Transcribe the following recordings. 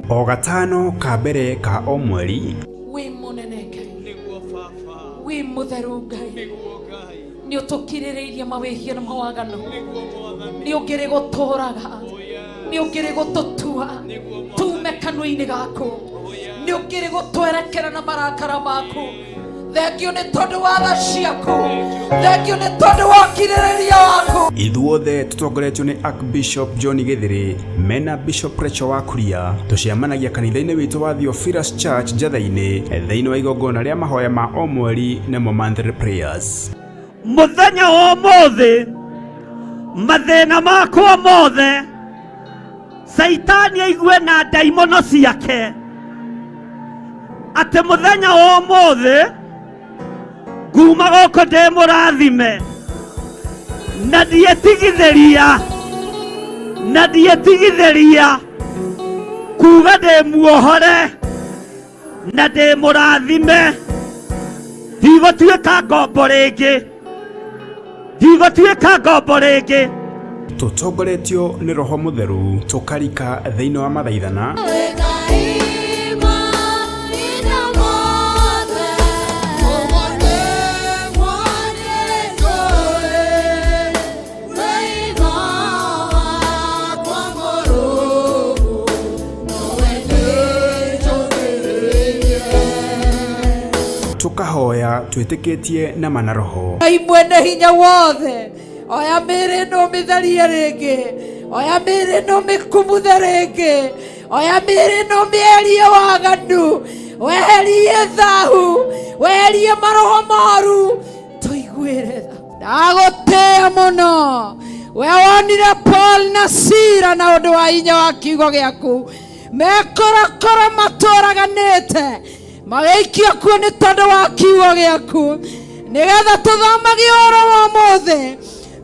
O gatano ka mbere ka o mweri. Wĩ mũnene Ngai, Nĩguo baba. Wĩ mũtheru Ngai. Nĩguo Ngai. Nĩ ũtũkirĩrĩirie mawĩhia na mawaganu. Nĩguo Mwathani. Nĩ ũngĩrĩ gũtũraga, Oh yes. nĩ ũngĩrĩ gũtũtua Nĩguo Mwathani. tume kanua-inĩ gaku, Oh yes. nĩ ũngĩrĩ gũtwerekera na marakara maku. Thengio nĩ tondũ wa tha ciaku, thengio nĩ tondũ wa ũkirĩrĩria waku. Ithuothe tũtongoretio nĩ Archbishop John Gĩthĩrĩ mena Bishop Rachel wa Kuria, tũcemanagia kanitha-inĩ witũ wa Theophilus Church Njatha-inĩ thĩinĩ wa igongona rĩa mahoya ma o mweri nĩmo monthly prayers. Muthenya wa ũmũthĩ, mathĩna makwa mothe, Caitani aigue na ndaimono ciake atĩ mũthenya wa ũmũthĩ nguma gũkũ ndĩ mũrathime na ndietigithĩria, na ndietigithĩria kuga ndĩ muohore na ndĩ mũrathime. Ndigũtuĩka ngombo rĩngĩ, ndigũtuĩka ngombo rĩngĩ. Tũtongoretio nĩ Roho Mũtheru tũkarika thĩinĩ wa mathaithana. Tũkahoya twĩtĩkĩtie na mana roho. Ngai mwene hinya wothe, oya mĩĩrĩ ĩno mĩtherie rĩngĩ, oya mĩĩrĩ ĩno mĩkumuthe rĩngĩ, oya mĩĩrĩ ĩno mĩerie waganu, weherie thahu, weherie maroho moru, tũiguĩre tha. Ndagũtĩĩa mũno, we wonire Paul na Sila na ũndũ wa hinya wa kiugo gĩaku mekorokoro matũraganĩte magĩikio kuo nĩ tondũ wa kiugo gĩaku, nĩgetha tũthomage ũhoro wa ũmũthĩ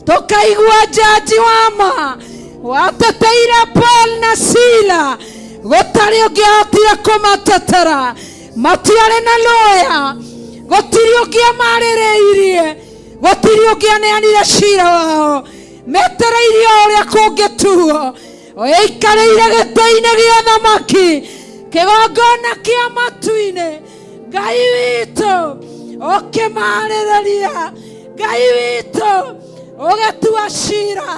tũkaigua njanji wa ma wateteire Paul na Sila, gũtarĩ ũngĩahotire kũmatetera, matiarĩ na lawyer, gũtirĩ ũngĩamarĩrĩirie, gũtirĩ ũngĩaneanire cira wao, metereirie o ũrĩa kũngĩtuo. Ũikarĩire gĩtĩ-inĩ gĩa thamaki, kĩgongona kĩa matu-inĩ. Ngai witũ ũkĩmarĩrĩria, Ngai witũ ũgĩtua cira.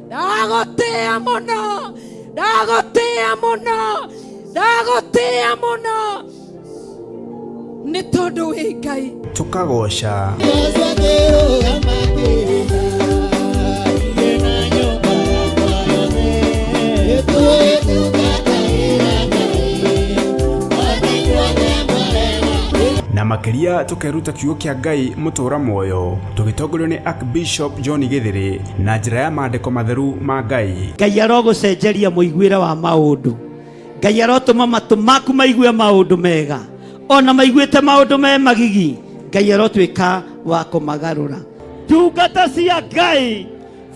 Ndagũtĩĩa mũno, ndagũtĩĩa mũno, ndagũtĩĩa mũno, nĩ tondũ wĩ Ngai. Tukagoca na makiria tukeruta kiugo kia Ngai mutura muoyo tugitongorio ni Archbishop John Githiri na njira ya maandiko matheru ma Ngai. Ngai arogũcenjeria mũiguĩre wa maũndũ. Ngai arotũma matũ maku maigue maũndũ mega, ona maiguĩte maũndũ me magigi, Ngai arotuĩka wa kũmagarũra. Ndungata cia Ngai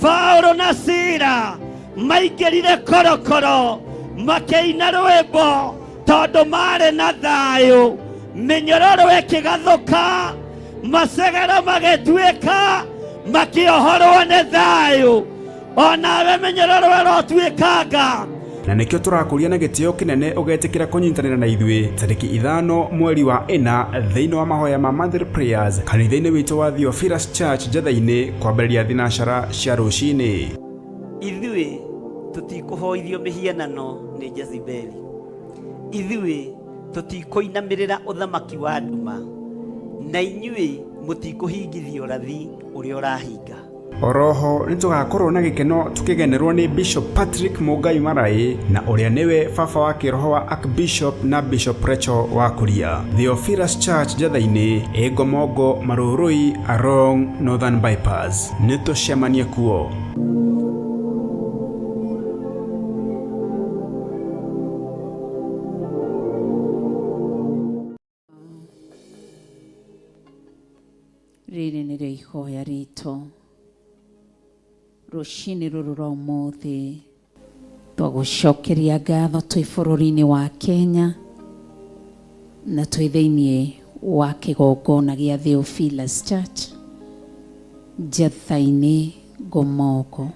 Paulo na Sila maingĩrire korokoro makĩina rwĩmbo tondũ marĩ na thayũ, mĩnyororo ĩkĩgathũka, macegero magĩtuĩka, makĩohorwo nĩ thayũ. Onawe mĩnyororo ĩrotuĩkanga. Na nikio turakuria na gitio kinene ugetikira kunyitanira na ithuĩ tariki 5 mweri wa 4 thĩinĩ wa mahoya ma monthly prayers kanitha-inĩ witũ wa Theophilus Church Njatha-inĩ kwambĩrĩria thinacara cia rũcinĩ. Ithuĩ tũtikũhoithio mĩhianano nĩ Jezebeli, ithuĩ tũtikũinamĩrĩra ũthamaki wa nduma, na inyuĩ mũtikũhingithio ũrathi ũrĩa ũrahinga. Oroho nĩtũgakorwo na gĩkeno tukigenerwo nĩ Bishop Patrick Mungai Marai na ũrĩa nĩwe baba wa kĩroho wa Archbishop na Bishop Rachel wa Kuria. Theophilus Church Njatha-inĩ, Ĩngomongo, Marũrũi, along Northern Bypass. Nĩtũcemanie kuo. Rĩrĩ nĩrĩo ihoya ritũ rũcinĩ rũrũ rwa ũmũthĩ. Twagũcokeria ngatho twĩ bũrũri-inĩ wa Kenya na twĩ thĩinĩ wa kĩgongona gĩa Theophilus Church Njatha-inĩ Ngomongo.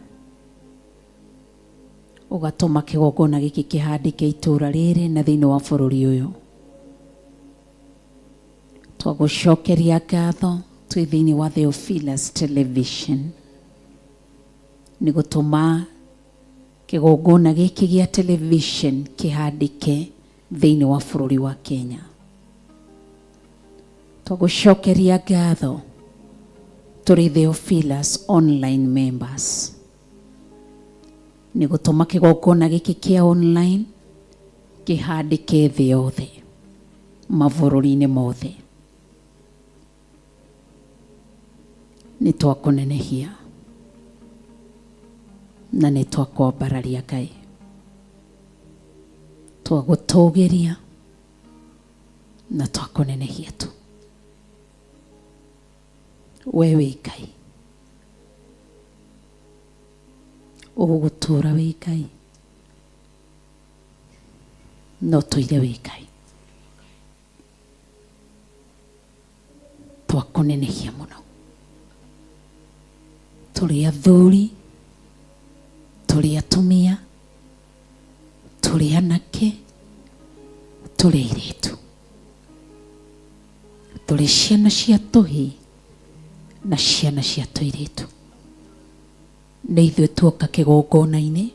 Ũgatũma kĩgongona gĩkĩ kĩhandĩke itũũra rĩrĩ na thĩinĩ wa bũrũri ũyũ. Twagũcokeria ngatho twĩ thĩinĩ wa Theophilus Television nĩ gũtũma kĩgongona gĩkĩ gĩa television kĩhandĩke thĩinĩ wa bũrũri wa Kenya. Twagũcokeria ngatho tũrĩ Theophilus online members nĩ gũtũma kĩgongona gĩkĩ kĩa online kĩhandĩke thĩ yothe mabũrũri-inĩ mothe. Nĩ twakũnenehia na nĩ twakwambararia Ngai, twagũtũgĩria na twakũnenehia tu. We wĩ Ngai, ũgũgũtũra wĩ Ngai, no tũire wĩ Ngai. Twakũnenehia mũno, tũrĩ athuri, tũrĩ atumia, tũrĩ anake, tũrĩ airĩtu, tũrĩ ciana cia tũhĩĩ na ciana cia tũirĩtu. Nĩ ithuĩ tuoka kĩgongona-inĩ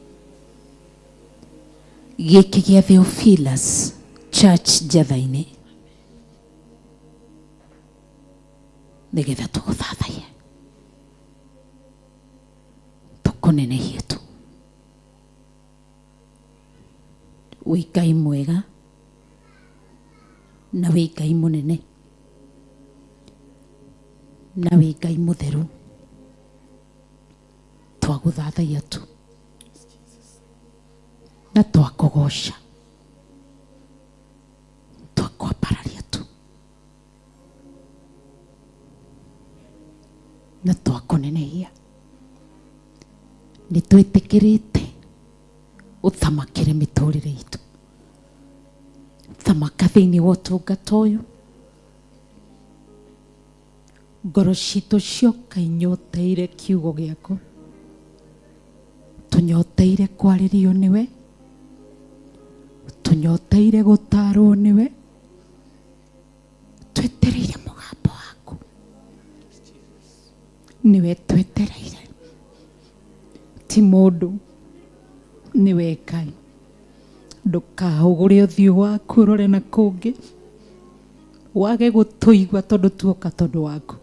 gĩkĩ gĩa Theophilus Church Njatha-inĩ nĩgetha tũgũthathaiye, tũkũnenehie tu. Wĩ Ngai mwega na wĩ Ngai mũnene na wĩ Ngai mũtheru. Twagũthathaiya tu na twakũgoca, twakwambararia tu na twakũnenehia. Nĩ twĩtĩkĩrĩte ũthamakĩre mĩtũrĩre itũ, thamaka thĩinĩ wa ũtungata ũyũ. Ngoro citũ cioka inyoteire kiugo gĩaku. Tũnyoteire kwarĩrio nĩwe, tũnyoteire gũtarwo nĩwe, twetereire mũgambo waku, nĩwe twetereire, ti mũndũ, nĩwe Ngai. Ndũkahũgũre ũthiũ waku ũrore na kũngĩ, wage gũtũigua tondũ tuoka tondũ waku.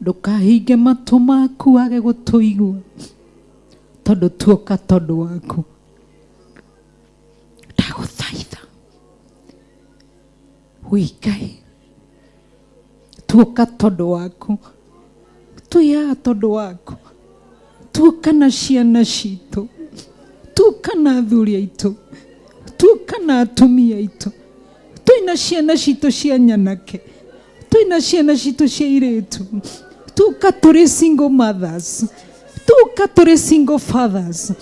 Ndũkahinge matũ maku wage gũtũigua tondũ tuoka tondũ waku. Ndagũthaitha wĩ Ngai, tuoka tondũ waku, twĩ haha tondũ waku, tuoka na ciana citũ, tuoka na athuri aitũ, tuoka na atumia aitũ, twĩna ciana citũ cia nyanake, twĩna ciana citũ cia irĩtu, tuoka tũrĩ single mothers, tuoka tũrĩ single fathers,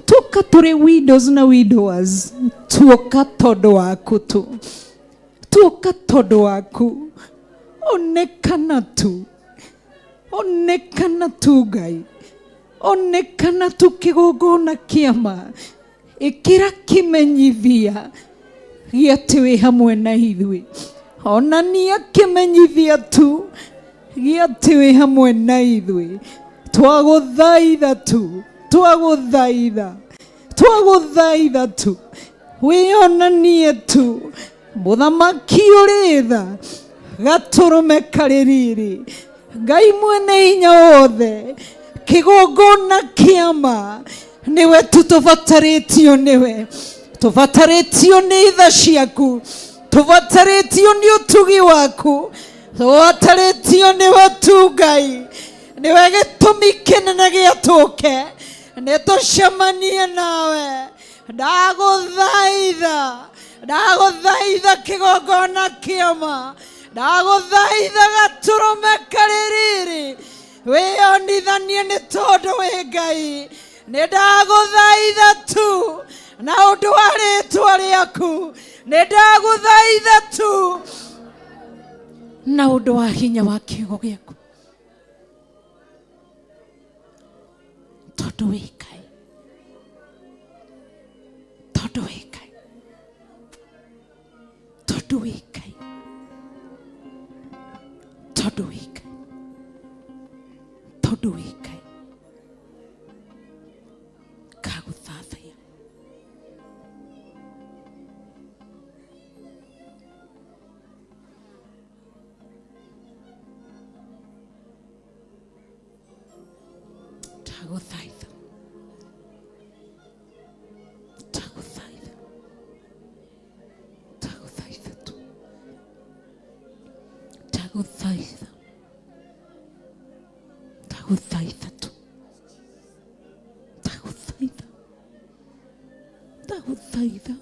tuoka tũrĩ widows na widowers, tuoka tondũ waku tu, tuoka tondũ waku. Onekana tu, onekana tu Ngai, onekana tu kĩgongona kĩama, ĩkĩra kĩmenyithia gĩa atĩ wĩ hamwe na ithuĩ. Onania kĩmenyithia tu gĩa atĩ wĩ hamwe na ithuĩ. Twagũthaitha tu, twagũthaitha, twagũthaitha tu, wĩonanie tu, mũthamaki ũrĩ tha, gatũrũme karĩ riri, Ngai mwene hinya wothe, kĩgongona kĩama, nĩwe tu tũbatarĩtio nĩwe, tũbatarĩtio nĩ tha ciaku, tũbatarĩtio nĩ ũtugi waku, tũbatarĩtio nĩwe tu Ngai, nĩwe gĩtũmi kĩnene gĩa tũke, nĩ tũcemanie nawe. Ndagũthaitha, ndagũthaitha kĩgongona kĩama, ndagũthaitha gatũrũme karĩ riri, wĩonithanie nĩ tondũ wĩ Ngai. Nĩ ndagũthaitha tu na ũndũ wa rĩtwa rĩaku, nĩ ndagũthaitha tu na ũndũ wa hinya wa kiugo gĩaku, tondũ wĩ Ngai, tondũ wĩ Ngai, tondũ wĩ Ngai, tondũ wĩ Ngai, tondũ wĩ Ngai. Ngagũthathaiya. Ndagũthaitha, ndagũthaitha, ndagũthaitha tu, ndagũthaitha, ndagũthaitha tu, ndagũthaitha, ndagũthaitha,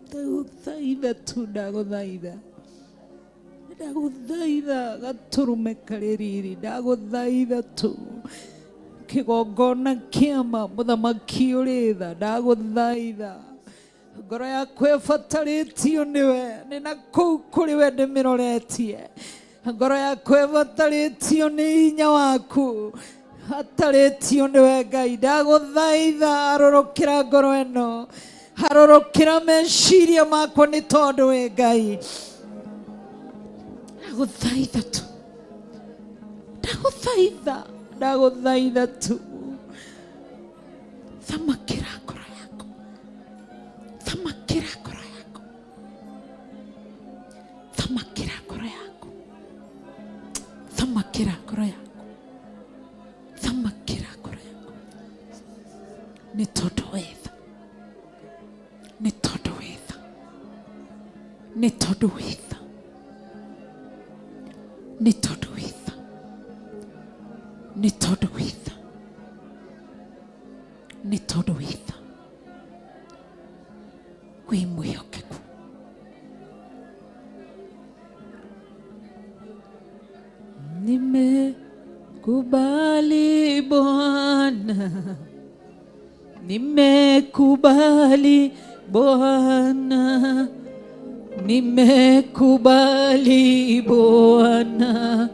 ndagũthaitha tu, ndagũthaitha, ndagũthaitha gatũrũme karĩ riri, ndagũthaitha tu, kĩgongona kĩama, mũthamaki ũrĩ tha, ndagũthaitha. Ngoro yakwa ĩbatarĩtio nĩwe, nĩ na kũu kũrĩ we ndĩmĩroretie. Ngoro yakwa ĩbatarĩtio nĩ hinya waku, batarĩtio nĩwe Ngai. Ndagũthaitha, harũrũkĩra ngoro ĩno, harũrũkĩra meciria makwa nĩ tondũ wĩ Ngai. Ndagũthaitha tu, ndagũthaitha, ndagũthaitha tu, thamakĩra ngoro yaku, thamakĩra ngoro yaku, thamakĩra ngoro yaku, thamakĩra ngoro yaku, thamakĩra ngoro yaku, nĩ tondũ wĩ tha, nĩ tondũ wĩ tha, nĩ tondũ wĩ tha, nĩ tondũ wĩ tha, nĩ tondũ wĩ tha, nĩ tondũ wĩ tha, wĩ mwĩhokeku. Nimekubali Bwana, nimekubali Bwana, nimekubali Bwana,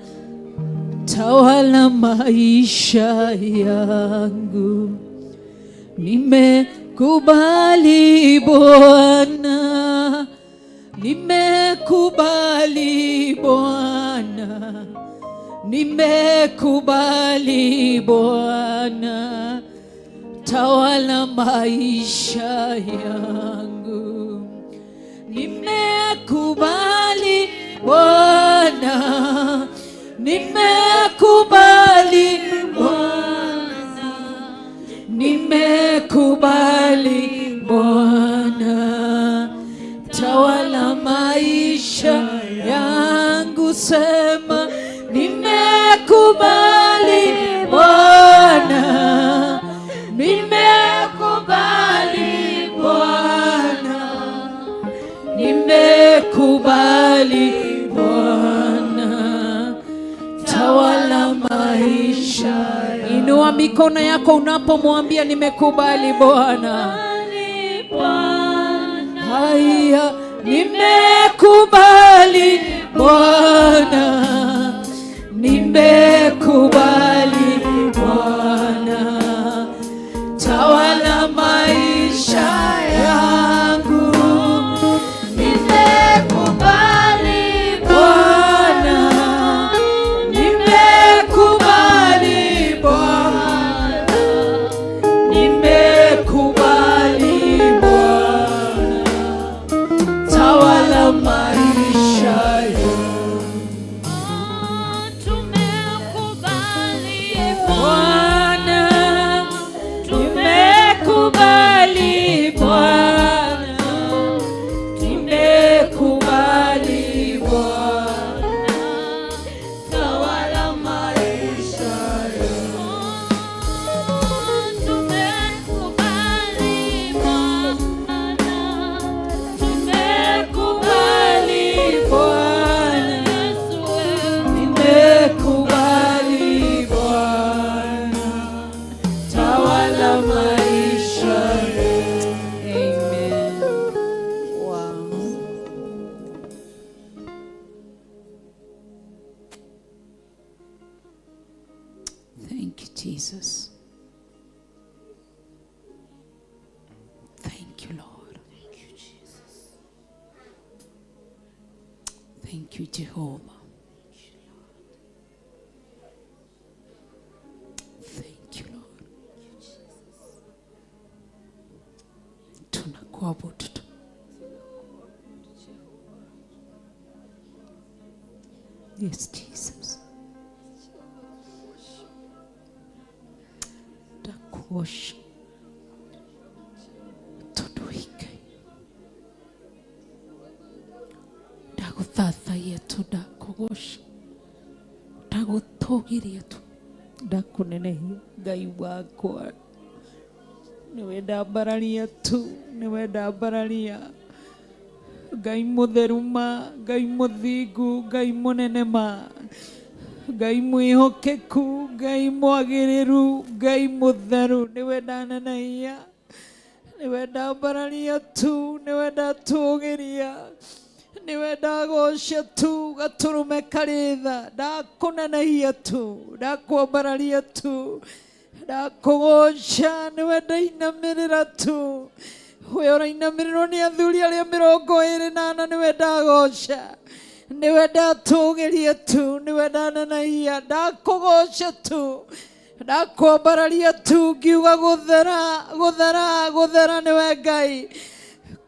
tawala maisha yangu. Nimekubali Bwana, nimekubali Bwana, nimekubali Bwana, tawala maisha yangu. Nimekubali Bwana, nimekubali Bwana, nimekubali Bwana, tawala maisha yangu. Sema nimekubali Bwana, nimekubali Bwana, nimekubali Bwana, tawala maisha. Inua mikono yako unapomwambia nimekubali Bwana. Haya, nimekubali Bwana, nimekubali Bwana, tawala maisha yangu. Nimekubali Bwana, nimekubali Bwana, nimekubali Bwana, tawala maisha yangu. Tumekubali. Bwana, tumekubali Bwana, tumekubali Bwana, tawala maisha. Tumekubali Bwana, Tumekubali Bwana, Yesu wewe. nimekubali Bwana, tawala maisha. Amen. Wow. Thank you, Jesus. Thank you, Lord. Thank you, Jesus. Thank you, Jehovah. Thank you, Lord. Tunakuabudu tu. Yes, Jesus. Ndakuosha tondu wĩ Ngai, ndagũthathaiya tu, ndakũgoca, ndagũtũgĩria tu, Ndakũnenehia Ngai wakwa, nĩwe ndambararia tu, nĩwe ndambararia, Ngai mũtheru ma, Ngai mũthingu, Ngai mũnene ma, Ngai mwĩhokeku, Ngai mwagĩrĩru, Ngai mũtheru, nĩwe ndanenehia, nĩwe ndambararia tu, nĩwe ndatũgĩria, nĩwe ndagoca tu, gatũrũme karĩ tha, ndakũnenehia tu, ndakwambararia tu, ndakũgoca, nĩwe ndainamĩrĩra tu, we ũrainamĩrĩrwo nĩ athuri arĩa 24, nĩwe ndagoca, nĩwe ndatũgĩria tu, nĩwe ndanenehia, ndakũgoca tu, ndakwambararia tu, ngiuga gũthera, gũthera, gũthera nĩwe Ngai,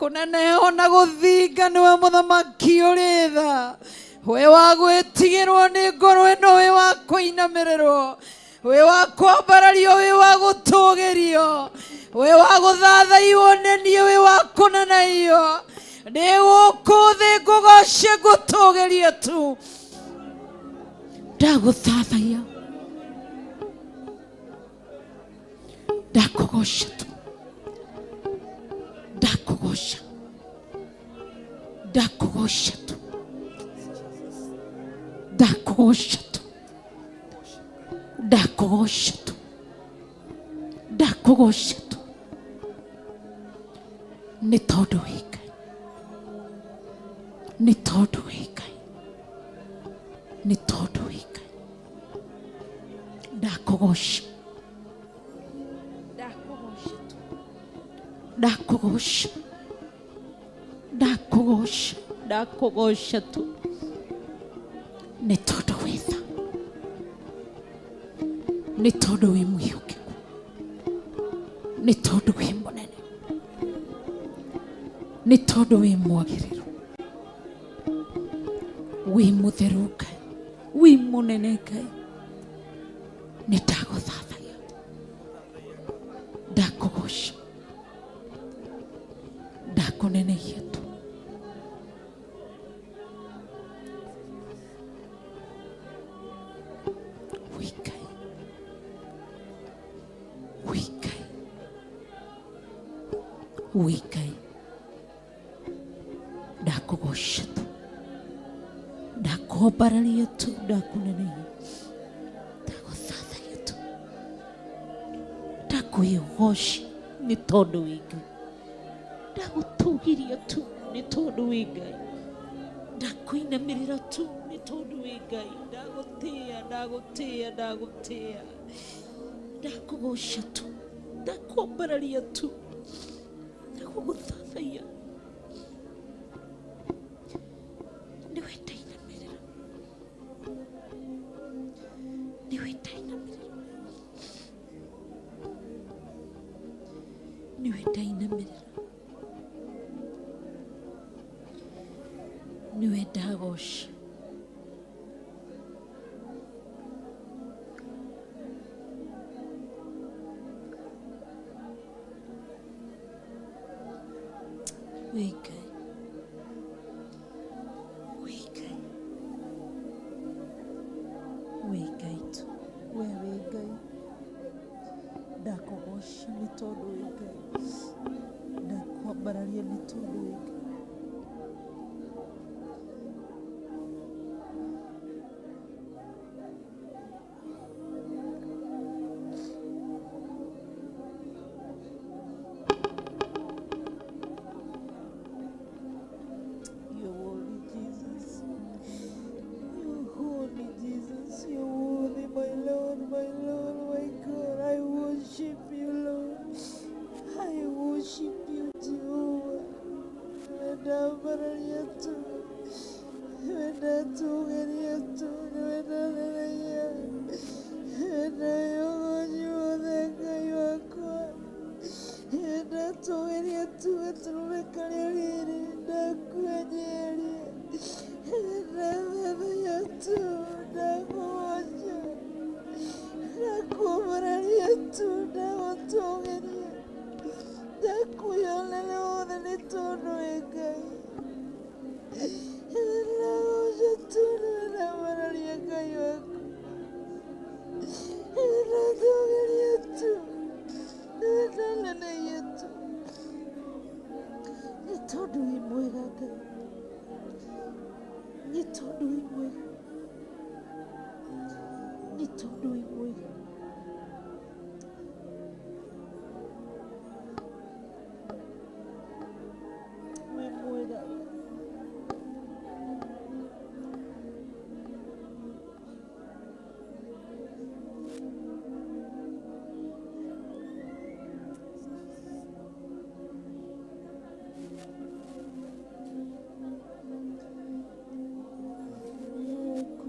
kũneneho na gũthinga nĩwe mũthamaki ũrĩ tha, we wa gwĩtigĩrwo nĩ ngoro ĩno, wĩ wa kũinamĩrĩrwo, wĩ wa kwambarario, wĩ wa gũtũgĩrio, wĩ wa gũthathaiwo nĩ niĩ, wĩ wa kũneneio, ndĩ gũkũ thĩ ngũgoce, ngũtũgĩrie tu. Ndagũthathaiya, ndakũgoca tu, ndakũgoca, ndakũgoca tu, ndakũgoca tu, ndakũgoca tu, ndakũgoca tu, nĩ tondũ wĩ Ngai, nĩ tondũ wĩ Ngai, nĩ tondũ wĩ Ngai, ndakũgoca, ndakũgoca tu. Ndakũgoca, ndakũgoca, ndakũgoca tu nĩ tondũ wĩ tha, nĩ tondũ wĩ mwĩhokeku, nĩ tondũ wĩ mũnene, nĩ tondũ wĩ mwagĩrĩru, wĩ mũtheru Ngai, wĩ mũnene Ngai. Nĩ ndagũthathaiya, ndakũgoca, ndakũnenehia tu. Wĩ Ngai, wĩ Ngai, wĩ Ngai, ndakũgoca tu, ndakwambararia tu, ndakũnenehia, ndagũthathaiya tu, ndakũhe ũgoci nĩ tondũ wĩ Ngai, ndagũtũgĩria tu nĩ tondũ wĩ Ngai, ndakũinamĩrĩra tu nĩ tondũ wĩ Ngai, ndagũtĩĩa, ndagũtĩĩa, ndagũtĩĩa, ndakũgoca tu, ndakwambararia tu, ndagũgũthathaiya. Nĩwe ndainamĩrĩra, nĩwe ndainamĩrĩra, nĩwe ndainamĩrĩra, nĩwe ndagoca. Wĩ Ngai, wĩ Ngai, wĩ Ngai tu, we wĩ Ngai. Ndakũgoca nĩ tondũ wĩ Ngai, ndakwambararia nĩ tondũ wĩ Ngai. You're worthy, Jesus. You're holy, Jesus. You're worthy, my Lord, my Lord, my God. I worship you, Lord. I worship you, Jehovah. Ndambararia tu, ndatũgĩria tu, ndanenehia, ndayogoci wothe Ngai wakwa. Ndatũgĩria tu gatũrũme karĩa rĩrĩ, ndakwenyeria, ndathathaiya tu, ndakũgoca, ndakwambararia tu, ndagũtũgĩria, ndakũhe ũnene wothe nĩ tondũ wĩ Ngai. Ndagoca tu, ndambararia Ngai wakwa, ndatũgĩria tu, ndanenehia tu nĩ tondũ wĩ mwega Ngai, nĩ tondũ wĩ mwega, nĩ tondũ wĩ mwega. Wĩ mwega.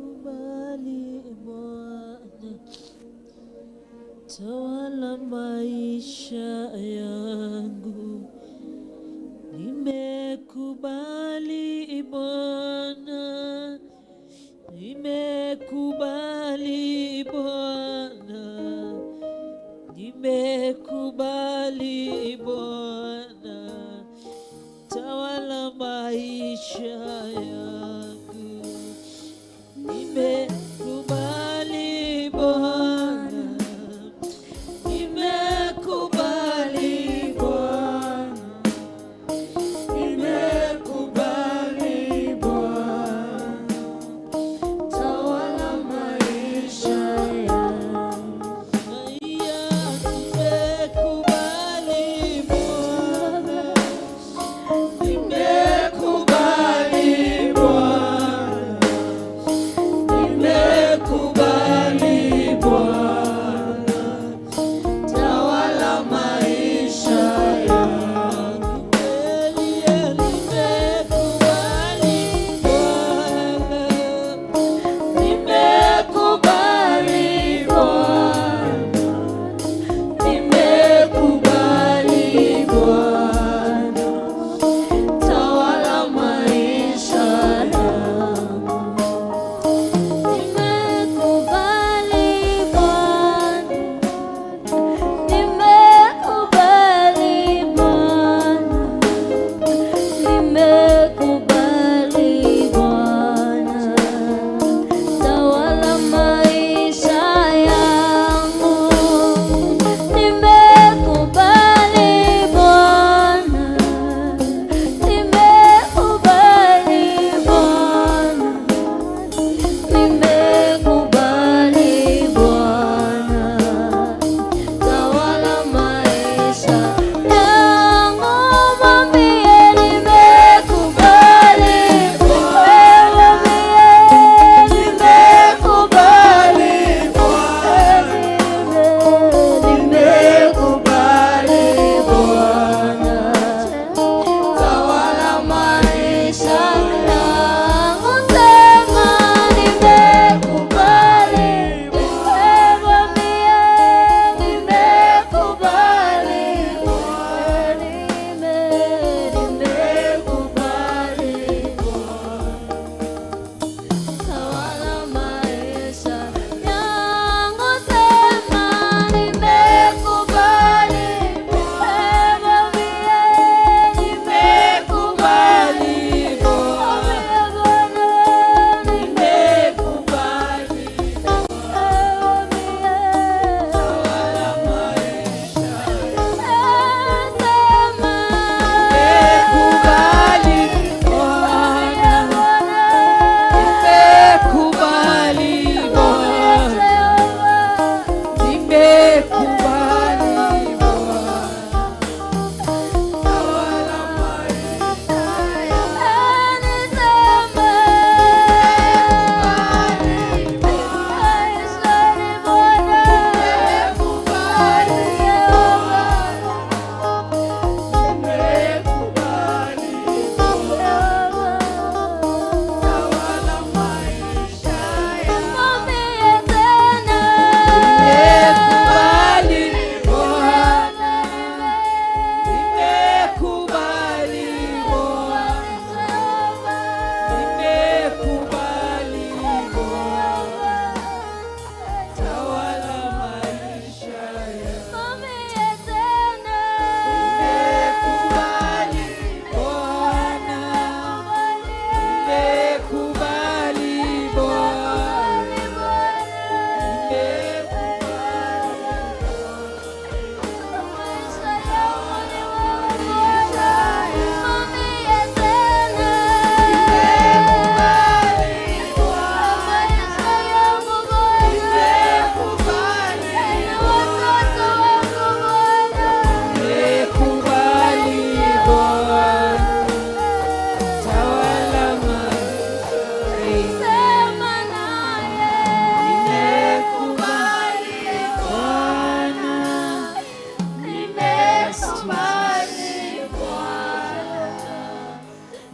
Nimekubali Bwana, tawala maisha yangu. Nimekubali Bwana, nimekubali Bwana, nimekubali Bwana, tawala maisha yangu. Nimekubali Bwana, nimekubali Bwana, nimekubali Bwana, tawala maisha yangu. Nimekubali Bwana, nimekubali Bwana.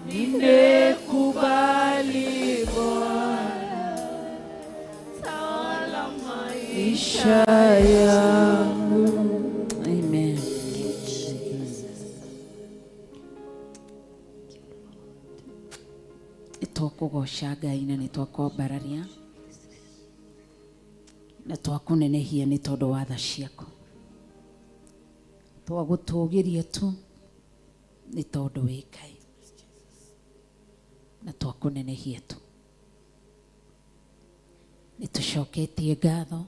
Nimekubali Bwana, tawala maisha yangu. Amen. Nĩtwakũgoca Ngai na nĩtwakwambararia na twakũnenehia nĩ tondũ wa tha ciaku. Twagũtũgĩria tu nĩ tondũ wĩ Ngai na twakũnenehia tu. Nĩ tũcoketie ngatho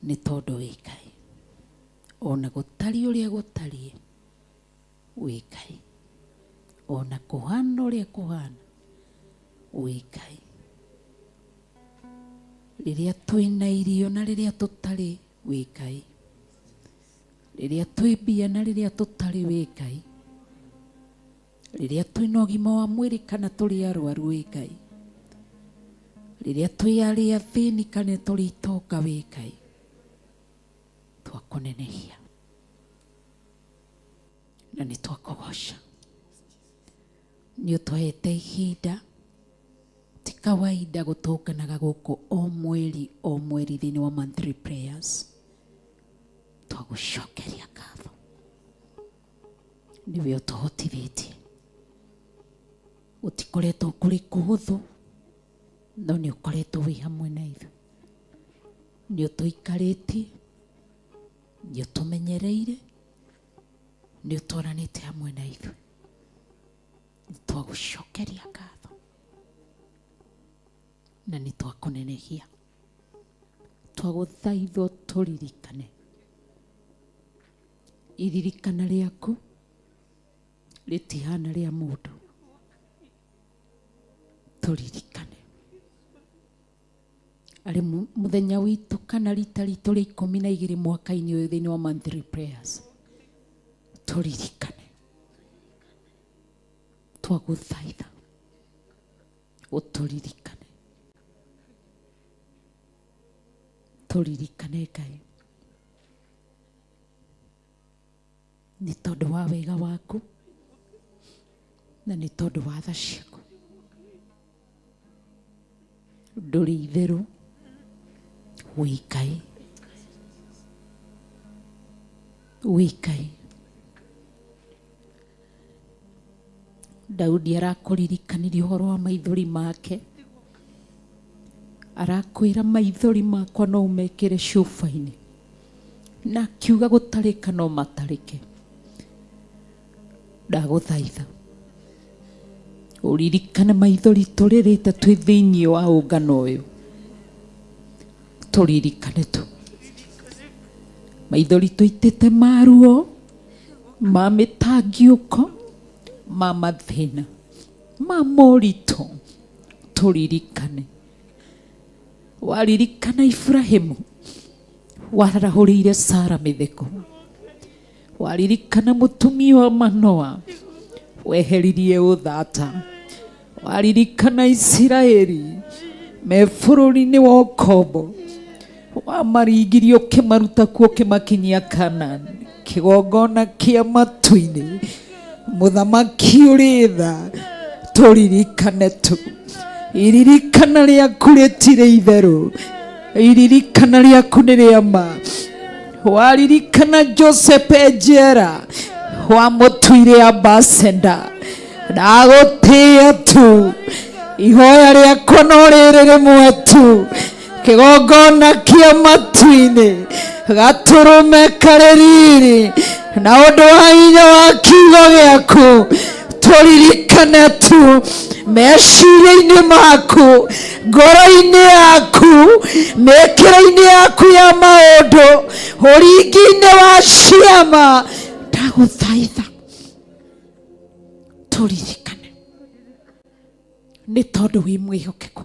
nĩ tondũ wĩ Ngai, ona gũtariĩ ũrĩa gũtariĩ wĩ Ngai, ona kũhana ũrĩa kũhana wĩ Ngai. Rĩrĩa twĩna irio na rĩrĩa tũtarĩ wĩ Ngai, rĩrĩa twĩ mbia na rĩrĩa tũtarĩ wĩ Ngai, rĩrĩa twĩna ũgima wa mwĩrĩ kana tũrĩ arwaru wĩ Ngai, rĩrĩa twĩ arĩa athĩni kana tũrĩ itonga wĩ Ngai, twakũnenehia na nĩ twakũgoca. Nĩ ũtũhete ihinda ti kawaida gũtũnganaga gũkũ o mweri o mweri thĩinĩ wa monthly prayers. Twagũcokeria ngatho nĩwe ũtũhotithĩtie. Gũtikoretwo kũrĩ kũhũthũ, no nĩ ũkoretwo wĩ hamwe na ithuĩ, nĩ ũtũikarĩtie, nĩ ũtũmenyereire, nĩ ũtwaranĩte hamwe na ithuĩ. Nĩ twagũcokeria ngatho na nĩ twakũnenehia. Twagũthaithwo tũririkane iririkana rĩaku rĩtihana rĩa mũndũ. Tũririkane arĩ mũthenya witũ kana rita ritũ rĩa 12 mwaka-inĩ ũyũ thĩinĩ wa monthly prayers. Tũririkane, twagũthaitha ũtũririkane, tũririkane Ngai nĩ tondũ wa wega waku na nĩ tondũ wa tha ciaku. Ndũrĩ itherũ wĩ Ngai, wĩ Ngai. Daudi arakũririkanirie ũhoro wa maithori make, arakwĩra maithori makwa no ũmekĩre cuba-inĩ, na akiuga gũtarĩka no matarĩke. Ndagũthaitha ũririkane maithori tũrĩrĩte twĩ thĩinĩ wa ũngano ũyũ, tũririkane tu maithori tũitĩte maruo ma mĩtangiũko, ma mathĩna, ma moritũ, tũririkane. Waririkana Ibrahimu warahũrĩire Sara mĩtheko, waririkana mũtumia wa Manoa weheririe ũthata, waririkana Isiraeli me bũrũri-inĩ wa ũkombo, wamaringirie ũkĩmaruta kuo ũkĩmakinyia Kanani, kĩgongona kĩa matu-inĩ, mũthamaki ũrĩ tha, tũririkane tu. Iririkana rĩaku rĩtirĩ itherũ, iririkana rĩaku nĩ rĩa ma. Waririkana Joseph e njera, wamũtuire ambassador. Ndagũtĩĩa tu, ihoya rĩakwa no rĩrĩ rĩmwe tu, kĩgongona kĩa matu-inĩ gatũrũme karĩ riri, na ũndũ wa hinya wa kiugo gĩaku tũririkane tu meciria-inĩ maku, ngoro-inĩ yaku, mĩkĩre-inĩ yaku ya maũndũ, ũringi-inĩ wa ciama. Ndagũthaitha tũririkane nĩ tondũ wĩ mwĩhokeku.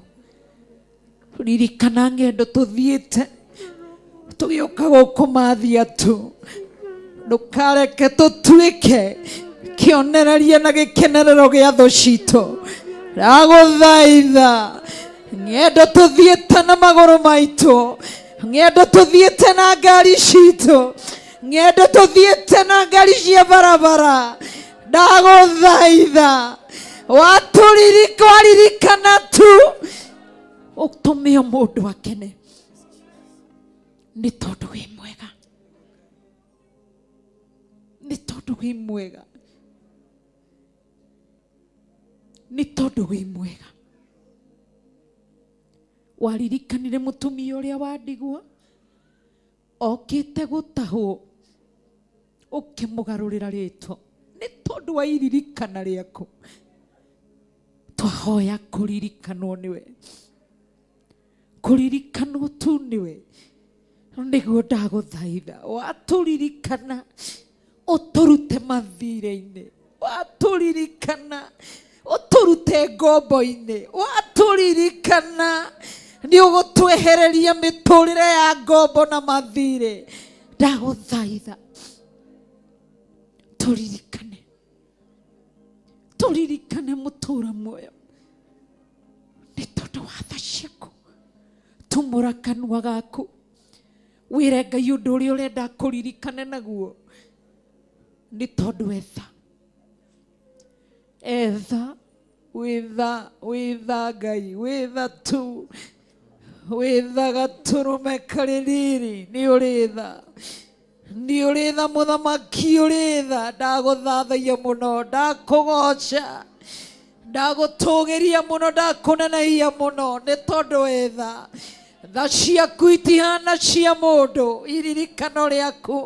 Ririkana ng'endo tũthiĩte tũgĩũka gũkũ mathia tu, ndũkareke tũtuĩke kĩonereria na gĩkenerero gĩa thũ citũ. Ndagũthaitha ng'endo tũthiĩte na magũrũ maitũ, ng'endo tũthiĩte na ngari citũ, ng'endo tũthiĩte na ngari cia barabara. Ndagũthaitha waririkana tu ũtũme o mũndũ akene nĩ tondũ wĩ mwega, nĩ tondũ wĩ mwega, nĩ tondũ wĩ mwega. Waririkanire mũtumia ũrĩa wandigwa okĩte gũtahwo, ũkĩmũgarũrĩra rĩtwa nĩ tondũ wa iririkana rĩaku. Twahoya kũririkanwo nĩwe, kũririkanwo tu nĩwe, nĩguo ndagũthaitha watũririkana ũtũrute mathirĩ-inĩ, watũririkana ũtũrute ngombo-inĩ, watũririkana nĩ ũgũtwehereria mĩtũrĩre ya ngombo na mathirĩ. Ndagũthaitha tũririkane, tũririkane mũtũra muoyo nĩ tondũ wa tha ciaku. Tumũra kanua gaku wĩre Ngai ũndũ ũrĩa ũrenda kũririkane naguo, nĩ tondũ etha etha wĩtha wĩtha Ngai wĩtha tu, wĩtha gatũrũme karĩ riri, nĩ ũrĩ tha, nĩ ũrĩ tha mũthamaki, ũrĩ tha. Ndagũthathaia mũno, ndakũgoca, ndagũtũgĩria mũno, ndakũnenehia mũno, nĩ tondũ wĩtha. Tha ciaku itihana cia mũndũ, iririkano rĩaku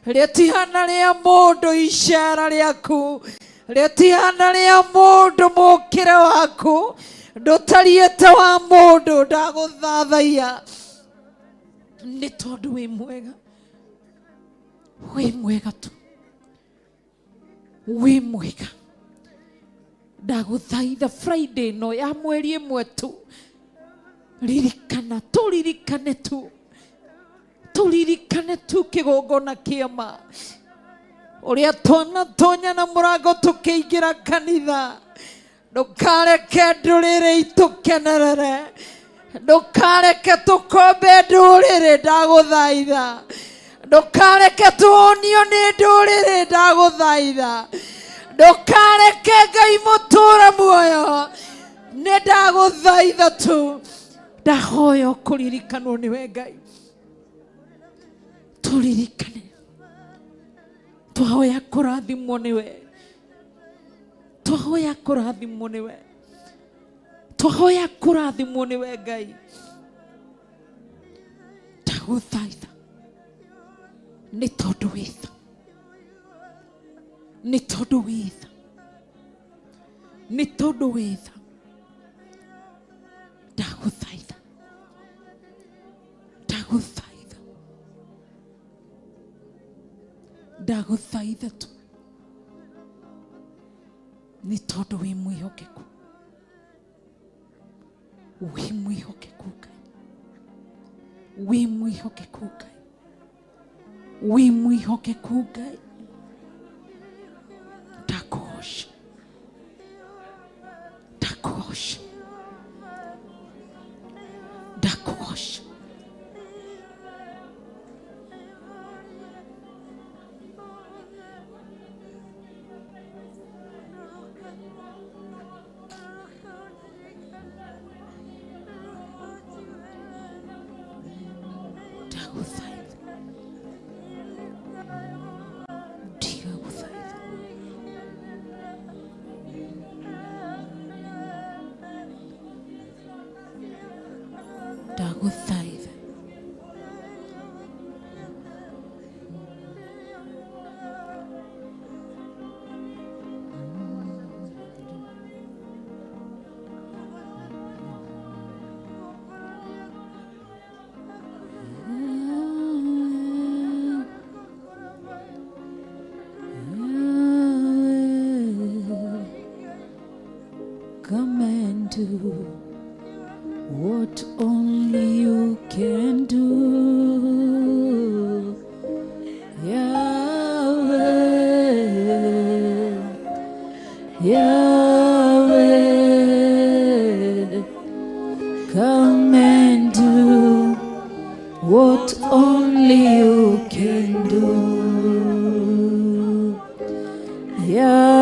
rĩtihana rĩa mũndũ, icera rĩaku rĩtihana rĩa mũndũ, mũkĩre waku ndũtariĩte wa mũndũ. Ndagũthathaia nĩ tondũ wĩ mwega, wĩ mwega tu, wĩ mwega. Ndagũthaitha Friday ĩno ya mweri ĩmwe tu, ririkana, tũririkane tu, tũririkane tu kĩgongona kĩama ũrĩa twanatonya na mũrango tũkĩingĩra kanitha. Ndũkareke ndũrĩrĩ itũkenerere, ndũkareke tũkombe ndũrĩrĩ, ndagũthaitha. Ndũkareke tũhũnio nĩ ndũrĩrĩ, ndagũthaitha. Ndũkareke Ngai mũtũra muoyo, nĩ ndagũthaitha tu, ndahoya kũririkanwo nĩwe Ngai. Tũririkane, twahoya kũrathimwo nĩwe, twahoya kũrathimwo nĩwe, twahoya kũrathimwo nĩwe Ngai. Ndagũthaitha nĩ tondũ wĩ tha, nĩ tondũ wĩ tha, nĩ tondũ wĩ tha. Ndagũthaitha, ndagũthaitha, ndagũthaitha tu nĩ tondũ wĩ mwĩhokeku, wĩ mwĩhokeku Ngai, wĩ mwĩhokeku Ngai, wĩ mwĩhokeku Ngai. Ndakũgoca, ndakũgoca, ndakũgoca. Ndagũthaitha, ndigagũthaitha. Ndagũthaitha. Come and do what only you can do. Yahweh, Yahweh, come and do what only you can do. Yahweh,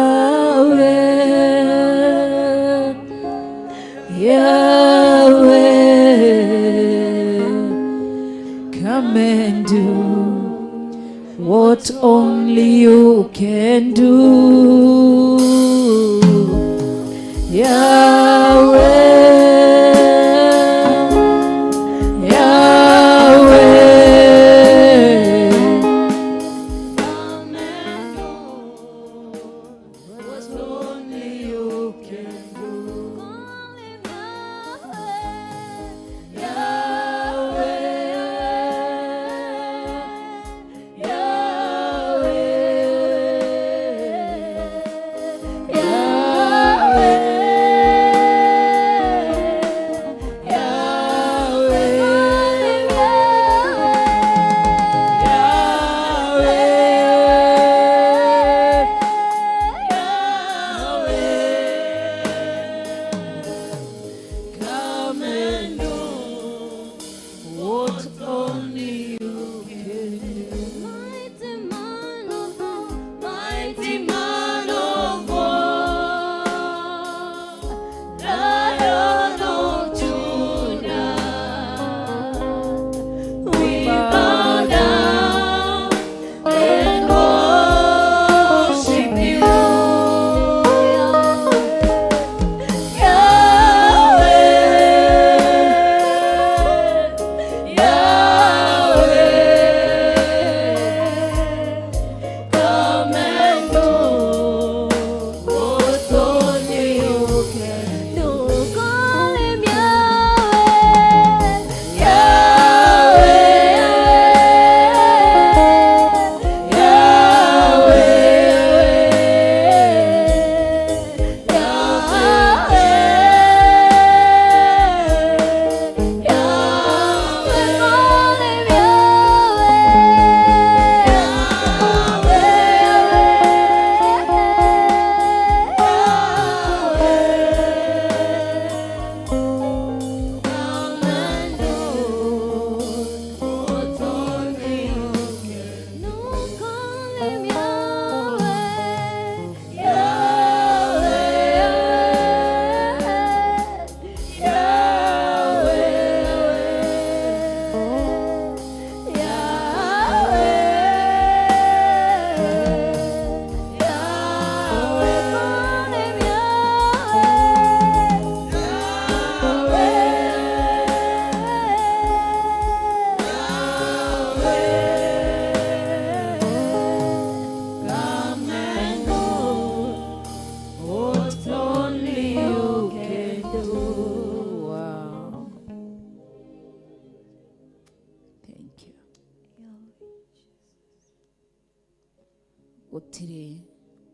Gũtirĩ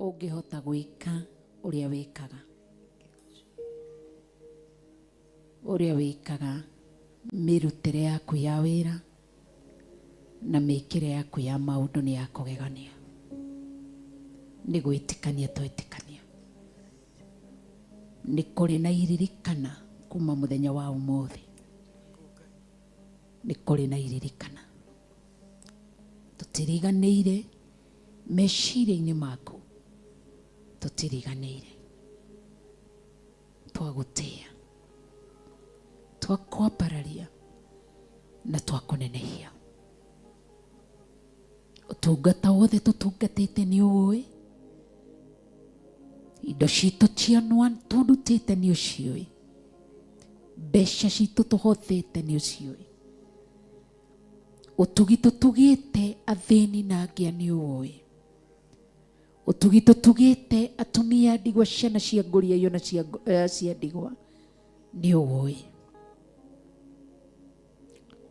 ũngĩhota gwĩka ũrĩa wĩkaga, ũrĩa wĩkaga mĩrutĩre yaku ya wĩra na mĩkĩre yaku ya maũndũ nĩ ya kũgegania. Nĩ gwĩtĩkania twetĩkania nĩ kũrĩ na iririkana kuma mũthenya wa ũmũthĩ, nĩ kũrĩ na iririkana, tũtiriganĩire meciria-inĩ maku, tũtiriganĩire, twagũtĩa, twakwambararia na twakũnenehia. Ũtungata wothe tũtungatĩte nĩ ũĩ, indo citũ cia nwa tũrutĩte nĩ ũciũĩ, mbeca citũ tũhothete nĩ ũciũĩ, ũtugi tũtugĩte athĩni na ngĩa nĩ ũĩ, ũtugi tũtugĩte atumia ndigwa, ciana cia ngũriaiyo na cia ndigwa nĩ ũĩ.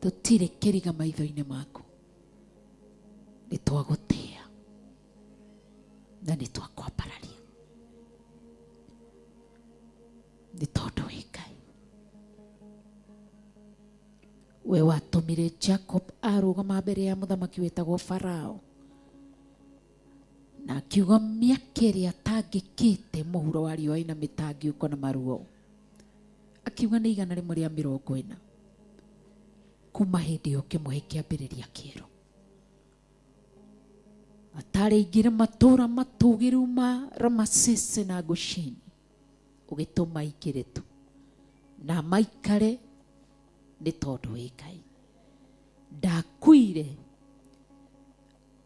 Tũtirĩ kĩriga maitho-inĩ maku, nĩ twagũtĩa na nĩ twakwambararia nĩ tondũ wĩ Ngai. We watũmire Jacob arũgama mbere ya mũthamaki wĩtagwo Farao na akiuga mĩaka ĩrĩa atangĩkĩte mũhuro wa riũa ĩna mĩtangĩũko na maruo, akiuga nĩ 140 kuma hĩndĩ ĩyo ũkĩmũhe kĩambĩrĩria kĩerũ. Atarĩ aingĩre matũũra matũũgĩru ma Ramasese na Gosheni, ũgĩtũma aingĩre tu na maikare nĩ tondũ wĩ Ngai. Ndakuire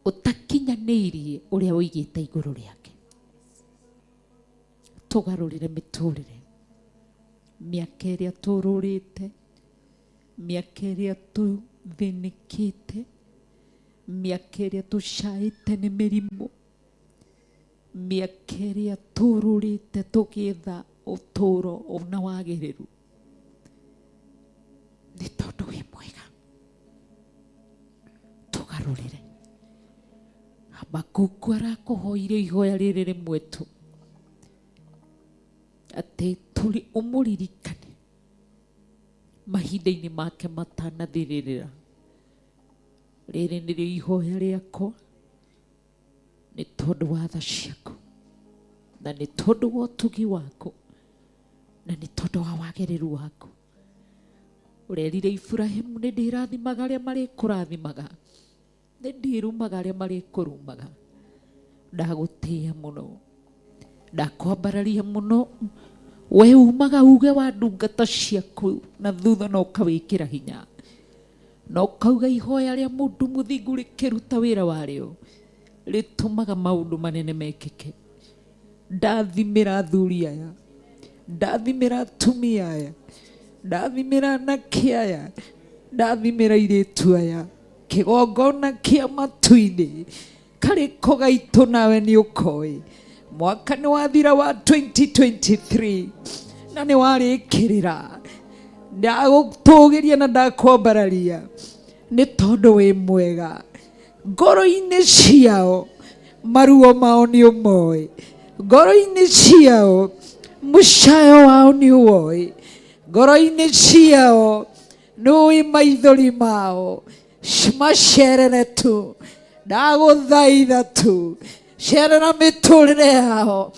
ũtakinyanĩirie ũrĩa ũigĩte igũrũ rĩake. Tũgarũrĩre mĩtũrĩre, mĩaka ĩrĩa tũrũrĩte, mĩaka ĩrĩa tũthĩnĩkĩte, mĩaka ĩrĩa tũcaĩte nĩ mĩrimũ, mĩaka ĩrĩa tũrũrĩte tũgĩetha ũtũũro ona wagĩrĩru, nĩ tondũ wĩ mwega. Tũgarũrĩre. Habakuku arakũhoire ihoya rĩrĩ rĩmwe tu, atĩ tũrĩ ũmũririkane mahinda-inĩ make matanathirĩrĩra. Rĩrĩ nĩrĩo ihoya rĩakwa, nĩ tondũ wa tha ciaku na nĩ tondũ wa ũtugi waku na nĩ tondũ wa wagĩrĩru waku. Ũrerire Iburahĩmu, nĩ ndĩrathimaga arĩa marĩkũrathimaga, nĩ ndĩrumaga arĩa marĩkũrumaga. Ndagũtĩĩa mũno, ndakwambararia mũno, we umaga uge wa ndungata ciaku na thutha na ũkawĩkĩra hinya, na ũkauga ihoya rĩa mũndũ mũthingu rĩkĩruta wĩra warĩo rĩtũmaga maũndũ manene mekĩke. Ndathimĩra athuri aya, ndathimĩra atumia aya, ndathimĩra anake aya, ndathimĩra airĩtu aya, kĩgongona kĩa matu-inĩ karĩko gaitũ nawe nĩ ũkoĩ. Mwaka nĩ wathira wa 2023 na nĩ warĩkĩrĩra, ndagũtũgĩria na ndakwambararia nĩ tondũ wĩ mwega. Ngoro-inĩ ciao maruo mao nĩ ũmoĩ, ngoro-inĩ ciao mũcayo wao nĩ ũwoĩ, ngoro-inĩ ciao nĩ ũĩ maithori mao, macerere tu, ndagũthaitha tu, cerera mĩtũrĩre yao,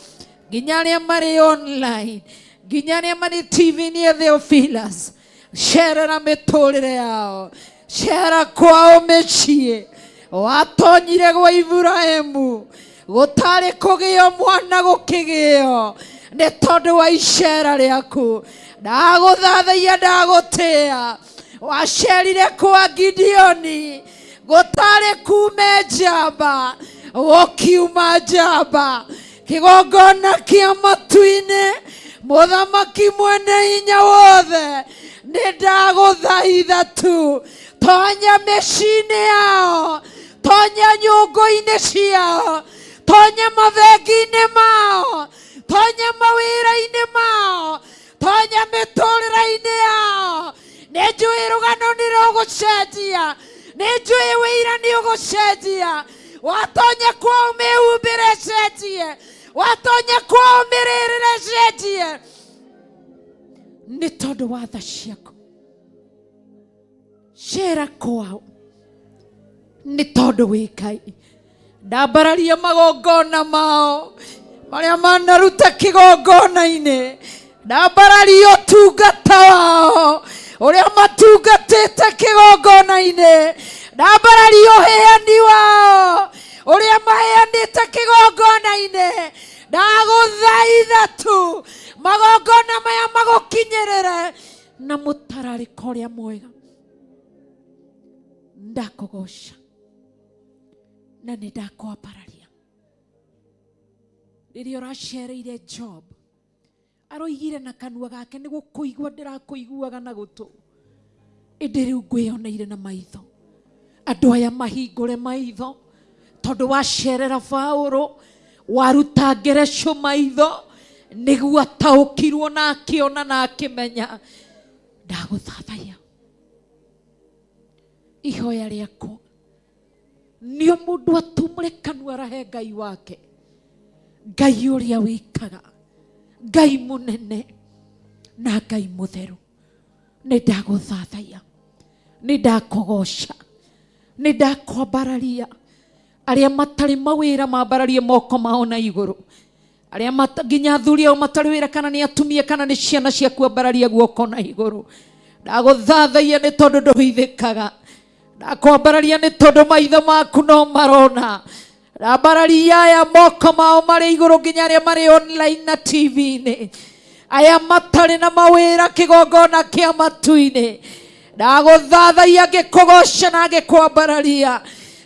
nginya arĩa marĩ online, nginya arĩa marĩ TV-inĩ ya Theophilus, cerera mĩtũrĩre yao, cera kwao mĩciĩ. Watonyire gwa Iburahĩmu gũtarĩ kũgĩo mwana gũkĩgĩo nĩ tondũ wa icera rĩaku. Ndagũthathaiya, ndagũtĩa. Wacerire kwa Gideoni gũtarĩ kume njamba, gũkiuma njamba. Kĩgongona kĩa matu-inĩ, mũthamaki mwene hinya wothe, nĩ ndagũthaitha tu, tonya mĩciĩ-inĩ yao, tonya nyũngũ-inĩ ciao, tonya mabengi-inĩ mao, tonya mawĩra-inĩ mao, tonya mĩtũrĩre-inĩ yao. Nĩ njũĩ rũgano nĩ rũgũcenjia, nĩ njũĩ wĩira nĩ ũgũcenjia. Watonye kwao mĩhumbĩre cenjie, watonye kwao mĩrĩrĩre cenjie, nĩ tondũ wa tha ciaku. Cera kwao nĩ tondũ wĩ Ngai. Ndambararia magongona mao marĩa manaruta kĩgongona-inĩ, ndambararia ũtungata wao ũrĩa matungatĩte kĩgongona-inĩ, ndambararia ũheani wao ũrĩa maheanĩte kĩgongona-inĩ. Ndagũthaitha tu magongona maya magũkinyĩrĩre na mũtararĩko ũrĩa mwega. Ndakũgoca na nĩ ndakwambararia. Rĩrĩa ũracereire Job, aroigire na kanua gake, nĩ gũkũigua ndĩrakũiguaga na gũtũ, ĩndĩ rĩu ngwĩyoneire na maitho. Andũ aya mahingũre maitho, tondũ wacerera Paũlũ waruta ngereco maitho nĩguo ataũkirwo na akĩona na akĩmenya. Ndagũthathaiya ihoya rĩakwa nĩ o mũndũ atumũre kanua arahe Ngai wake, Ngai ũrĩa wĩkaga, Ngai mũnene na Ngai mũtheru. Nĩ ndagũthathaiya, nĩ ndakũgoca, nĩ ndakwambararia. Arĩa matarĩ mawĩra mambararie moko mao na igũrũ, arĩa nginya athuri ao matarĩ wĩra, kana nĩ atumia kana nĩ ciana ciaku, ambararia guoko na igũrũ. Ndagũthathaiya nĩ tondũ ndũhithĩkaga, ndakwambararia nĩ tondũ maitho maku no marona. Ndambararia aya moko mao marĩ igũrũ, nginya arĩa marĩ online na TV-inĩ, aya matarĩ na mawĩra kĩgongona kĩa matu-inĩ. Ndagũthathaiya ngĩkũgoca na ngĩkwambararia,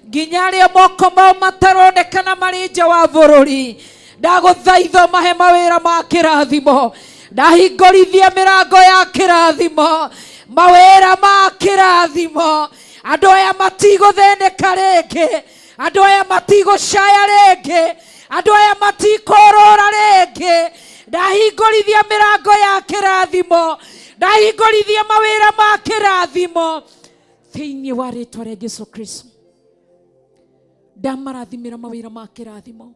nginya arĩa moko mao mataronekana marĩ nja wa bũrũri. Ndagũthaitha mahe mawĩra ma kĩrathimo, ndahingũrithia mĩrango ya kĩrathimo, mawĩra ma kĩrathimo. Andũ aya matigũthĩnĩka rĩngĩ, andũ aya matigũcaya rĩngĩ, andũ aya matikũrũra rĩngĩ. Ndahingũrithia mĩrango ya kĩrathimo, ndahingũrithia mawĩra ma kĩrathimo thĩinĩ wa rĩtwa rĩa Jesu Kristo. Ndamarathimĩra mawĩra ma kĩrathimo,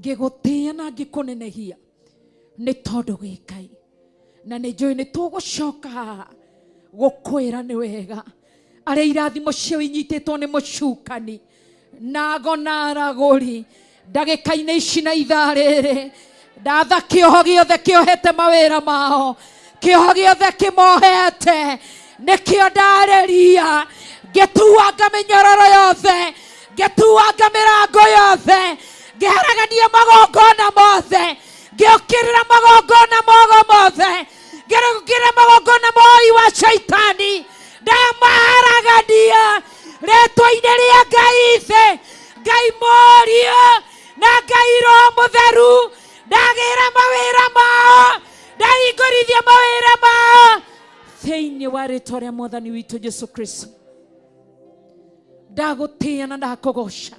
ngĩgũtĩĩa na ngĩkũnenehia nĩ tondũ wĩ Ngai, na nĩ njũĩ nĩ tũgũcoka haha gũkwĩra nĩ wega. Arĩa irathimo ciao inyitĩtwo nĩ mũcukani nago na aragũri, ndagĩka-inĩ ici na ithaa rĩrĩ ndatha kĩoho gĩothe kĩohete mawĩra mao, kĩoho gĩothe kĩmohete nĩkĩo ndarĩria, ngĩtuanga mĩnyororo yothe, ngĩtuanga mĩrango yothe, ngĩharagania magongona mothe, ngĩũkĩrĩra magongona mogo mothe, ngĩrũkĩrĩra magongona moi wa shaitani, ndamaharagania rĩtwa-inĩ rĩa Ngai Ithe, Ngai Mũriũ na Ngai Roho Mũtheru. Ndagĩra mawĩra mao, ndahingũrithia mawĩra mao thĩinĩ wa rĩtwa rĩa Mwathani witũ Jesu Kristo. Ndagũtĩĩa na ndakũgoca.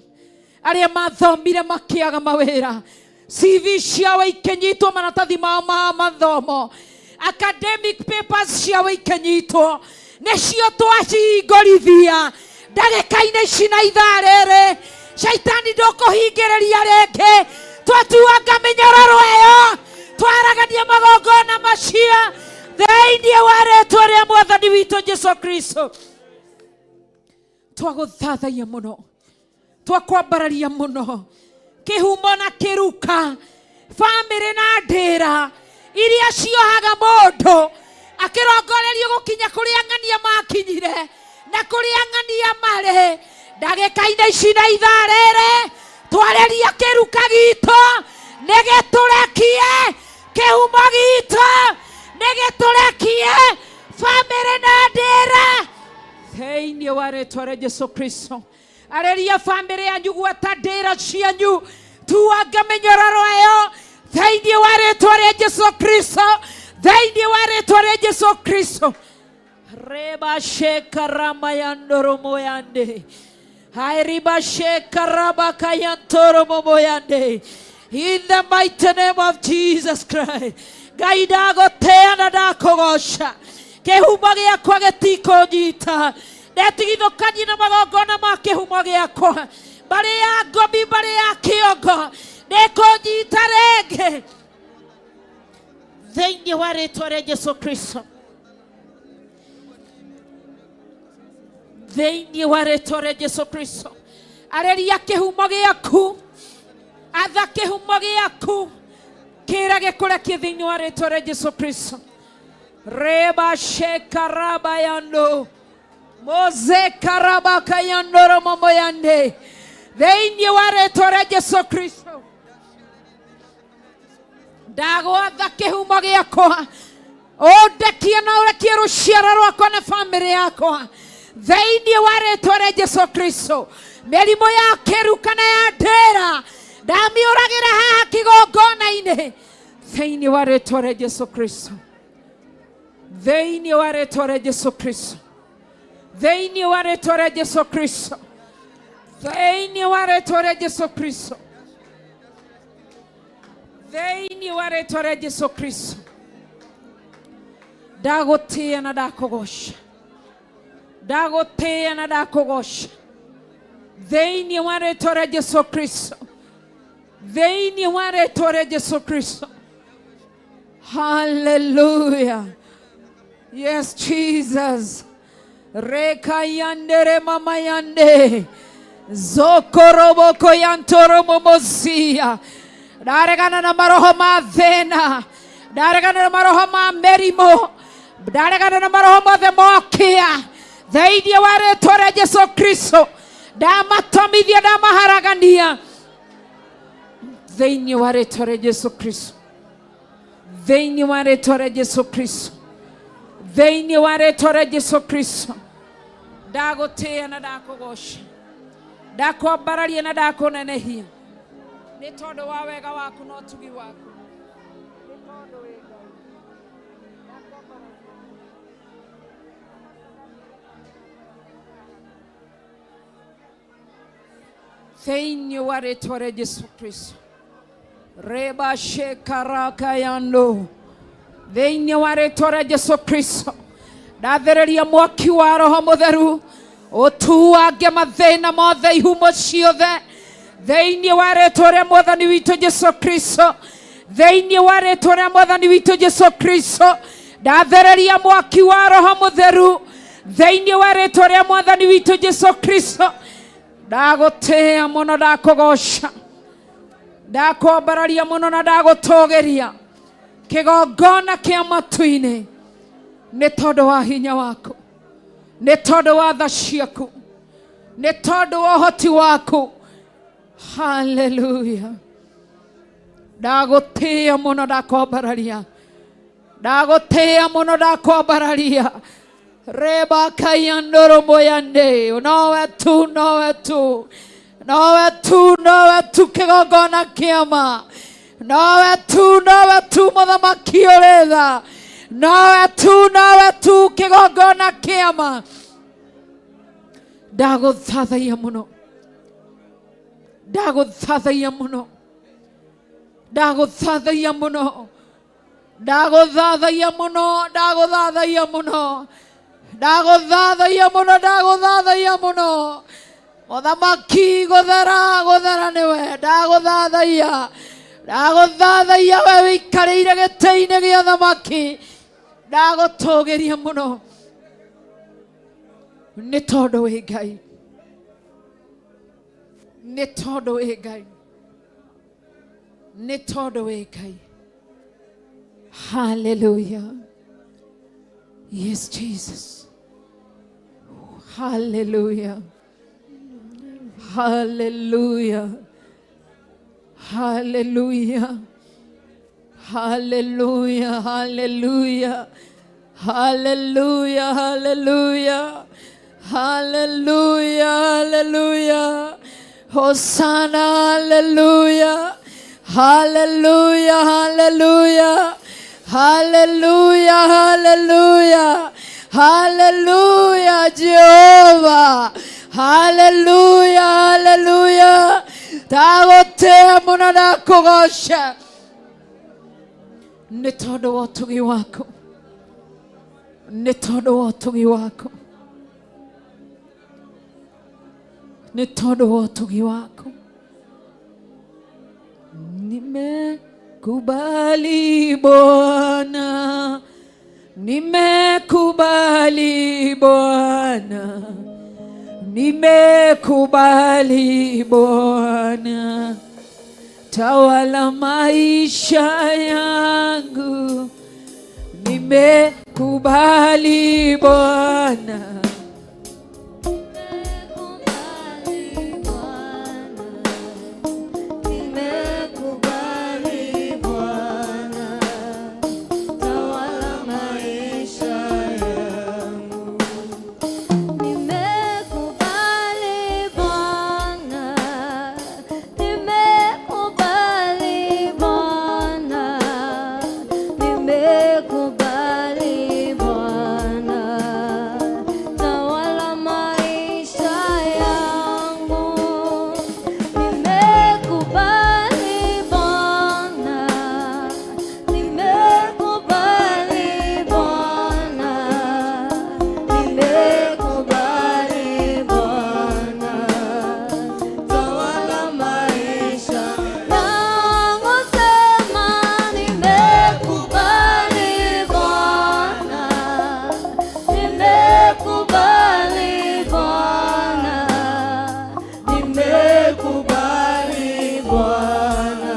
Arĩa mathomire makĩaga mawĩra, CV ciao ikĩnyitwo, maratathi mao ma mathomo, academic papers ciao ikĩnyitwo, nĩcio twacihingũrithia ndagĩka-inĩ ici na ithaa rĩrĩ. Shaitani ndũkũhingĩrĩria rĩngĩ, twatuanga mĩnyororo ĩyo, twaragania magongona macio thĩinĩ wa rĩtwa rĩa Mwathani witũ Jesu Kristo. Twagũthathaiya mũno, twakwambararia mũno, kĩhumo na kĩruka, bamĩrĩ na ndĩra iria ciohaga mũndũ akĩrongorerio gũkinya kũrĩa ng'ania makinyire na kũrĩa ng'ania marĩ. Ndagĩka-inĩ ici na ithaa rĩrĩ twarĩria kĩruka gitũ nĩgĩtũrekie, kĩhumo gitũ nĩgĩtũrekie, bamĩrĩ na ndĩra thĩinĩ wa rĩtwa rĩa Jesu Kristo. Arĩria bamĩrĩ yanyu, gwata ndĩra cianyu, tuanga mĩnyororo ĩyo thĩinĩ wa rĩtwa rĩa Jesu Kristo, thĩinĩ wa rĩtwa rĩa Jesu Kristo. Reba sheka rama ya ndoromo yande Hairiba sheka raba kayantoro momo yande. In the mighty name of Jesus Christ. Ngai ndagũtĩĩa na ndakũgoca, kĩhumo gĩakwa gĩtikũnyita, ndetigithũkanie na magongona ma kĩhumo gĩakwa. Mbarĩ ya ngomi, mbarĩ ya kĩongo nĩkũnyita rĩngĩ thĩinĩ wa rĩtwa rĩa Jesu Kristo, thĩinĩ wa rĩtwa rĩa Jesu Kristo. Arĩria kĩhumo gĩaku, atha kĩhumo gĩaku kĩra gĩkũrekie thĩinĩ wa rĩtwa rĩa Jesu Kristo. Reba shekaraba yando moze karabaka yandoro momo yande thĩinĩ wa rĩtwa rĩa Jesu Kristo. Ndagwatha kĩhumo gĩakwa ũndekie na ũrekie rũciaro rwakwa na bamĩrĩ yakwa thĩinĩ wa rĩtwa rĩa Jesu Kristo. Mĩrimũ ya kĩru kana ya ndĩra ndamiũragĩra haha kĩgongona-inĩ thĩinĩ wa rĩtwa rĩa Jesu Kristo, thĩinĩ wa rĩtwa rĩa Jesu Kristo, thĩinĩ wa rĩtwa rĩa Jesu Kristo, thĩinĩ wa rĩtwa rĩa Jesu Kristo, thĩinĩ wa rĩtwa rĩa Jesu Kristo. Ndagũtĩĩa na ndakũgoca, ndagũtĩĩa na ndakũgoca thĩinĩ wa rĩtwa rĩa Jesu Kristo, thĩinĩ wa rĩtwa rĩa Jesu Kristo. Hallelujah. Yes, Jesus. Reka yandere mama yande zokoroboko yantoro momosia. Ndaregana na maroho ma thĩna, ndaregana na maroho ma mĩrimũ, ndaregana na maroho mothe mokia thĩinĩ wa rĩtwa rĩa Jesu Kristo. Ndamatomithia, ndamaharagania thĩinĩ wa rĩtwa rĩa Jesu Kristo, thĩinĩ wa rĩtwa rĩa Jesu Kristo, thĩinĩ wa rĩtwa rĩa Jesu Kristo. Ndagũtĩĩa na ndakũgoca, ndakwambararia na ndakũnenehia nĩ tondũ wa wega waku na ũtugi waku, nĩ tondũ wĩ Ngai. Thĩinĩ wa rĩtwa rĩa Jesu Kristo. Reba shekaraka yando thĩinĩ wa rĩtwa rĩa Jesu Kristo. Ndathĩrĩria mwaki wa Roho Mũtheru ũtuange mathĩna mothe, ihumo ciothe thĩinĩ wa rĩtwa rĩa Mwathani witũ Jesu Kristo, thĩinĩ wa rĩtwa rĩa Mwathani witũ Jesu Kristo. Ndathĩrĩria mwaki wa Roho Mũtheru thĩinĩ wa rĩtwa rĩa Mwathani witũ Jesu Kristo. Ndagũtĩĩa mũno, ndakũgoca, ndakwambararia mũno na ndagũtũgĩria kĩgongona kĩa matu-inĩ nĩ tondũ wa hinya waku, nĩ tondũ wa tha ciaku, nĩ tondũ wa ũhoti waku. Haleluya. Ndagũtĩĩa mũno, ndakwambararia, ndagũtĩĩa mũno, ndakwambararia. Reba kayandoro moyande nowe tu, nowe tu, nowe tu, nowe tu kĩgongona kĩama, nowe tu, nowe tu mũthamaki ũrĩ tha, nowe tu, nowe tu kĩgongona kĩama. Ndagũthathaiya mũno, ndagũthathaiya mũno, ndagũthathaiya mũno, ndagũthathaiya mũno, ndagũthathaiya mũno, ndagũthathaiya mũno, ndagũthathaiya mũno. Mũthamaki gũthera, gũthera nĩwe. Ndagũthathaiya, ndagũthathaiya we wĩikarĩire gĩtĩ-inĩ gĩa thamaki. Ndagũtũgĩria mũno nĩ tondũ wĩ Ngai, nĩ tondũ wĩ Ngai, nĩ tondũ wĩ Ngai. Hallelujah. Yes, Jesus. Hallelujah. Hallelujah. Hallelujah. Hallelujah. Hallelujah. Hallelujah. Hallelujah. Hallelujah. Hallelujah. Hosanna. Hallelujah. Hallelujah. Hallelujah. Hallelujah. Hallelujah. Hallelujah. Jehovah. Hallelujah. Hallelujah. Ndagũtĩĩa mũno ndakũgoca nĩ tondũ wa ũtugi waku, nĩ tondũ wa ũtugi waku, Nĩ tondũ wa ũtugi waku. Nimekubali Bwana, nimekubali Bwana, nimekubali Bwana, tawala maisha yangu, nimekubali Bwana. Nimekubali Bwana, nimekubali Bwana, tawala maisha yangu. Nimekubali Bwana, nimekubali Bwana, nimekubali Bwana, tawala maisha yangu. Nimekubali Bwana, nimekubali Bwana, nimekubali Bwana, tawala maisha yangu. Sema nimekubali Bwana, nimekubali Bwana, nimekubali Bwana,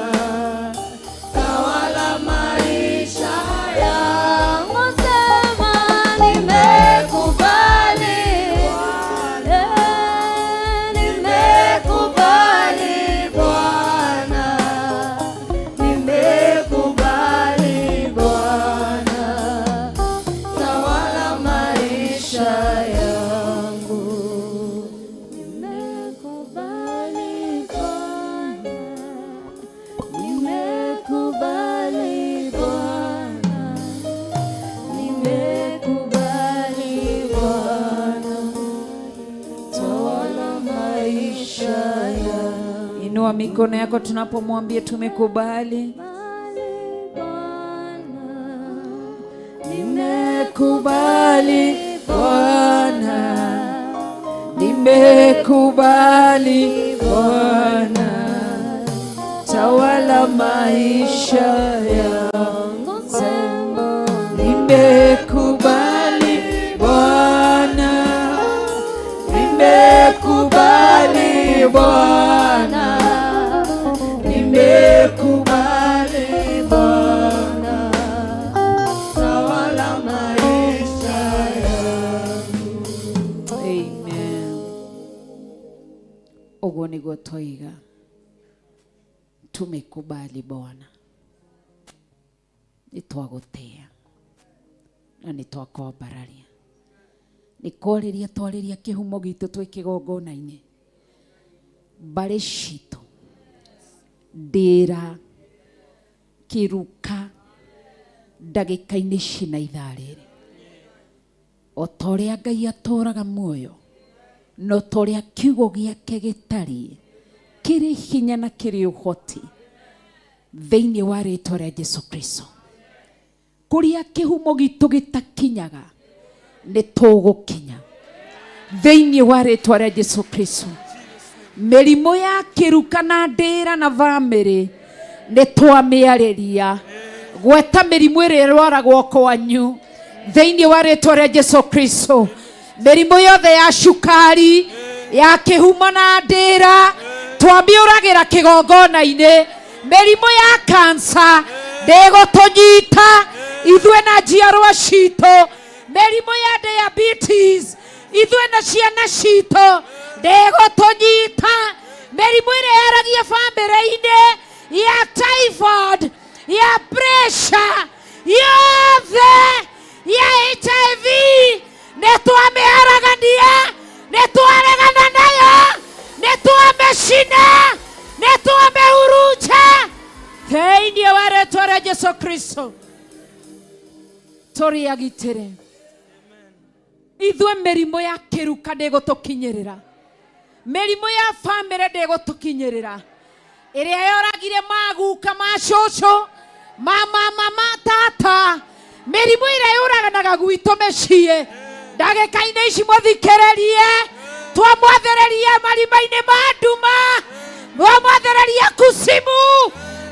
tawala maisha yangu. Sema nimekubali, nimekubali Bwana, nimekubali Bwana, tawala maisha yangu. Nimekubali Bwana, nimekubali Bwana, nimekubali Bwana, tawala maisha yangu. Inua mikono yako tunapomwambia tumekubali. Nimekubali Bwana, nimekubali Bwana, tawala maisha yangu. Nimekubali Bwana, nimekubali Bwana, nimekubali Bwana, Tawala maisha yangu. Amen. Ũguo nĩguo twoiga tumekubali Bwana, nĩ twagũtĩa na nĩ twakwambararia, nĩ kwarĩria twarĩria kĩhumo gitũ twĩ kĩgongona-inĩ, mbarĩ citũ, ndĩra, kĩruka, ndagĩka-inĩ ici na ithaa rĩrĩ, o ta ũrĩa Ngai atũraga muoyo na o ta ũrĩa kiugo gĩake gĩtariĩ, kĩrĩ hinya na kĩrĩ ũhoti thĩinĩ wa rĩtwa rĩa Jesu Kristo, kũrĩa kĩhumo gitũ gĩtakinyaga nĩ tũgũkinya thĩinĩ wa rĩtwa rĩa Jesu Kristo. Mĩrimũ ya kĩruka na ndĩra na bamĩrĩ nĩ twamĩarĩria, gweta mĩrimũ ĩrĩa ĩrwaragwo kwanyu thĩinĩ wa rĩtwa rĩa Jesu Kristo, mĩrimũ yothe ya cukari, ya kĩhumo na ndĩra twamĩũragĩra kĩgongona-inĩ, mĩrimũ ya kansa ndĩgũtũnyita ithuĩ na njiarwa citũ, mĩrimũ ya diabetes ithuĩ na ciana citũ ndĩgũtũnyita, mĩrimũ ĩrĩa yaragia bamĩrĩ-inĩ ya typhoid, ya pressure yothe, ya HIV, nĩ twamĩharagania, nĩ twaregana nayo, nĩ twamĩcina, nĩ twamĩhurunja thĩinĩ wa rĩtwa rĩa Jesu Kristo. Tũrĩ agitĩre ithuĩ, mĩrimũ ya kĩruka ndĩgũtũkinyĩrĩra, mĩrimũ ya bamĩrĩ ndĩgũtũkinyĩrĩra, ĩrĩa yoragire maguka, ma cũcũ, ma mama, ma tata, mĩrimũ ĩrĩa yũraganaga gwitũ mĩciĩ, ndagĩka-inĩ ici mũthikĩrĩrie. Twamwathĩrĩria marima-inĩ ma nduma, twamwathĩrĩria kucimu.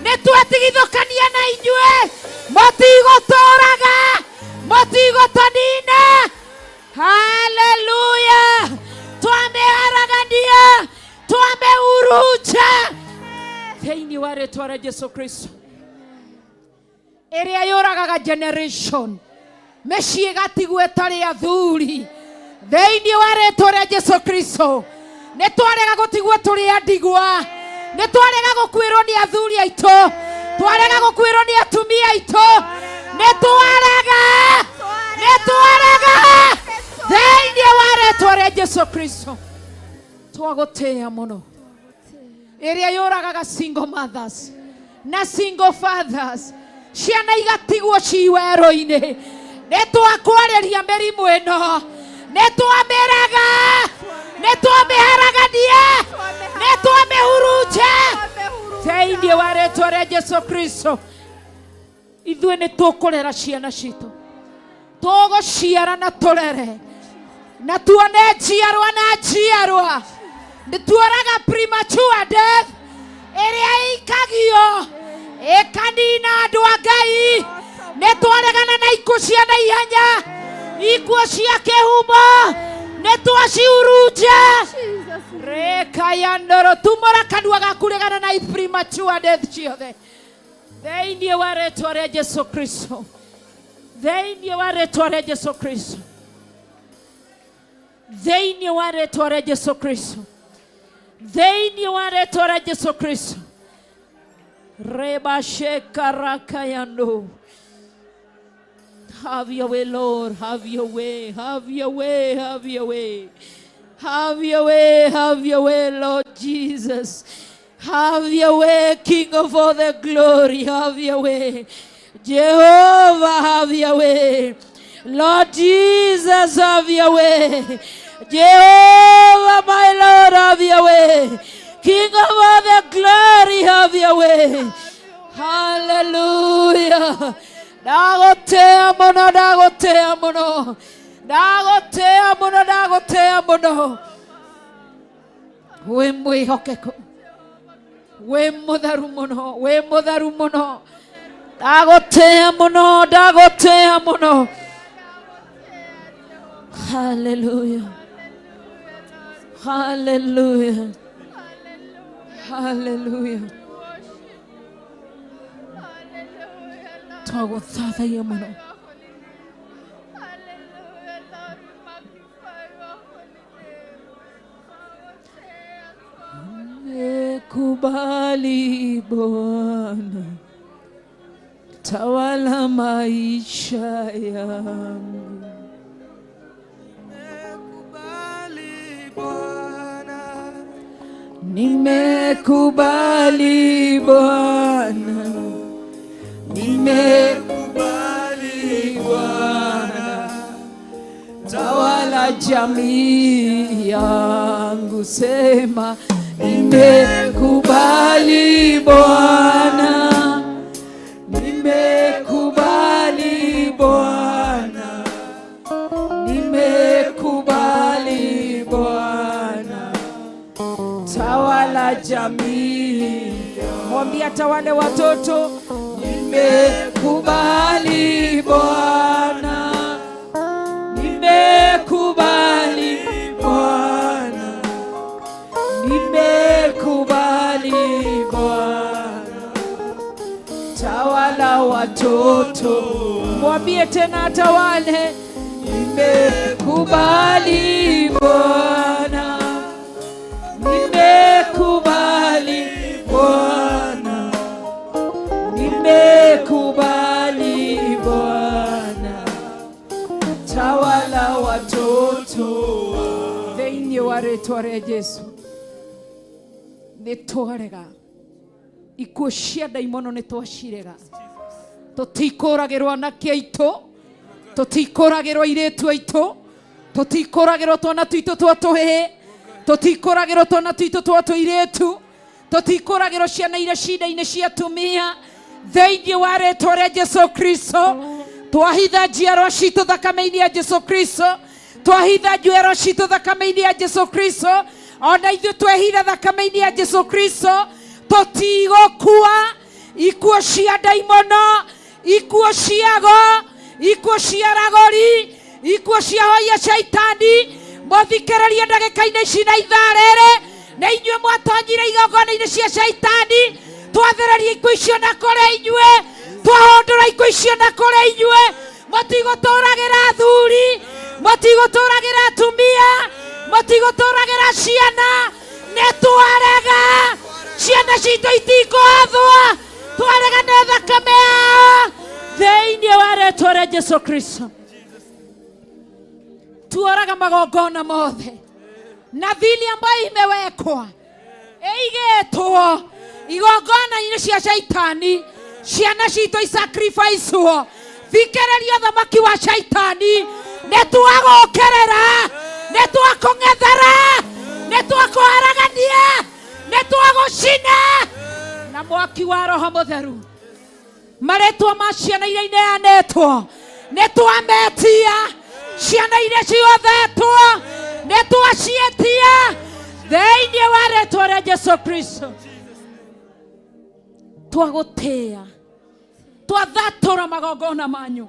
Nĩ twetigithũkania na inyuĩ, mũtigũtũraga, mũtigũtũnina. Haleluya! Twamĩharagania, twamĩhurunja thĩinĩ wa rĩtwa rĩa Jesu Kristo. Ĩrĩa yũragaga generation, mĩciĩ ĩgatigwo ĩtarĩ athuri, thĩinĩ wa rĩtwa rĩa Jesu Kristo. Nĩ twarega gũtigwo tũrĩ andigwa, nĩ twarega gũkuĩrwo nĩ athuri aitũ, twarega gũkuĩrwo nĩ atumia aitũ. Nĩ twarega, nĩ twarega thĩinĩ wa rĩtwa rĩa Jesu Kristo. Twagũtĩĩa mũno. Ĩrĩa yũragaga single mothers na single fathers, ciana igatigwo ci werũ-inĩ, nĩ twakwarĩria mĩrimũ ĩno, nĩ twamĩraga, nĩ twamĩharagania, nĩ twamĩhurunja thĩinĩ wa rĩtwa rĩa Jesu Kristo. Ithuĩ nĩ tũkũrera ciana citũ, tũgũciara na tũrere na tuone njiarwa na njiarwa. Nĩ tuoraga premature death ĩrĩa ĩikagio ĩkanina andũ a Ngai. Nĩ twaregana na ikuũ cia naihenya, ikuũ cia kĩhumo nĩ twacihurunja. Rekayandoro, tumũra kanua gaku, regana na premature death ciothe thĩinĩ wa rĩtwa rĩa Jesu Kristo, thĩinĩ wa rĩtwa rĩa Jesu Kristo, thĩinĩ wa rĩtwa rĩa Jesu Kristo, thĩinĩ wa rĩtwa rĩa Jesu Kristo. Rebashekarakayando. Have your way, Lord. Have your way. Have your way. Have your way. Have your way. Have your way, Lord Jesus. Have your way, King of all the glory. Have your way. Jehovah, have your way. Lord Jesus, have your way. Jehovah, my Lord, have your way. King of all the glory, have your way. Hallelujah. Ndagũtĩĩa mũno, ndagũtĩĩa mũno, ndagũtĩĩa mũno, ndagũtĩĩa mũno. Wĩ mwĩhokeku, wĩ mũtheru mũno, wĩ mũtheru mũno. Ndagũtĩĩa mũno, ndagũtĩĩa mũno. Hallelujah. Hallelujah. Hallelujah. Twagũthathaiya mũno. Hallelujah, Lord, we magnify your holy name. Nimekubali Bwana, tawala maisha yangu. Nimekubali Bwana, Nimekubali Bwana, nimekubali Bwana, tawala jamii yangu. Sema, nimekubali Bwana, nimekubali Bwana, nimekubali Bwana, tawala jamii. Mwambie tawale watoto. Nimekubali Bwana, nimekubali Bwana, nimekubali Bwana, tawala watoto. Mwambie tena tawale. Nimekubali Bwana, nimekubali Bwana, nimekubali Bwana, tawala watoto. Thĩinĩ wa rĩtwa rĩa Jesu, nĩ twarega ikuũ cia ndaimono, nĩ twacirega. Tũtikũragĩrwo anake aitũ, tũtikũragĩrwo airĩtu aitũ, tũtikũragĩrwo twana twitũ twa tũhĩĩ, tũtikũragĩrwo twana twitũ twa tũirĩtu, tũtikũragĩrwo ciana iria cinda-inĩ cia atumia. Thĩinĩ wa rĩtwa rĩa Jesu Kristo, twahitha njiarwa citũ thakame-inĩ ya Jesu Kristo. Twahitha njuĩro citũ thakame-inĩ ya Jesu Kristo, ona ithuĩ twehitha thakame-inĩ ya Jesu Kristo, tũtigũkua ikuũ cia ndaimono, ikuũ ciago, ikuũ cia ragori, ikuũ cia hoia shaitani. Mũthikĩrĩrie ndagĩka-inĩ ici na ithaa rĩrĩ, na inyuĩ mwatonyire igongona-inĩ cia shaitani, twathereria ikuũ icio na kũrĩ inyuĩ, twahũndũra ikuũ icio na kũrĩ inyuĩ. Mũtigũtũragĩra athuri, mũtigũtũragĩra atumia, mũtigũtũragĩra ciana. Nĩ twarega, ciana citũ itikũhathwo, twarega nĩ thakame yao thĩinĩ wa rĩtwa rĩa Jesu Kristo. Tuoraga magongona mothe na thili ambayo imewekwa ĩigĩtwo igongona-inĩ cia shaitani, ciana citũ isacrificewo. Thikĩrĩria thamaki wa shaitani, nĩ twagũkĩrĩra, nĩ twakũng'ethera, nĩ twakũharagania, nĩ twagũcina na mwaki wa Roho Mũtheru. Marĩtwa ma ciana iria ineanĩtwo nĩ twametia, ciana iria ciothetwo nĩ twaciĩtia thĩinĩ wa rĩtwa rĩa Jesu Kristo. Twagũtĩĩa, twathatũra magongona manyu,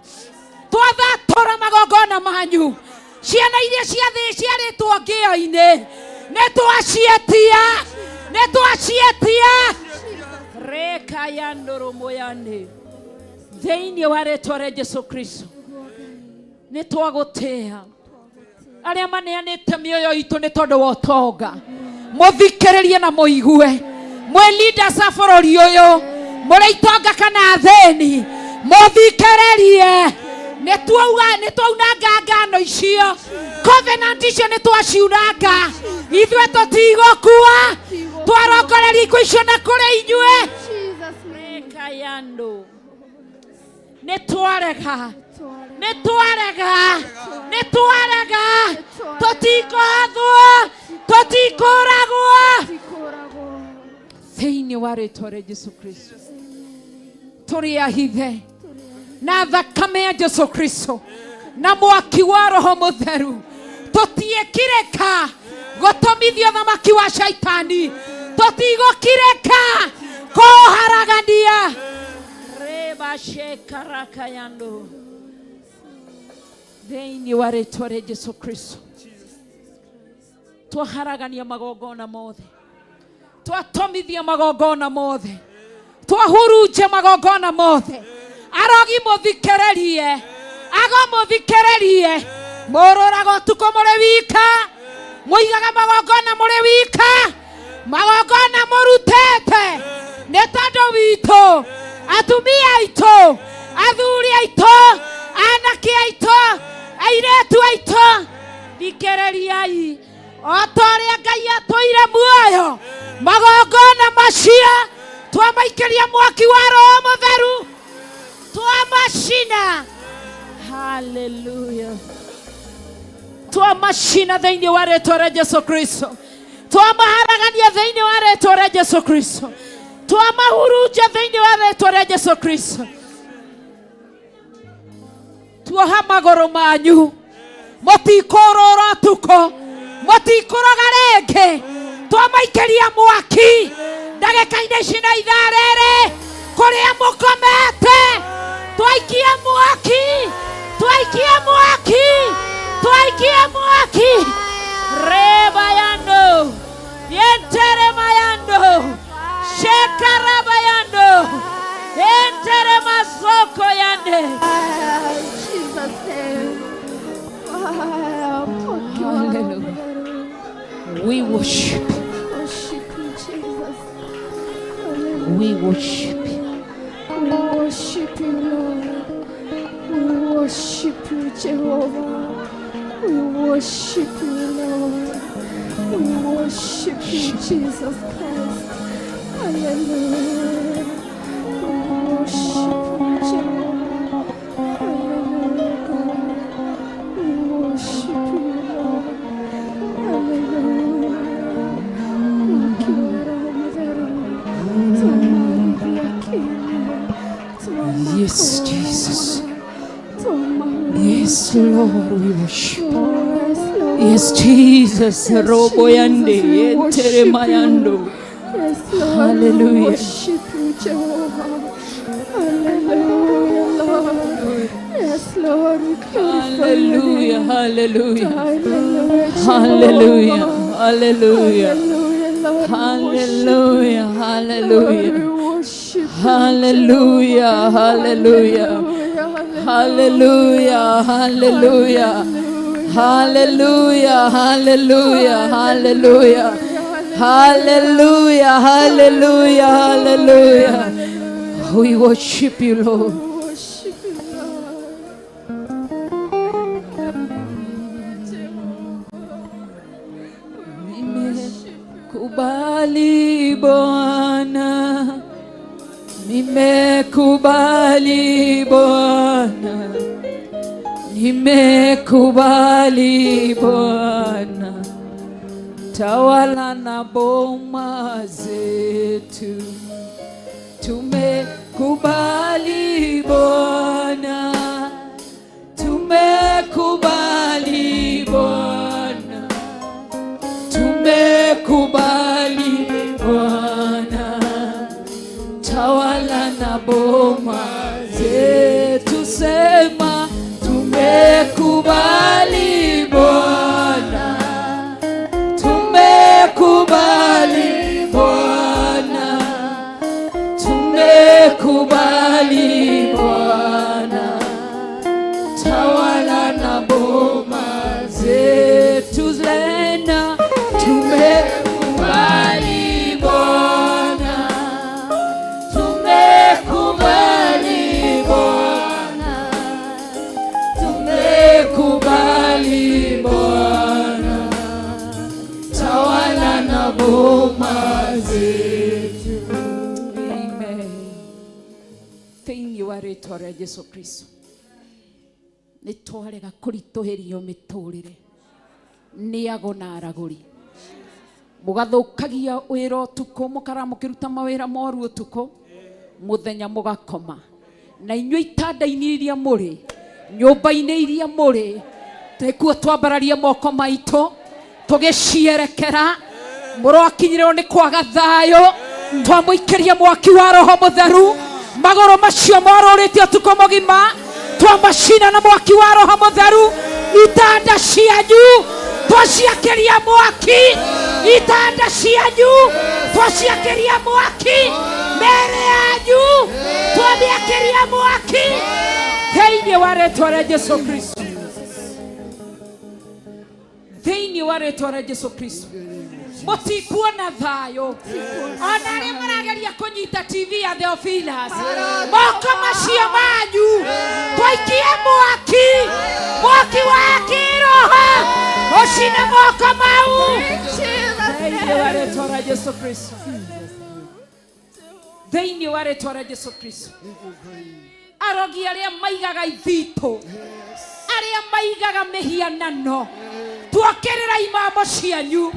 twathatũra magongona manyu. Ciana iria ciathĩ ciarĩtwo ngĩo-inĩ nĩ twaciĩtia, nĩ twaciĩtia reka ya ndũrũmũyane thĩinĩ wa rĩtwa rĩa Jesu Kristo. Nĩ twagũtĩĩa arĩa maneanĩte mĩoyo itũ nĩ tondũ wa ũtonga. Mũthikĩrĩrie na mũigue, mwĩ leaders a bũrũri ũyũ, mũrĩ itonga kana athĩni, mũthikĩrĩrie. Nĩ twauga, nĩ twaunanga ngano icio, covenant icio nĩ twaciunanga. Ithuĩ tũtigũkua, twarongoreria ikuũ icio na kũrĩ inyuĩ. Rekayando, nĩ twarega, nĩ twarega, nĩ twarega, tũtikũhathwo, tũtikũragwo thĩinĩ wa rĩtwa rĩa Jesu Kristo. Tũrĩ ahithe na thakame ya Jesu Kristo na mwaki wa Roho Mũtheru. Tũtiĩkirĩka gũtũmithio thamaki wa shaitani, tũtigũkirĩka kũharagania reba shekarakayando thĩinĩ wa rĩtwa rĩa Jesu Kristo. Twaharagania magongona mothe, twatomithia magongona mothe, twahurunja magongona mothe. Arogi mũthikĩrĩrie, ago mũthikĩrĩrie, mũrũraga ũtukũ mũrĩ wika, mũigaga magongona mũrĩ wika, magongona mũrutĩte nĩ tondũ witũ, atumia aitũ, athuri aitũ, anake aitũ, airĩtu aitũ. Thikĩrĩriai, o ta ũrĩa Ngai atũire muoyo, magongona macio twamaikĩria mwaki wa Roho Mũtheru, twamacina. Haleluya! Twamacina thĩinĩ wa rĩtwa rĩa Jesu Kristo, twamaharagania thĩinĩ wa rĩtwa rĩa Jesu Kristo, twamahurunja thĩinĩ wa rĩtwa rĩa Jesu Kristo. Tuoha magũrũ manyu, mũtikũrũra ũtukũ, mũtikũroga rĩngĩ. Twamaikĩria mwaki ndagĩka-inĩ ici na ithaa rĩrĩ, kũrĩa mũkomete, twaikia mwaki, twaikia mwaki, twaikia mwaki. Rebayando yenteremayando shekarabayando enteremasoko yande. Jesus name. Fire, Hallelujah. We worship you. Worship you, Jesus. Hallelujah. We worship you. We worship you, Lord. We worship you, Jehovah. We worship you, Lord. We worship you, Jesus Christ. Hallelujah. We worship you, Jehovah. Hallelujah, God. We worship you, Lord. Hallelujah. Mwaki wa Roho Mũtheru. Tũmarithia Yes, Jesus. Yes, Lord, we worship. Yes, Jesus. Yes, Robo yande, Jesus, we yentere worship you. mayando. Yes, Lord, Hallelujah. we worship you, Jehovah. Hallelujah, Lord. Yes, Lord, we glorify your Hallelujah, name. hallelujah. Hallelujah, Hallelujah, Jehovah. hallelujah. Hallelujah, Lord, we worship Hallelujah, you. Lord, hallelujah. we worship you, Hallelujah, Jehovah. hallelujah. Hallelujah, Hallelujah, hallelujah. Hallelujah, hallelujah, hallelujah. Hallelujah, hallelujah, hallelujah. We worship you, Lord. We worship you, Lord. Nimekubali Bwana, nimekubali Bwana, nimekubali Bwana, tawala na boma zetu. Tumekubali Bwana, tumekubali Bwana, tumekubali Bwana, tawala na boma zetu, sema tumekubali Bwana, tumekubali Bwana, tumekubali Bwana, tawala na boma zetu lena, tumekubali Bwana, tumekubali Bwana, tumekubali Bwana, tawala na boma zetu. Amen. Thĩinĩ wa rĩtwa rĩa Jesu Kristo nĩ twarega kũritũhĩrio mĩtũrĩre nĩ ago na aragũri mũgathũkagia wĩra ũtukũ mũkara mũkĩruta mawĩra moru ũtukũ mũthenya mũgakoma na inyuĩ itanda-inĩ iria mũrĩ nyũmba-inĩ iria mũrĩ nĩkuo twambararia moko maitũ tũgĩcierekera mũroakinyĩrĩrwo nĩ kwaga thayũ twamũikĩria mwaki wa roho mũtheru magũrũ macio morũrĩte ũtukũ mũgima twamacina na mwaki wa roho mũtheru itanda cianyu twaciakĩria mwaki itanda cianyu twaciakĩria mwaki mere yanyu twamĩakĩria mwaki thĩinĩ wa rĩtwa rĩa Jesu Kristo thĩinĩ wa rĩtwa rĩa Jesu Kristo mũtikuona thayũ ona arĩa marageria kũnyita TV ya Theophilus moko macio manyu twaikie mwaki mwaki wa kĩroho ũcine moko mau thĩinĩ wa rĩtwa rĩa Jesu Kristo thĩinĩ wa rĩtwa rĩa Jesu Kristo arogi arĩa maigaga ithitũ arĩa maigaga mĩhianano tuokĩrĩra imamo cianyu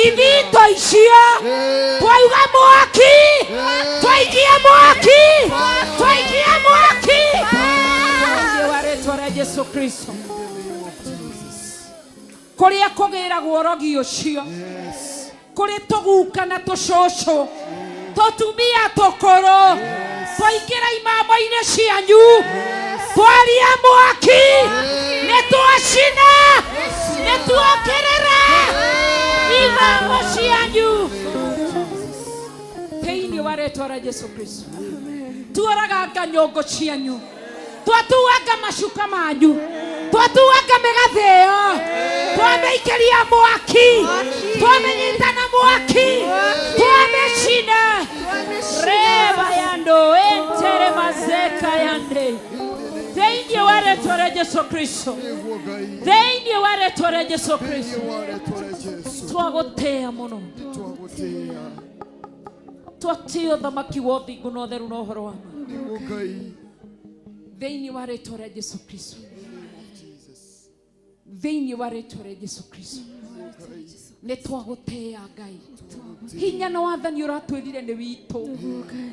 ithito icio twauga mwaki twaikia mwaki twaikia mwaki thĩinĩ wa rĩtwa rĩa Jesu Kristo kũrĩa kũgĩragwo ũrogi ũcio kũrĩ tũguka na tũcũcũ tũtumia tũkũrũ twaingĩra imamo-inĩ cianyu twaria mwaki nĩ twacina nĩ tuokĩrĩra imamo cianyu thĩinĩ wa rĩtwa rĩa Jesu Kristo tuoraganga nyũngũ cianyu twatuanga macuka manyu twatuanga mĩgathĩ ĩyo twamĩikĩria mwaki twamĩnyita na mwaki twamĩcina reba yando entere mazeka yande thĩinĩ wa rĩtwa rĩa Jesu Kristo thĩinĩ wa rĩtwa rĩa Jesu Kristo twagũtĩĩa mũno twatĩĩa ũthamaki wa ũthingu na ũtheru na ũhoro wa ma thĩinĩ wa rĩtwa rĩa Jesu Kristo thĩinĩ wa rĩtwa rĩa Jesu Kristo Nĩ twagũtĩĩa Ngai. Hinya na wathani ũratwĩrire nĩ witũ.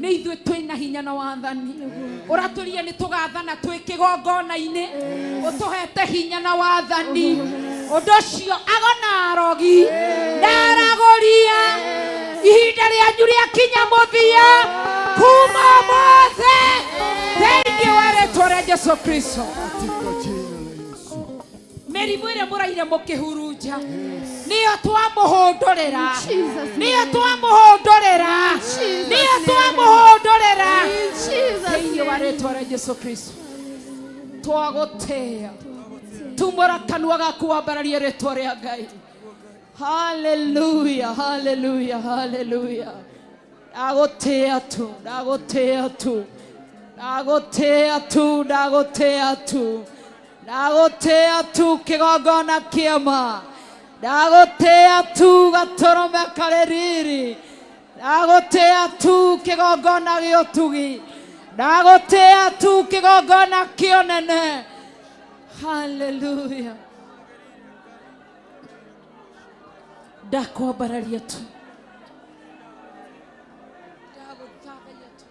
Nĩ ithuĩ twĩna hinya na wathani. Ũratwĩrire nĩ tũgathana twĩ kĩgongona-inĩ. Ũtũhete hinya na wathani. Ũndũ ũcio ago na arogi na aragũria ihinda rĩanyu rĩakinya mũthia kuma ũmũthĩ thĩinĩ wa rĩtwa rĩa Jesu Kristo. Katika jina la Yesu. Mĩrimũ ĩrĩa mũraire mũkĩhurunja nĩyo twamũhũndũrĩra, nĩyo twamũhũndũrĩra, nĩyo twamũhũndũrĩra thĩinĩ wa rĩtwa rĩa Jesu Kristo. Twagũtĩĩa, tumũra kanua gaku wambararie rĩtwa rĩa Ngai. Haleluya, haleluya, haleluya. Ndagũtĩĩa tu, ndagũtĩĩa tu, ndagũtĩĩa tu, ndagũtĩĩa tu, ndagũtĩĩa tu, kĩgongona kĩama. Ndagũtĩĩa tu, gatũrũme karĩ riri. Ndagũtĩĩa tu, kĩgongona gĩa ũtugi. Ndagũtĩĩa tu, kĩgongona kĩonene. Haleluya. Ndakwambararia tu, ndagũthathaiya tu.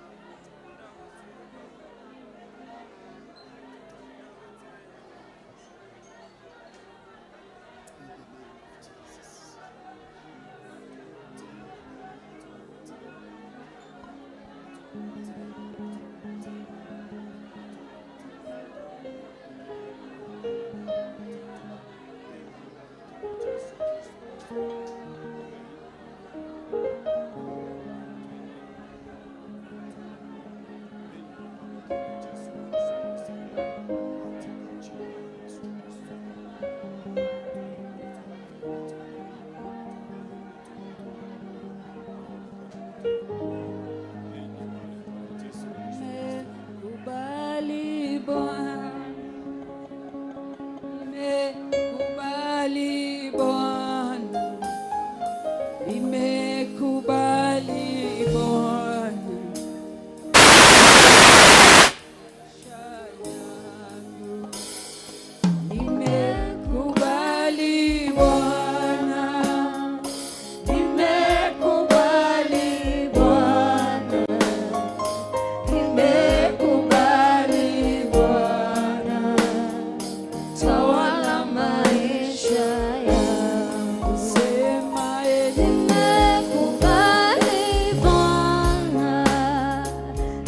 Nimekubali Bwana, nimekubali Bwana, nimekubali Bwana. Maisha yangu. Nimekubali Bwana, nimekubali Bwana, nimekubali Bwana, tawala maisha yangu. Sema Nimekubali Bwana,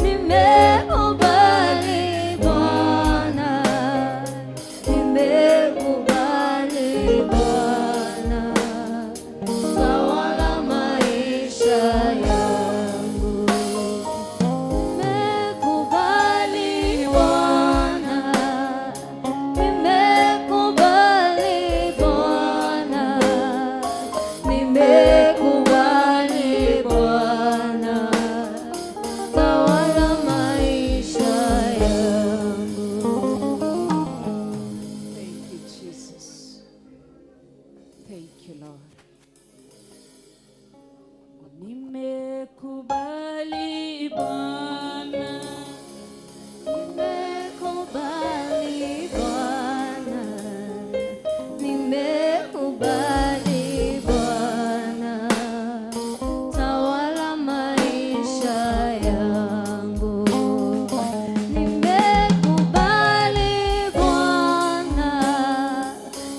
nimekubali Bwana, nimekubali Bwana, tawala maisha yangu. Nimekubali Bwana, nimekubali Bwana, nimekubali Bwana, tawala maisha yangu. Thank you, Jesus. Thank you, Lord. Nimekubali Bwana, Nimekubali Bwana, nimekubali Bwana, tawala maisha yangu. Nimekubali Bwana,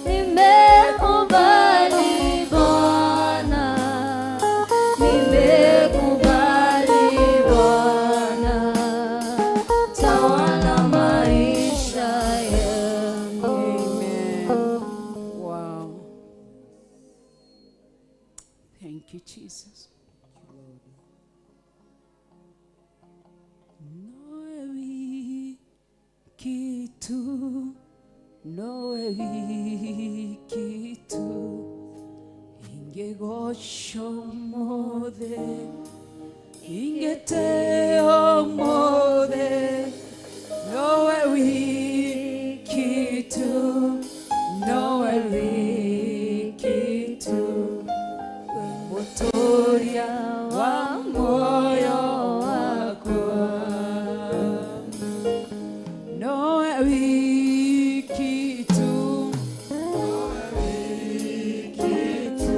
nimekubali Bwana, nimekubali Bwana, tawala maisha yangu. Amen. Wow. Thank you, Jesus. Nowe wiki tu, nowe wiki tu, ingĩgoco ũmũthĩ, ingĩtĩo ũmũthĩ, nowe wiki tu, nowe wiki tu, wĩ mũtũria wa muoyo wakwa. Nowe wiki tu, nowe wiki tu.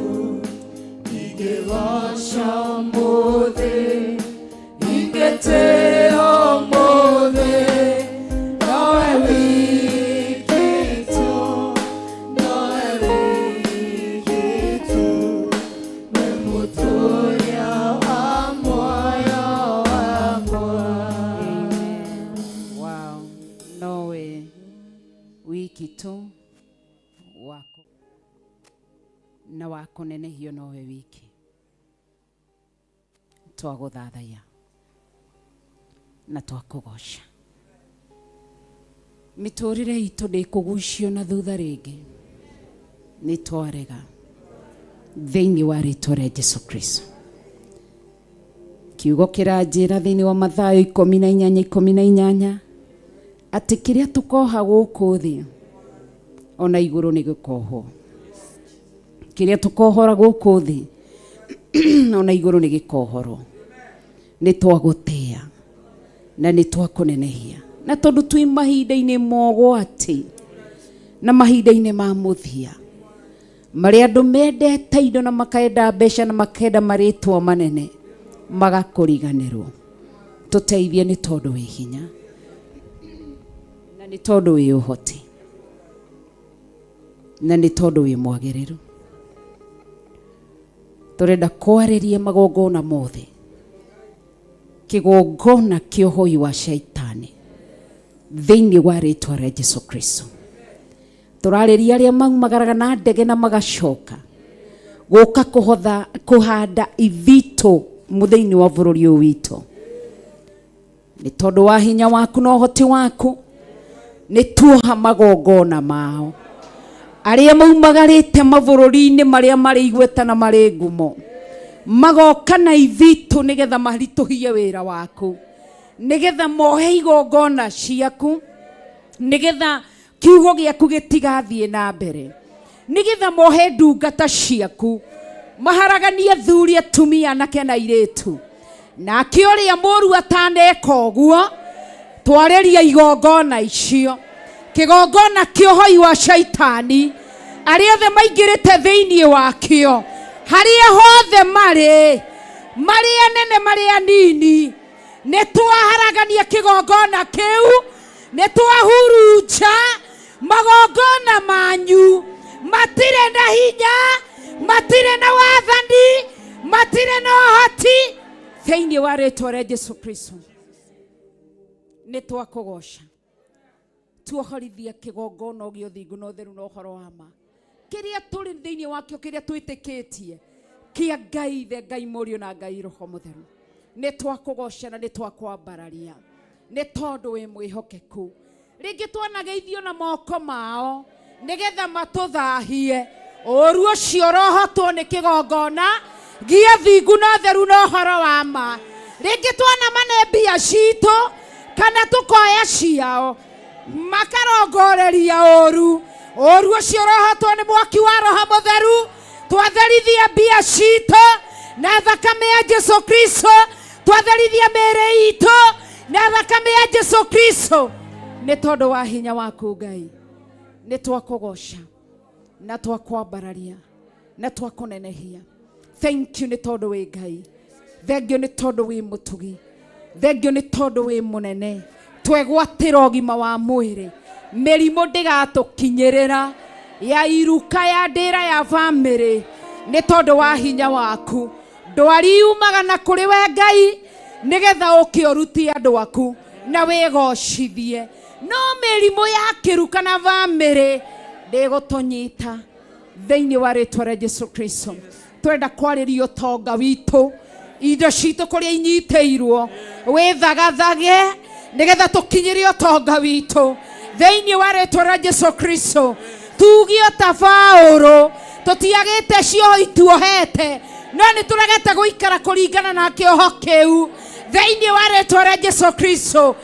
Wiki tu wako na wa kũnenehio nowe wiki. Twagũthathaiya na twakũgoca. Mĩtũrĩre itũ ndĩkũgucio na thutha rĩngĩ, nĩ twarega thĩinĩ wa rĩtwa rĩa Jesu Kristo. Kiugo kĩranjĩra thĩinĩ wa Mathayo 18:18 atĩ kĩrĩa tũkoha gũkũ thĩ ona igũrũ nĩ gĩkohwo, kĩrĩa tũkohora gũkũ thĩ ona igũrũ nĩ gĩkohorwo. Nĩ twagũtĩa na nĩ twakũnenehia, na tondũ twĩ mahinda-inĩ mogwati na mahinda-inĩ ma mũthia marĩa andũ mendete indo na makenda mbeca na makenda marĩtwa manene magakũriganĩrwo, tũteithie nĩ tondũ wĩ hinya na nĩ tondũ wĩ ũhoti na nĩ tondũ wĩ mwagĩrĩru. Tũrenda kwarĩria magongona mothe, kĩgongona kĩa ũhoi wa shaitani thĩinĩ wa rĩtwa rĩa Jesu Kristo. Tũrarĩria arĩa maumagaraga na ndege na magacoka gũka kũhotha kũhanda ithitũ mũthĩinĩ wa bũrũri ũyũ witũ. Nĩ tondũ wa hinya waku na ũhoti waku nĩ tuoha magongona mao arĩa maumagarĩte mabũrũri-inĩ marĩa marĩ igweta na marĩ ngumo, magoka na ithitũ nĩgetha maritũhie wĩra waku, nĩgetha mohe igongona ciaku, nĩgetha kiugo gĩaku gĩtigathiĩ na mbere, nĩgetha mohe ndungata ciaku, maharaganie athuri, atumia, anake na airĩtu. Nake ũrĩa mũru ataneka ũguo, twarĩria igongona icio, kĩgongona kĩa ũhoi wa shaitani, arĩa othe maingĩrĩte thĩinĩ wakĩo, harĩa hothe marĩ, marĩ anene marĩ anini, nĩ twaharagania kĩgongona kĩu, nĩ twahurunja magongona manyu, matirĩ na hinya, matirĩ na wathani, matirĩ na ũhoti thĩinĩ wa rĩtwa rĩa Jesu Kristo. Nĩ twakũgoca, tuohorithia kĩgongona gĩa ũthingu na ũtheru na ũhoro wa ma kĩrĩa tũrĩ thĩinĩ wakĩo, kĩrĩa twĩtĩkĩtie kĩa Ngai Ithe, Ngai Mũriũ na Ngai Roho Mũtheru. Nĩ twakũgoca na nĩ twakwambararia nĩ tondũ wĩ mwĩhokeku. Rĩngĩ twanageithio na moko mao nĩgetha matũthahie, ũru ũcio ũrohotwo nĩ kĩgongona gĩa thingu na ũtheru na ũhoro wa ma. Rĩngĩ twanamane mbia citũ kana tũkoya ciao makarongoreria ũru, ũru ũcio ũrohotwo nĩ mwaki wa Roho Mũtheru. Twatherithia mbia citũ na thakame ya Jesu Kristo, twatherithia mĩĩrĩ itũ na thakame ya Jesu Kristo, nĩ tondũ wa hinya waku Ngai. Nĩ twakũgoca na twakwambararia na twakũnenehia. Thank you nĩ tondũ wĩ Ngai, thengio nĩ tondũ wĩ mũtugi, thengio nĩ tondũ wĩ mũnene. Twegwatĩra ũgima wa mwĩrĩ, mĩrimũ ndĩgatũkinyĩrĩra ya iruka ya ndĩra ya bamĩrĩ, nĩ tondũ wa hinya waku. Ndwari yumaga na kũrĩ we Ngai, nĩgetha ũke ũrutie andũ aku na wĩgocithie. No mĩrimũ ya kĩruka na bamĩrĩ ndĩgũtũnyita thĩinĩ wa rĩtwa rĩa Jesu Kristo. Twenda kwarĩria ũtonga witũ, indo citũ kũrĩa inyitĩirwo, wĩthagathage nĩgetha tũkinyĩre ũtonga witũ thĩinĩ wa rĩtwa rĩa Jesu Kristo. Tuge o ta Paũlũ, tũtiagĩte cioho ituohete, no nĩ tũregete gũikara kũringana na kĩoho kĩu thĩinĩ wa rĩtwa rĩa Jesu Kristo.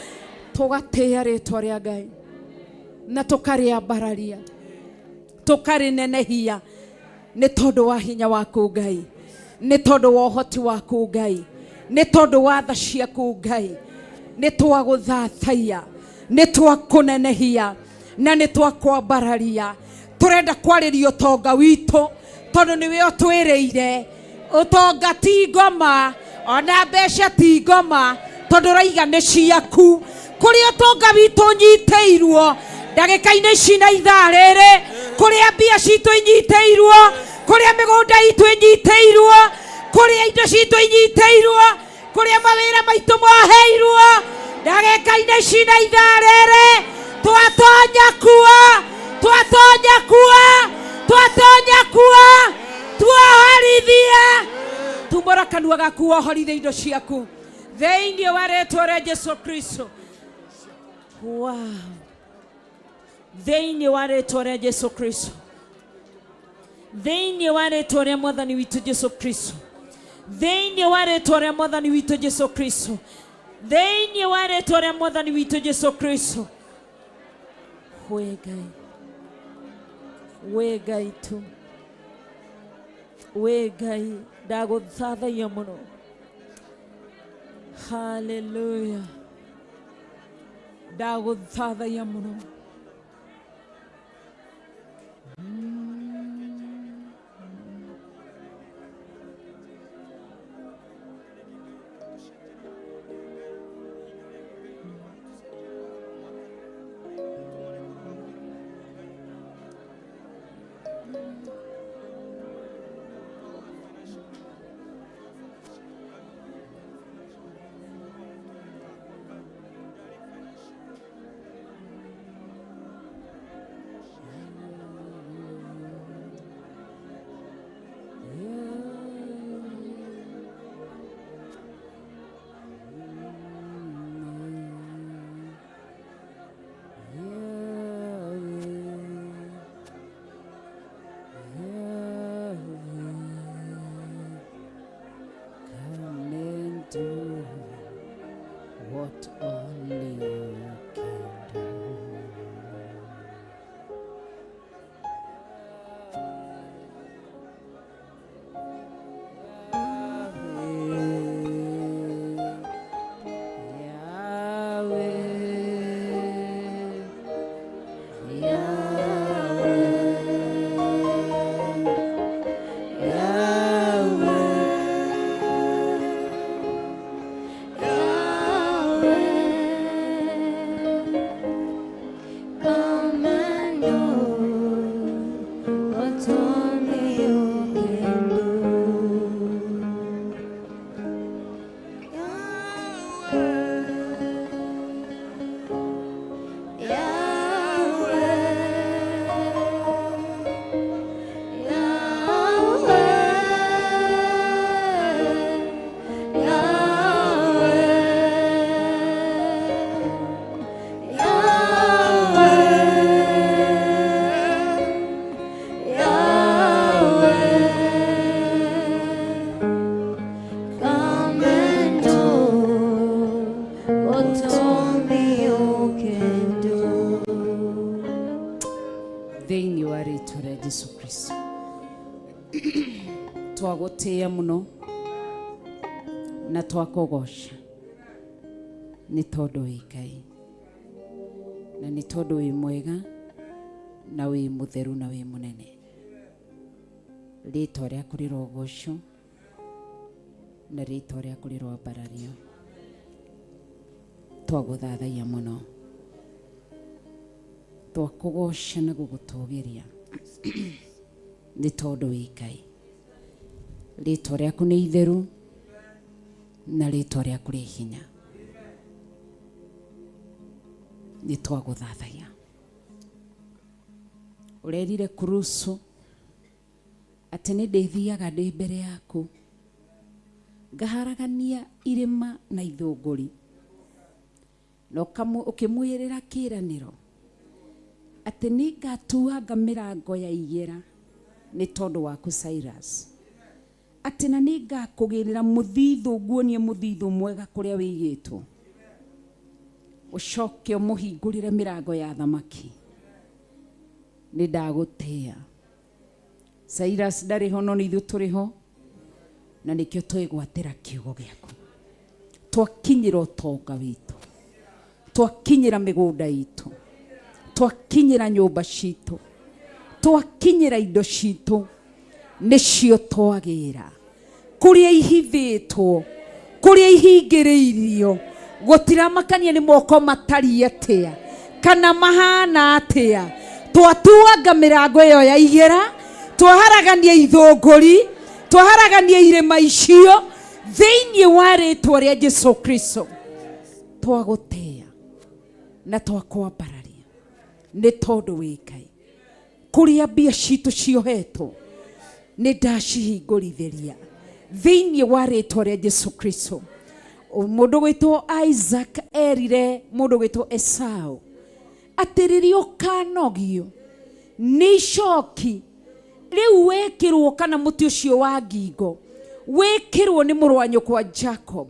Tũgatĩĩa rĩtwa rĩa Ngai na tũkarĩambararia, tũkarĩnenehia nĩ tondũ wa hinya waku Ngai, nĩ tondũ wa ũhoti waku Ngai, nĩ tondũ wa tha ciaku Ngai. Nĩ twagũthathaiya, nĩ twakũnenehia na nĩ twakwambararia. Tũrenda kwarĩria ũtonga witũ tondũ nĩwe ũtwĩrĩire ũtonga ti ngoma, ona mbeca ti ngoma, tondũ ũraiga nĩ ciaku. Kũrĩa ũtonga witũ ũnyitĩirwo ndagĩka-inĩ ici na ithaa rĩrĩ, kũrĩa mbia citũ inyitĩirwo, kũrĩa mĩgũnda itũ ĩnyitĩirwo, kũrĩa indo citũ inyitĩirwo, kũrĩa mawĩra maitũ moheirwo ndagĩka-inĩ ici na ithaa rĩrĩ, Twatonya kuo, twatonya kuo, twatonya kuo, tuohorithie. Tumbũra kanua gaku wohorithie indo ciaku thĩinĩ wa rĩtwa rĩa Jesu Kristo. Wow. Thĩinĩ wa rĩtwa rĩa Jesu Kristo, thĩinĩ wa rĩtwa rĩa mwathani witũ Jesu Kristo, thĩinĩ wa rĩtwa rĩa mwathani witũ Jesu Kristo, thĩinĩ wa rĩtwa rĩa mwathani witũ Jesu Kristo. We Ngai, we Ngai tu, we Ngai, ndagũthathaiya mũno. Haleluya, ndagũthathaiya mũno. Come and do what only you can do. Yahweh, Yahweh, Come and do what only you can do. Come and do what only you can do. Thĩinĩ wa rĩtwa rĩa Jesu Kristo, twagũtĩĩa mũno na twakũgoca nĩ tondũ wĩ Ngai na nĩ tondũ wĩ mwega na wĩ mũtheru na wĩ mũnene. Rĩtwa rĩaku rĩrogocwo na rĩtwa rĩaku rĩroambarario. Twagũthathaiya mũno, twakũgoca na gũgũtũgĩria nĩ tondũ wĩ Ngai. Rĩtwa rĩaku nĩ itheru na rĩtwa rĩaku rĩ hinya. Nĩ twagũthathaiya. Ũrerire kurusu atĩ nĩ ndĩthiaga ndĩ mbere yaku ngaharagania irĩma na ithũngũri, na ũkĩmwĩrĩra kĩĩranĩro atĩ nĩ ngatuanga mĩrango ya igera nĩ tondũ waku Cyrus, atĩ na nĩ ngakũgĩrĩra mũthithũ, nguonie mũthithũ mwega kũrĩa wĩigĩtwo, ũcoke ũmũhingũrĩre mĩrango ya thamaki. Nĩ ndagũtĩĩa. Cyrus ndarĩ ho no nĩ ithuĩ tũrĩ ho, na nĩkĩo twĩgwatĩra kiugo gĩaku. Twakinyĩra ũtonga witũ, twakinyĩra mĩgũnda itũ, twakinyĩra nyũmba citũ, twakinyĩra indo citũ, nĩcio twagĩra kũrĩa ihithĩtwo, kũrĩa ihingĩrĩirio, gũtiramakania nĩ moko matariĩ atĩa kana mahana atĩa. Twatuanga mĩrango ĩyo ya igera, twaharagania ithũngũri, twaharagania irĩma icio thĩinĩ wa rĩtwa rĩa Jesu Kristo. Twagũtĩĩa na twakwambararia. Nĩ tondũ wĩ Ngai. Kũrĩa mbia citũ ciohetwo nĩ ndacihingũrithĩria thĩinĩ wa rĩtwa rĩa Jesu Kristo. Mũndũ gwĩtwo Isaac erire mũndũ gwĩtwo Esau atĩ rĩrĩa ũkanogio nĩ icoki rĩu wekĩrwo kana mũtĩ ũcio wa ngingo wĩkĩrwo nĩ mũrũ wa nyũkwa Jacob,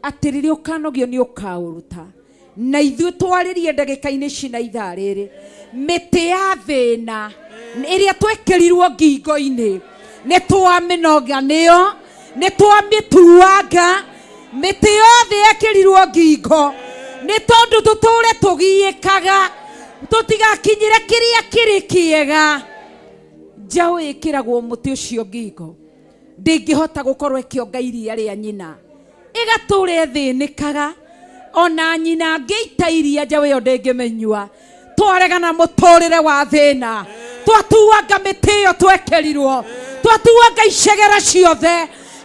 atĩ rĩrĩa ũkanogio nĩ ũkaũruta. Na ithuĩ twarĩrie ndagĩka-inĩ ici na ithaa rĩrĩ mĩtĩ ya thĩna ĩrĩa twekĩrirwo ngingo-inĩ nĩ twamĩnoga nĩyo, nĩ twamĩtuanga. Mĩtĩ yothe yekĩrirwo ngingo nĩ tondũ tũtũre tũgiĩkaga tũtigakinyĩre kĩrĩa kĩrĩ kĩega. Njaũ ĩkĩragwo mũtĩ ũcio ngingo ndĩngĩhota gũkorwo ĩkĩonga iria rĩa nyina, ĩgatũra ĩthĩnĩkaga. Ona nyina angĩita iria njaũ ĩyo ndĩngĩmĩnyua. Twaregana mũtũrĩre wa thĩna, twatuanga mĩtĩ ĩyo twekĩrirwo, twatuanga icegera ciothe,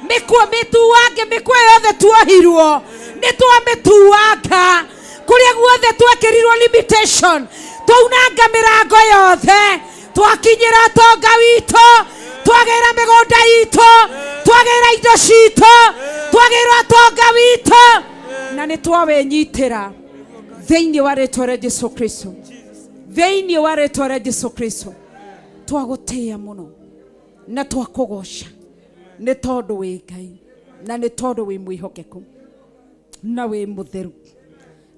mĩkwa mĩtuange, mĩkwa yothe tuohirwo nĩ twamĩtuanga. Kũrĩa guothe twekĩrirwo limitation, twaunanga mĩrango yothe, twakinyĩra ũtonga witũ, twagĩra mĩgũnda itũ, twagĩra indo citũ, twagĩra ũtonga witũ, na nĩ twawĩnyitĩra thĩinĩ wa rĩtwa rĩa Jesu Kristo, thĩinĩ wa rĩtwa rĩa Jesu Kristo. Twagũtĩĩa mũno na twakũgoca nĩ tondũ wĩ Ngai na nĩ tondũ wĩ mwĩhokeku na wĩ mũtheru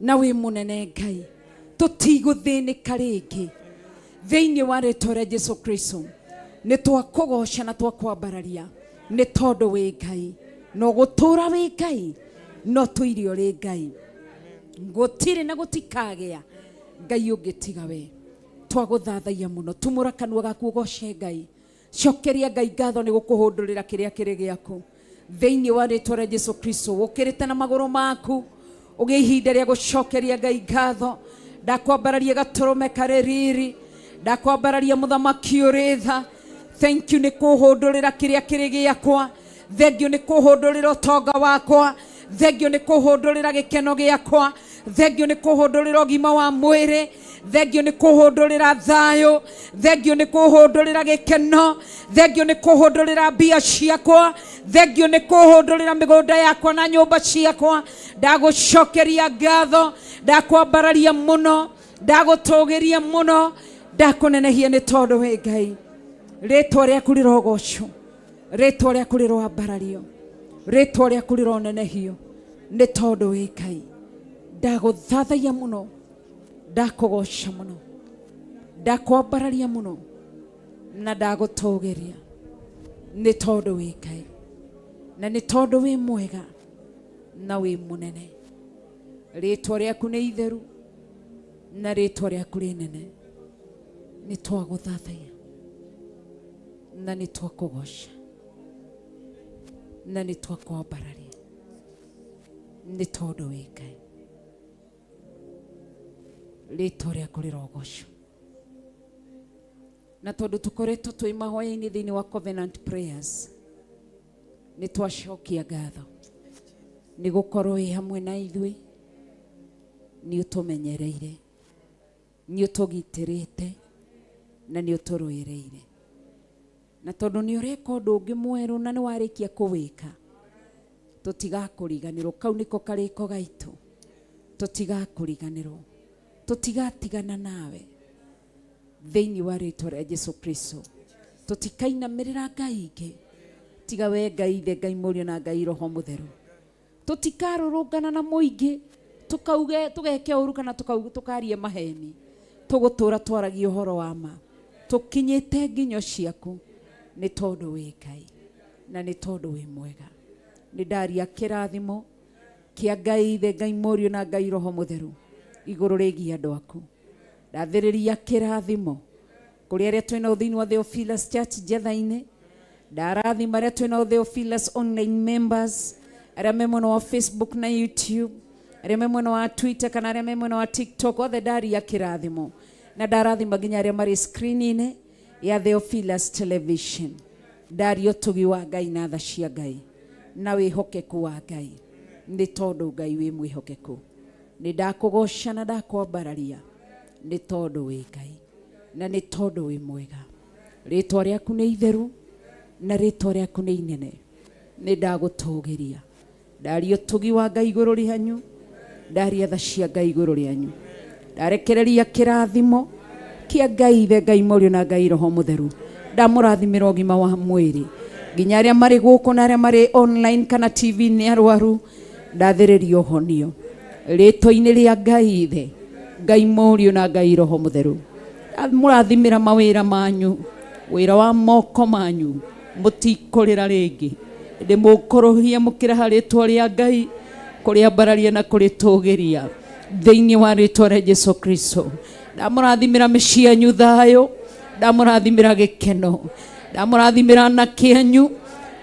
na wĩ mũnene. Ngai, tũtigũthĩnĩka rĩngĩ thĩinĩ wa rĩtwa rĩa Jesu Kristo. Nĩ twakũgoca na twakwambararia nĩ tondũ wĩ Ngai na ũgũtũra wĩ Ngai, no tũire ũrĩ Ngai. Gũtirĩ na gũtikagĩa Ngai ũngĩ tiga we. Twagũthathaiya mũno. Tumũra kanua gaku ũgoce Ngai. Cokeria Ngai ngatho nĩ gũkũhũndũrĩra kĩrĩa kĩrĩ gĩaku thĩinĩ wa rĩtwa rĩa Jesu Kristo. Ũkĩrĩte na magũrũ maku ũgĩe ihinda rĩa gũcokeria Ngai ngatho. Ndakwambararia gatũrũme karĩ riri, ndakwambararia mũthamaki ũrĩ tha. Thank you nĩ kũhũndũrĩra kĩrĩa kĩrĩ gĩakwa. Thengiũ nĩ kũhũndũrĩra ũtonga wakwa. Thengiũ nĩ kũhũndũrĩra gĩkeno gĩakwa. Thengiũ nĩ kũhũndũrĩra ũgima wa mwĩrĩ. Thengiũ nĩ kũhũndũrĩra thayũ. Thengiũ nĩ kũhũndũrĩra gĩkeno. Thengiũ nĩ kũhũndũrĩra mbia ciakwa. Thengiũ nĩ kũhũndũrĩra mĩgũnda yakwa na nyũmba ciakwa. Ndagũcokeria ngatho, ndakwambararia mũno, ndagũtũgĩria mũno, ndakũnenehia nĩ tondũ wĩ Ngai. Rĩtwa rĩaku rĩrogocwo, rĩtwa rĩaku rĩroambarario, rĩtwa rĩaku rĩronenehio nĩ tondũ wĩ Ngai. Ndagũthathaiya mũno, ndakũgoca mũno, ndakwambararia mũno na ndagũtũgĩria nĩ tondũ wĩ Ngai na nĩ tondũ wĩ mwega na wĩ mũnene. Rĩtwa rĩaku nĩ itheru na rĩtwa rĩaku rĩnene. Nĩ twagũthathaiya na nĩ twakũgoca na nĩ twakwambararia nĩ tondũ wĩ Ngai. Rĩtwa rĩaku rĩrogocwo. Na tondũ tũkoretwo twĩ mahoya-inĩ thĩinĩ wa Covenant Prayers, nĩ twacokia ngatho nĩ gũkorwo wĩ hamwe na ithuĩ. Nĩ ũtũmenyereire, nĩ ũtũgitĩrĩte na nĩ ũtũrũĩrĩire. Na tondũ nĩ ũreka ũndũ ũngĩ mwerũ na nĩ warĩkia kũwĩka, tũtigakũriganĩrwo. Kau nĩko karĩko gaitũ, tũtigakũriganĩrwo, tũtigatigana nawe thĩinĩ wa rĩtwa rĩa Jesu Kristo. Tũtikainamĩrĩra ngai ingĩ tiga we Ngai Ithe, Ngai Mũriũ na Ngai Roho Mũtheru. Tũtikarũrũngana na mũingĩ tũkauge tũgeke ũru kana tũkarie maheni. Tũgũtũra twaragia ũhoro wa ma tũkinyĩte nginyo ciaku nĩ tondũ wĩ Ngai na nĩ tondũ wĩ mwega. Nĩ ndaria kĩrathimo kĩa Ngai Ithe, Ngai Mũriũ na Ngai Roho Mũtheru igũrũ rĩgiĩ andũ aku. Ndathĩrĩria kĩrathimo kũrĩ arĩa twĩnao thĩinĩ wa Theophilus Church Njetha-inĩ. Ndarathima arĩa twĩnao Theophilus online members, arĩa me mwena wa Facebook na YouTube, arĩa me mwena wa Twitter kana arĩa me mwena wa TikTok, othe ndaria kĩrathimo. Na ndarathima nginya arĩa marĩ screen-inĩ ya Theophilus Television. Ndaria ũtugi wa Ngai na tha cia Ngai na wĩhokeku wa Ngai, nĩ tondũ Ngai wĩ mwĩhokeku. Nĩ ndakũgoca na ndakwambararia. Nĩ tondũ wĩ Ngai na nĩ tondũ wĩ mwega. Rĩtwa rĩaku nĩ itheru na rĩtwa rĩaku nĩ inene. Nĩ ndagũtũgĩria. Ndaria ũtugi wa Ngai igũrũ rĩanyu, ndaria tha cia Ngai igũrũ rĩanyu. Ndarekereria kĩrathimo kĩa Ngai Ithe, Ngai Mũriũ na Ngai Roho Mũtheru. Ndamũrathimĩra ũgima wa mwĩrĩ nginya arĩa marĩ gũkũ na arĩa marĩ online kana TV nĩ arwaru, ndathĩrĩria ũhonio rĩtwa-inĩ rĩa Ngai Ithe, Ngai Mũriũ na Ngai Roho Mũtheru. Ndamũrathimĩra mawĩra manyu, wĩra wa moko manyu, mũtikũrĩra rĩngĩ, ĩndĩ mũkũrũhia mũkĩraha rĩtwa rĩa Ngai, kũrĩambararia na kũrĩtũgĩria thĩinĩ wa rĩtwa rĩa Jesu Kristo. Ndamũrathimĩra mĩciĩ yanyu thayũ, ndamũrathimĩra gĩkeno, ndamũrathimĩra anake anyu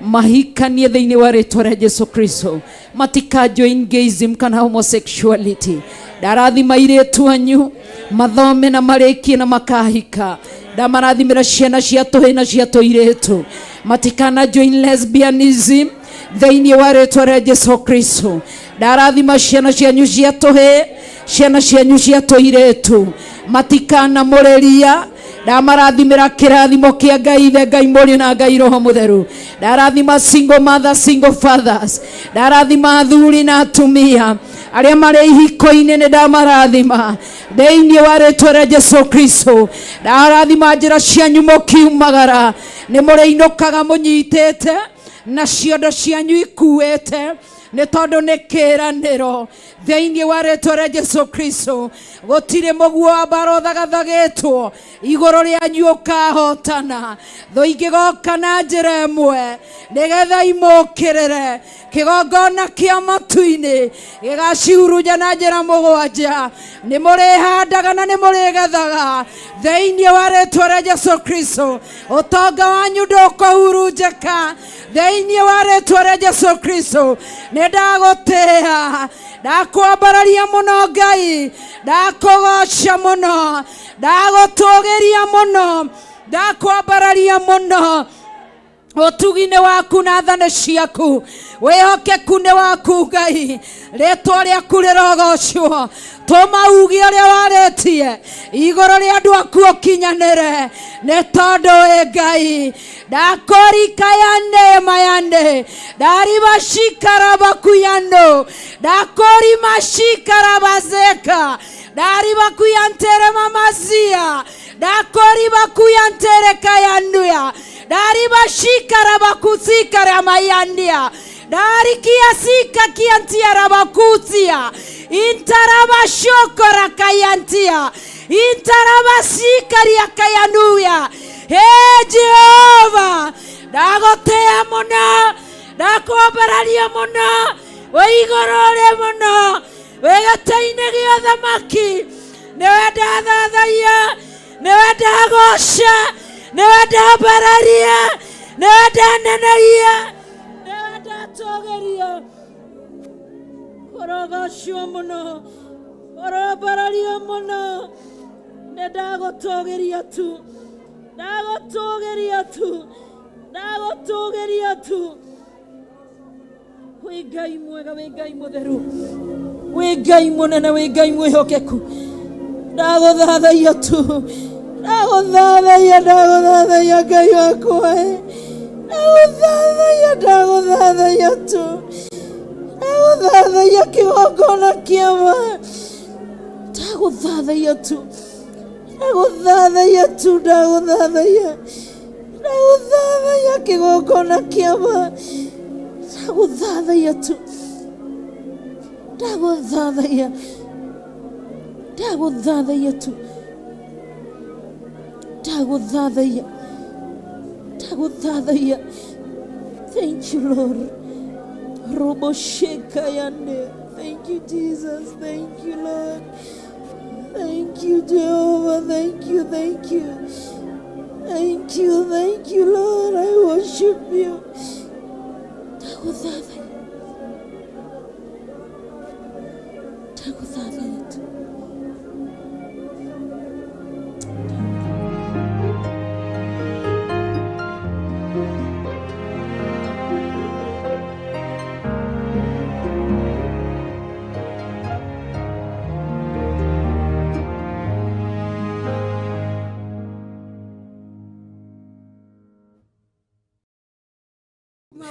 mahikanie thĩinĩ wa rĩtwa rĩa Jesu Kristo, matika join gayism kana homosexuality. Ndarathima airĩtu anyu mathome na marĩkie na makahika. Ndamarathimĩra ciana cia tũhĩ na cia tũirĩtu, matikana join lesbianism thĩinĩ wa rĩtwa rĩa Jesu Kristo. Ndarathima ciana cianyu cia tũhĩ, ciana cianyu cia tũirĩtu, matikanamũrĩria. Ndamarathimĩra kĩrathimo kĩa Ngai Ithe, Ngai Mũriũ na Ngai Roho Mũtheru. Ndarathima single mother, single fathers. Ndarathima athuri na atumia arĩa marĩ ihiko-inĩ, nĩ ndamarathima thĩinĩ wa rĩtwa rĩa Jesu Kristo. Ndarathima njĩra cianyu mũkiumagara, nĩ mũrĩinũkaga mũnyitĩte na ciondo cianyu ikuĩte, nĩ tondũ nĩ kĩĩranĩro thĩinĩ wa rĩtwa rĩa Jesu Kristo. Gũtirĩ mũguo wa mbara ũthagathagĩtwo igũrũ rĩanyu ũkahotana. Thũ ingĩgoka na njĩra ĩmwe nĩgetha imũkĩrĩre, kĩgongona kĩa matu-inĩ gĩgacihuruja na njĩra mũgwanja. Nĩ mũrĩhandaga na nĩ mũrĩgethaga thĩinĩ wa rĩtwa rĩa Jesu Kristo. Ũtonga wanyu ndũkũhurunjĩka thĩinĩ wa rĩtwa rĩa Jesu Kristo. Nĩ ndagũtĩĩa, ndakwambararia mũno Ngai, ndakũgoca mũno, ndagũtũgĩria mũno, ndakwambararia mũno. Ũtugi nĩ waku na tha nĩ ciaku, wĩhokeku nĩ waku Ngai, rĩtwa rĩaku rĩrogocwo. Tũma uge ũrĩa warĩtie igũrũ rĩa andũ aku ũkinyanĩre, nĩ tondũ wĩ Ngai. Ndakorikayane mayane ndaribashikarabakuyano ndakorimashikarabazeka ndaribakuyantere mamazia ndakoribakuyanterekayanuya ndaribashikarabakutsikaramayania ndarikiasika kiantiarabakutia intarabashokorakayantia intarabashikariakayanuya. Hey Jehova, ndagũtĩĩa mũno, ndakwambararia mũno, wĩ igũrũ rĩ mũno, wĩ gĩtĩ-inĩ gĩa ũthamaki. Nĩwe ndathathaia, nĩwe ndagoca, nĩwe ndambararia, nĩwe ndanenehia, nĩwe ndatũgĩria. Ũrogocwo mũno, ũrombarario mũno, nĩ ndagũtũgĩria tu, ndagũtũgĩria tu, ndagũtũgĩria tu. Wĩ Ngai mwega, wĩ Ngai mũtheru, wĩ Ngai mũnene, wĩ Ngai mwĩhokeku. Ndagũthathaia tu, ndagũthathaia, ndagũthathaia Ngai wakwa, ndagũthathaia, ndagũthathaia tu, ndagũthathaia kĩgongona kĩa ma, ndagũthathaia tu, ndagũthathaia tu, ndagũthathaia, ndagũthathaia kĩgongona kĩa ma, ndagũthathaia tu, ndagũthathaia, ndagũthathaia tu, ndagũthathaia, ndagũthathaia. Thank you Lord. Robo sheka yande. Thank you Jesus. Thank you Lord. Thank you Jehovah. Thank you, thank you. Thank you, thank you Lord. I worship you. Ndagũthathaia, ndagũthathaia tu.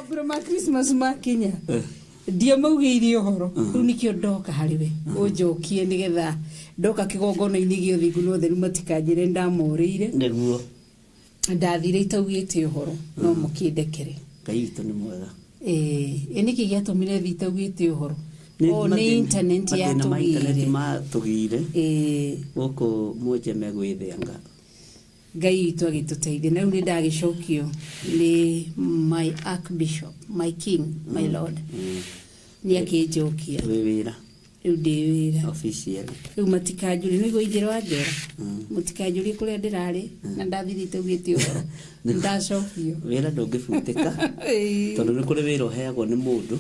Mambura ma Christmas makinya ndiamaugĩire ũhoro rĩu nĩkĩo ndoka harĩ we ũnjokie nĩgetha ndoka kĩgongona-inĩ gĩa ũthingu na ũtheru matikanjĩre ndamorĩire. Nĩguo. Ndathire itaugĩte ũhoro no mũkĩndekere. Ngai witũ nĩ mwega. Ĩ nĩkĩ gĩatũmire thiĩ itaugĩte ũhoro? O nĩ internet mathĩna ma internet yatũgĩire. Matũgĩire gũkũ mwenje megwĩthĩanga. Ngai witũ agĩtũteithia na rĩu nĩ ndagĩcokio nĩ my archbishop, my king, my lord, nĩ akĩnjokia. Wĩ wĩra. Rĩu ndĩ wĩra. Officially. Rĩu matikanjũrie nĩguo ingĩra wanjora mũtikanjũrie kũrĩa ndĩrarĩ na ndathire itaugĩte ũhoro ndacokio. Wĩra ndũngĩbutĩka tondũ nĩ kũrĩ wĩra ũheagwo nĩ mũndũ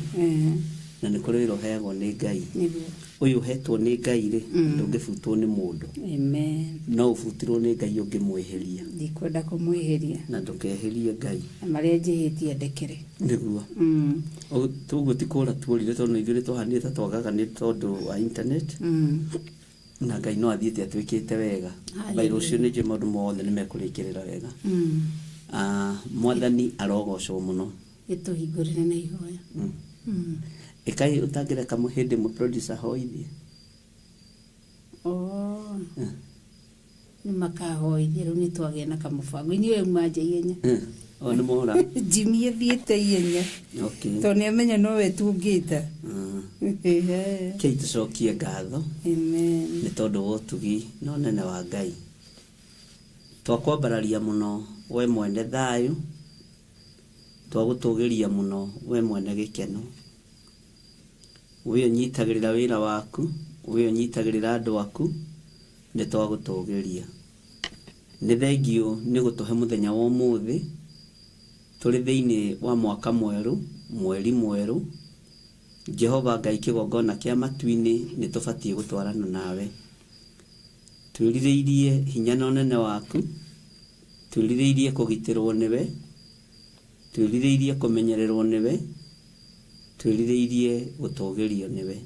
na nĩ kũrĩ wĩra ũheagwo nĩ Ngai. Nĩguo. Ũyũ ũhetwo nĩ Ngai rĩ, ndũngĩbutwo nĩ mũndũ. Amen. No ũbutirwo nĩ Ngai ũngĩmwĩhĩria. Ndikwenda kũmwĩhĩria. Na ndũkehĩrie Ngai. Na marĩa njĩhĩtie ndekere. Nĩguo. Ũguo ti kũra tuorire tondũ ithuĩ nĩ twahanire ta twagaga nĩ tondũ wa internet. Na Ngai no athiĩte atwĩkĩte wega. Hallelujah. By rũciũ nĩ njũĩ maũndũ mothe nĩ mekũrĩkĩrĩra wega. Mwathani arogocwo mũno. Ĩtũhingũrĩre na ihoya. Ĩkai ũtangĩreka hĩndĩ ĩmwe producer hoithie. Oh. Nĩ makahoithia rĩu nĩ twagĩa na kamũbango inyuĩ uma nja ihenya. O nĩ mora. Jimmy athiĩte ihenya. Okay. Tondũ nĩ amenya nowe tũngĩta. Kei tũcokie ngatho. Amen. Nĩ tondũ wa ũtugi na ũnene wa Ngai. Twakwambararia mũno we mwene thayũ, twagũtũgĩria mũno we mwene gĩkeno. We ũnyitagĩrĩra wĩra waku, we ũnyitagĩrĩra andũ aku, nĩ twagũtũgĩria. Nĩ thengiũ nĩ gũtũhe mũthenya wa ũmũthĩ, tũrĩ thĩinĩ wa mwaka mwerũ, mweri mwerũ. Jehova Ngai kĩgongona kĩa matu-inĩ nĩ tũbatiĩ gũtwarana nawe. Twĩrirĩirie hinya na ũnene waku, twĩrirĩirie kũgitĩrwo nĩwe, twĩrirĩirie kũmenyererwo nĩwe, twĩrirĩirie gũtũgĩrio nĩwe.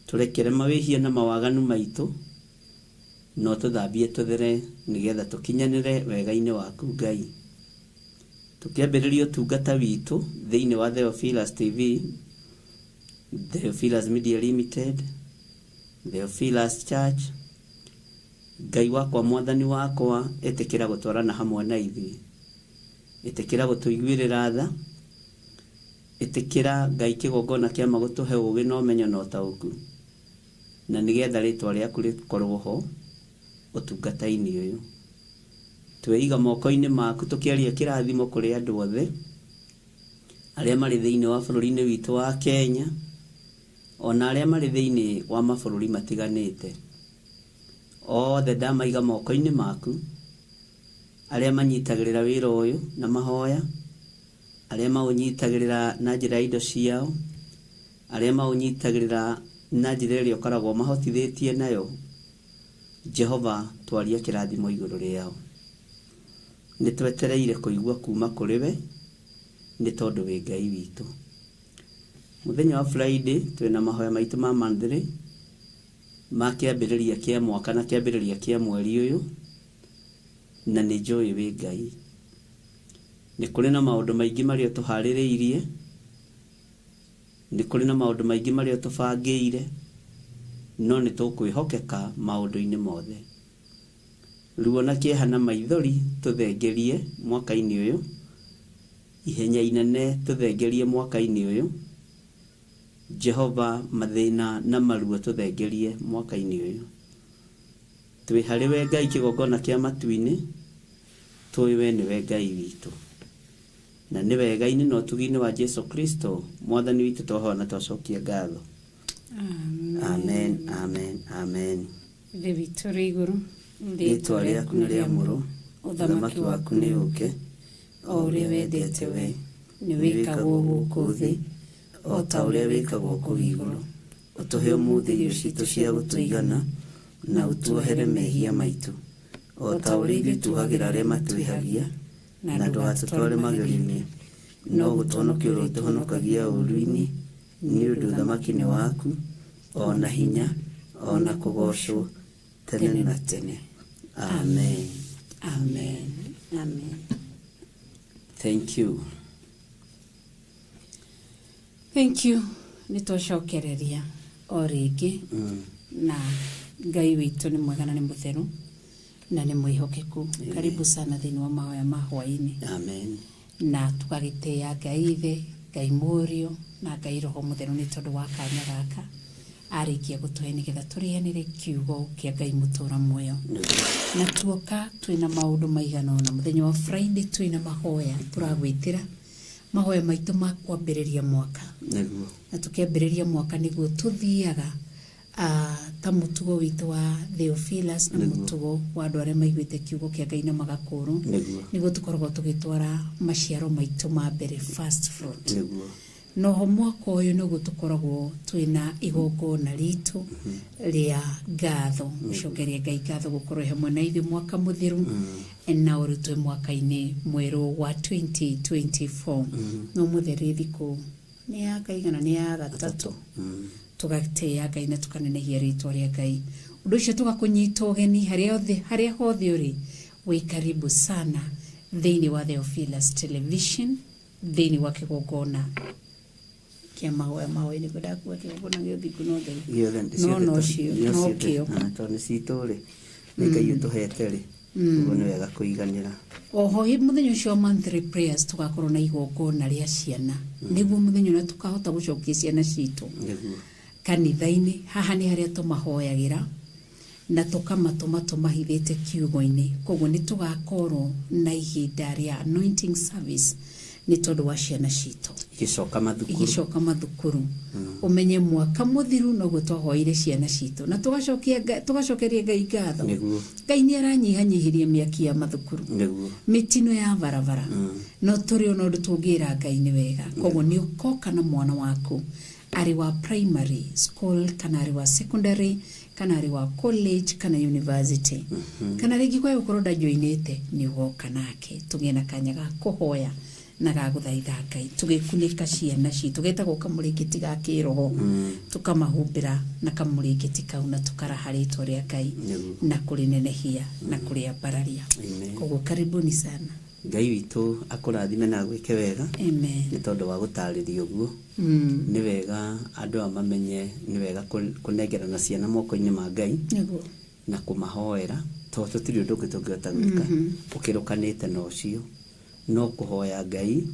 Tũrekere mawĩhia na mawaganu maitũ, no tũthambie tũthere nĩgetha tũkinyanĩre wega-inĩ waku Ngai. Tũkĩambĩrĩria ũtungata witũ thĩinĩ wa Theophilus TV, Theophilus Media Limited, Theophilus Church, Ngai wakwa mwathani wakwa ĩtĩkĩra gũtwarana hamwe na ithuĩ, ĩtĩkĩra gũtũiguĩrĩra tha, ĩtĩkĩra Ngai kĩgongona kĩa ma gũtũhe ũũgĩ na ũmenyo na ũtaũku, na nĩgetha rĩtwa rĩaku rĩkorwo ho ũtungata-inĩ ũyũ. Tweiga moko-inĩ maku tũkĩaria kĩrathimo kũrĩ andũ othe arĩa marĩ thĩinĩ wa bũrũri-inĩ witũ wa Kenya, ona arĩa marĩ thĩinĩ wa mabũrũri matiganĩte. Othe ndamaiga moko-inĩ maku, arĩa manyitagĩrĩra wĩra ũyũ na mahoya, arĩa maũnyitagĩrĩra na njĩra ya indo ciao, arĩa maũnyitagĩrĩra na njĩra ĩrĩa ũkoragwo mahotithĩtie nayo. Jehova twaria kĩrathimo igũrũ rĩao. Nĩ twetereire kũigua kuma kũrĩ we, nĩ tondũ wĩ Ngai witũ. Mũthenya wa Friday twĩna mahoya maitũ ma monthly ma kĩambĩrĩria kĩa mwaka na kĩambĩrĩria kĩa mweri ũyũ, na nĩ njũĩ wĩ Ngai. Nĩ kũrĩ na maũndũ maingĩ marĩa tũharĩrĩirie, nĩ kũrĩ na maũndũ maingĩ marĩa tũbangĩire, no nĩ tũkwĩhokeka maũndũ-inĩ mothe. Ruo na kĩeha na maithori tũthengerie mwaka-inĩ ũyũ, ihenya inene tũthengerie mwaka-inĩ ũyũ, Jehova mathĩna na maruo tũthengerie mwaka-inĩ ũyũ. Twĩ harĩ we Ngai kĩgongona kĩa matu-inĩ, tũĩ we nĩwe Ngai witũ. Na nĩ wega-inĩ na ũtugi-inĩ wa Jesu Kristo mwathani witũ twahoya na twacokia ngatho. Amen, amen, amen. Ithe witũ ũrĩ igũrũ, rĩĩtwa rĩaku nĩ rĩamũrwo, ũthamaki waku nĩ ũũke, o ũrĩa wendete we nĩ wĩkagwo gũkũ thĩ o ta ũrĩa wĩkagwo kũu igũrũ. Ũtũhe ũmũthĩ irio citũ cia gũtũigana, na ũtuohere mehia maitũ, o ta ũrĩa ithuĩ tuohagĩra arĩa matwĩhagia, na ndũgatũtware magerio-inĩ, no gũtũhonokia ũrĩtũhonokagia ũũru-inĩ, nĩ ũndũ ũthamaki nĩ waku, o na hinya, o na kũgoocwo tene na tene. Amen. Amen. Amen. Thank you. Thank you. Nĩ twacokereria o rĩngĩ na Ngai witũ nĩ mwega na nĩ mũtheru na nĩ mwĩhokeku. Karibu sana thĩinĩ wa mahoya ma hwaĩ-inĩ. Amen. Na tũgagĩtĩĩa Ngai Ithe, Ngai Mũriũ na Ngai Roho Mũtheru nĩ tondũ wa kanya gaka arĩkia gũtũhe nĩgetha tũrĩanĩre kiugo kĩa Ngai mũtũra muoyo. Na tuoka twĩna maũndũ maigana ũna. Mũthenya wa Friday twĩna mahoya tũragwĩtĩra mahoya maitũ ma kwambĩrĩria mwaka. Nĩguo. Na tũkĩambĩrĩria mwaka nĩguo tũthiaga ta mũtugo witũ wa Theophilus na mũtugo wa andũ arĩa maiguĩte kiugo kĩa Ngai na magakũrwo. Nĩguo. Nĩguo tũkoragwo tũgĩtwara maciaro maitũ ma mbere, first fruit. Nĩguo. Noho mwaka ũyũ nĩguo tũkoragwo twĩna igongona ritũ rĩa ngatho, gũcokeria Ngai ngatho gũkorwo hamwe na ithuĩ mwaka mũthiru na ũrĩ twĩ mwaka-inĩ mwerũ wa 2024. No mũtheri thikũ nĩ ya kaigana, nĩ ya gatatũ, tũgatĩĩa Ngai na tũkanenehia rĩtwa rĩa Ngai. Ũndũ ũcio tũgakũnyita ũgeni harĩa hothe ũrĩ, wĩ karibu sana thĩinĩ wa Theophilus Television, thĩinĩ wa kĩgongona kĩa mahoya mahoya nĩguo ndakuga kĩgongona gĩa ũthingu na ũtheru. Gĩothe. No no cio no kĩo. Tondũ nĩ citũ rĩ, nĩ Ngai ũtũhete rĩ, ũguo nĩ wega kũiganĩra. Oho mũthenya ũcio wa monthly prayers tũgakorwo na igongona rĩa ciana, nĩguo mũthenya ũrĩa tũkahota gũcokia ciana citũ Nĩguo. kanitha-inĩ. Haha nĩ harĩa tũmahoyagĩra na tũkamatũma tũmahithĩte kiugo-inĩ. Koguo nĩ tũgakorwo na ihinda rĩa anointing service nĩ tondũ wa ciana citũ igĩcoka mathukuru. Igĩcoka mathukuru. Ũmenye mwaka mũthiru noguo twahoire ciana citũ na tũgacokeria Ngai ngatho. Nĩguo. Ngai nĩ aranyihanyihirie mĩaki ya mathukuru, Nĩguo. mĩtino ya barabara, no tũrĩ ona ũndũ tũngĩra Ngai nĩ wega. Koguo nĩ ũkoka na mwana waku arĩ wa primary school kana arĩ wa secondary kana arĩ wa college kana university, kana rĩngĩ kwa gũkorwo ndajoinĩte, nĩ ũgoka nake tũgĩe na kanya ga kũhoya na ga gũthaitha Ngai tũgĩkunĩka ciana citũ getagwo kamũrĩngĩti ga kĩroho, tũkamahumbĩra na kamũrĩngĩti kau na tũkaraha rĩtwa rĩa Ngai Nĩguo. na kũrĩnenehia na kũrĩambararia. Amen. Koguo karibuni sana. Ngai witũ akũrathime na agwĩke wega. Amen. Nĩ tondũ wa gũtarĩria ũguo, nĩ wega andũ aya mamenye nĩ wega kũnengerana ciana moko-inĩ ma Ngai Nĩguo. na kũmahoera, tondũ tũtirĩ ũndũ ũngĩ tũngĩhota gwĩka ũkĩrũkanĩte na ũcio, no kũhoya Ngai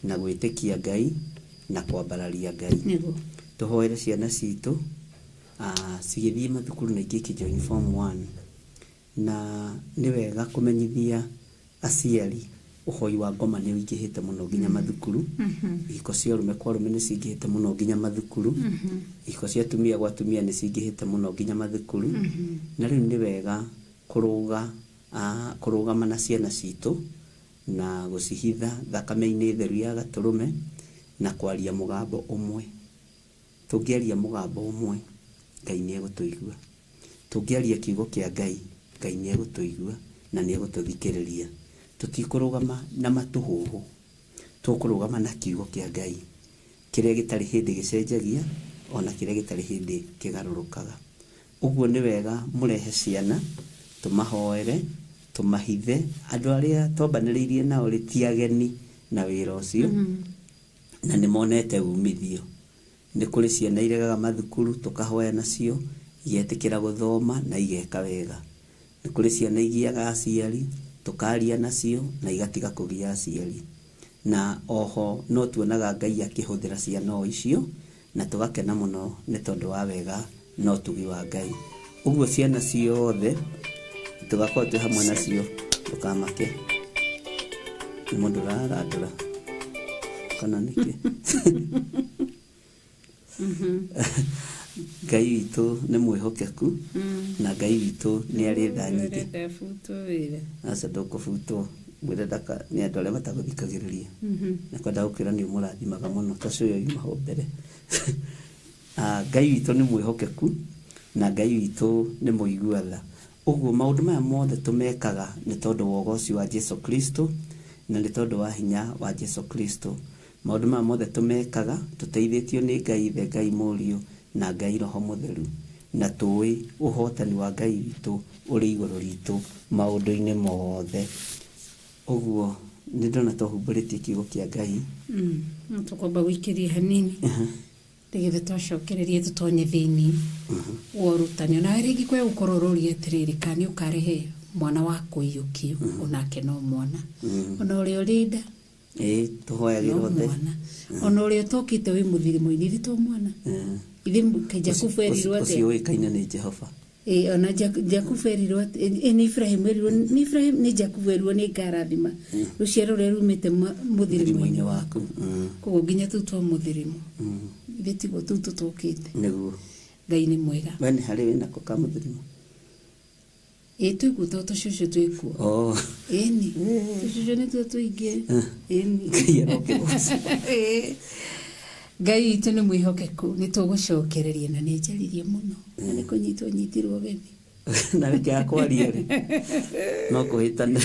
na gwĩtĩkia Ngai na kwambararia Ngai. Nĩguo. Tũhoere ciana citũ cigĩthiĩ mathukuru na ingĩ ikĩjoin form 1, na nĩ wega kũmenyithia aciari ũhoi wa ngoma nĩ ũingĩhĩte mũno nginya mathukuru. Ihiko cia ũrũme kwa ũrũme nĩ cingĩhĩte mũno nginya mathukuru. Ihiko cia atumia gwa atumia nĩ cingĩhĩte mũno nginya mathukuru. Na rĩu nĩ wega kũrũgama na ciana citũ na gũcihitha thakame-inĩ theru ya gatũrũme na kwaria mũgambo ũmwe. Tũngĩaria mũgambo ũmwe, Ngai nĩ egũtũigua. Tũngĩaria kiugo kĩa Ngai, Ngai nĩ egũtũigua na nĩ egũtũthikĩrĩria. Tũtikũrũgama na matũhũhũ, tũkũrũgama na kiugo kĩa Ngai kĩrĩa gĩtarĩ hĩndĩ gĩcenjagia ona kĩrĩa gĩtarĩ hĩndĩ kĩgarũrũkaga. Ũguo nĩ wega mũrehe ciana, tũmahoere, tũmahithe. Andũ arĩa twambanĩrĩirie nao rĩ, ti ageni na wĩra ũcio, na nĩ monete umithio. Nĩ kũrĩ ciana iregaga mathukuru, tũkahoya nacio igetĩkĩra gũthoma na igeka wega. Nĩ kũrĩ ciana igiaga aciari, tũkaria nacio na igatiga kũgia aciari. Na oho no tuonaga Ngai akĩhũthĩra ciana o icio na tũgakena mũno nĩ tondũ wa wega na ũtugi wa Ngai. Ũguo ciana ciothe tũgakorwo twĩ hamwe nacio, ndũkamake. Nĩ mũndũ ũrarandũra kana nĩkĩ? Ngai witũ nĩ mwĩhokeku na Ngai witũ nĩ arĩ tha nyingĩ. Ũrenda butwo wĩra? Aca, ndũkũbutwo. Ngwĩra ndaka nĩ andũ arĩa matagũthikagĩrĩria na kwenda gũkwĩra nĩ ũmũrathimaga mũno ta ũcio yuma hau mbere. Ngai witũ nĩ mwĩhokeku na Ngai witũ nĩ mũigua tha. Ũguo maũndũ maya mothe tũmekaga nĩ tondũ wa ũgoci wa Jesu Kristo na nĩ tondũ wa hinya wa Jesu Kristo. Maũndũ maya mothe tũmekaga tũteithĩtio nĩ Ngai Ithe, Ngai Mũriũ na Ngai Roho Mũtheru, na tũĩ ũhotani wa Ngai witũ ũrĩ igũrũ ritũ maũndũ-inĩ mothe. Ũguo Nĩ ndona tũhumbũrĩtie kiugo kĩa Ngai. No tũkwamba gũikĩria hanini nĩgetha twacokererie tũtonye thĩinĩ wa ũrutani. Onawe rĩngĩ kwĩ gũkorwo ũroria atĩrĩrĩ, kana nĩ ũkarehe mwana wa kũiyũkio, onake no mwana, ona ũrĩa ũrĩ nda Ĩĩ, tũhoyagĩra no othe. mwana, ona ũrĩa ũtokĩte wĩ mũthirimo-inĩ, ithe to mwana. Ithe Jakubu erirwo Ũcio atĩa? ũĩkaine nĩ Jehova. Ĩĩ, ona Jakubu erirwo nĩ Ibrahim erirwo, nĩ Ibrahim, nĩ Jakubu erirwo nĩ ngarathima rũciaro rũrĩa rumĩte mũthirimo-inĩ Mũthirimo-inĩ waku. Koguo nginya tũu twa mũthirimo, ithe tiguo tũu tũtũkĩte. Nĩguo. Ngai nĩ mwega. We nĩ harĩ wĩnako ka mũthirimo? Ĩĩ, twĩkuo to tũcũcũ twĩkuo. Oh. Ĩni tũcũcũ nĩtuo tũingĩ. Ĩni. Ngai arokĩgocwo. Ĩĩ. Ngai witũ nĩ mwĩhokeku, nĩ tũgũcokereria na nĩ njaririe mũno na nĩ kũnyitwo nyitirwo ũgeni. Na reke akwaria rĩ, no kũhĩtane.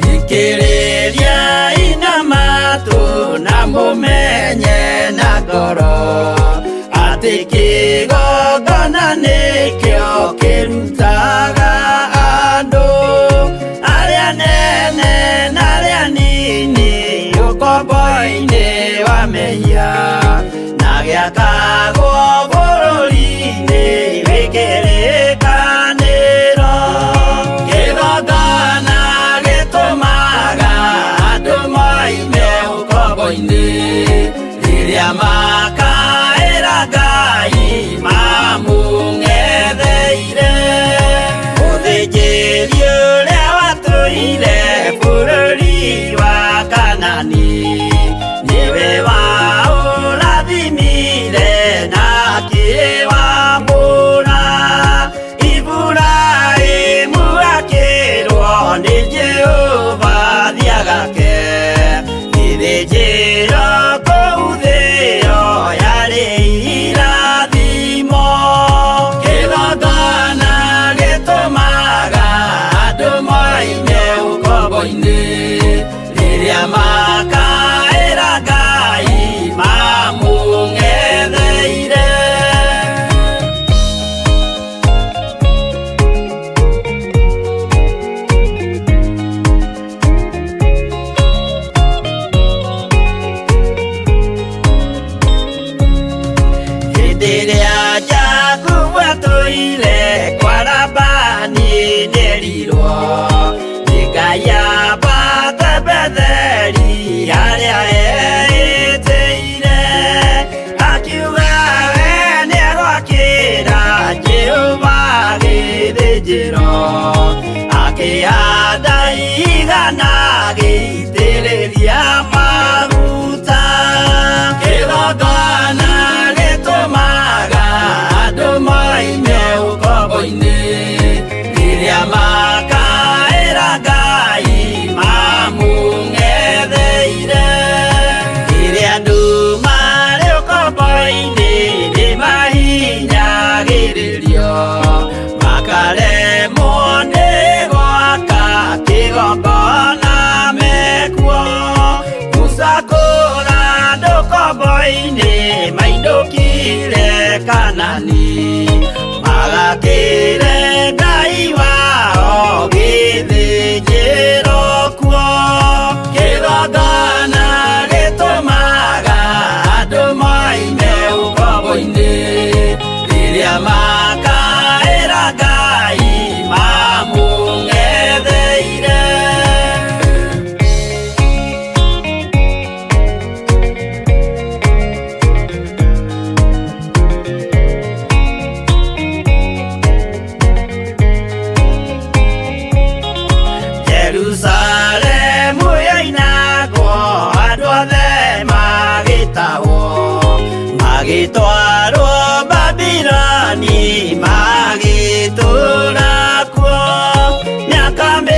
Thikĩrĩria ina matũ na mũmenye na ngoro atĩ kĩgongona nĩkĩo kĩrutaga andũ arĩa nene na arĩa nini ũkombo-inĩ wa mehia na gĩakagwo bũrũri-inĩ wĩ kĩrĩkanĩro. Kĩgongona gĩtũmaga andũ moime ũkombo-inĩ rĩrĩa makaĩra Ngai mamũng'etheire. Mũthĩnjĩri ũrĩa watũire bũrũri wa Kanani nĩwe waũrathimire na akĩwamũra. Iburahĩmu akĩrwo nĩ Jehova thiagake gĩthĩnjĩro kũu thĩo yarĩ irathimo. Kĩgongona gĩtũmaga andũ moime ũkombo-inĩ rĩrĩa makaĩra Ngai mamũng'etheire. Hĩndĩ ĩrĩa Jakubu atũire kwa Labani nĩerirwo nĩ Ngai ambate Betheli harĩa eĩtĩire, akiuga we nĩegwakĩra Jehova gĩthĩnjĩro, akĩhanda igana agĩitĩrĩria maguta. Kĩgongona gĩtũmaga andũ moime ũkombo-inĩ rĩrĩa makaĩra Ngai mamũng'etheire. Rĩrĩa andũ marĩ ũkombo-inĩ nĩmahinyagĩrĩrio, ũkombo-inĩ mainũkire Kanani magakĩre Ngai wao gĩthĩnjĩro kuo kĩgongona gĩtũmaga andũ moime ũkombo-inĩ rĩrĩa makaĩra Ngai mamũng'etheire. Jerusalemu yoinagwo andũ othe magĩtahwo magĩtwarwo Babiloni magĩtũũra kuo mĩaka 70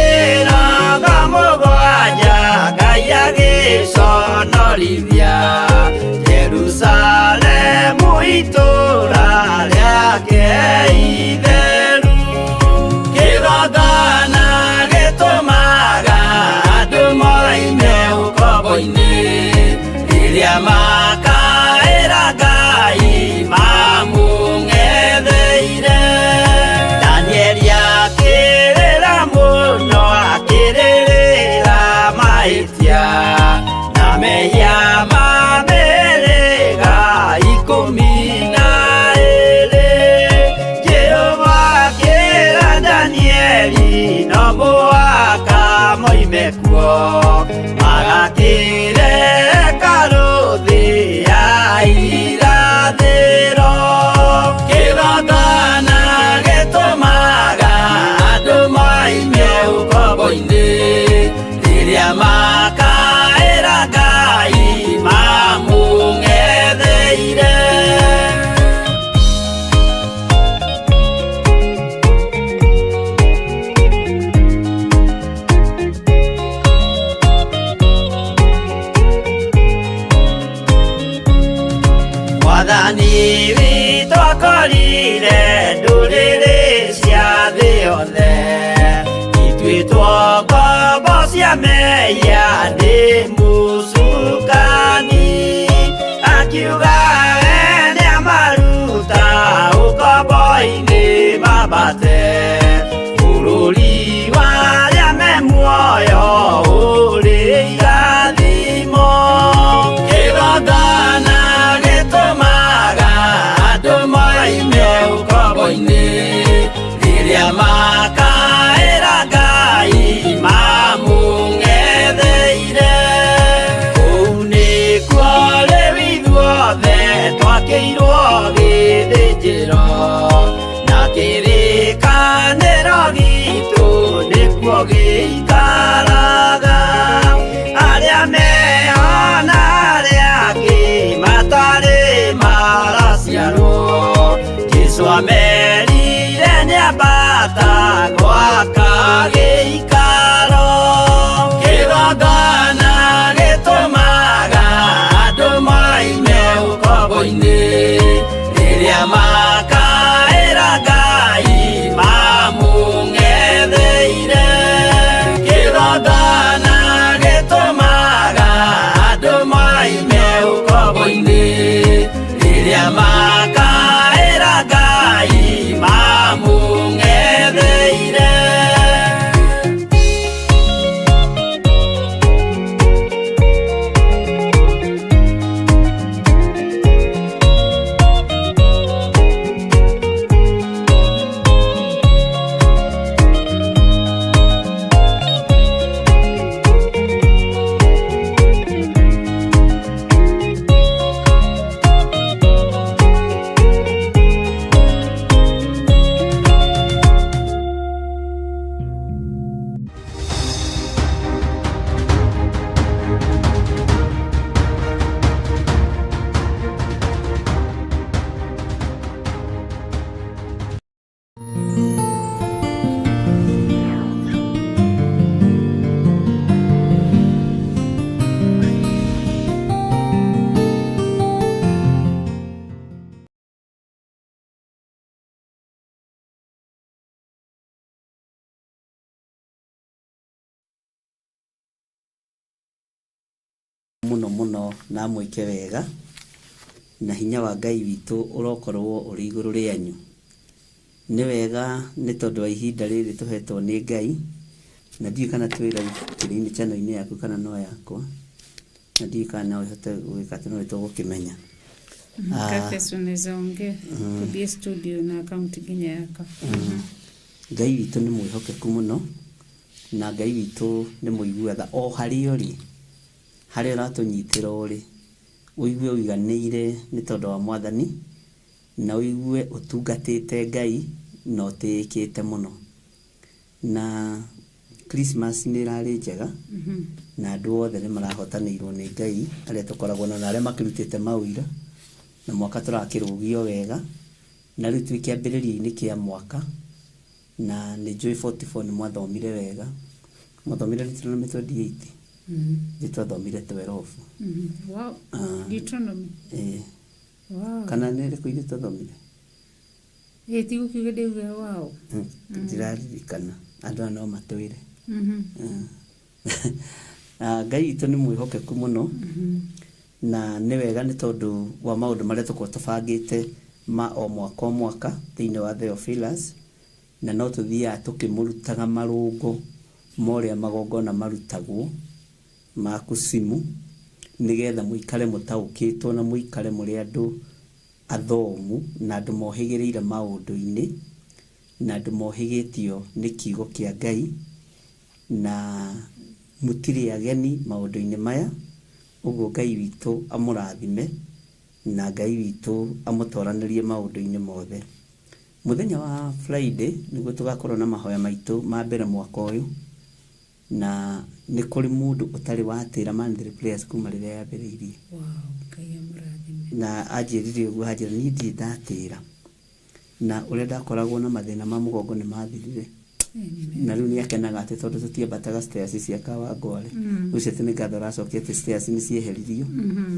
Ngai agĩconorithia Jerusalemu itũũra rĩake itheru kĩgongona gĩtũmaga andũ moime ũkombo-inĩ rĩrĩa makaĩra Ngai mamũng'etheire. Danieli akĩrĩra mũno akĩrĩrĩra mahĩtia na mehia ma mĩhĩrĩga 12. Jehova akĩra Danieli no mũhaka moime kuo magakĩre hekarũ thĩ ya irathĩro. Kĩgongona gĩtũmaga andũ moime ũkombo-inĩ rĩrĩa makaĩra Ngai mamũng'etheire. Mwathani witũ akorire ndũrĩrĩ cia thĩ yothe ituĩtwo ngombo cia mehia nĩ mũcukani akiuga we nĩamaruta ũkombo-inĩ mambate bũrũri wa arĩa me muoyo ũrĩ irathimo. Kĩgongona gĩtũmaga andũ moime ũkombo-inĩ rĩrĩa makaĩra Ngai mamũng'etheire. Kũu nĩkuo rĩu ithuothe twakĩirwo gĩthĩnjĩro na kĩrĩkanĩro gitũ nĩkuo gĩikaraga arĩa meho na arĩa angĩ matarĩ maraciarwo Jesũ amerire nĩambata gwaka gĩikaro. Kĩgongona gĩtũmaga andũ moime ũkombo-inĩ rĩrĩa makaĩra Ngai mamũng'etheire. Kĩgongona gĩtũmaga andũ moime ũkombo-inĩ rĩrĩa makaĩra Ngai mamũng'etheire. Muno muno na mwike wega. Na hinya wa Ngai witũ ũrokorwo ũrĩ igũrũ rĩanyu. Nĩ wega nĩ tondũ wa ihinda rĩrĩ tũhetwo nĩ Ngai, na ndiũĩ kana twĩ live kĩrĩ-inĩ channel-inĩ yaku kana no yakwa, na ndiũĩ kana no ĩhote gwĩka atĩ no nĩtũgũkĩmenya. Ah. Kafes unaweza ongea kuthie studio na akaunti nginya yakwa. Ngai witũ nĩ mwĩhokeku mũno na Ngai witũ nĩ mũigua tha o harĩa ũrĩ, harĩa ũratũnyitĩra ũrĩ, ũigue ũiganĩire nĩ tondũ wa Mwathani na ũigue ũtungatĩte Ngai na ũtĩĩkĩte mũno. Na Christmas nĩ ĩrarĩ njega na andũ othe nĩ marahotanĩirwo nĩ Ngai arĩa tũkoragwo nao na arĩa makĩrutĩte maũira, na mwaka tũrakĩrũgio wega, na rĩu twĩ kĩambĩrĩria-inĩ kĩa mwaka, na nĩ njũĩ 44 nĩ mwathomire wega, mwathomire Deuteronomy 28, ithuĩ twathomire 12. Wow. Ah. Deuteronomy. Eh, Wow. kana nĩ ĩrĩkũ ithuĩ twathomire? Ĩ ti gũkiuga ndĩuge wow. Ndiraririkana, andũ aya no matwĩre. Ah, Ngai witũ nĩ mwĩhokeku mũno na nĩ wega nĩ tondũ wa maũndũ marĩa tũkoragwo tũbangĩte ma o mwaka o mwaka thĩinĩ wa Theophilus, na no tũthiaga tũkĩmũrutaga marũngo ma ũrĩa magongona marutagwo ma kũcimu, nĩgetha mũikare mũtaũkĩtwo na mũikare mũrĩ andũ athomu na andũ mohĩgĩrĩire maũndũ-inĩ na andũ mohĩgĩtio nĩ kiugo kĩa Ngai, na mũtirĩ ageni maũndũ-inĩ maya. Ũguo Ngai witũ amũrathime na Ngai witũ amũtoranĩrie maũndũ-inĩ mothe. Mũthenya wa Friday nĩguo tũgakorwo na mahoya maitũ ma mbere mwaka ũyũ, na nĩ kũrĩ mũndũ ũtarĩ watĩra monthly prayers kuma rĩrĩa yambĩrĩirie. Wow, Ngai amũrathime. Na anjĩrire ũguo, anjĩra niĩ ndirĩ ndatĩra, na ũrĩa ndakoragwo na mathĩna ma mũgongo nĩ mathirire. Na rĩu nĩ akenaga atĩ tondũ tũtiambataga stairs cia Kawangware, ũcio atĩ nĩ ngatho aracokia atĩ stairs nĩ cieheririo.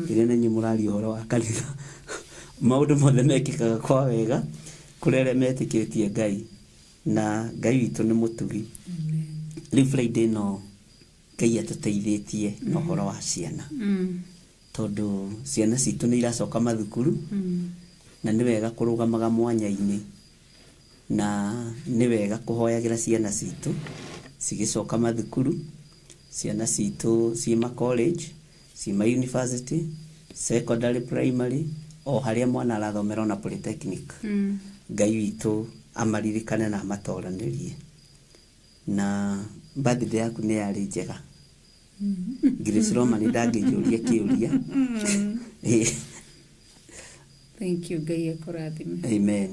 Rĩrĩa na inyuĩ mũraria ũhoro wa kanitha, maũndũ mothe mekĩkaga kwa wega kũrĩ arĩa metĩkĩtie Ngai, na Ngai witũ nĩ mũtugi. Rĩu Friday ĩno Ngai atũteithĩtie na ũhoro wa ciana, tondũ ciana citũ nĩ iracoka mathukuru, na nĩ wega kũrũgamaga mwanya-inĩ, na nĩ wega kũhoyagĩra ciana citũ cigĩcoka mathukuru, ciana citũ ciĩ ma college, ciĩ ma university, secondary, primary, o harĩa mwana arathomera ona polytechnic. Ngai witũ amaririkane na amatoranĩrie. Na birthday yaku nĩ yarĩ njega. Grace Roman ndangĩnjũria kĩũria. Thank you, Ngai akũrathime. Amen.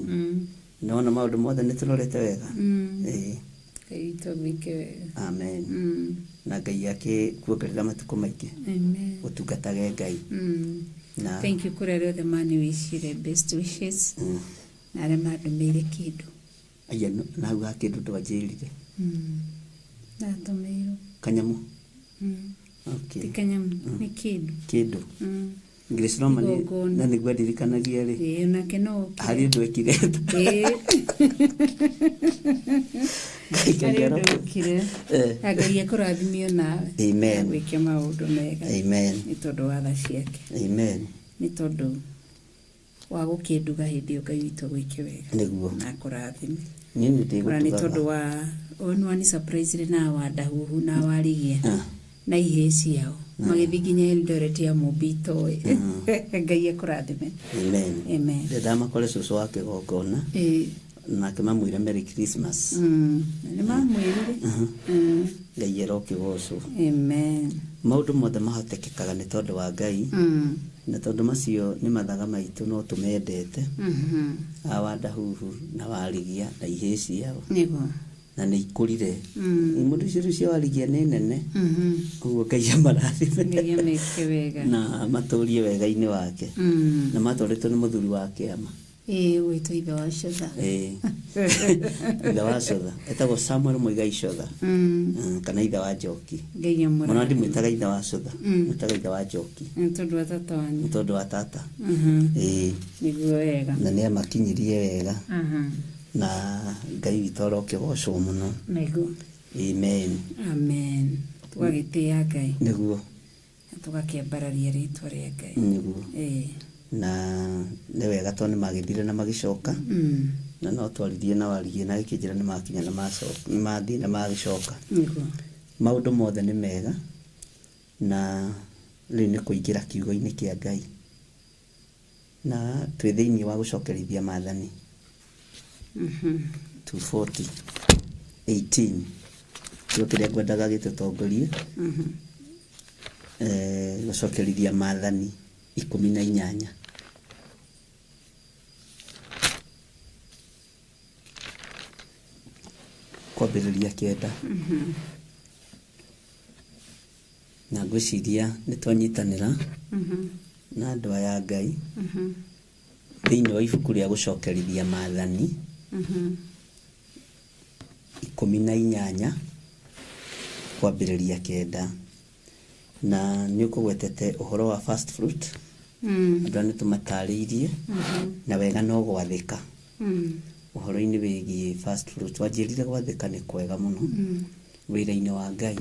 Nĩwona maũndũ mothe nĩ tũrorete wega. Ngai witũ agwĩke wega. Amen. Na Ngai akĩkuongerera matukũ maingĩ. Amen. Ũtungatage Ngai. Na Thank you kũrĩ arĩa othe maniwicire best wishes na arĩa mandũmĩire kĩndũ. Aya, na hau ha kĩndũ ndwanjĩrire. Natũmĩirwo. Kanyamũ. Ti Okay. kanyamũ, nĩ kĩndũ. Kĩndũ. Grace Roman Igongona. na nĩguo andirikanagia rĩ. Ĩĩ, onake no okire. Harĩ ũndũ ekire. Ĩĩ. Ngai Harĩ aro- ũndũ okire. Eh. Na Ngai akũrathime onawe. Amen. Agwĩke maũndũ mega. Amen. Nĩ tondũ wa tha ciake. Amen. Nĩ tondũ wa gũkĩnduga hĩndĩ ĩyo Ngai witũ agwĩke wega. Nĩguo. Na akũrathime. Niĩ nĩ Ona nĩ tondũ ndĩgũtugaga. wa ũyũ nĩ wani surprise na wandahuhu na warigia Ah. na ihĩĩ ciao magĩthiĩ nginya Eldoret ya Mũmbi itoĩ. Ngai akũrathime. Amen. Amen. Ndamakore cũcũ wa kĩgongona Ĩĩ. nake mamwĩre Merry Christmas. Nĩ mamwĩrire. Ngai arokĩgocwo. Amen. Maũndũ mothe mahotekekaga nĩ tondũ wa Ngai, na tondũ macio nĩ mathaga maitũ no tũmendete. Awandahuhu na warigia na ihĩĩ ciao Nĩguo. na nĩ ikũrire. Mũndũ icio rĩu cia warigia nĩ nene. Ũguo Ngai amarathime. Ngai ameke wega. Na matũrie wega-inĩ wake. Na matwarĩtwo nĩ mũthuri wa kĩama. Ĩĩ, gwĩtwo ithe wa Cotha. Ĩĩ. Ithe wa Cotha. Etagwo Samuel Muigai Cotha. Kana ithe wa Njoki. Ngai Mũno amũrathime. ndimwĩtaga ithe wa Cotha. Mwĩtaga ithe wa Njoki. Nĩ tondũ wa tata wanyu. Nĩ tondũ wa tata. Ĩĩ. Nĩguo wega. Na nĩ amakinyirie wega. Na Ngai witũ arokĩgocwo mũno. Nĩguo. Amen. Amen. Tũgagĩtĩĩa Ngai. Nĩguo. Na tũgakĩambararia rĩtwa rĩa Ngai. Nĩguo. Ĩĩ. Na nĩ wega tondũ nĩ magĩthire na magĩcoka. Na no twaririe na warigie na gĩkĩnjĩra nĩ makinya na macoka, nĩ mathiĩ na magĩcoka. Nĩguo. Maũndũ mothe nĩ mega na rĩu nĩ kũingĩra kiugo-inĩ kĩa Ngai. Na twĩ thĩinĩ wa gũcokerithia maathani 240 18 kĩo kĩrĩa ngwendaga gĩtũtongorie. Gũcokerithia maathani 18. Kwambĩrĩria 9. Na ngwĩciria nĩ twanyitanĩra na andũ aya a Ngai thĩinĩ wa ibuku rĩa gũcokerithia maathani 18 kwambĩrĩria 9. Na nĩ ũkũgwetete ũhoro wa first fruit. Andũ aya nĩ tũmatarĩirie na wega no gwathĩka. Ũhoro-inĩ wĩgiĩ first fruit, wanjĩrire gwathĩka nĩ kwega mũno wĩra-inĩ wa Ngai.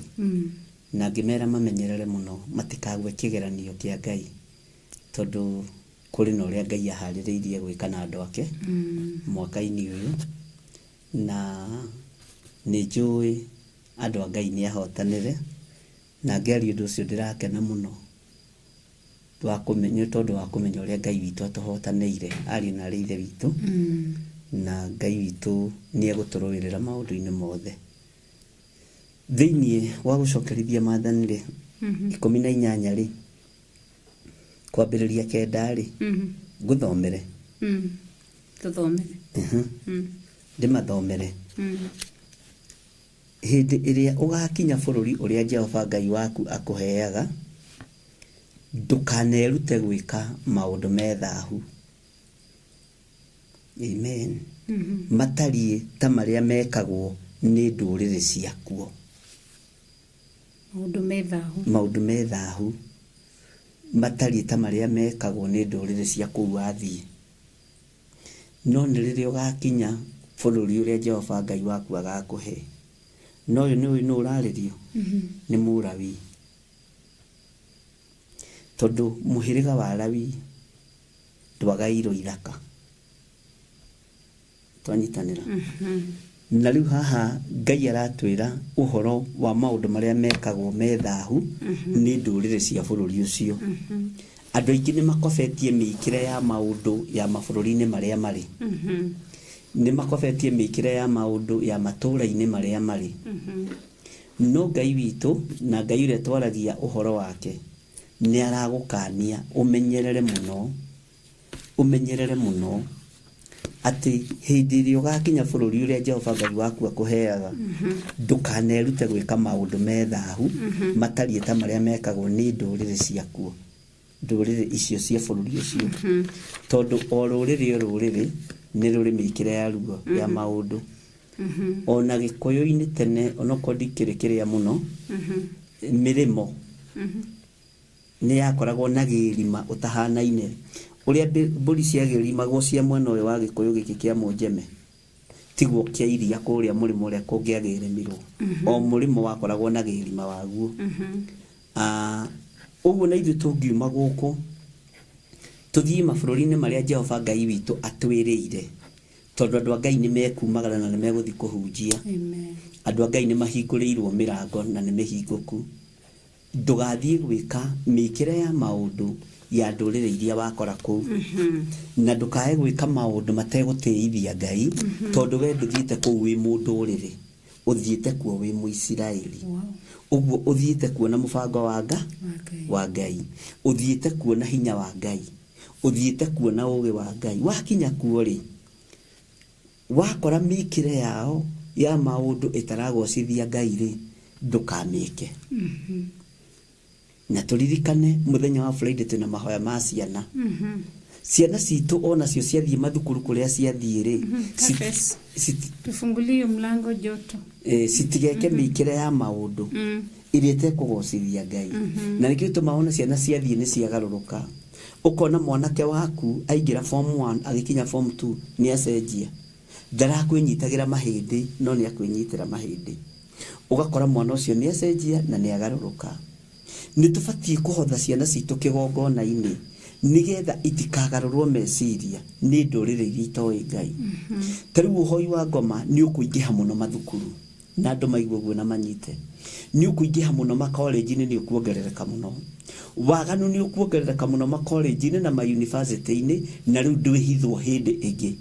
Na ngĩmera mamenyerere mũno matikagwe kĩgeranio kĩa Ngai, tondũ kũrĩ na ũrĩa Ngai aharĩrĩirie gwĩka na andũ ake mwaka-inĩ ũyũ. Na nĩ njũĩ andũ a Ngai nĩ ahotanĩre, na ngĩaria ũndũ ũcio ndĩrakena mũno nĩ tondũ wa kũmenya ũrĩa Ngai witũ atũhotanĩire, ariũ na arĩ ithe witũ. Na Ngai witũ nĩ egũtũrũĩrĩra maũndũ-inĩ mothe. Thĩinĩ wa gũcokerithia maathani rĩ, 18 rĩ, kwambĩrĩria 9 rĩ, ngũthomere. Tũthomere. Ndĩmathomere. Hĩndĩ ĩrĩa ũgakinya bũrũri ũrĩa Jehova Ngai waku akũheaga, ndũkanerute gwĩka maũndũ me thahu. Amen. Matariĩ ta marĩa mekagwo nĩ ndũrĩrĩ ciakuo. Maũndũ me thahu. Maũndũ me thahu matariĩ ta marĩa mekagwo nĩ ndũrĩrĩ cia kũu wathiĩ. No nĩ rĩrĩa ũgakinya bũrũri ũrĩa Jehova Ngai waku agakũhe. No ũyũ nĩ nũ ũrarĩrio? Nĩ Mũlawi. Tondũ mũhĩrĩga wa Lawi ndwagairwo ithaka. Twanyitanĩra. Na rĩu haha Ngai aratwĩra ũhoro wa maũndũ marĩa mekagwo me thahu nĩ ndũrĩrĩ cia bũrũri ũcio. Andũ aingĩ nĩ makobetie mĩikĩre ya maũndũ ya mabũrũri-inĩ marĩa marĩ. Nĩ makobetie mĩikĩre ya maũndũ ya matũũra-inĩ marĩa marĩ. No Ngai witũ na Ngai ũrĩa twaragia ũhoro wake nĩ aragũkania ũmenyerere mũno, ũmenyerere mũno atĩ hĩndĩ ĩrĩa ũgakinya bũrũri ũrĩa Jehova Ngai waku akũheaga, ndũkanerute gwĩka maũndũ me thahu matariĩ ta marĩa mekagwo nĩ ndũrĩrĩ ciakuo, ndũrĩrĩ icio cia bũrũri ũcio. Tondũ o rũrĩrĩ o rũrĩrĩ nĩ rũrĩ mĩikĩre yaruo ya maũndũ. Ona Gĩkũyũ-inĩ tene, onokorwo ndikĩrĩ kĩrĩa mũno, mĩrĩmo nĩ yakoragwo na gĩrima ũtahanaine. Ũrĩa mbũri ciagĩrimagwo cia mwena ũyũ wa Gĩkũyũ gĩkĩ kĩa Mũnjeme, tiguo kĩa iria kũrĩa mũrĩmo ũrĩa kũngĩagĩrĩmirwo. O mũrĩmo wakoragwo na gĩrima waguo. Ũguo na ithuĩ tũngiuma gũkũ tũthiĩ mabũrũri-inĩ marĩa Jehova Ngai witũ atwĩrĩire, tondũ andũ a Ngai nĩ mekumagara na nĩ megũthiĩ kũhunjia. Andũ a Ngai nĩ mahingũrĩirwo mĩrango na nĩ mĩhingũku. Ndũgathiĩ gwĩka mĩikĩre ya maũndũ ya ndũrĩrĩ iria wakora kũu. Na ndũkae gwĩka maũndũ mategũtĩithia Ngai, tondũ we ndũthiĩte kũu wĩ mũndũrĩrĩ, ũthiĩte kuo wĩ Mũisiraeli. Ũguo ũthiĩte kuo na mũbango wa wa Ngai, ũthiĩte kuo na hinya wa Ngai, ũthiĩte kuo na ũũgĩ wa Ngai. Wakinya kuo rĩ, wakora mĩikĩre yao ya maũndũ ĩtaragocithia Ngai rĩ, ndũkamĩke. Na tũririkane mũthenya wa Friday twĩna mahoya ma ciana. Ciana citũ onacio ciathiĩ mathukuru kũrĩa ciathiĩ rĩ, Tufungulie mlango joto. Citigeke mĩikĩre ya maũndũ ĩrĩa ĩtekũgocithia Ngai. Na nĩkĩo gĩtũmaga ona ciana ciathiĩ nĩ ciagarũrũka. Ũkona mwanake waku aingĩra form 1 agĩkinya form 2 nĩ acenjia. Ndarakwĩnyitagĩra mahĩndĩ no nĩ akwĩnyitĩra mahĩndĩ. Ũgakora mwana ũcio nĩ acenjia na nĩ agarũrũka. Nĩ tũbatiĩ kũhotha ciana citũ kĩgongona-inĩ Nĩgetha itikagarũrwo meciria nĩ ndũrĩrĩ iria itoĩ Ngai. Ta rĩu ũhoi wa ngoma nĩ ũkũingĩha mũno mathukuru, na andũ maigue ũguo na manyite. Nĩ ũkũingĩha mũno makolenji-inĩ, nĩ ũkuongerereka mũno. Waganu nĩ ũkuongerereka mũno makolenji-inĩ na mayunibacĩtĩ-inĩ, na rĩu ndwĩhithwo hĩndĩ ĩngĩ.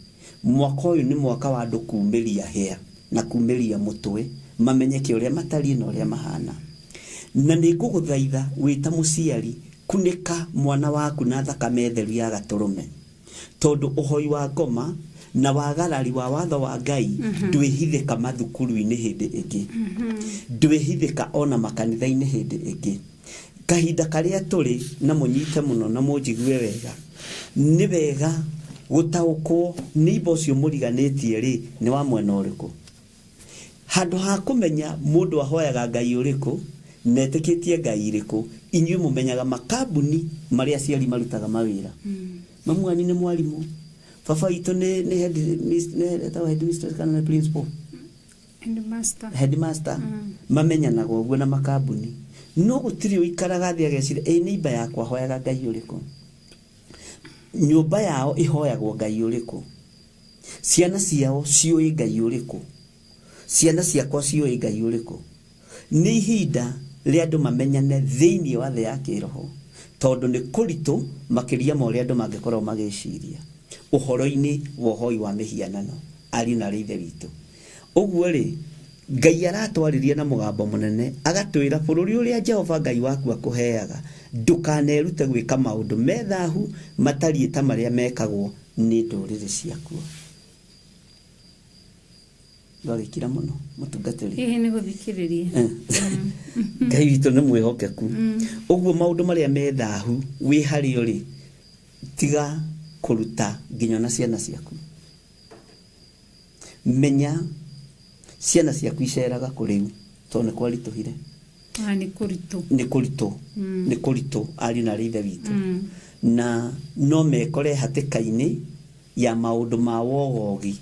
Mwaka ũyũ nĩ mwaka wa andũ kumĩria hĩa na kumĩria mũtwe, mamenyeke ũrĩa matariĩ na ũrĩa mahana. Na nĩ ngũgũthaitha wĩ ta mũciari, kunĩka mwana waku na thakame theru ya gatũrũme. Tondũ ũhoi wa ngoma na wagarari wa watho wa Ngai ndwĩhithĩka mathukuru-inĩ hĩndĩ ĩngĩ. Ndwĩhithĩka ona makanitha-inĩ hĩndĩ ĩngĩ. Kahinda karĩa tũrĩ na mũnyite mũno na mũnjigue wega, nĩ wega gũtaũkwo nĩ imba ũcio mũriganĩtie rĩ nĩ wa mwena ũrĩkũ. Handũ ha kũmenya mũndũ ahoyaga Ngai ũrĩkũ na etĩkĩtie Ngai irĩkũ, inyuĩ mũmenyaga makambuni marĩa aciari marutaga mawĩra. Mamu wanyu nĩ mwarimũ, baba witũ nĩ head, nĩ etagwo headmistress kana nĩ principal? Headmaster. Headmaster. Mamenyanaga ũguo na makambuni. No gũtirĩ ũikaraga thĩ ageciria, ĩ nĩ imba yakwa hoyaga Ngai ũrĩkũ? Nyũmba yao ĩhoyagwo Ngai ũrĩkũ? Ciana ciao ciũĩ Ngai ũrĩkũ? Ciana ciakwa ciũĩ Ngai ũrĩkũ? Nĩ ihinda rĩa andũ mamenyane thĩinĩ wa thĩ ya kĩroho, tondũ nĩ kũritũ makĩria ma ũrĩa andũ mangĩkorwo magĩciria ũhoro-inĩ wa ũhoi wa mĩhianano, ariũ na arĩ ithe witũ. Ũguo rĩ, Ngai aratwarĩria na mũgambo mũnene, agatwĩra bũrũri ũrĩa Jehova Ngai waku akũheaga, ndũkanerute gwĩka maũndũ me thahu matariĩ ta marĩa mekagwo nĩ ndũrĩrĩ ciakuo. Ndwagĩkira mũno mũtungatĩri. Hihi nĩ gũthikĩrĩria. Ngai witũ nĩ mwĩhokeku. Ũguo maũndũ marĩa me thahu wĩ harĩo rĩ, tiga kũruta nginya na ciana ciaku. Menya ciana ciaku iceraga kũ rĩu, tondũ nĩ kwaritũhire. Nĩ kũritũ. Nĩ kũritũ. Nĩ kũritũ ariũ na arĩ ithe witũ. Na no mekore hatĩka-inĩ ya maũndũ ma wogogi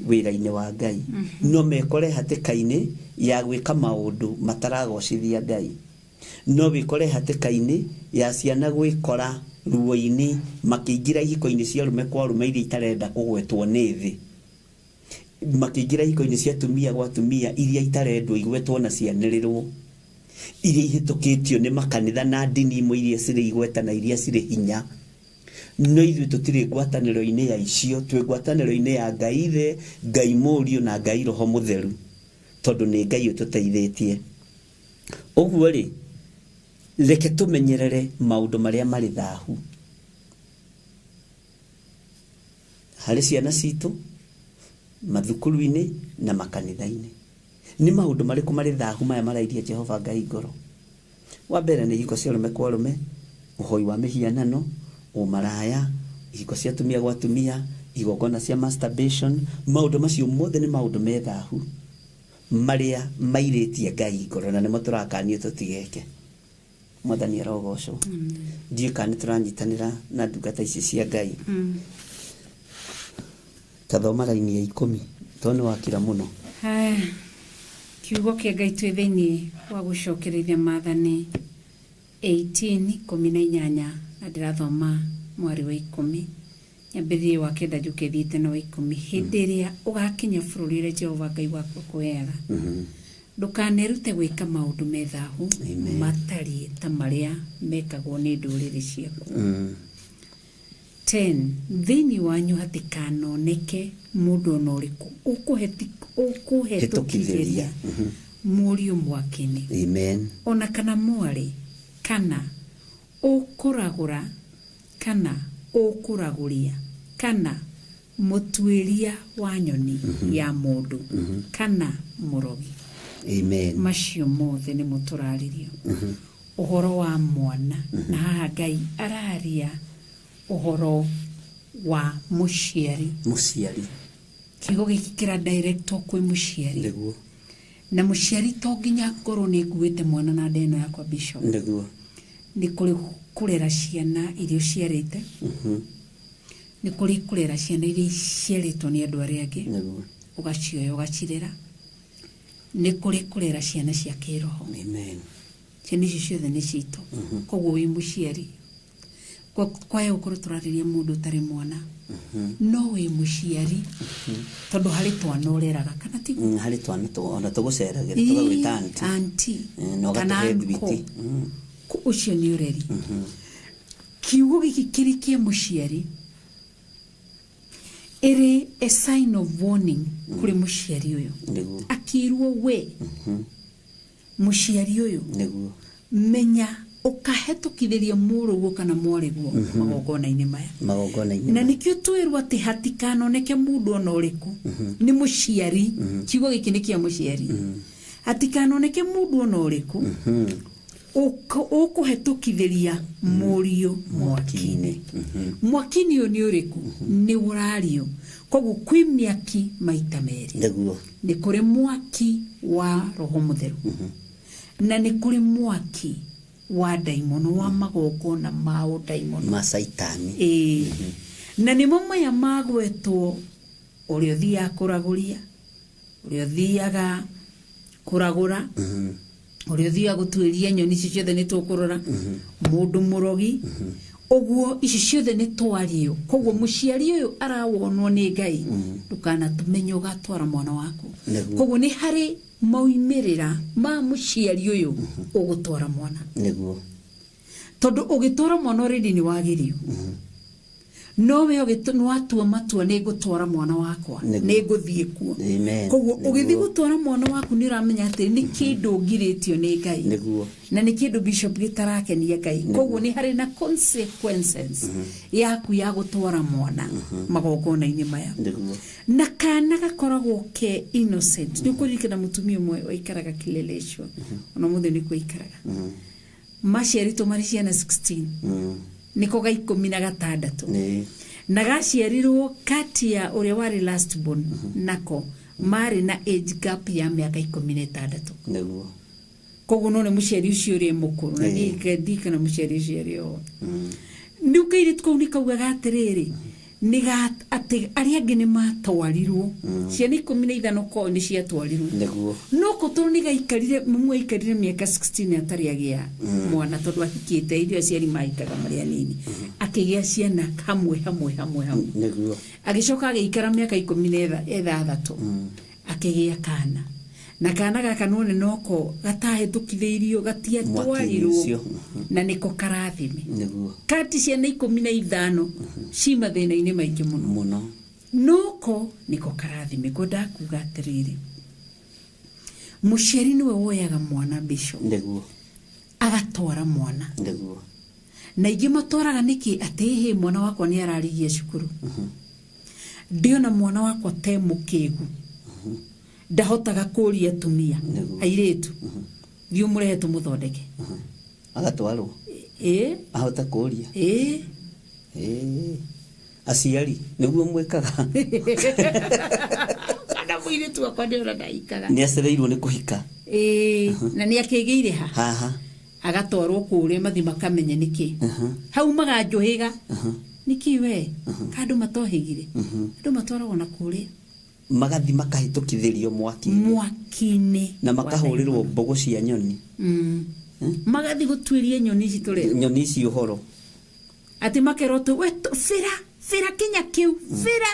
wĩra-inĩ wa Ngai. No mekore hatĩka-inĩ ya gwĩka maũndũ mataragocithia Ngai. No wĩkore hatĩka-inĩ ya ciana gwĩkora ruo-inĩ makĩingĩra ihiko-inĩ cia arũme kwa arũme iria itarenda kũgwetwo nĩ thĩ. Makĩingĩra ihiko-inĩ cia atumia gwa atumia iria itarendwo igwetwo na cianĩrĩrwo. Iria ihĩtũkĩtio nĩ makanitha na ndini imwe iria cirĩ igweta na iria cirĩ hinya. No ithuĩ tũtirĩ ngwatanĩro-inĩ ya icio, twĩ ngwatanĩro-inĩ ya Ngai Ithe, Ngai Mũriũ na Ngai Roho Mũtheru, tondũ nĩ Ngai ũtũteithĩtie. Ũguo rĩ, reke tũmenyerere maũndũ marĩa marĩ thahu harĩ ciana citũ, mathukuru-inĩ na makanitha-inĩ. Nĩ maũndũ marĩkũ marĩ thahu maya marairia Jehova Ngai ngoro? Wa mbere nĩ ihiko cia arũme kwa arũme, ũhoi wa mĩhianano, ũmaraya, ihiko cia atumia gwa atumia, igongona cia masturbation. Maũndũ macio mothe nĩ maũndũ me thahu marĩa mairĩtie Ngai ngoro, na nĩmo tũrakanio tũtigeke. Mwathani arogocwo. Ndiũĩ kana nĩ tũranyitanĩra na ndungata ici cia Ngai. Ta thoma raini ya 10 tondũ nĩ wakira mũno. Haya, kiugo kĩa Ngai twĩ thĩinĩ wa gũcokereria maathani 18:18, na ndĩrathoma mwari wa 10 nyambĩrĩrie wa 9 njuke thiĩte na wa 10. Hĩndĩ ĩrĩa ũgakinya bũrũri ũrĩa Jehova Ngai waku akũheaga, ndũkanerute gwĩka maũndũ me thahu matariĩ ta marĩa mekagwo nĩ ndũrĩrĩ ciaku. 10 thĩinĩ wanyu hatikanoneke mũndũ ona ũrĩkũ ũkũhetũkithĩria mũriũ mwaki-inĩ. Amen. Ona kana mwarĩ, kana ũkũragũra, kana ũkũragũria, kana mũtuĩria wa nyoni ya mũndũ, kana mũrogi. Amen. Macio mothe nĩmo tũrarĩrio. Ũhoro wa mwana, na haha Ngai araria ũhoro wa mũciari. Mũciari. Kiugo gĩkĩ kĩra direct kwĩ mũciari. Nĩguo. Na mũciari to nginya ngorwo nĩ nguĩte mwana na nda ĩno yakwa Bishop. Nĩguo. Nĩ kũrĩ kũrera ciana iria ũciarĩte. Nĩ kũrĩ kũrera ciana iria iciarĩtwo nĩ andũ arĩa angĩ. Nĩguo. Ũgacioya ũgacirera. Nĩ kũrĩ kũrera ciana cia kĩroho. Amen. Ciana icio ciothe nĩ citũ. Koguo wĩ mũciari. Kwaya gũkorwo tũrarĩria mũndũ ũtarĩ mwana no wĩ mũciari, tondũ harĩ twana ũreraga, kana tiguo? Harĩ twana ona tũgũceragĩra tũgagwĩta aunty. Aunty. Na kana ũgatũhe uncle. thwiti. Ũcio nĩ ũreri. Kiugo gĩkĩ kĩrĩ kĩa mũciari, ĩrĩ a sign of warning kũrĩ mũciari ũyũ. Akĩrwo we mũciari ũyũ, menya ũkahetũkithĩria mũrũguo kana mwarĩguo magongona-inĩ maya. Magongona-inĩ Na maya. nĩkĩo twĩrwo atĩ hatikanoneke mũndũ ona ũrĩkũ nĩ mũciari. Kiugo gĩkĩ nĩ kĩa mũciari, hatikanoneke mũndũ ona ũrĩkũ ũkũhetũkithĩria mũriũ mwaki-inĩ. Mwaki-inĩ ũyũ nĩ ũrĩkũ? Nĩ ũrario. Koguo kwĩ mĩaki maita merĩ. Nĩ kũrĩ mwaki wa Roho Mũtheru na nĩ kũrĩ mwaki wa ndaimono, wa magongona ma ũndaimono. Ma caitani. Ĩĩ, na nĩmo maya magwetwo, ũrĩa ũthiaga kũragũria, ũrĩa ũthiaga kũragũra, ũrĩa ũthiaga gũtuĩria nyoni, icio ciothe nĩ tũkũrora, mũndũ mũrogi, ũguo ici ciothe nĩ twario. Koguo mũciari ũyũ arawonwo nĩ Ngai, ndũkanamenye ũgatwara mwana waku. Koguo nĩ harĩ maumĩrĩra ma mũciari ũyũ ũgũtwara mwana. Tondũ ũgĩtwara mwana already nĩ wagĩrio, no we nĩwatua matua, nĩ ngũtwara mwana wakwa, nĩ ngũthiĩ kuo. Koguo ũgĩthiĩ gũtwara mwana waku, nĩ ũramenya atĩ nĩ kĩndũ ngirĩtio nĩ Ngai na nĩ kĩndũ, bishop, gĩtarakenia Ngai. Koguo nĩ harĩ na consequences yaku ya gũtwara mwana magongona-inĩ maya. Na kana gakoragwo ke innocent. Nĩ ũkũririkana mũtumia ũmwe waikaraga Kileleshwa, ona mũthĩ nĩkuo aikaraga, maciarĩtwo marĩ ciana 16, nĩko ga 16. Na gaciarirwo kati ya ũrĩa warĩ last born, nako marĩ na age gap ya mĩaka 16. Koguo no nĩ mũciari ũcio ũrĩa mũkũrũ na ndirikana mũciari ũcio arĩ oho. Rĩu kairĩtu kau nĩ kaugaga atĩrĩrĩ, nĩ atĩ arĩa angĩ nĩ matwarirwo, ciana 15 ko nĩ ciatwarirwo, no ko tondũ nĩ gaikarire, mamu aikarire mĩaka 16 atarĩ agĩa mwana, tondũ ahikĩte irio aciari mahikaga marĩ anini, akĩgĩa ciana hamwe hamwe hamwe hamwe. Agĩcoka agĩikara mĩaka 16, akĩgĩa kana, na kana gaka none noko gatahĩtũkithĩirio, gatiatwarirwo. Mwaki-inĩ ũcio. Na nĩko karathime. Kati ciana 15 ci mathĩna-inĩ maingĩ mũno. Mũno. Noko nĩko karathime. Ngwendaga kuga atĩrĩrĩ, mũciari nĩwe woyaga mwana, bishop, agatwara mwana. Na ingĩ matwaraga nĩkĩ? Atĩ hĩ, mwana wakwa nĩ ararigia cukuru, ndĩona mwana wakwa te mũkĩgu, ndahotaga kũria atumia airĩtu, thiĩ ũmũrehe tũmũthondeke. Agatwarwo. Ĩ. Ahote kũria. Ĩ. Ĩ. Aciari nĩguo mwĩkaga? Kana mũirĩtu wakwa ndĩona ndaikaga. Nĩ acereirwo nĩ kũhika. Ĩ, na nĩ akĩgĩire ha. Haha. Agatwarwo kũrĩa mathi makamenye nĩkĩ haumaga njũhĩga, nĩkĩ we ka andũ matohĩgire, andũ matwaragwo na kũrĩa. Magathi makahĩtũkithĩrio mwaki. Mwaki-inĩ. Na makahũrĩrwo mbũgũ cia nyoni. Magathi gũtuĩria nyoni ici tũrĩa. Nyoni ici ũhoro. Atĩ makerwo tũ we bĩra bĩra kinya kĩu, bĩra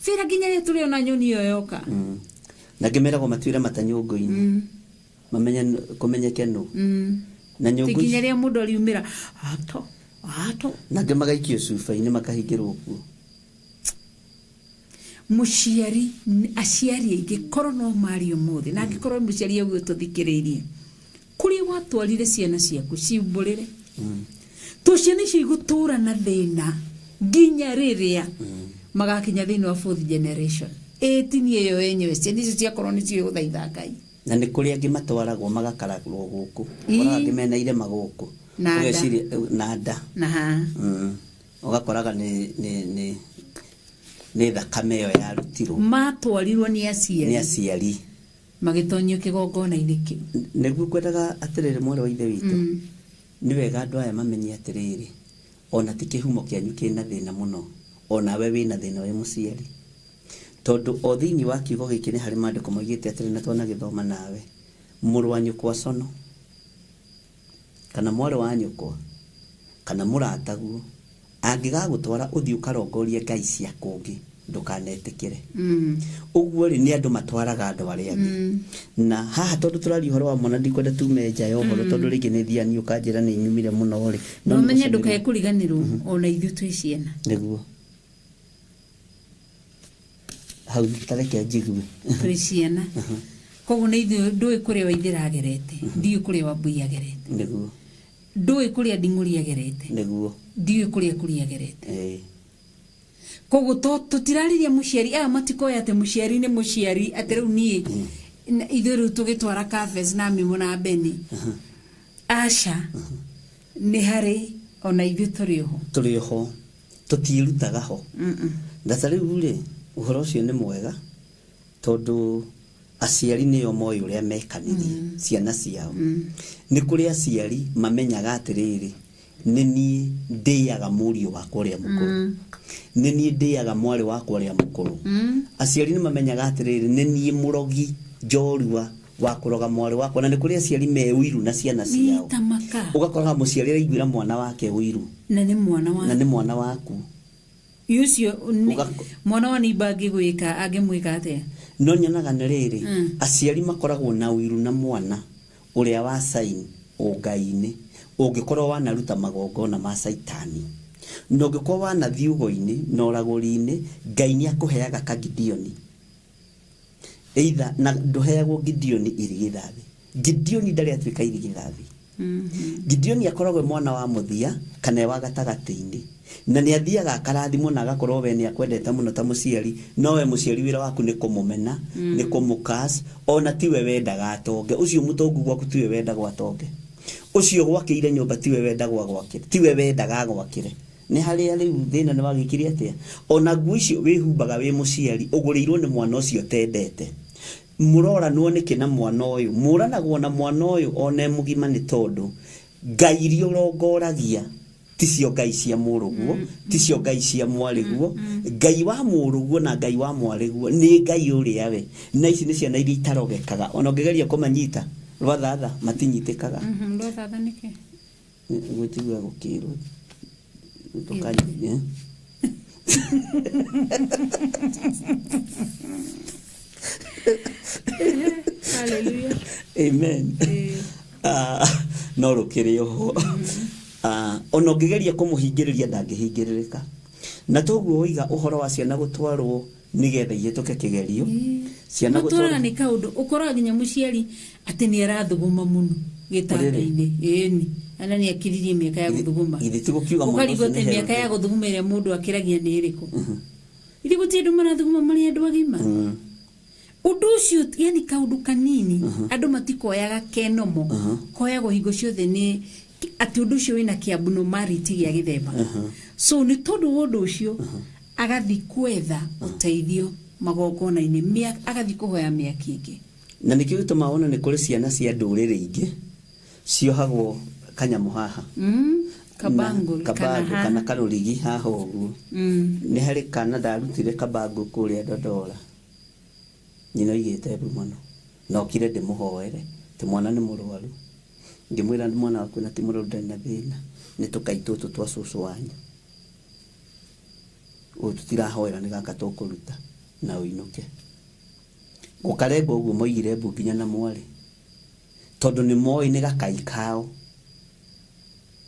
bĩra nginya rĩrĩa tũrĩona nyoni ĩyo yoka. Na angĩ meragwo matuĩre mata nyũngũ-inĩ, mamenye kũmenyeke nũ na Ti nyũngũ nginya ici. rĩrĩa mũndũ ariumĩra ato ato. Na angĩ magaikio cuba-inĩ, makahingĩrwo kuo. Mũciari, aciari aingĩ korwo no mari ũmũthĩ, na angĩkorwo mũciari ũguo tũthikĩrĩirie, kũrĩa watwarire ciana ciaku ciumbũrĩre, to ciana icio igũtũra na thĩna nginya rĩrĩa magakinya thĩinĩ wa fourth generation. Ĩ tinie ĩyo yenyewe, ciana icio ciakorwo nĩcio gũthaitha Ngai. Na nĩ kũrĩ angĩ matwaragwo magakaragwo gũkũ. Ũkoraga angĩ mena irema gũkũ. Na nda. Ũgeciria na nda. Na ha. Ũgakoraga nĩ thakame ĩyo yarutirwo. Matwarirwo nĩ aciari. Nĩ aciari. Magĩtonyio kĩgongona-inĩ kĩu. Nĩguo ngwendaga atĩrĩrĩ, mwarĩ wa ithe witũ, nĩ wega andũ aya mamenye atĩrĩrĩ, ona ti kĩhumo kĩanyu kĩna thĩna mũno, onawe wĩna thĩna wĩ mũciari, tondũ o thĩinĩ wa kiugo gĩkĩ nĩ harĩ maandĩko moigĩte atĩrĩ, na twanagĩthoma nawe, mũrũ wa nyũkwa cono kana mwarĩ wa nyũkwa kana mũrataguo. Angĩgagũtwara ũthiĩ ũkarongorie ngai cia kũngĩ, ndũkanetĩkĩre. Ũguo rĩ, nĩ andũ matwaraga andũ arĩa angĩ. Na haha tondũ tũraria ũhoro wa mwana, ndikwenda tume nja ya ũhoro, tondũ rĩngĩ nĩ thiaga niĩ ũkanjĩra nĩ nyumire mũno rĩ. No No menye nĩ ndũkae kũriganĩrwo ona ithuĩ twĩ ciana. Nĩguo hau tareke njigue. Twĩ ciana, koguo nĩ ithuĩ ndũĩ kũrĩa Waithĩra agerete, ndiũĩ kũrĩa Wambui agerete, ndũĩ kũrĩa Nding'ũri agerete, ndiũĩ kũrĩa Kuria agerete. Koguo tũtirarĩria mũciari, aya matikoya atĩ mũciari nĩ mũciari, atĩ rĩu niĩ ithuĩ rĩu tũgĩtwara Kafes na Mimo na Beni, aca, nĩ harĩ ona ithuĩ tũrĩ oho. Tũrĩ oho, tũtiĩrutaga ho. Na ta rĩu rĩ, ũhoro ũcio nĩ mwega tondũ aciari nĩo moĩ ũrĩa mekanirie ciana ciao. Nĩ kũrĩ aciari mamenyaga atĩrĩrĩ, nĩ niĩ ndĩaga mũriũ wakwa ũrĩa mũkũrũ, nĩ niĩ ndĩaga mwarĩ wakwa ũrĩa mũkũrũ. Aciari nĩ mamenyaga atĩrĩrĩ, nĩ niĩ mũrogi njorua wa kũroga mwarĩ wakwa. Na nĩ kũrĩ aciari me ũiru na ciana ciao. Tamaka. Ũgakoraga mũciari araiguĩra mwana wake ũiru. Na nĩ mwana wa Na nĩ mwana waku. Ũcio mwana wa nimba angĩgwĩka, angĩmwĩka atĩa? No nyonaga nĩ rĩrĩ, aciari makoragwo na ũiru na mwana ũrĩa wa sign ũngai-inĩ, ũngĩkorwo wanaruta magongona ma caitani, na ũngĩkorwo wanathiĩ ũgo-inĩ na ũragũri-inĩ, Ngai nĩ akũheaga kagidioni either, na ndũheagwo Gideoni irigithathi. Gideoni ndarĩ atuĩka irigithathi. Gideoni akoragwo e mwana wa mũthia kana e wa gatagatĩ-inĩ, na nĩ athiaga akarathimwo na agakorwo we nĩ akwendete mũno ta mũciari. No we mũciari, wĩra waku nĩ kũmũmena, nĩ kũmũkas. Ona tiwe wendaga atonge. Ũcio mũtongu gwaku tiwe wendagwo atonge. Ũcio gwakĩire nyũmba tiwe wendagwo agwakĩre, tiwe wendaga agwakĩre. Nĩ harĩa rĩu thĩna nĩ wagĩkire atĩa? Ona nguo icio wĩhumbaga wĩ mũciari, ũgũrĩirwo nĩ mwana ũcio ũtendete. Mũroranwo nĩkĩ na mwana ũyũ? Mũranagwo na mwana ũyũ ona e mũgima, nĩ tondũ ngai iria ũrongoragia ticio ngai cia mũrũguo, ticio ngai cia mwarĩguo. Ngai wa mũrũguo na ngai wa mwarĩguo nĩ ngai ũrĩa we. Na ici nĩ ciana iria itarogekaga, ona ũngĩgeria kũmanyita rwathatha matinyitĩkaga. Rwathatha nĩkĩ? Gwĩtigua gũkĩrwo ndũkanyithie. Hallelujah. Amen. Ah, no rũkĩrĩ oho. Ah, ona ũngĩgeria kũmũhingĩrĩria ndangĩhingĩrĩrĩka. Na toguo woiga ũhoro wa ciana gũtwarwo nĩgetha ihĩtũke kĩgerio, ciana matwaraga nĩ kaũndũ ũkoraga nginya mũciari atĩ nĩ arathuguma mũno gĩtanda-inĩ, ĩni ana nĩ akiririe mĩaka ya gũthuguma. Githĩ ti gũkiuga mwana ũkarigwo ũcio atĩ nĩ mĩaka healthy? Ya gũthuguma ĩrĩa mũndũ akĩragia nĩ ĩrĩkũ? Ithe gũtirĩ andũ marathuguma marĩ andũ agima. Ũndũ ũcio yani kaũndũ kanini andũ matikoyaga kenomo, koyagwo hingo ciothe nĩ atĩ ũndũ ũcio wĩna kĩabnormality gĩa gĩthemba. So nĩ tondũ wa ũndũ ũcio agathi kwetha ũteithio magongona-inĩ, agathi kũhoya mĩaki ĩngĩ. Na nĩkĩo gĩtũmaga wona nĩ kũrĩ ciana cia ndũrĩrĩ ingĩ ciohagwo kanyamũ haha. Kabango. Na kabango kana karũrigi haha ũguo. Nĩ harĩ kana ndarutire kabango kũrĩa Dodora, nyina oigĩte mbu mũno, na okire ndĩmũhoere atĩ mwana nĩ mũrwaru. Ngĩmwĩra mwana waku na ti mũrwaru, ndarĩ na thĩna, nĩ tũkai tũtũ twa cũcũ wanyu, ũyũ tũtirahoera, nĩ gaka tũkũruta na ũinũke. Gũkarengwo ũguo, moigire mbu nginya na mwarĩ, tondũ nĩ moĩ nĩ gakai kao.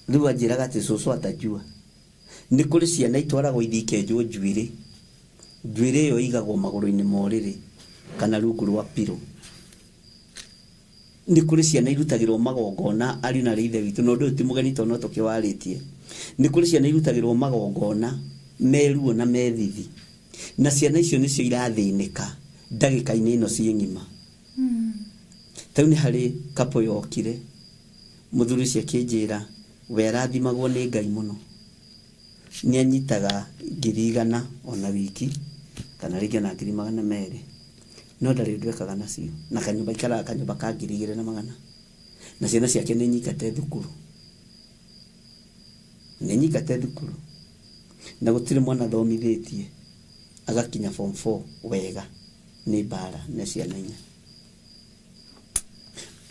Rĩu anjĩraga atĩ cũcũ atajua. Nĩ kũrĩ ciana itwaragwo ithiĩ ikenjwo njuĩrĩ. Njuĩrĩ ĩyo ĩigagwo magũrũ-inĩ ma ũrĩrĩ kana rungu rwa pillow. Nĩ kũrĩ ciana irutagĩrwo magongona, ariũ na arĩ ithe witũ, na ũndũ ũyũ ti mũgeni tondũ no tũkĩwarĩtie. Nĩ kũrĩ ciana irutagĩrwo magongona me ruo na me thithi, na ciana icio nĩcio irathĩnĩka ndagĩka-inĩ ĩno ciĩ ng'ima. Ta rĩu nĩ harĩ couple yokire, mũthuri ũcio akĩnjĩra we arathimagwo nĩ Ngai mũno, nĩ anyitaga 100,000 ona wiki kana rĩngĩ ona 200,000, no ndarĩ ũndũ ekaga nacio, na kanyũmba aikaraga kanyũmba ka 2,400, na ciana ciake nĩ nyingate thukuru, nĩ nyingate thukuru, na gũtirĩ mwana athomithĩtie agakinya form 4 wega, nĩ mbara na ciana inya,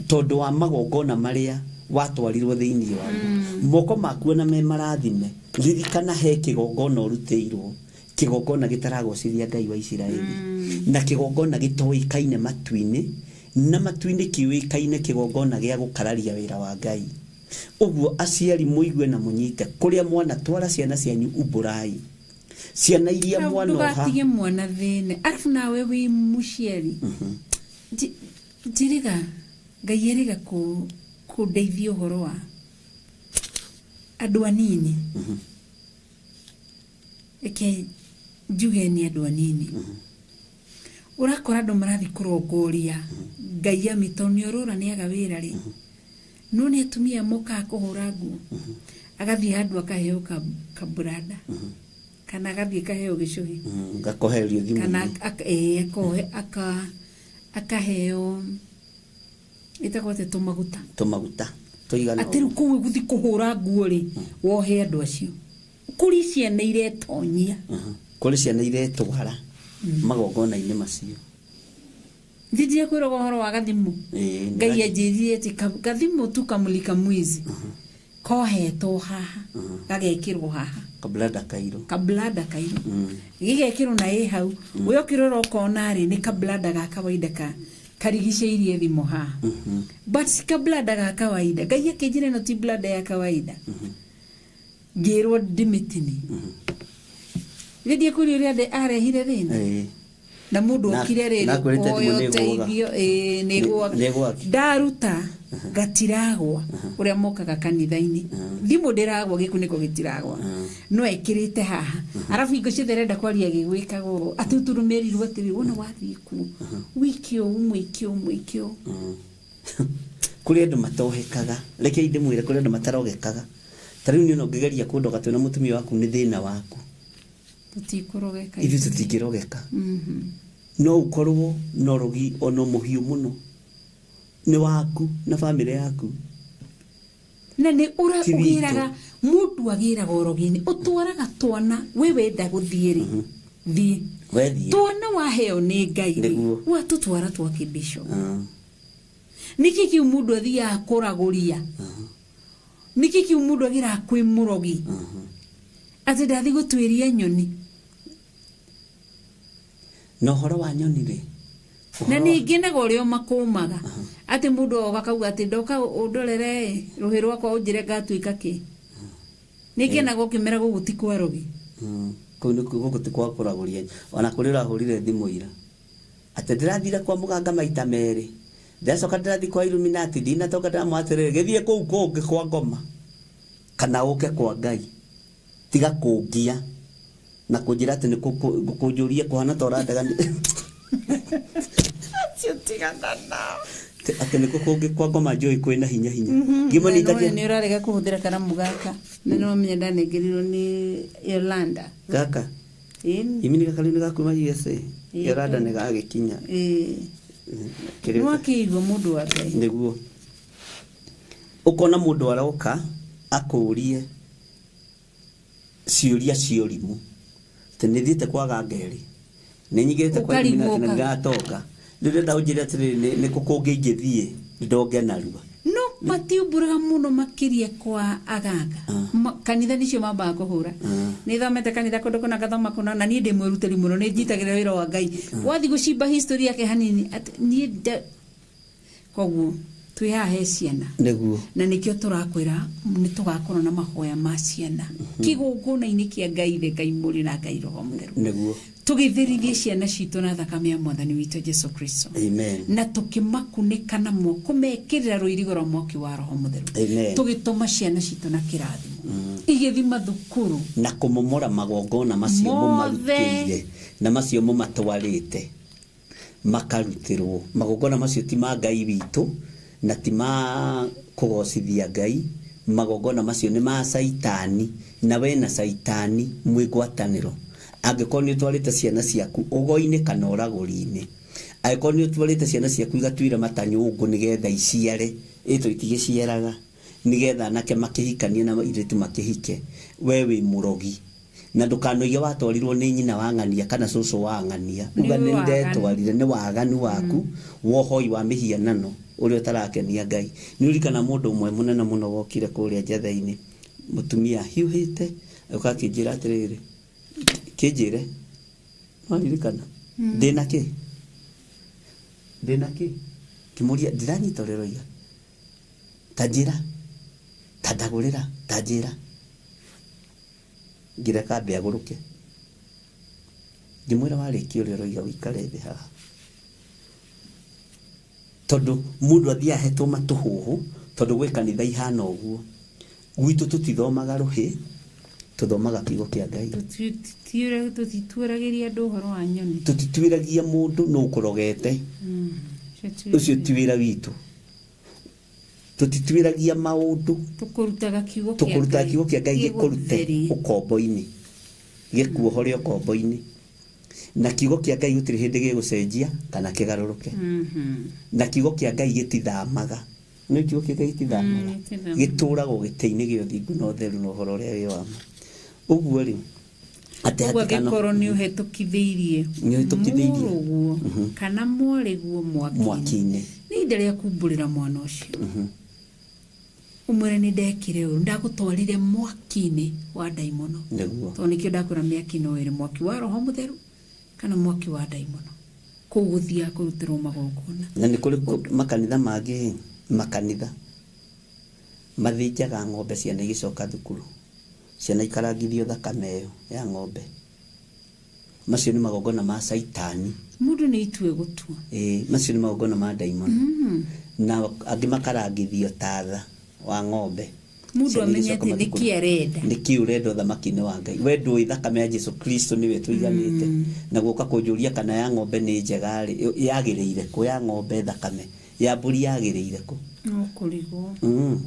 tondũ wa magongona marĩa Watwarirwo thĩinĩ waguo. Moko maku ona me marathime, ririkana he kĩgongona ũrutĩirwo, kĩgongona gĩtaragocithia Ngai wa Isiraeli, na kĩgongona gĩtoĩkaine matu-inĩ, na matu-inĩ kĩũĩkaine kĩgongona gĩa gũkararia wĩra wa Ngai. Ũguo aciari mũigue na mũnyite kũrĩa mwana twara ciana cianyu, umbũrai ciana iria mwanoha. Ndũgatige mwana thĩne, arabu nawe wĩ mũciari. Njĩrĩga Ngai ĩrĩga kũndeithia ũhoro wa andũ anini. Reke njuge nĩ andũ anini. Ũrakora andũ marathiĩ kũrongoria ngai ami tondũ nĩ ũrora nĩ aga wĩra rĩ, no nĩ atumia mokaga kũhũra nguo, agathiĩ handũ akaheo kaburanda kana agathiĩ kaheo gĩcũhĩ. Gakoherio Kana thimũ-inĩ. Akohe akaheo ĩtagwo atĩa, tũmaguta. Tũmaguta tũigana. Atĩ rĩu kũu gũthiĩ kũhũra nguo rĩ, wohe andũ acio kũrĩ ciana iretonyia. Kũrĩ ciana iretwara magongona-inĩ macio. Ndinjie kwĩrwo ũhoro wa gathimũ. Ĩĩ, nĩ Ngai anjĩrire atĩ gathimũ tu kamulika mwizi kohetwo haha, gagekĩrwo haha. Kablada kairũ. Kablada kairũ gĩgekĩrwo na ĩ hau we ũkĩrora ũkona rĩ nĩ kablada ga kawaida ka karigicĩirie thimũ haha, but si kablada ga kawaida. Ngai akĩnjĩra ĩno ti blada ya kawaida. Ngĩrwo ndĩmĩtini gĩthiĩ kũrĩ ũrĩa arehire thĩna. Na mũndũ okire rĩrĩ Na kwĩrĩte kũhoya thimũ nĩ ĩgũaga. ũteithio, ĩĩ, nĩ ĩgũaga. Nĩ ĩgũaga. Ndaruta gatiragwa ũrĩa mokaga kanitha-inĩ, thimũ ndĩragwa, gĩkunĩko gĩtiragwa, no ekĩrĩte haha, arabu hingo ciothe arenda kwaria gĩgwĩkaga ũũ atĩ ũtũrũmĩrirwo atĩrĩ wona wathiĩ kuo wĩke ũũ, mwĩke ũũ, mwĩke ũũ. Kũrĩ andũ matohekaga, reke ndĩmwĩre, kũrĩ andũ matarogekaga. Ta rĩu niĩ ona ũngĩgeria kũndoga twĩna mũtumia waku, nĩ thĩna waku. Tũtikũrogeka. Ithuĩ tũtingĩrogeka. No ũkorwo na ũrogi ona mũhiũ mũno, nĩ waku na bamĩrĩ yaku. Na nĩ ũra Ti witũ. Ũgĩraga mũndũ agĩraga ũrogi-inĩ, ũtwaraga twana we wenda gũthiĩ rĩ, thiĩ. Wethiĩ. Twana waheo nĩ Ngai rĩ, watũtwara twake bishop. Nĩkĩ kĩu mũndũ athiaga kũragũria? Nĩkĩ kĩu mũndũ agĩraga kwĩ mũrogi atĩ ndathiĩ gũtuĩria nyoni? Na ũhoro wa nyoni rĩ, Na ningĩ naga ũrĩa makũmaga atĩ mũndũ oga kauga atĩ ndoka ũndorere rũhĩ rwakwa ũnjĩre ngatuĩka kĩ. Nĩ ngenaga ũkĩmera gũkũ ti kwa rogi. Kũu nĩ gũkũ ti kwa kũragũria. Ona kũrĩ ũrahũrire thimũ ira atĩ ndĩrathire kwa mũganga maita merĩ, ndacoka ndĩrathiĩ kwa Illuminati ndinatoka, ndĩramwĩra atĩrĩrĩ, gĩthiĩ kũu kũngĩ kwa ngoma kana ũke kwa Ngai, tiga kũngia na kũnjĩra atĩ nĩ kũnjũria kũhana ta ũrandega Acio tigana nao. Atĩ nĩ kũ kũngĩ kwa ngoma njũĩ kwĩna hinya hinya. Ngĩmwe Na nitagia nĩ ũrarega kũhũthĩra karamu gaka na nĩ wamenya ndanengerirwo nĩ Yolanda. Gaka? Ĩni. Imi nĩ gaka rĩu nĩ gakuma USA. Ĩĩ. Yolanda nĩ gagĩkinya. Ĩĩ. Kĩrĩa Nĩ wakĩigua mũndũ wa Ngai. Nĩguo ũkona mũndũ aroka akũrie ciũria cia ũrimũ atĩ nĩ thiĩte kwa ganga ĩrĩ, nĩ nyingĩrĩte kwa Ũkarigwo Illuminati na ũka. ndĩratonga, rĩu ndĩrenda ũnjĩre atĩrĩrĩ, nĩ kũ kũngĩ ingĩthiĩ ndonge narua? No matiumbũraga mũno makĩria kwa aganga. Kanitha nĩcio mambaga kũhũra. Nĩ thomete kanitha kũndũ kũna, ngathoma kũna, na niĩ ndĩ mwĩrutĩri mũno, nĩ njitagĩrĩra wĩra wa Ngai. Wathiĩ gũcimba history yake hanini atĩ niĩ koguo twĩ haha he ciana. Na nĩkĩo tũrakwĩra nĩ tũgakorwo na mahoya ma ciana kĩgongona-inĩ kĩa Ngai Ithe, Ngai Mũriũ na Ngai Roho Mũtheru, tũgĩtherithie ciana citũ na thakame ya Mwathani witũ Jesu Kristo. Amen. Na tũkĩmakunĩka na kũmekĩrĩra rũirigo rwa mwaki wa Roho Mũtheru. Amen. Tũgĩtũma ciana citũ na kĩrathimo igĩthi mathukuru. Na kũmomora magongona macio Mothe. Mũmarutĩire na macio mũmatwarĩte makarutĩrwo magongona macio ti ma Ngai witũ na ti ma kũgocithia Ngai. Magongona macio nĩ ma caitani, na we na caitani mwĩ ngwatanĩro. Angĩkorwo nĩ ũtwarĩte ciana ciaku ũgo-inĩ kana ũragũri-inĩ, angĩkorwo nĩ ũtwarĩte ciana ciaku igatuĩra matanyũngũ nĩgetha iciare, ĩtũ itigĩciaraga, nĩgetha anake makĩhikanie na airĩtu makĩhike, we wĩ mũrogi. Na ndũkanoige watwarirwo nĩ nyina wa ng'ania kana cũcũ wa ng'ania. Nĩ Uga nĩ waganu. ndetwarire, nĩ waganu waku wa ũhoi wa mĩhianano. Ũrĩa ũtarakenia Ngai. Nĩ ũririkana mũndũ ũmwe mũnene mũno wokire kũrĩa Njetha-inĩ, mũtumia hiũhĩte, agĩũka akĩnjĩra atĩrĩrĩ, kĩnjĩre, nĩwaririkana? Ndĩna kĩ? Ndĩna kĩ? Ngĩmũria, ndiranyita ũrĩa ũroiga. Ta njĩra, ta ndagũrĩra, ta njĩra. Ngĩreka ambe agũrũke. Ngĩmwĩra warĩkia ũrĩa ũroiga ũikare thĩ haha. Tondũ mũndũ athiaga ahetwo matũhũhũ, tondũ gwĩ kanitha ihana ũguo. Gwitũ tũtithomaga rũhĩ, tũthomaga kiugo kĩa Ngai. Tũtituĩragĩria andũ ũhoro wa nyoni. Tũtituĩragia mũndũ nũ ũkũrogete. Ũcio ti wĩra witũ. Tũtituĩragia maũndũ. Tũkũrutaga kiugo kĩa Tũkũrutaga Ngai. kiugo kĩa Ngai gĩkũrute Gĩgũtherie. ũkombo-inĩ. Gĩkuohore ũkombo-inĩ. Na kiugo kĩa Ngai gũtirĩ hĩndĩ gĩgũcenjia kana kĩgarũrũke. Na kiugo kĩa Ngai gĩtithamaga. Nĩ kiugo kĩa Ngai gĩtithamaga. Gĩtithamaga. Gĩtũragwo gĩtĩ-inĩ gĩa ũthingu na ũtheru na ũhoro ũrĩa wĩ wa ma. Ũguo rĩ, atĩ Ũguo hatikano angĩkorwo nĩ ũhetũkithĩirie Nĩ ũhetũkithĩirie. mũrũguo kana mwarĩguo mwaki-inĩ, mwaki-inĩ. nĩ ihinda rĩa kumbũrĩra mwana ũcio. Ũmwĩre nĩ ndekire ũru, ndagũtwarire mwaki-inĩ wa ndaimono. Nĩguo. Tondũ nĩkĩo ndakwĩra mĩaki no ĩrĩ, mwaki wa Roho Mũtheru kana mwaki wa ndaimono. Kũu gũthiaga kũrutĩrwo magongona. Na nĩ kũrĩ makanitha mangĩ, makanitha mathĩnjaga ng'ombe ciana igĩcoka thukuru. Ciana ikarangithio thakame ĩyo ya ng'ombe. Macio nĩ magongona ma Caitani. Mũndũ nĩ itue gũtua. Ĩĩ, macio nĩ magongona ma ndaimono. Na angĩ makarangithio tatha wa ng'ombe. Mũndũ Ciana amenye igĩcoka atĩ mathukuru. nĩkĩ arenda. Nĩkĩ ũrenda ũthamaki-inĩ wa Ngai. We ndũĩ thakame ya Jesu Kristo nĩwe ĩtũiganĩte. Na gũka kũnjũria kana ya ng'ombe nĩ njega rĩ, yagĩrĩire kũ ya ng'ombe thakame? Ya mbũri yagĩrĩire kũ? No kũrigwo.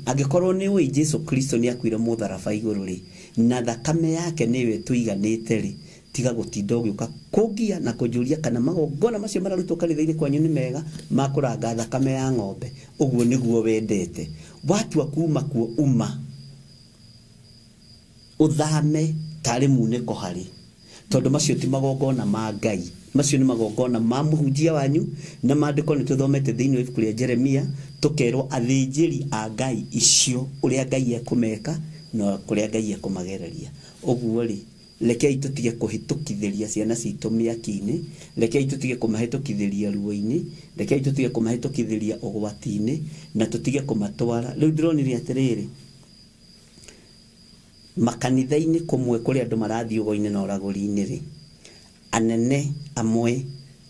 Angĩkorwo nĩ ũĩ Jesu Kristo nĩ akuire mũtharaba igũrũ rĩ, na thakame yake nĩyo ĩtũiganĩte rĩ, tiga gũtinda ũgĩũka kũngia na kũnjũria kana magongona macio mararutwo kanitha-inĩ kwanyu nĩ mega ma kũranga thakame ya ng'ombe. Ũguo nĩguo wendete. Watua kuma kuo uma. Ũthame tarĩ munĩko harĩ. Tondũ macio ti magongona ma Ngai. Macio nĩ magongona ma mũhunjia wanyu, na maandĩko nĩ tũthomete thĩinĩ wa ibuku rĩa Jeremia, tũkerwo athĩnjĩri a Ngai icio ũrĩa Ngai ekũmeka na kũrĩa Ngai ekũmagereria. Ũguo rĩ, rekei tũtige kũhĩtũkithĩria ciana citũ mĩaki-inĩ, rekei tũtige kũmahĩtũkithĩria ruo-inĩ, rekei tũtige kũmahĩtũkithĩria ũgwati-inĩ, na tũtige kũmatwara. Rĩu ndĩronire atĩrĩrĩ, makanitha-inĩ kũmwe kũrĩa andũ marathiĩ ũgo-inĩ na ũragũri-inĩ rĩ, anene amwe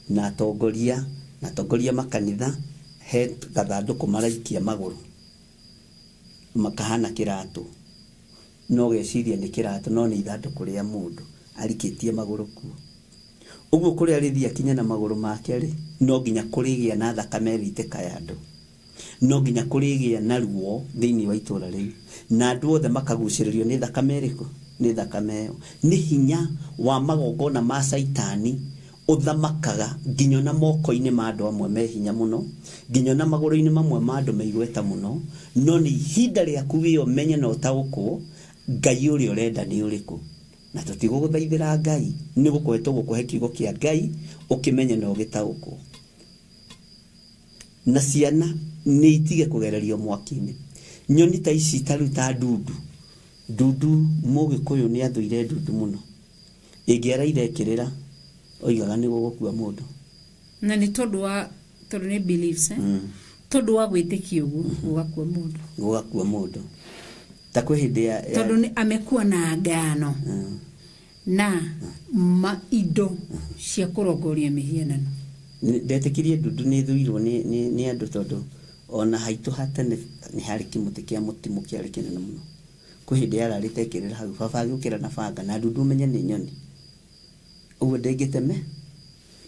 na atongoria, na atongoria makanitha, he gathandũkũ maraikia magũrũ, makahana kĩratũ. No geciria nĩ kĩratũ, no nĩ ithandũkũ rĩa mũndũ arikĩtie magũrũ kuo. Ũguo kũrĩa rĩthiĩ akinya na magũrũ make rĩ, no nginya kũrĩgĩa na thakame ĩrĩitĩka ya andũ. No nginya kũrĩgĩa na ruo thĩinĩ wa itũũra rĩu. Na andũ othe makagucĩrĩrio nĩ thakame ĩrĩkũ? Nĩ thakame ĩyo. Nĩ hinya wa magongona ma Caitani ũthamakaga nginya na moko-inĩ ma andũ amwe me hinya mũno, nginya na magũrũ-inĩ mamwe ma andũ me igweta mũno, no nĩ ihinda rĩaku wĩ ũmenye na ũtaũkwo Ngai ũrĩa ũrenda nĩ ũrĩkũ. Na tũtigũgũthaithĩra Ngai, nĩ gũkũhe tũgũkũhe kiugo kĩa Ngai ũkĩmenye na ũgĩtaũkwo. Na ciana nĩ itige kũgererio mwaki-inĩ. Nyoni ta ici ta rĩu ta ndundu. Ndundu mũgĩkũyũ nĩ athũire ndundu mũno. Ĩngĩaraire ĩkĩrĩra, oigaga nĩ gũgũkua mũndũ. Na nĩ tondũ wa, tondũ nĩ beliefs, eh? Tondũ wa gwĩtĩkia ũguo, gũgakua mũndũ. Gũgakua mũndũ. Ta kwĩ hĩndĩ ya Tondũ nĩ amekuwa na ngano. Na ma indo cia kũrongoria mĩhianano. Ndetĩkirie ndundu nĩ ĩthũirwo nĩ andũ tondũ ona haitũ ha tene nĩ harĩ kĩmũtĩ kĩa mũtimũ kĩarĩ kĩnene mũno. Kwĩ hĩndĩ yararĩte ĩkĩrĩra hau, baba agĩũkĩra na banga na ndundu ũmenye nĩ nyoni. Ũguo ndĩngĩteme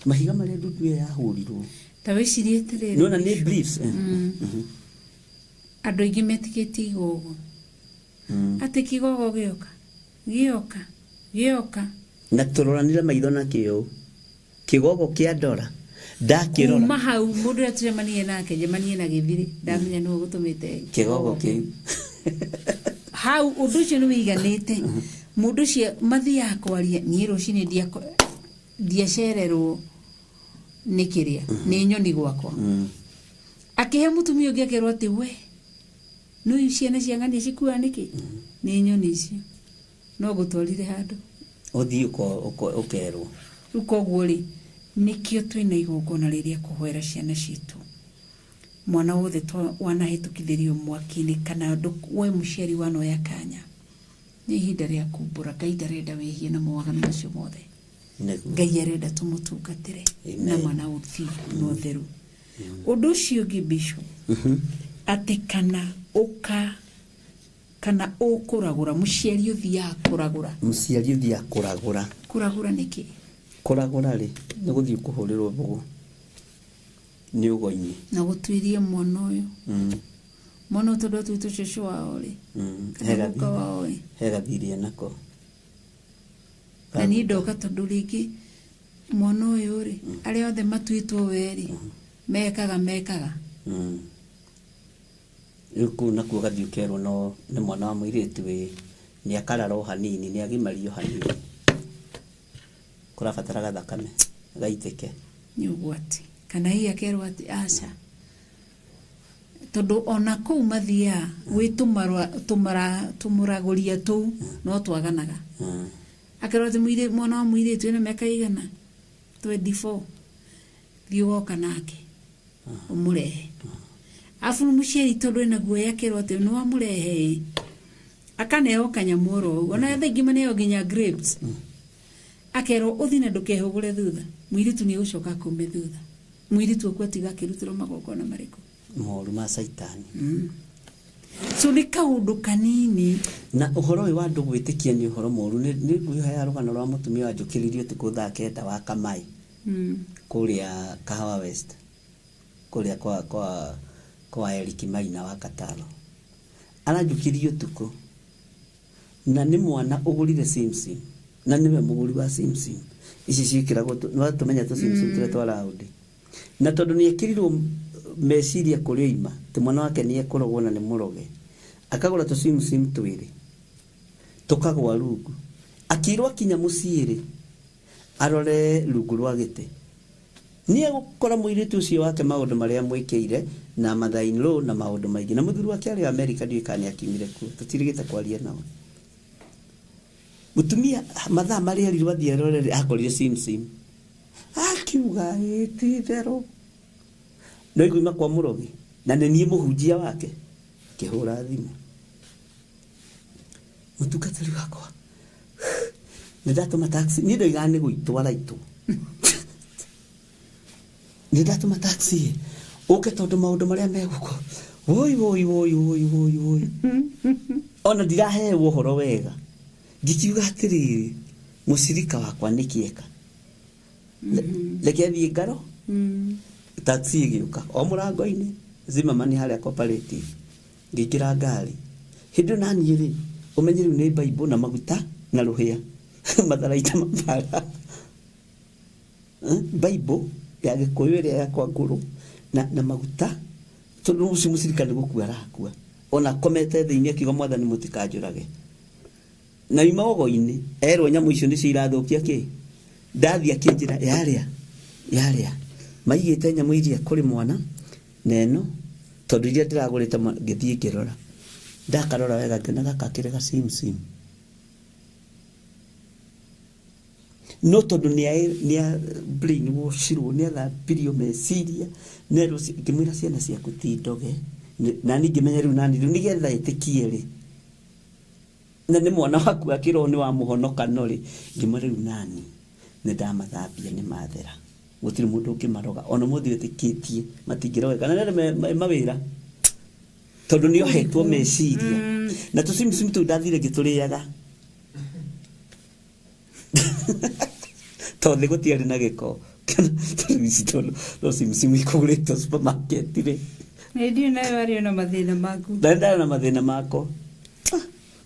mahiga marĩa ndundu ĩyo yahũrirwo. Ta wĩcirie atĩrĩrĩ. Nĩwona nĩ beliefs. Andũ aingĩ metĩkĩtie igogo. Atĩ kĩgogo gĩoka, gĩoka, gĩoka. Na tũroranire maitho na kĩo. Kĩgogo kĩa ndora. Ndakĩrora. Kuma hau mũndũ ũrĩa tũcemanirie nake, njemanie na gĩthirĩ, ndamenya nĩwe ũgũtũmĩte kĩgogo kĩu. Hau ũndũ ũcio nĩ wĩiganĩte. Mũndũ ũcio mathiaga kwaria, niĩ rũcinĩ ndiacererwo nĩ kĩrĩa, nĩ nyoni gwakwa. Akĩhe mũtumia ũngĩ akerwo atĩ we nĩ ciana cia ng'ania cikuaga nĩkĩ nĩ nyoni icio no gũtwarire handũ Ũthiĩ ũkerwo. Rĩu koguo rĩ nĩkĩo twĩna igongona rĩrĩa kũhoera ciana citũ mwana wothe wanahĩtũkithĩrio mwaki-inĩ kana we mũciari wanoya kanya nĩ ihinda rĩa kumbũra. Ngai ndarenda wĩhie na mawaganu macio mothe. Ngai arenda tũmũtungatĩre na mana ũthingu na ũtheru. Ũndũ ũcio ũngĩ bishop, atĩ kana ũka kana ũkũragũra mũciari ũthiaga kũragũra. Mũciari ũthiaga kũragũra. Kũragũra nĩkĩ? Kũragũra rĩ nĩ gũthiĩ kũhũrĩrwo mbũgũ nĩ ũgo-inĩ. Na gũtuĩria mwana ũyũ. Mwana ũyũ tondũ atuĩtwo cũcũ wao rĩ kana guka wao rĩ He gathirĩ enako. Na niĩ ndoka tondũ rĩngĩ mwana ũyũ rĩ arĩa othe matuĩtwo we rĩ mekaga. Rĩu kũu nakuo ũgathiĩ ũkerwo no nĩ mwana wa mũirĩtu ĩ nĩ akarara o hanini nĩ agimario hanini kũrabatara gathakame gaitĩke. Nĩ ũgwati. Kana hihi akerwo atĩ aca tondũ ona kũu mathiaga gwĩ tũmũragũria tũu no twaganaga. Akerwo atĩ mwana wa mũirĩtu ena mĩaka igana 24 thiĩ ũgoka nake ũmũrehe. Arabu mũciari tondũ ena guoya akerwo atĩ nĩ wamũrehe ĩ akaneo kanyamũ oro ũguo ona thaa ingĩ maneo nginya grapes. Akerwo ũthiĩ na ndũkehũgũre thutha mũirĩtu nĩ egũcoka akume thutha. Mũirĩtu aku atiga akĩrutĩrwo magongona marĩkũ? Moru ma caitani. So nĩ kaũndũ kanini. Na ũhoro ũyũ wa andũ gwĩtĩkia nĩ ũhoro mũru nĩ ngwĩhoya rũgano rwa mũtumia wanjũkĩririe ũtukũ thaa 9 wa Kamai kũrĩa Kahawa West kũrĩa kwa Eric Maina wa Kataro. Aranjũkĩria ũtukũ na nĩ mwana ũgũrire simsim na nĩwe mũgũri wa simsim ici ciĩkĩragwo no tũmenya tũ simsim tũrĩa twa raundi. Na tondũ nĩ ekĩrirwo meciria kũrĩa oima atĩ mwana wake nĩ ekũrogwo na nĩ mũroge akagũra tũ simsim twĩrĩ tũkagwa rungu akĩirwo akinya mũciĩ rĩ arore rungu rwa gĩtĩ nĩ egũkora mũirĩtu ũcio wake maũndũ marĩa amwĩkĩire na mother in law na maũndũ maingĩ na mũthuri wake arĩ America ndiũĩ kana nĩ akiumire kuo tũtirĩgĩte kwaria nao. Mũtumia mathaa marĩa erirwo athiĩ arore rĩ akorire simsim akiuga ĩ ti itherũ no iguima kwa mũrogi na nĩ niĩ mũhunjia wake kĩhũra thimũ mũtungatĩri wakwa nĩ ndatũma taxi niĩ ndoigaga nĩ gũitwo araitwo nĩ ndatũma taxi ũke tondũ maũndũ marĩa megũkũ woi woi woi woi woi woi ona ndiraheo ũhoro wega ngikiuga atĩrĩrĩ mũcirika wakwa nĩ kĩeka reke thiĩ ngaro taxi ĩgĩũka o mũrango-inĩ Zimmerman harĩa cooperative ngĩingĩra ngari hĩndĩ ĩyo naniĩ rĩ ũmenye rĩu nĩ Bible na maguta na rũhĩa matharaita mabara Bible ya Gĩkũyũ ĩrĩa yakwa ngũrũ na maguta tondũ ũcio mũcirika nĩ gũkua arakua ona akomete thĩinĩ akiuga mwathani mũtikanjũrage na ima ũgo-inĩ erwo nyamũ icio nĩcio irathũkia kĩ ndathiĩ akĩnjĩra yarĩa maigĩte nyamũ iria kũrĩ mwana na ĩno tondũ iria ndĩragũrĩte ngĩthiĩ ngĩrora ndakarora wega ngĩona gaka kĩrĩ ga simsim no tondũ nĩ brainwashirwo nĩ athambirio meciria nerwo ngĩmwĩra ciana ciaku ti ndoge nani ngĩmenya rĩu nani rĩu nĩgetha ĩtĩkie rĩ na nĩ mwana waku akĩrwo nĩ wamũhonoka no rĩ ngĩmwĩra rĩu nani nĩ ndamathambia nĩ mathera gũtirĩ mũndũ ũngĩmaroga ona mũthĩ wĩtĩkĩtie matingĩrogeka na nĩ mawĩra tondũ nĩ ohetwo meciria na tũcimcim tũu ndathire ngĩtũrĩaga tondũ gũtiarĩ na gĩko no simsim ikũgũrĩtwo supermarket rĩ Nĩ nayo arĩ na mathĩna maku. Na ndarĩ na mathĩna makwa.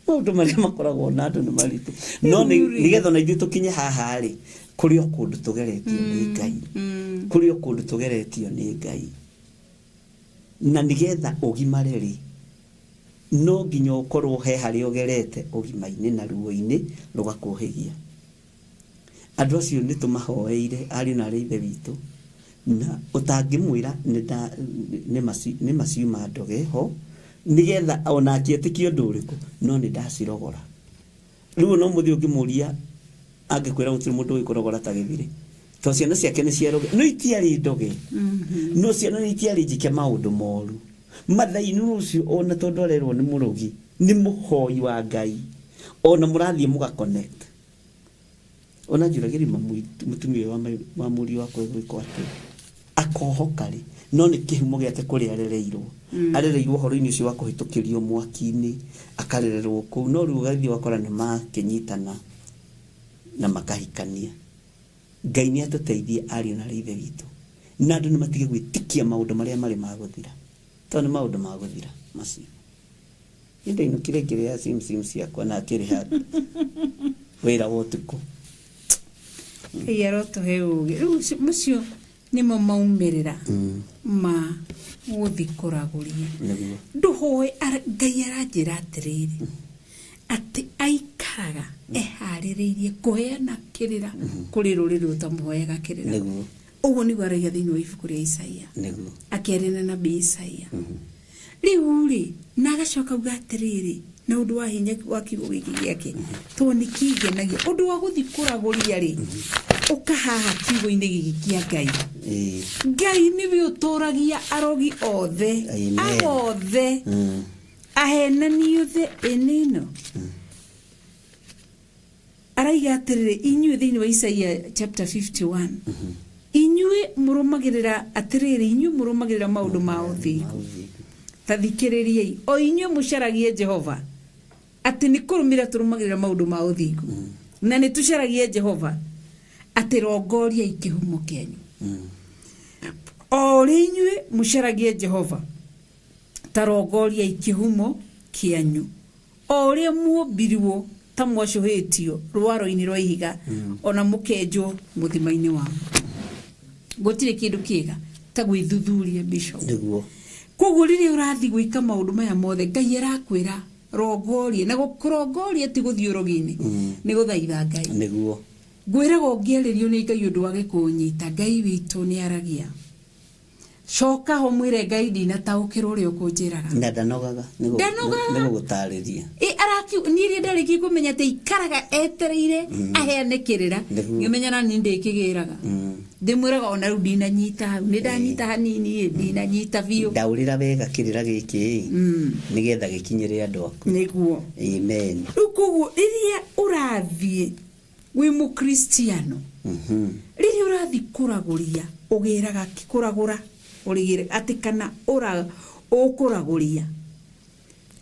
Maũndũ marĩa makoragwo na andũ nĩ maritũ. No nĩgetha ona ithuĩ tũkinye haha rĩ, kũrĩ o kũndũ tũgeretio nĩ Ngai. Kũrĩ o kũndũ tũgeretio nĩ Ngai. Na nĩgetha ũgimare rĩ, no nginya ũkorwo he harĩa ũgerete ũgima-inĩ na ruo-inĩ rũgakũhĩgia. Andũ acio nĩ tũmahoeire ariũ na arĩ ithe witũ. Na ũtangĩmwĩra nĩ maciuma ndoge ho nĩgetha onake etĩkie ũndũ ũrĩkũ no nĩ ndacirogora. Rĩu no mũthiĩ ũngĩmũria angĩkwĩra gũtirĩ mũndũ ũĩ kũrogora ta Gĩthirĩ to ciana ciake nĩ ciaroge no itiarĩ ndoge no ciana nĩ itiarĩ njĩke maũndũ moru. Mathainĩ ũcio ona tondũ arerwo nĩ mũrogi nĩ mũhoi wa Ngai ona mũrathiĩ mũga connect ona njũragĩri mũtumia ũyũ wa mũriũ wakwa egwĩkwo atĩa akohoka rĩ no nĩ kĩhumo gĩake kũrĩa arereirwo. Arereirwo ũhoro-inĩ ũcio wa kũhĩtũkĩrio mwaki-inĩ akarererwo kũu no rĩu ũgathiĩ ũgakora nĩ makĩnyitana na makahikania. Ngai nĩ atũteithie ariũ na ithe witũ na andũ nĩ matige gwĩtĩkia maũndũ marĩa marĩ ma gũthira tondũ nĩ maũndũ ma gũthira macio. Niĩ ndainũkire ngĩrĩa sim ciakwa na akĩrĩha wĩra wa ũtukũ. Ngai arotũhe ũgĩ. Rĩu macio nĩmo maumĩrĩra ma gũthiĩ kũragũria. Ndũhoe Ngai aranjĩra atĩrĩrĩ atĩ aikaraga eharĩrĩirie kũheana kĩrĩra kũrĩ rũrĩrĩ rũtamũhoyaga kĩrĩra. Ũguo nĩguo araiga thĩinĩ wa ibuku rĩa Isaia. Akĩaria na nabii Isaia. Rĩu rĩ na agacoka auga atĩrĩrĩ na ũndũ wa hinya wa kiugo gĩkĩ gĩake tondũ nĩ kĩngenagia ũndũ wa gũthiĩ kũragũria rĩ ũkahaha kiugo-inĩ gĩkĩ kĩa Ngai. Ngai nĩwe ũtũragia arogi othe agothe ahenani othe ĩnĩno. Araiga atĩrĩrĩ inyuĩ thĩinĩ wa Isaia chapter 51 inyuĩ mũrũmagĩrĩra atĩrĩrĩ inyuĩ mũrũmagĩrĩra maũndũ ma ũthingu ta thikĩrĩriai o inyuĩ mũcaragie Jehova atĩ nĩ kũrũmĩrĩra tũrũmagĩrĩra maũndũ ma ũthingu na nĩ tũcaragie Jehova atĩ rongoriai kĩhumo kĩanyu o ũrĩa inyuĩ mũcaragie Jehova ta rongoriai kĩhumo kĩanyu o ũrĩa muombirwo ta mwacũhĩtio rwaro-inĩ rwa ihiga ona mũkenjwo mũthima-inĩ wa gũtirĩ kĩndũ kĩega ta gwĩthuthuria bishop. Nĩguo. Koguo rĩrĩa ũrathiĩ gwĩka maũndũ maya mothe Ngai arakwĩra rongorie na kũrongoria ti gũthiĩ ũrogi-inĩ nĩ gũthaitha Ngai. Nĩguo. Ngwĩraga ũngĩarĩrio nĩ Ngai ũndũ wage kũũnyita Ngai witũ nĩ aragia. Coka ho mwĩre Ngai ndinataũkĩrwo ũrĩa ũkũnjĩraga. Na ndanogaga nĩ gũgũtarĩria. Niĩ rĩrĩa ndarĩkia kũmenya atĩ ikaraga etereire aheane kĩrĩra ngĩmenya na niĩ ndĩkĩgĩraga. Ndĩmwĩraga ona rĩu ndinanyita hau nĩ ndanyita hanini ndinanyita biũ. Ndaũrĩra wega kĩrĩra gĩkĩ nĩgetha gĩkinyĩre andũ aku. Nĩguo. Amen. Rĩu koguo rĩrĩa ũrathiĩ wĩ mũkristiano rĩrĩa ũrathiĩ kũragũria ũgĩraga kũragũra ũrĩgĩre atĩ kana ũkũragũria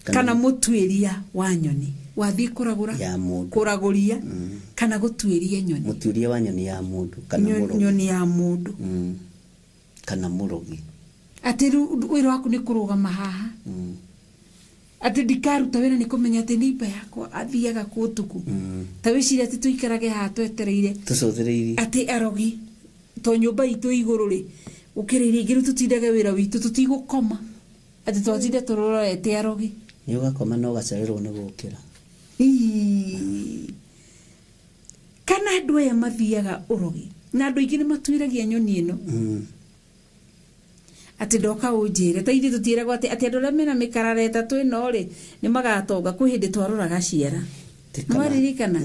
kana mũtuĩria wa nyoni wathiĩ kũragũra kũragũria kana gũtuĩria nyoni mũtuĩria wa nyoni ya mũndũ kana mũrogi nyoni ya mũndũ kana mũrogi atĩ rĩu wĩra waku nĩ kũrũgama haha atĩ ndikaruta wĩra nĩ kũmenya atĩ neighbor yakwa athiaga kũ ũtukũ ta wĩcirie atĩ tũikarage haha twetereire tũcũthĩrĩirie atĩ arogi to nyũmba itũ igũrũ rĩ gũkĩra iria ingĩ rĩu tũtindage wĩra witũ tũtigũkoma atĩ twatinde tũrorete arogi nĩ ũgakoma na ũgacererwo nĩ gũkĩra. Kana andũ aya mathiaga ũrogi na andũ aingĩ nĩ matuĩragia nyoni ĩno atĩ ndoka ũnjĩre ta ithuĩ tũtiĩragwo atĩ andũ arĩa mena mĩkarara ĩtatũ ĩno rĩ nĩ magatonga kwĩ hĩndĩ twaroraga ciara nĩwaririkana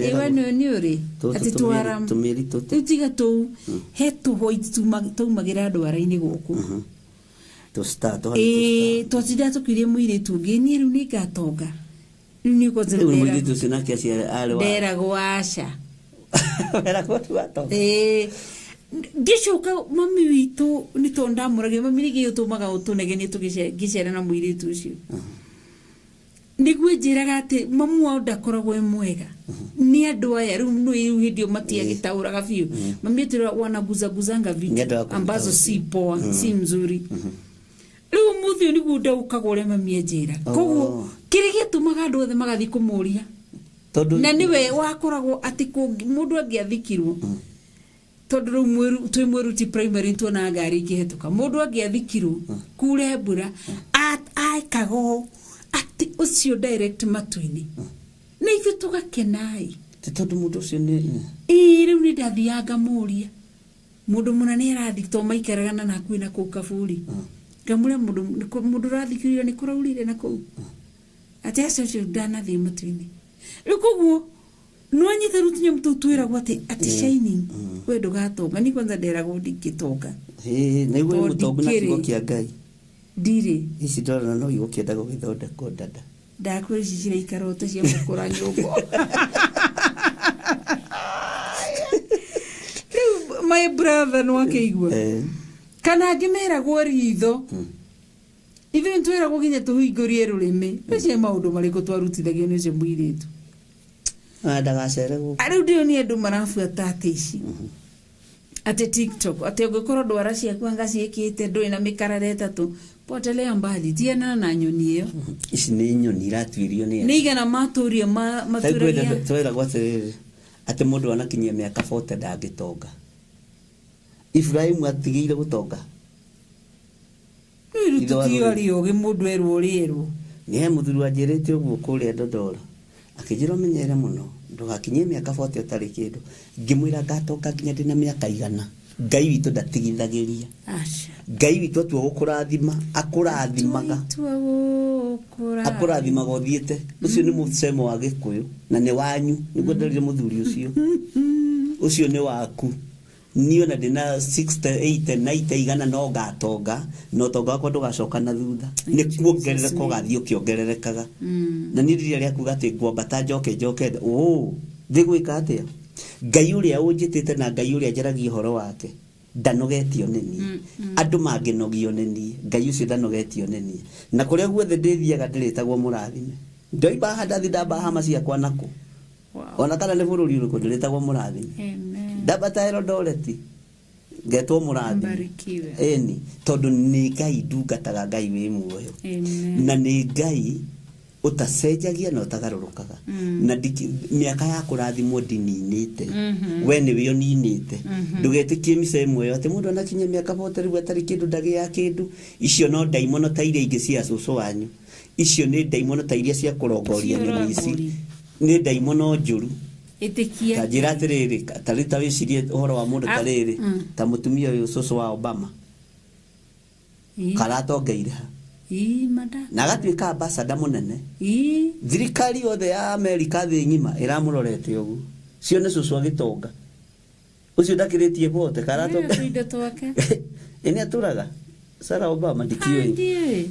ĩwe nĩ ũrĩ atĩ twara rĩu tiga tũu he tũhwaiti twaumagĩra ndwara-inĩ gũkũ twatindaga tũkĩũria mũirĩtu ũngĩ niĩ rĩu nĩ ngatonga rĩu nĩ nderagwo aca ngĩcoka mami witũ nĩ tondũ ndamũragia mami nĩkĩ ũtũmaga ũtũnegenie ngĩcera na mũirĩtu ũcio nĩguo njĩraga atĩ mamu wao ndakoragwo e mwega nĩ andũ aya rĩu nĩ rĩu hĩndĩ ĩyo matiagĩtaũraga biũ mami atĩra wanaguzaguzanga vitu ambazo si poa si mzuri rĩu ũmũthĩ ũyũ nĩguo ndaũkagwo ũrĩa mami anjĩra koguo kĩrĩa gĩatũmaga andũ othe magathiĩ kũmũria na nĩwe wakoragwo atĩ mũndũ angĩathikirwo tondũ rĩu twĩ Mweruti primary tuonaga ngari ikĩhetũka mũndũ angĩathikirwo kure mbura ekaga ũũ atĩ ũcio direct matu-inĩ na ithuĩ tũgakenai ti tondũ mũndũ ũcio nĩ ĩĩ rĩu nĩ ndathiaga ngamũria Mũndũ mũna nĩ arathi to maikaraga na hakuhĩ na kũu kaburi. Ngamũria mũndũ ũrathikĩrĩrio nĩ kũraurire na kũu. Atĩ acio ũcio ndanathiĩ matu-inĩ. Rĩu koguo nĩwanyita rĩu tũnyamũ tũu twĩragwo atĩ atĩ shining we ndũgatonga. Niĩ kwanza nderagwo ndingĩtonga. Ĩĩ, na igũrũ Tondũ mũtongu na ndikĩrĩ. kiugo kĩa Ngai. Ndirĩ. Ici ndorona no igũkĩenda gũgĩthondekwo dada. Ndakwĩra ici ciraikara o ta cia mũkũra nyũngũ. Rĩu my brother nĩwakĩigua. Kana angĩ meragwo ritho. Ithuĩ nĩtwĩragwo nginya tũhingũrie rũrĩmĩ. Ũcio nĩ maũndũ marĩkũ twarutithagio nĩ ũcio mũirĩtu. Ah, ndagacere gũkũ. Rĩu ndĩo andũ marabuata atĩ ici. Atĩ TikTok, atĩ ũngĩkorwo ndwara ciaku anga ciĩkĩte ndũrĩ na mĩkarara ĩtatũ, potelea mbali, tiganana na nyoni ĩyo. Ici nĩ nyoni iratuĩrio nĩ Nĩ igana matũrie matũragia. Twĩragwo atĩrĩrĩ atĩ mũndũ anakinyia mĩaka 40 ndangĩtonga. Ibrahimu atigĩire gũtonga. Rĩu Ithe wa tũtiarĩ rũrĩrĩ. ogĩ mũndũ erwo ũrĩa erwo. Nĩ he mũthuri wanjĩrĩte ũguo kũrĩa Dodora. Akĩnjĩra ũmenyerere mũno ndũgakinyie mĩaka 40 ũtarĩ kĩndũ. Ngĩmwĩra ngatonga nginya ndĩna mĩaka 100. Ngai witũ ndatigithagĩria. Aca. Ngai witũ atua gũkũrathima, akũrathimaga. Akũrathimaga ũthiĩte. Ũcio nĩ mũcemo wa Gĩkũyũ na nĩ wanyu. Nĩguo nderire mũthuri ũcio. Ũcio nĩ waku. Niĩ ona ndĩna 60, 80, 90 igana no ngatonga na ũtonga wakwa ndũgacoka na thutha. Nĩ kuongerereka ũgathiĩ ũkĩongererekaga. Na niĩ rĩrĩa rĩa kuga atĩ ngwambata njoke njoke thĩ, ũ thĩ gwĩka atĩa? Ngai ũrĩa ũnjĩtĩte na Ngai ũrĩa njaragia ũhoro wake ndanogetio nĩ niĩ. Andũ mangĩnogio nĩ niĩ, Ngai ũcio ndanogetio nĩ niĩ. Na kũrĩa guothe ndĩthiaga ndĩrĩtagwo mũrathime. Ndoima haha ndathi ndamba hama ciakwa nakũ. Ona kana nĩ bũrũri ũrĩkũ ndĩrĩtagwo mũrathime. Ndambata Eldoret ngetwo mũrathime. Mbarikiwe. Ĩni, tondũ nĩ Ngai ndungataga Ngai wĩ muoyo. Amen. Na nĩ Ngai ũtacenjagia na ũtagarũrũkaga. Na mĩaka ya kũrathimwo ndininĩte. We nĩwe ũninĩte. Ndũgetĩkie mĩcemo ĩyo atĩ mũndũ anakinyia mĩaka 40 rĩu atarĩ kĩndũ ndagĩaga kĩndũ. Icio no ndaimono ta iria ingĩ cia cũcũ wanyu. Icio nĩ ndaimono ta iria cia kũrongoria nyoni ici. Nĩ ndaimono njũru. Ĩtĩkia. Ta njĩra atĩrĩrĩ, ta rĩu ta wĩcirie ũhoro wa mũndũ ta rĩrĩ, ta mũtumia ũyũ cũcũ wa Obama. Karatongeire ha? Ii mada. Na agatuĩka ambassador mũnene. Ii. Thirikari yothe ya Amerika thĩ ng'ima ĩramũrorete ũguo. Cione cũcũ agĩtonga. Ũcio ndakĩrĩtie bote karatonga. Tũindo twake. Ĩ nĩ atũraga? Sarah Obama ndikĩũĩ. Ndiũĩ.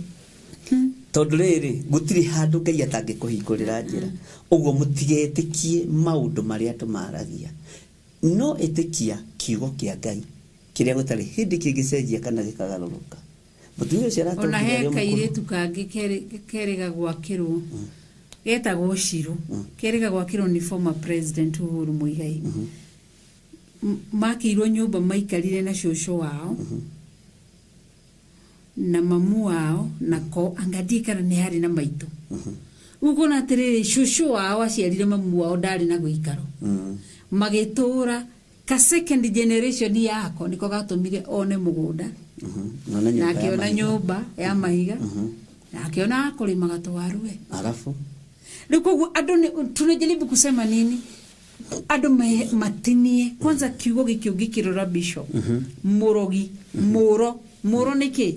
Tondũ rĩrĩ, gũtirĩ handũ Ngai atangĩkũhingũrĩra njĩra. Ũguo mũtigetĩkie maũndũ marĩa andũ maragia. No ĩtĩkia kiugo kĩa Ngai kĩrĩa gũtarĩ hĩndĩ kĩngĩcenjia kana gĩkagarũrũka. Mũtumia ũcio Ona aratongire he arĩ o mũkũrũ. kairĩtu kangĩ kerĩga gwakĩrwo getagwo Ciru. Kerĩga gwakĩrwo nĩ former president Uhuru Muigai. Makĩirwo nyũmba maikarire na cũcũ wao na mamu wao na ko anga ndiĩ kana nĩ harĩ na maitũ. Rĩu ũkona atĩrĩrĩ cũcũ wao aciarire mamu wao ndarĩ na gũikaro. Magĩtũra ka second generation yako niko gatũmire one mũgũnda Na one na nyũmba ya akĩona mahiga. nyũmba ya mahiga na akĩona akũrĩmaga tũwarue. Alafu Rĩu koguo andũ nĩ tunajaribu kusema nini? Andũ matinie kwanza kiugo gĩkĩ ũngĩkĩrora bishop mũrogi mũro mũro nĩ kĩ?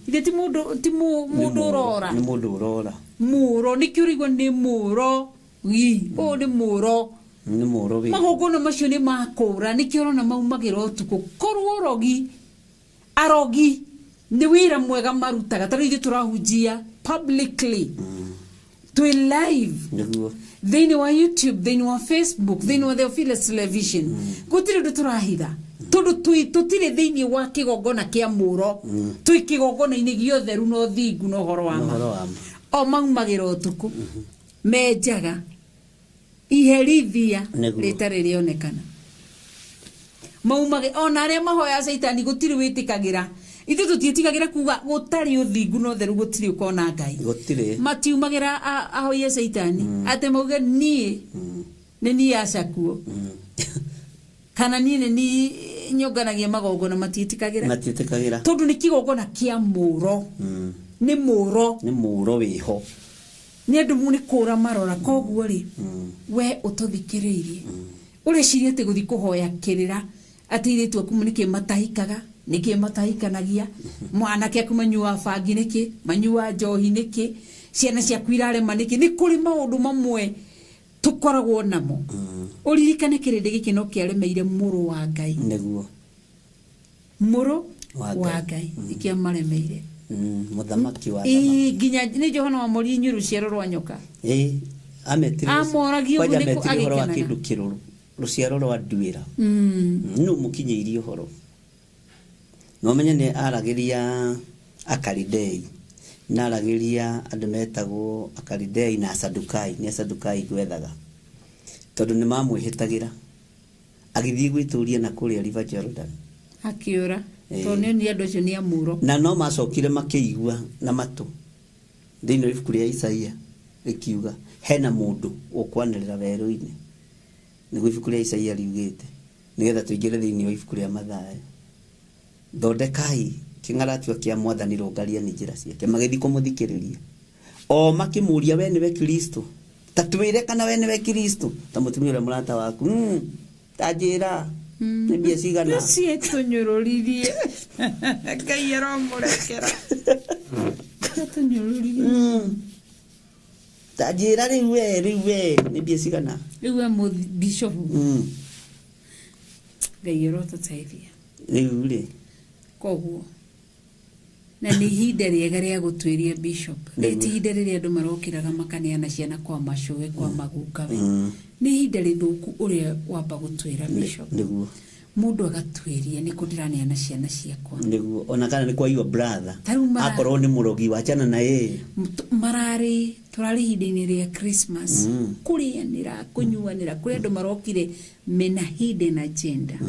Ithe ti mũndũ ti mũndũ ũrora. Nĩ mũndũ ũrora. Mũro nĩkĩo ũraigua nĩ mũrogi. Ũyũ nĩ mũro. Nĩ mũro wĩ. Magongona macio nĩ makũra nĩkĩo ũrona maumagĩra ũtukũ. Korwo ũrogi arogi nĩ wĩra mwega marutaga ta rĩu ithuĩ tũrahunjia publicly twĩ live Nĩguo. thĩinĩ wa YouTube, thĩinĩ wa Facebook, thĩinĩ wa Theophilus Television. Gũtirĩ ũndũ tũrahitha tondũ tũtirĩ thĩinĩ wa kĩgongona kĩa mũro. Twĩ kĩgongona-inĩ gĩotheru na ũthingu na ũhoro wa ma. Ũhoro wa ma. O maumagĩra ũtukũ menjaga iherithia Nĩguo. rĩtarĩ rĩonekana. Maumage ona arĩa mahoya caitani gũtirĩ wĩtĩkagĩra. Ithuĩ tũtiĩtigagĩra kuga gũtarĩ ũthingu na ũtheru gũtirĩ ũkona Ngai. Gũtirĩ. Matiumagĩra ahoi a caitani atĩ mauge niĩ nĩ niĩ acakuo kana niĩ nĩ niĩ nyonganagia magongona matiĩtĩkagĩra. Matiĩtĩkagĩra. Tondũ nĩ kĩgongona kĩa mũro. Nĩ mũro. Nĩ mũro wĩho. Nĩ andũ nĩ kũra marora koguo rĩ we ũtũthikĩrĩirie ũreciria atĩ gũthiĩ kũhoya kĩrĩra Atĩ airĩtu aku nĩkĩ matahikaga, nĩkĩ matahikanagia, mwanake aku manyuaga bangi nĩkĩ, manyuaga njohi nĩkĩ, ciana ciaku irarema nĩkĩ. Nĩ kũrĩ maũndũ mamwe tũkoragwo namo. Ũririkane kĩrĩndĩ gĩkĩ no kĩaremeire mũrũ wa Ngai. Nĩguo. Mũrũ Wa wa Ngai. Ngai nĩkĩamaremeire. Mũthamaki wa Ĩĩ, nginya nĩ Johana wamoririe inyuĩ rũciaro rwa nyoka. Ĩĩ, ametire Amoragia ũguo kwanja nĩkũ ametire ũhoro wa agĩkenaga. kĩndũ kĩrũrũ, rũciaro rwa nduĩra. Nũ mũkinyĩirie ũhoro? Na ũmenye nĩ aragĩria Akaridei, na aragĩria andũ metagwo Akaridei na Asadukai, nĩ Asadukai ngwethaga, tondũ nĩ mamwĩhĩtagĩra. Agĩthiĩ gwĩtũria na kũrĩa River Jordan. Akĩũra. Ĩĩ. Tondũ nĩ andũ acio nĩ amuro. Na no macokire makĩigua na matũ thĩinĩ wa ibuku rĩa Isaia rĩkiuga hena mũndũ ũkwanĩrĩra werũ-inĩ, nĩguo ibuku rĩa Isaia riugĩte, nĩgetha tũingĩre thĩinĩ wa ibuku rĩa Mathayo. Thondekai kĩng'aratua kĩa mwathani, rũngariani njĩra ciake. Magĩthiĩ kũmũthikĩrĩria o makĩmũria, we nĩwe Kristo? Ta twĩre kana we nĩwe Kristo. Ta mũtumia ũrĩa mũrata waku, ta njĩra nĩ mbia cigana. Ciĩtũnyũrũririe. Ngai aromũrekera. Ciĩtũnyũrũririe. Ta njĩra rĩu we, rĩu we nĩ mbia cigana. Rĩu we mũbishop. Ngai arotũteithia. Rĩu rĩ. Koguo na nĩ ihinda rĩega rĩa gũtuĩria bishop. Nĩguo. Rĩ ti ihinda rĩrĩa andũ marokĩraga makaneana ciana kwa macũwe kwa magukawe. Nĩ ihinda rĩthũku ũrĩa wamba gũtuĩra bishop. Nĩguo. Mũndũ agatuĩria nĩkũ ndĩraneana ciana ciakwa. Nĩguo, ona kana nĩ kwa your brother. Ta rĩu Akorwo nĩ mũrogi wachana na yeye. Mararĩ tũrarĩ ihinda-inĩ rĩa Christmas. Kũrĩanĩra, kũnyuanĩra, kũrĩ andũ marokire mena hidden agenda.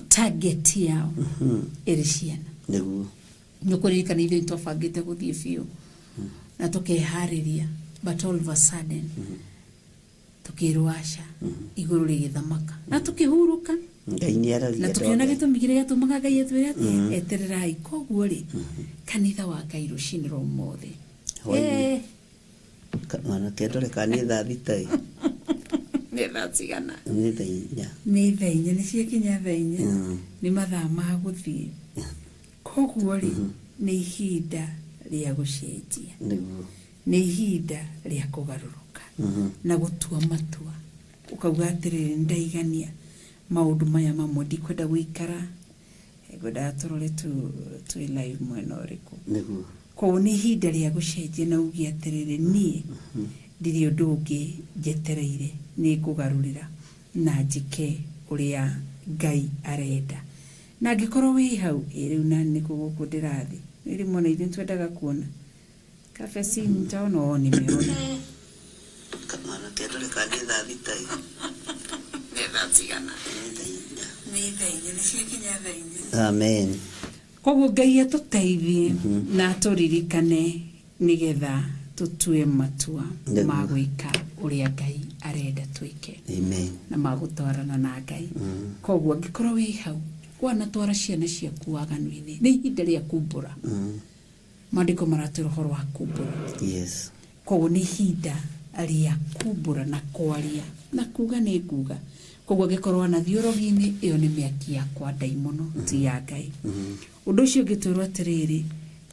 Target yao ĩrĩ ciana. Nĩguo. Nĩ ũkũririkana ithuĩ twabangĩte gũthiĩ biũ na tũkeharĩria, but all of a sudden tũkĩrwo aca, igũrũ rĩgĩthamaka na tũkĩhurũka. Ngai nĩ aragia. Na tũkĩona gĩtũmi kĩrĩa gĩatũmaga Ngai atwĩre atĩ etererai. Koguo rĩ, kanitha wa Ngai rũcinĩ rwa ũmũthĩ. Hwaĩ-inĩ. Eh, Mwanake ndore kana nĩ thaa 6 ĩ. Nĩ thaa cigana? Nĩ thaa 4. Nĩ thaa 4, nĩ ciakinya thaa 4. Nĩ mathaa ma gũthiĩ. Koguo rĩ, nĩ ihinda rĩa gũcenjia. Nĩguo. Nĩ ihinda rĩa kũgarũrũka na gũtua matua, ũkauga atĩrĩrĩ, nĩndaigania maũndũ maya mamwe, ndikwenda gũikara, ngwendaga tũrore twĩ live mwena ũrĩkũ. Nĩguo. Koguo nĩ ihinda rĩa gũcenjia na uge atĩrĩrĩ, niĩ ndirĩ ũndũ ũngĩ njetereire, nĩ ngũgarũrĩra na njĩke ũrĩa Ngai arenda. Na angĩkorwo wĩ hau, ĩ rĩu nani nĩkũ gũkũ ndĩrathiĩ, nĩ rĩmwe na ithuĩ twendaga kuona kabe si nitaona, o nimeona. Mwanake ndore kana nĩ thaa 6 ĩ. Nĩ thaa cigana? Nĩ thaa 4. Nĩ thaa 4, nĩ ciakinya thaa 4. Amen. Koguo Ngai atũteithie na atũririkane nĩgetha tũtue matua Nĩguo. ma gwĩka ũrĩa Ngai arenda twĩke. Amen. Na magũtwarana na Ngai. Koguo angĩkorwo wĩ hau wanatwara ciana ciaku waganu-inĩ, nĩ ihinda rĩa kumbũra. Maandĩko maratwĩra ũhoro wa kumbũra. Yes. Koguo nĩ ihinda rĩa kumbũra na kwaria na kuga nĩ nguga. Koguo angĩkorwo wanathiĩ ũrogi-inĩ, ĩyo nĩ mĩaki yakwa ndaimono, ti ya Ngai. Ũndũ ũcio ũngĩ twĩrwo atĩrĩrĩ,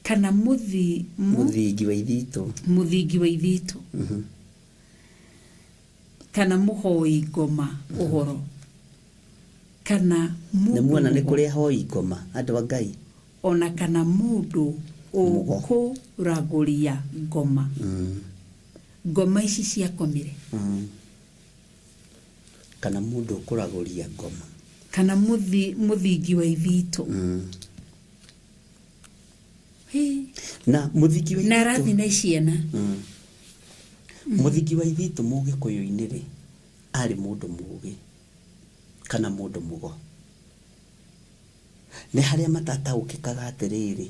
kana Mũthingi wa ithitũ. Mũthingi wa ithitũ kana mũhoi ngoma ũhoro kana Nĩ muona nĩ mũndũ kũrĩ ahoi ngoma andũ a Ngai. Ona kana mũndũ Mũgo. ũkũragũria ngoma. Ngoma ici ciakomire. Kana mũndũ ũkũragũria ngoma. Kana mũthingi wa ithitũ. Hĩ. Na mũthingi wa Na ithitũ. arathiĩ na ciana. Mũthingi wa ithitũ mũgĩkũyũ-inĩ rĩ, arĩ mũndũ mũgĩ kana mũndũ mũgo. Nĩ harĩa matataũkĩkaga atĩrĩrĩ,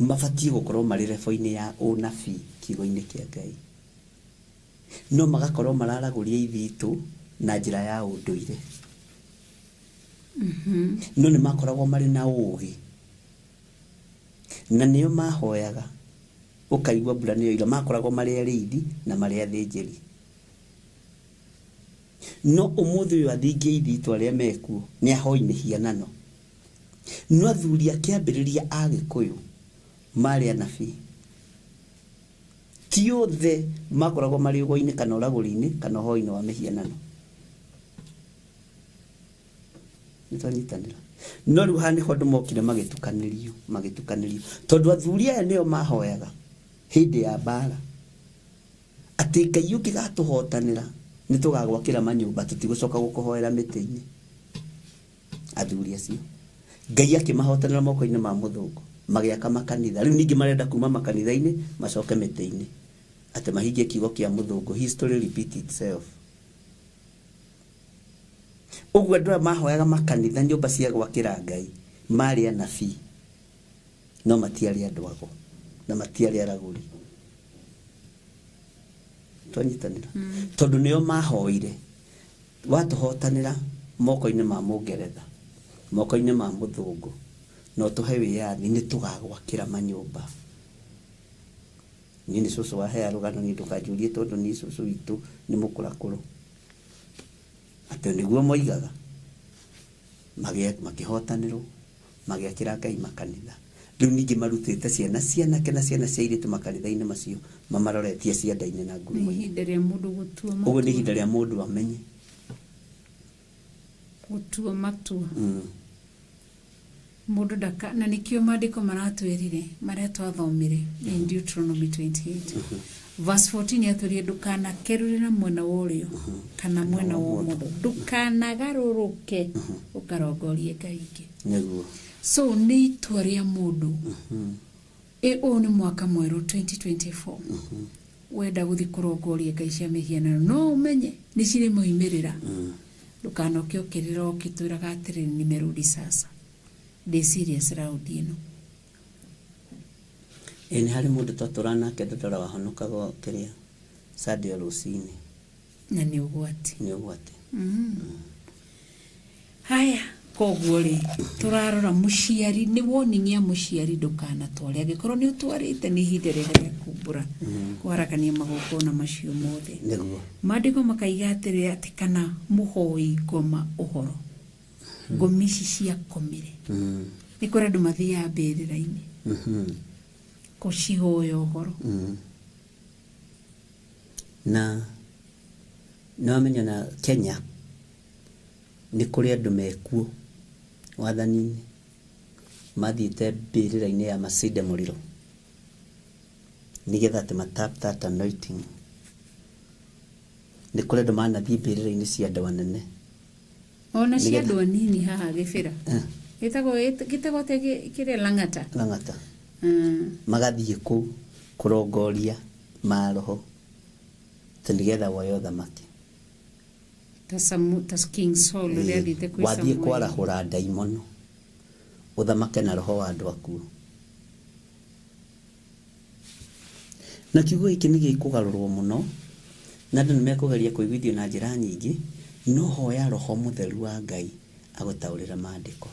mabatiĩ gũkorwo marĩ level-inĩ ya ũnabii kiugo-inĩ kĩa Ngai. No magakorwo mararagũria ithitũ na njĩra ya ũndũire. No nĩ makoragwo marĩ na ũgĩ. Na nĩo mahoyaga ũkaigua mbura nĩyo ira, makoragwo marĩ arĩithi na marĩ athĩnjĩri. No ũmũthĩ ũyũ athingi a ithitũ arĩa mekuo nĩ ahoi mĩhianano. No athuri a kĩambĩrĩria a Gĩkũyũ marĩ anabii. Ti othe makoragwo marĩ ũgo-inĩ kana ũragũri-inĩ kana ũhoi-inĩ wa mĩhianano. Nĩtwanyitanĩra. No rĩu haha nĩho andũ mokire magĩtukanĩrio, magĩtukanĩrio. Tondũ athuri aya nĩo mahoyaga hĩndĩ ya mbara. Atĩ Ngai ũngĩgatũhotanĩra nĩtũgagwakĩra manyũmba tũtigũcoka gũkũhoera mĩtĩ-inĩ. Athuri acio. Ngai akĩmahotanĩra moko-inĩ ma mũthũngũ. Magĩaka makanitha. Rĩu ningĩ marenda kuma makanitha-inĩ macoke mĩtĩ-inĩ. Atĩ mahingie kiugo kĩa mũthũngũ. History repeat itself. Ũguo andũ aya mahoyaga makanitha nyũmba cia gwakĩra Ngai marĩ anabii. No matiarĩ andũ ago. Na matiarĩ aragũri. Twanyitanĩra. Tondũ nĩo mahoire. Watũhotanĩra moko-inĩ ma mũngeretha, moko-inĩ ma mũthũngũ, na ũtũhe wĩyathi nĩtũgagwakĩra manyũmba. Niĩ nĩ cũcũ wahea rũgano, niĩ ndũkanjũrie tondũ niĩ cũcũ witũ nĩ mũkũrakũrũ. Atĩ nĩguo moigaga, makĩhotanĩrwo, magĩakĩra Ngai makanitha. Rĩu ningĩ marutĩte ciana cianake na ciana cia airĩtu makanitha-inĩ macio, mamaroretie cianda-inĩ na ngurumo-inĩ. Nĩ ihinda rĩa mũndũ gũtua matua. Ũguo nĩ ihinda rĩa mũndũ amenye. Gũtua matua. Mũndũ ndaka, na nĩkĩo maandĩko maratwĩrire, marĩa twathomire in Deuteronomy 28. Verse 14 yatwĩrire ndũkanakerũre na mwena wa ũrĩo kana mwena wa ũmotho, ndũkanagarũrũke ũkarongorie ngai ingĩ. Nĩguo. So nĩ itua rĩa mũndũ. Ũyũ nĩ mwaka mwerũ 2024. Wenda gũthiĩ kũrongoria ngai cia mĩhianano, no ũmenye nĩ cirĩ moimĩrĩra. Ndũkanoke ũkĩrĩra ũkĩtwĩraga atĩrĩrĩ nimerudi sasa. Ndĩ serious round ĩno. Ĩ nĩ harĩ mũndũ twatũraga nake Dandora wahonokaga kĩrĩa Sunday o rũcinĩ. Na nĩ ũgwati. Nĩ ũgwati. Haya, koguo rĩ, tũrarora mũciari, nĩ warning ya mũciari ndũkanatware. Angĩkorwo nĩ ũtwarĩte nĩ ihinda rĩega rĩa kumbũra, kũharagania magongona macio mothe. Nĩguo. Maandĩko makaiga atĩrĩ atĩ kana mũhoi ngoma ũhoro. Ngomi ici ciakomire. Nĩ kũrĩ andũ mathiaga mbĩrĩra-inĩ. Kũcihoya ũhoro. Na nĩ wamenya na Kenya nĩ kũrĩ andũ mekuo wathani-inĩ mathiĩte mbĩrĩra-inĩ ya Masinde Muliro nĩgetha atĩ ma tap that anointing. Nĩ kũrĩ andũ manathiĩ mbĩrĩra-inĩ cia andũ anene. Ona cia andũ anini haha Gĩbĩra. Gĩtagwo gĩtagwo atĩa kĩrĩa Lang'ata. Lang'ata. Magathiĩ kũu kũrongoria maroho atĩ nĩgetha woe ũthamaki. Ta Samu, ta King Saul ũrĩa athiĩte kwĩ Wathiĩ Samuel. kwarahũra ndaimono ũthamake na roho wa andũ akuũ. Na kiugo gĩkĩ nĩ gĩkũgarũrwo mũno na andũ nĩ mekũgeria kũiguithio na njĩra nyingĩ, no hoya roho mũtheru wa Ngai agũtaũrĩre maandĩko.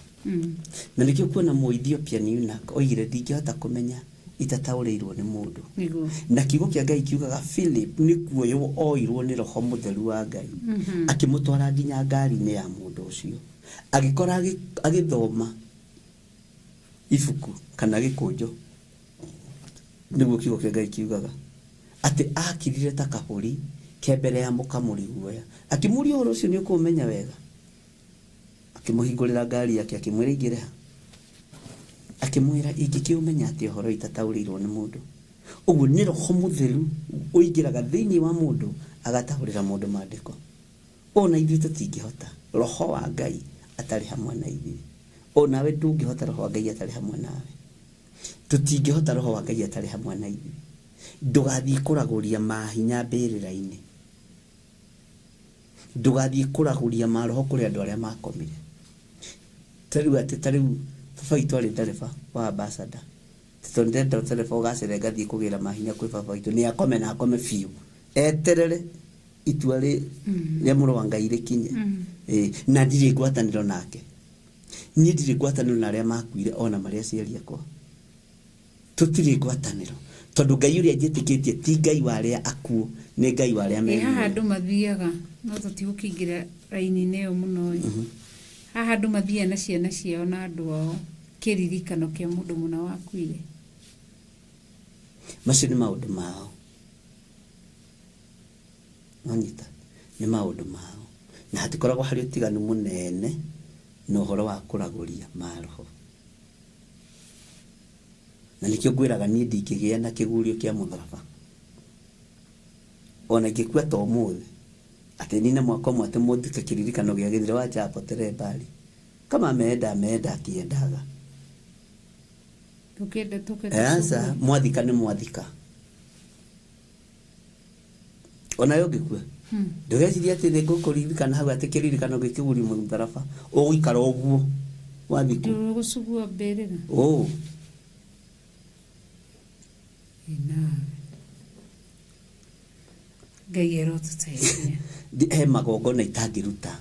Na nĩkĩo kuona Mũethiopia eunuch oigire ndingĩhota kũmenya itataũrĩirwo nĩ mũndũ. Nĩguo. Na kiugo kĩa Ngai kiugaga Philip nĩ kuoywo oirwo nĩ roho mũtheru wa Ngai. Akĩmũtwara nginya ngari-inĩ ya mũndũ ũcio. Agĩkora agĩthoma ibuku kana gĩkũnjo. Nĩguo kiugo kĩa Ngai kiugaga. Atĩ akirire ta kabũri ke mbere ya mũkamũri guoya. Akĩmũria ũhoro ũcio nĩ ũkũũmenya wega. Akĩmũhingũrĩra ngari yake akĩmwĩra ingĩre ha. Akĩmwĩra ingĩkĩũmenya atĩ ũhoro itataũrĩirwo nĩ mũndũ. Ũguo nĩ roho mũtheru ũingĩraga thĩinĩ wa mũndũ agataũrĩra mũndũ maandĩko. Ona ithuĩ tũtingĩhota. Roho wa Ngai atarĩ hamwe na ithuĩ. Onawe ndũngĩhota roho wa Ngai atarĩ hamwe nawe. Tũtingĩhota roho wa Ngai atarĩ hamwe na ithuĩ. Ndũgathiĩ kũragũria mahinya mbĩrĩra-inĩ. Ndũgathiĩ kũragũria maroho kũrĩ andũ arĩa makomire. Ta rĩu atĩ ta rĩu baba witũ arĩ ndereba wa ambassador. Tondũ ndenda ndereba ũgacere ngathiĩ kũgĩra mahinya kwĩ baba witũ. Nĩ akome na akome biũ. Eterere itua rĩa mũrũ wa Ngai rĩkinye. Na ndirĩ ngwatanĩro nake. Niĩ ndirĩ ngwatanĩro na arĩa makuire ona marĩ aciari akwa. Tũtirĩ ngwatanĩro. Tondũ Ngai ũrĩa njĩtĩkĩtie ti Ngai wa arĩa akuũ, nĩ Ngai wa arĩa me Ĩ haha muoyo. andũ mathiaga No tũtigũkĩingĩra raini-inĩ ĩyo mũno ĩ. Haha andũ mathiaga na ciana ciao na andũ ao kĩririkano kĩa mũndũ mũna wakuire. Macio nĩ maũndũ mao. Wanyita? Nĩ maũndũ mao. Na hatikoragwo harĩ ũtiganu mũnene na ũhoro wa kũragũria maroho. Na nĩkĩo ngwĩraga niĩ ndingĩgĩa na kĩgurio kĩa mũtharaba. Ona ingĩkua ta ũmũthĩ, atĩ nine mwaka ũmwe atĩ mũthike kĩririkano gĩa gĩthire wa potere mbali. Kama ameenda ameenda akiendaga. Tũkĩenda tũke Aca, mwathika nĩ mwathika. Onawe ũngĩkua ndũgecirie atĩ nĩ ngũkũririkana hau atĩ kĩririkano gĩkĩgurio mũtharaba ũgũikara ũguo wathikwo. Ndũgũcugua mbĩrĩra. Ũ Ĩnawe. Ngai arotũteithia. He magongona itangĩruta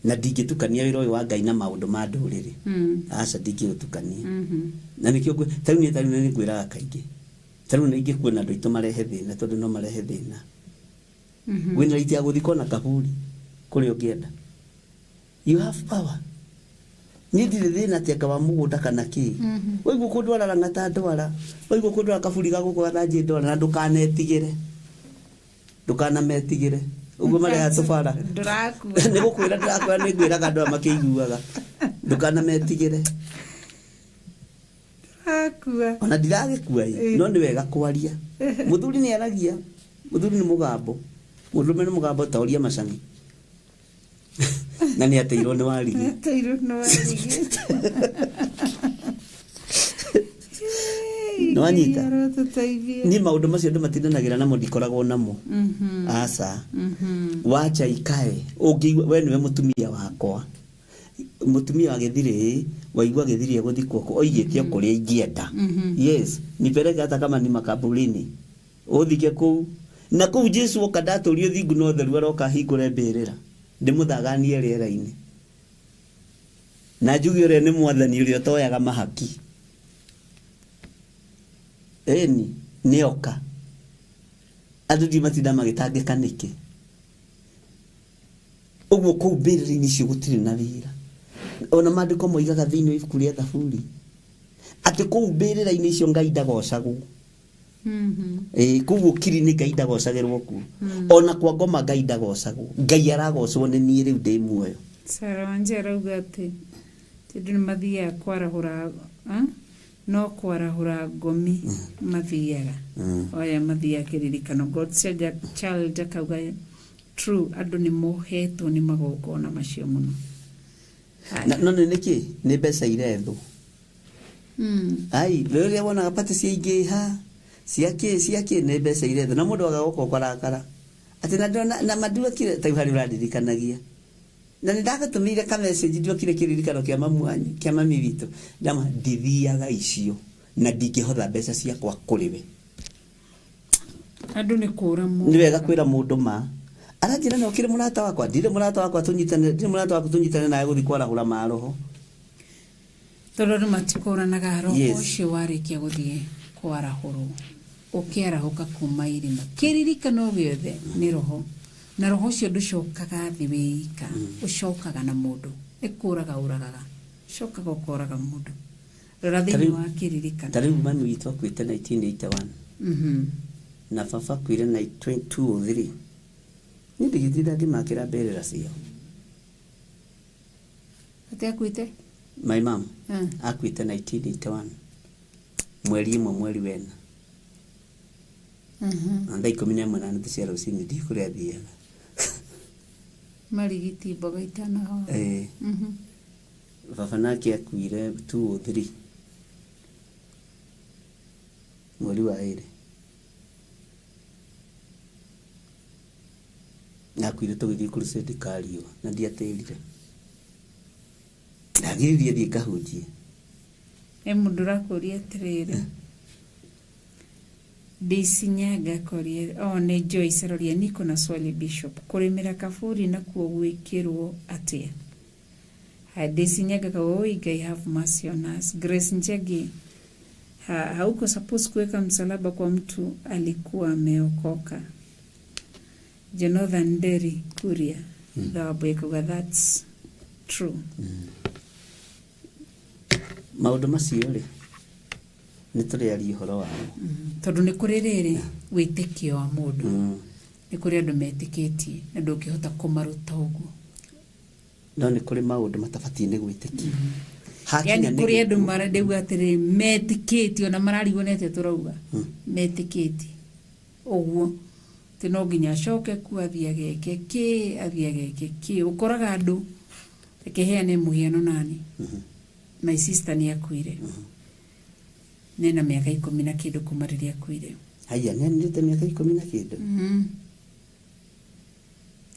na ndingĩtukania wĩra ũyũ wa Ngai na maũndũ ma ndũrĩrĩ. Aca ndingĩũtukania. Na nĩkĩo tarĩu niĩ tarĩu nĩ ngwĩraga kaingĩ. Tarĩu nĩ ingĩkuona andũ aitũ marehe thĩna tondũ no marehe thĩna. Wĩna right ya gũthikwo na kaburi kũrĩa ũngĩenda. You have power. Niĩ ndirĩ thĩna atĩ anga wa mũgũnda kana kĩ. Waigua kũndwara Lang'ata ndwara. Waigua kũndwara kaburi ga gũkũ gathanjĩ ndwara na ndũkanetigĩre. Ndũkanametigĩre. Ũguo mareha tũbara. Ndũrakua. Nĩ gũkwĩra ndĩrakwĩra nĩ ngwĩraga andũ aya makĩiguaga. Ndũkanametigĩre. Ndũrakua. Ona ndiragĩkua ĩ, no nĩ wega kwaria. Mũthuri nĩ aragia. Mũthuri nĩ mũgambo. Mũndũrũme nĩ mũgambo ta ũria macang'i. Na nĩ ateirwo nĩ warigi. Ateirwo nĩ warigi. Nĩ wanyita? Ngai arotũteithia. Niĩ maũndũ macio andũ matindanagĩra namo ndikoragwo namo. Aca. Wacha ikae. Ũngĩigua we nĩwe mũtumia wakwa. Mũtumia wa gĩthirĩ, waigua gĩthirĩ egũthikwo kũ, oigĩte o kũrĩa ingĩenda. Yes, nipeleke hata kama ni makaburini. Ũthike kũu. Na kũu Jesu oka ndatũrio thingu na ũtheru aroka ahingũre mbĩrĩra. Ndĩmũthaganie rĩera-inĩ. Na njuge ũrĩa nĩ mwathani ũrĩa ũtoyaga mahaki. Ĩni, nĩoka. Andũ ndiũ matinda magĩtangĩka nĩkĩ. Ũguo kũu mbĩrĩra-inĩ icio gũtirĩ na wĩra. Ona maandĩko moigaga thĩinĩ wa ibuku rĩa Thaburi atĩ kũu mbĩrĩra-inĩ icio Ngai ndagocagwo. Ĩĩ, kũu ũkiri-inĩ Ngai ndagocagĩrwo kuo. Ona kwa ngoma Ngai ndagocagwo. Ngai aragocwo nĩ niĩ rĩu ndĩ muoyo. Sarah Wanja arauga atĩ andũ nĩ mathiaga kwarahũra no kwarahũra ngomi mathiaga. Oya mathiaga kĩririkano. God said child akauga true andũ nĩ mohetwo nĩ magongona macio mũno. Na no nĩ nĩkĩ? Nĩ mbeca irethwo. Ai, rĩrĩa wonaga pati ciaingĩha, cia kĩ cia kĩ nĩ mbeca irethwo na mũndũ agagoka ũkarakara. Atĩ na ndona na manduokire ta harĩ ũrandirikanagia. Na nĩ ndagũtũmĩire ka message nduokire kĩririkano kĩa mamu wanyu, kĩa mami witũ. Ndama ndithiaga icio na ndingĩhotha mbeca ciakwa kũrĩ we. Andũ nĩ kũra Nĩ wega kwĩra mũndũ ma. Aranjĩra no kĩrĩ mũrata wakwa, ndirĩ mũrata wakwa tũnyitane, ndirĩ mũrata waku tũnyitane nawe gũthiĩ kwarahũra maroho. Tondũ andũ matikũranaga roho Yes. ũcio warĩkia gũthiĩ kwarahũrwo ũkĩarahũka kuma irima kĩririkano gĩothe nĩ roho na roho ũcio ndũcokaga thĩ wĩika ũcokaga na mũndũ nĩ kũraga ũragaga ũcokaga ũkoraga mũndũ rora thĩinĩ wa kĩririkano Ta rĩu mami witũ akuĩte 1981 na baba akuire 203. Niĩ ndigĩtinda ngĩmakĩra mbĩrĩra ciao. Atĩ akuĩte? My mom akuĩte 1981 mweri ĩmwe mweri wena. Na thaa 11:30 cia rũcinĩ ndiũĩ kũrĩa athiaga. Marigiti mboga itanahoha. Ĩĩ. Baba nake akuire 203 mweri wa ĩrĩ. Na akuire tũgĩthiĩ crusade Kariũa na ndiatĩrire. Ndagiririe thiĩ ngahunjie. He mũndũ ũrakũria atĩrĩrĩ Ndĩcinyanga akoria oh, nĩ Joyce aroria niko na swali Bishop kũrĩmĩra kaburi nakuo gwĩkĩrwo atĩa? Haya, Ndĩcinyanga kauga oi Ngai have mercy on us. Grace Njagi hauko supposed kuweka msalaba kwa mtu alikuwa ameokoka. Jonathan Nderi Kuria thawabu ekuga that's true. Maũndũ macio rĩ, nĩ tũrĩaria ũhoro wamo. Tondũ nĩ kũrĩ rĩrĩ wĩtĩkio wa mũndũ, nĩ kũrĩ andũ metĩkĩtie na ndũngĩhota kũmaruta ũguo. No nĩ kũrĩ maũndũ matabatiĩ nĩ gwĩtĩkio. Hakinya Yani nĩ kũrĩ andũ gĩkuũ. marandauga atĩrĩ metĩkĩtie, ona mararigwo nĩ atĩa tũrauga, metĩkĩtie ũguo atĩ no nginya acoke kuo athiĩ ageke kĩ, athiĩ ageke kĩ. Ũkoraga andũ, reke heane mũhiano nani, my sister nĩ akuire, nena mĩaka 10 na kĩndũ kuma rĩrĩa akuire. Haiya, nĩ aninĩte mĩaka 10 na kĩndũ?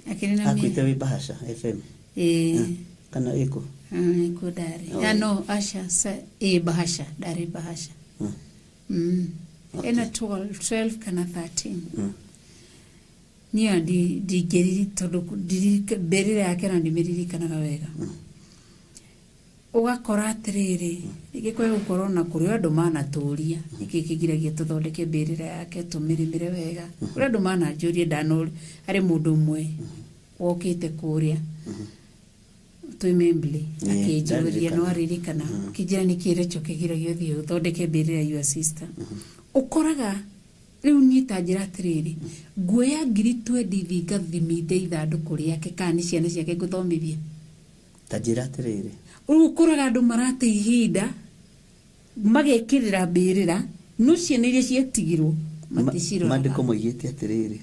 Akĩrĩ na Akuĩte wĩ Bahasha FM? Ĩĩ. Kana ĩkũ? Nĩkuo ndarĩ. Oh. Ah, no, aca, ĩ Bahasha, ndarĩ Bahasha. Ena 12 kana 13. Niĩ ndingĩriri tondũ mbĩrĩra yake na ndimĩririkanaga wega. Ũgakora atĩrĩrĩ, rĩngĩ kwĩ gũkorwo na kũrĩ andũ manatũria nĩkĩ kĩgiragia tũthondeke mbĩrĩra yake tũmĩrĩmĩre wega. Kũrĩ andũ mananjũria ndanũria, harĩ mũndũ ũmwe wokĩte kũrĩa twĩ Membley akĩnjũria, Ndaririkana. no aririkana, akĩnjĩra nĩkĩ Rachel kĩgiragia ũthiĩ ũthondeke mbĩrĩra your sister. Ũkoraga rĩu niĩ ta njĩra atĩrĩrĩ, nguoya 20,000 thiĩ ngathiminde ithandũkũ rĩake kana nĩ ciana ciake ngũthomithia. Ta njĩra atĩrĩrĩ, Rĩu ũkoraga andũ marate ihinda magekĩrĩra mbĩrĩra, no ciana iria ciatigirwo maticiroraga. Maandĩko moigĩte atĩrĩrĩ,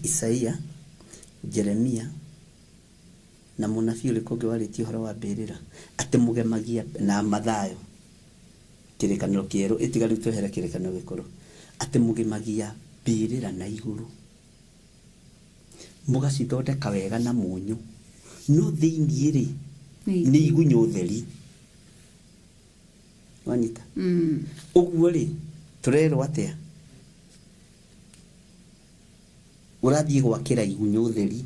Isaia, Jeremia na mũnabii ũrĩkũ ũngĩ warĩtie ũhoro wa mbĩrĩra, atĩ mũgemagia na Mathayo kĩrĩkanĩro kĩerũ, ĩtiga rĩu twehere kĩrĩkanĩro gĩkũrũ, atĩ mũgemagia mbĩrĩra na igũrũ, mũgacithondeka wega na mũnyũ, no thĩiniĩ rĩ nĩ igunyũ theri. Wanyita? Ũguo rĩ, tũrerwo atĩa? Ũrathiĩ gwakĩra igunyũ theri.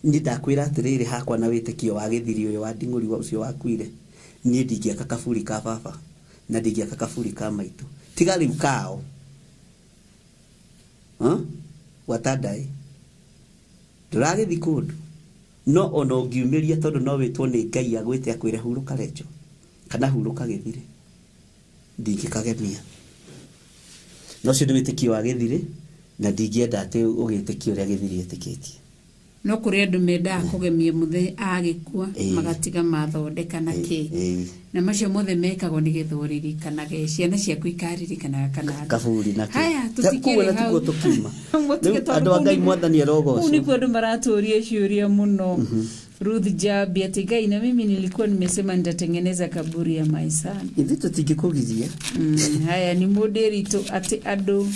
Niĩ ndakwĩra atĩrĩrĩ, hakwa na wĩtĩkio wa gĩthiri ũyũ wa nding'ũri ũcio wakuire, niĩ ndingĩaka kaburi ka baba na ndingĩaka kaburi ka maitũ, tiga rĩu kao gwata ndaĩ ndũragĩthi kũndũ, no ona ũngiumĩria tondũ no wĩtwo nĩ Ngai agwĩte akwĩre hurũka Rachel kana hurũka gĩthirĩ, ndingĩkagemia. No ũcio nĩ wĩtĩkio wa gĩthirĩ na ndingĩenda atĩ ũgĩtĩkio ũrĩa gĩthirĩ etĩkĩtie. No kũrĩ andũ mendaga kũgemia mũthenya agĩkua, magatiga mathondeka na kĩ, na macio mothe mekagwo nĩgetha ũririkanage, ciana ciaku ikaririkanaga kana andũ. Kaburi na kĩ. Haya, Kũu tũtikĩrĩ na hau. tikuo tũkiuma. Mũtige Rĩu tondũ andũ a kũu Ngai, Mwathani arogocwo. Kũu nĩkuo andũ maratũria ciũria mũno. Ruth Jabi ati Ngai, na mimi nilikuwa nimesema nitatengeneza kaburi ya my son. Ithuĩ tũtingĩkũgiria. Haya nĩ mũndĩritũ atĩ andũ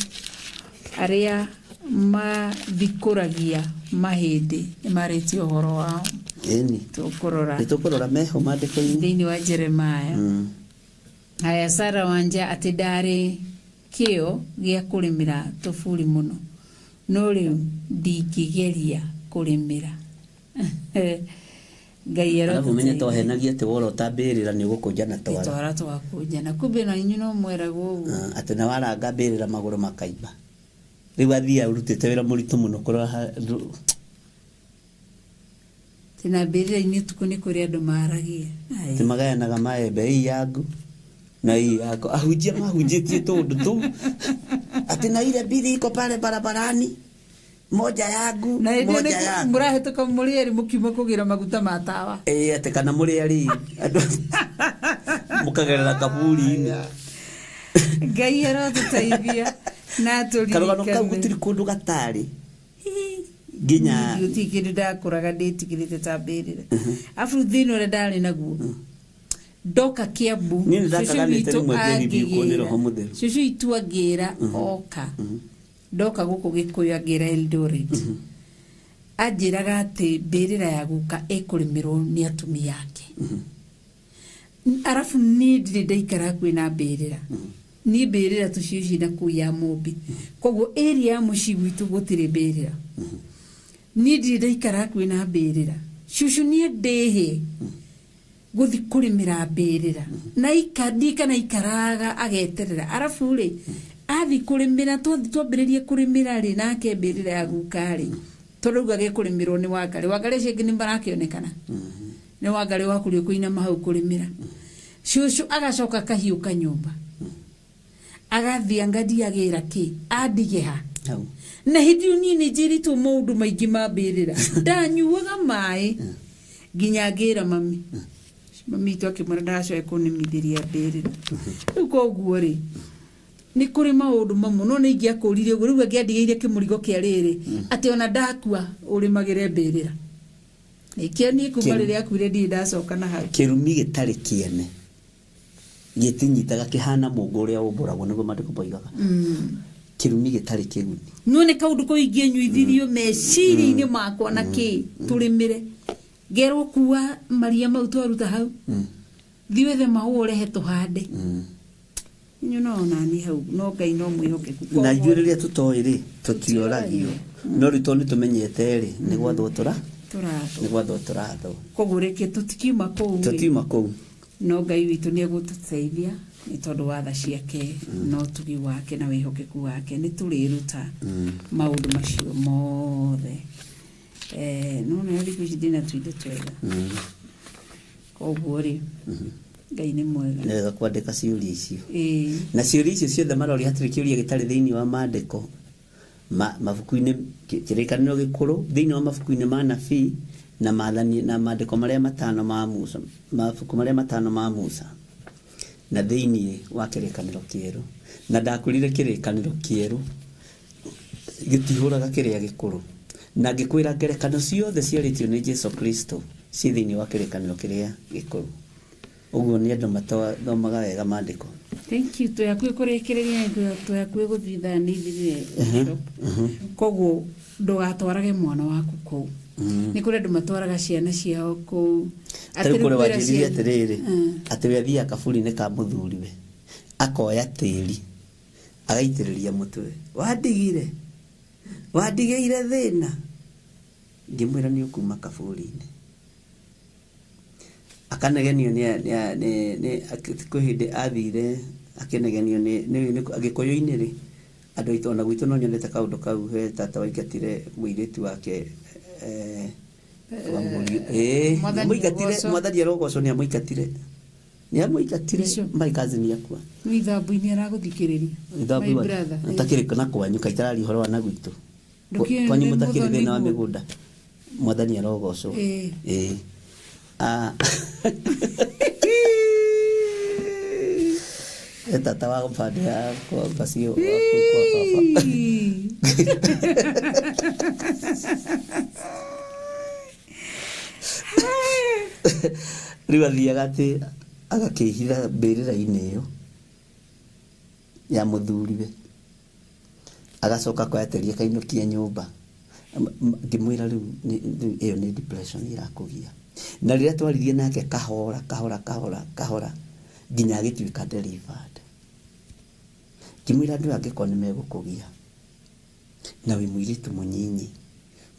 arĩa mathikũragia mahĩndĩ nĩ marĩtie ũhoro wao. Ĩni. Tũkũrora. Nĩ tũkũrora meho maandĩko-inĩ. Thĩinĩ wa Jeremiah. Haya, Sara Wanja atĩ ndarĩ kĩo gĩa kũrĩmĩra tũburi mũno, no rĩu ndingĩgeria kũrĩmĩra. Ngai Arabu menye arotũteithia. twahenagia atĩ worota mbĩrĩra nĩ ũgũkũnja na twara. Twara twakũnjana, kumbe na inyuĩ no mweragwo ũguo. Atĩ na waranga mbĩrĩra magũrũ makaimba. Rĩu athiĩ arutĩte wĩra mũritũ mũno kũrora Atĩ na mbĩrĩra-inĩ ũtukũ nĩ kũrĩ andũ maragia. Ai. Atĩ magayanaga maembe, ii yangu na ii yako. Ahunjia mahunjĩtie tũndũ tũu atĩ na ile mbili iko pale barabarani, moja yangu Na hĩndĩ ĩyo moja nĩ yangu. mũrahĩtũka mũrĩ erĩ mũkiuma kũgĩra maguta ma tawa. Ĩĩ, atĩ kana mũrĩ erĩ andũ mũkagerera kaburi-inĩ. Ngai arotũteithia na Karũgano kau atũririkane. gũtirĩ kũndũ gatarĩ nginya Gũtirĩ kĩndũ ndakũraga ndĩtigĩrĩte ta mbĩrĩra, arabu thĩna ũrĩa ndarĩ naguo ndoka Kiambu, Niĩ nĩ cũcũ ndakaganĩte witũ rĩmwe ngĩribikwo nĩ Roho angĩgĩra, Mũtheru. cũcũ witũ angĩra oka ndoka gũkũ Gĩkũyũ angĩra Eldoret, anjĩraga atĩ mbĩrĩra ya guka ĩkũrĩmĩrwo nĩ atumia ake. Arabu niĩ ndirĩ ndaikara hakuhĩ na mbĩrĩra, niĩ mbĩrĩra tũciũci na kũu ya Mũmbi, koguo area ya mũciĩ gwitũ gũtirĩ mbĩrĩra. Niĩ ndirĩ ndaikara hakuhĩ na mbĩrĩra. Cũcũ nĩ andĩhĩ gũthi kũrĩmĩra mbĩrĩra na ndikana ikaraga ageterera, arabu rĩ Athi kũrĩmĩra, twathi twambĩrĩrie kũrĩmĩra rĩ nake mbĩrĩra ya guka rĩ, tondũ rĩu agĩkũrĩmĩrwo nĩ Wangarĩ. Wangarĩ acio angĩ nĩ marakĩonekana, nĩ Wangarĩ wakurio kũinama hau kũrĩmĩra. Cũcũ agacoka akahiũka nyũmba, agathiĩ angandiagĩra kĩ andige ha Hau. Na hĩndĩ ĩyo niĩ nĩ njĩrĩtwo maũndũ maingĩ ma mbĩrĩra, ndanyuaga maĩ nginya ngĩra mami. Mami witũ akĩmwĩra ndagacoke kũnĩmithĩria mbĩrĩra. Rĩu koguo rĩ, nĩ kũrĩ maũndũ mamwe no nĩ ingĩakũririe ũguo. Rĩu angĩandigĩire kĩmũrigo kĩa rĩrĩ, atĩ ona ndakua ũrĩmagĩre mbĩrĩra. Nĩkĩo niĩ kuma rĩrĩa akuire ndirĩ ndacoka na hau. Kĩrumi gĩtarĩ kĩene gĩtinyitaga, kĩhana mũngũ ũrĩa ũmbũragwo, nĩguo maandĩko moigaga. Kĩrumi gĩtarĩ kĩguni. No nĩ kaũndũ kau ingĩnyuithirio meciria-inĩ makwa na kĩ tũrĩmĩre, ngerwo kuwa maria mau twaruta hau, thiĩ wethe mahũa ũrehe tũhande. Nyonaga onani hau no Ngai no mwĩhokeku. Na ithuĩ rĩrĩa tũtoĩ rĩ, tũtioragio, no rĩu tondũ nĩ tũmenyete rĩ, nĩ gwathwo tũra tũrathwo. Nĩ gwathwo tũrathwo. Koguo reke tũtikiuma kũu rĩ. Tũtiuma kũu. No Ngai witũ nĩ egũtũteithia nĩ tondũ wa tha ciake na ũtugi wake na wĩhokeku wake. Nĩ tũrĩruta maũndũ macio mothe. No nayo thikũ ici ndĩna tũindo twega, koguo rĩ, Ngai nĩ mwega. Nĩ wega kwandĩka ciũria icio. Ĩĩ. Na ciũria icio ciothe maroria, hatirĩ kĩũria gĩtarĩ thĩinĩ wa maandĩko ma mabuku-inĩ kĩrĩkanĩro gĩkũrũ, thĩinĩ wa mabuku-inĩ ma nabii na maathani na maandĩko marĩa matano ma Musa, mabuku marĩa matano ma Musa, na thĩinĩ wa kĩrĩkanĩro kĩerũ. Na ndakwĩrire kĩrĩkanĩro kĩerũ gĩtihũraga kĩrĩa gĩkũrũ, na ngĩkwĩra ngerekano ciothe ciarĩtio nĩ Jesu Kristo ciĩ thĩinĩ wa kĩrĩkanĩro kĩrĩa gĩkũrũ. Ũguo nĩ andũ matathomaga wega maandĩko. Thank you. Twĩ hakuhĩ kũrĩkĩrĩria, twĩ hakuhĩ gũthiĩ thaa nĩ ithirire, Bishop. Koguo ndũgatwarage mwana waku kũu. Nĩ kũrĩ andũ matwaraga ciana ciao kũu. Tarĩu Atĩ kũrĩa rĩu kwĩra wanjĩrire ciana- atĩrĩrĩ, atĩ we athiaga kaburi-inĩ ka mũthuriwe, akoya tĩri agaitĩrĩria mũtwe, wandigire, wandigĩire thĩna. Ngĩmwĩra nĩ ũkuma kaburi-inĩ. Akanegenio nĩ kwĩ hĩndĩ athire akĩnegenio nĩ Agĩkũyũ-inĩ rĩ, andũ aitũ ona gwitũ no nyonete kaũndũ kau. He tata waingatire mũirĩtu wake wa mũriũ, ĩĩ. Mwathani nĩamũingatire. arogocwo. Mwathani arogocwo, nĩamũingatire, nĩamũingatire. Bishop. My cousin akua. Nĩ ithambu-inĩ aragũthikĩrĩria. My brother. Ũtakĩrĩ na kwanyu kaitararia ũhoro wa na gwitũ. Ndũkĩũĩ Kwanyu nĩ mũtakĩrĩ mũthoni thĩna wa guo. mĩgũnda. Mwathani arogocwo. Ĩĩ. Ĩĩ. Ah. He tata wa bande ya kwa bacio wa kwa baba. Rĩu athiaga atĩ agakĩhitha mbĩrĩra-inĩ ĩyo ya mũthuriwe, agacoka akoya tĩri akainũkia nyũmba. Ngĩmwĩra rĩu rĩu ĩyo nĩ depression ĩrakũgia. Na rĩrĩa twaririe nake kahora kahora kahora kahora nginya agĩtuĩka delivered. Ngĩmwĩra andũ aya angĩkorwo nĩ megũkũgia na wĩ mũirĩtu mũnyinyi,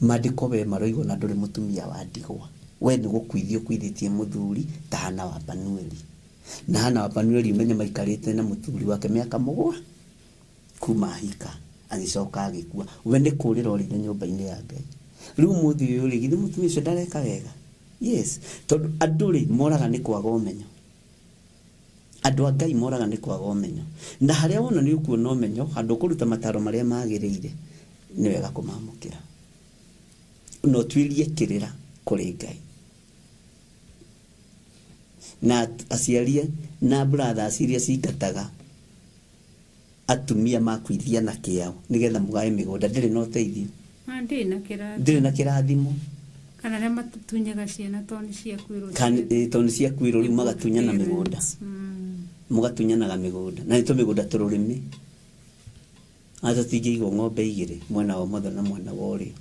maandĩko we maroiga ona ndũrĩ mũtumia wa ndigwa, we nĩ gũkuithia ũkuithĩtie mũthuri ta Hana wa Panueli. Na Hana wa Panueli, ũmenye maikarĩte na mũthuri wake mĩaka 7 kuma ahika, agĩcoka agĩkua. We nĩ kũrĩra orĩire nyũmba-inĩ ya Ngai. Rĩu ũmũthĩ ũyũ rĩ, githĩ mũtumia ũcio ndareka wega? Yes, tondũ andũ rĩ moraga nĩ kwaga ũmenyo. Andũ a Ngai moraga nĩ kwaga ũmenyo. Na harĩa wona nĩ ũkuona ũmenyo, handũ ũkũruta mataro marĩa magĩrĩire, nĩ wega kũmamũkĩra na ũtuĩrie kĩrĩra kũrĩ Ngai. Na aciari na brothers iria cingataga atumia makuithia na kĩao nĩgetha mũgae mĩgũnda, ndĩrĩ na ũteithio. Ah, ndĩrĩ na kĩrathimo. Ndĩrĩ na kĩrathimo. Kana arĩa matunyaga ciana tondũ nĩ ciakuĩrwo. Tondũ nĩ ciakuĩrwo, rĩu magatunyana mĩgũnda. Mũgatunyanaga mĩgũnda na nĩ tũmĩgũnda tũrũrĩmĩ, na tũtingĩigwo ng'ombe igĩrĩ mwena wa ũmotho na mwena wa ũrĩo,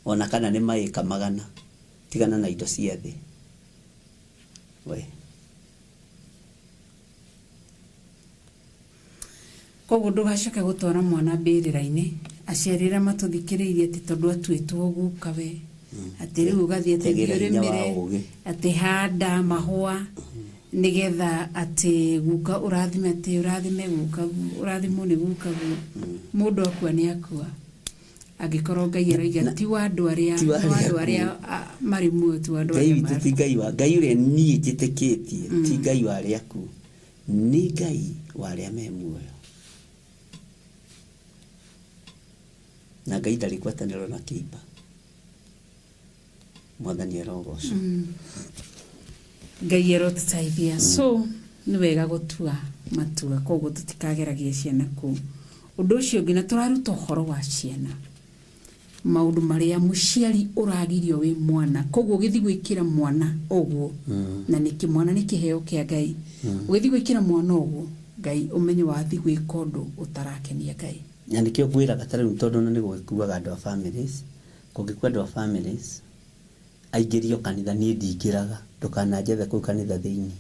ona kana nĩ maĩka 100. Tigana na indo cia thĩ we. Koguo ndũgacoke gũtwara mwana mbĩrĩra-inĩ. Aciari arĩa matũthikĩrĩirie, atĩ tondũ atuĩtwo guka we. Atĩ rĩu ũgathiĩ atĩ Tegera thiĩ hinya wa ũrĩmĩre, ũũgĩ. Atĩ handa mahũa nĩgetha atĩ guka ũrathime, atĩ ũrathime guka guo, ũrathimwo nĩ guka guo. Mũndũ akua nĩ akua. Angĩkorwo Ngai aroiga ti wa andũ arĩa, Ti wa wa andũ arĩa arĩa marĩ muoyo, ti wa andũ Ngai arĩa witũ ti marĩ. Ngai wa Ngai ũrĩa niĩ njĩtĩkĩtie ti Ngai wa arĩa akuũ, nĩ Ngai wa arĩa me muoyo. Na Ngai ndarĩ ngwatanĩro na kĩimba. Mwathani arogocwo. Ngai arotũteithia. So nĩ wega gũtua matua, koguo tũtikageragia ciana kũu. Ũndũ ũcio ũngĩ, na tũraruta ũhoro wa ciana, maũndũ marĩa mũciari ũragirio wĩ mwana, koguo ũgĩthiĩ gwĩkĩra mwana ũguo, na nĩkĩ mwana nĩ kĩheo kĩa Ngai, ũgĩthiĩ gwĩkĩra mwana ũguo Ngai ũmenye wathiĩ gwĩka ũndũ ũtarakenia Ngai. Na nĩkĩo ngwĩraga ta rĩu, tondũ nĩ gũgĩkuaga andũ a families, kũngĩkua andũ a families aingĩrio kanitha, niĩ ndingĩraga, ndũkananjethe kũu kanitha thĩinĩ.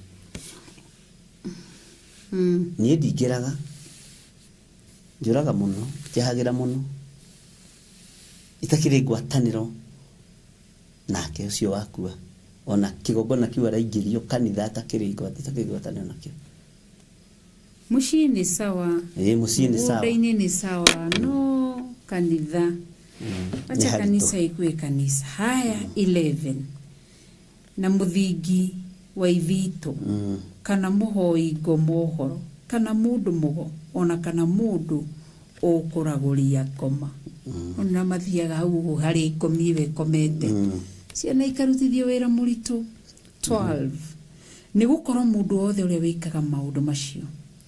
Niĩ ndingĩraga, njũraga mũno, njehagĩra mũno, itakĩrĩ ngwatanĩro nake ũcio wakua, ona kĩgongona kĩu araingĩrio kanitha atakĩrĩ ngwatanĩro nakĩo. Mũciĩ nĩ sawa. Ĩĩ, mũciĩ nĩ sawa. Mũgũnda-inĩ nĩ sawa, no kanitha, Nĩ acha haritũ. Kanisa ikuwe kanisa. Haya, 11, na mũthingi wa ithitũ, kana mũhoi ngoma ũhoro, kana mũndũ mũgo, ona kana mũndũ ũkũragũria ngoma, ona mathiaga hau ũguo harĩ ngomi ĩyo ĩkomete, ciana ikarutithio wĩra mũritũ. 12, nĩ gũkorwo mũndũ wothe ũrĩa wĩkaga maũndũ macio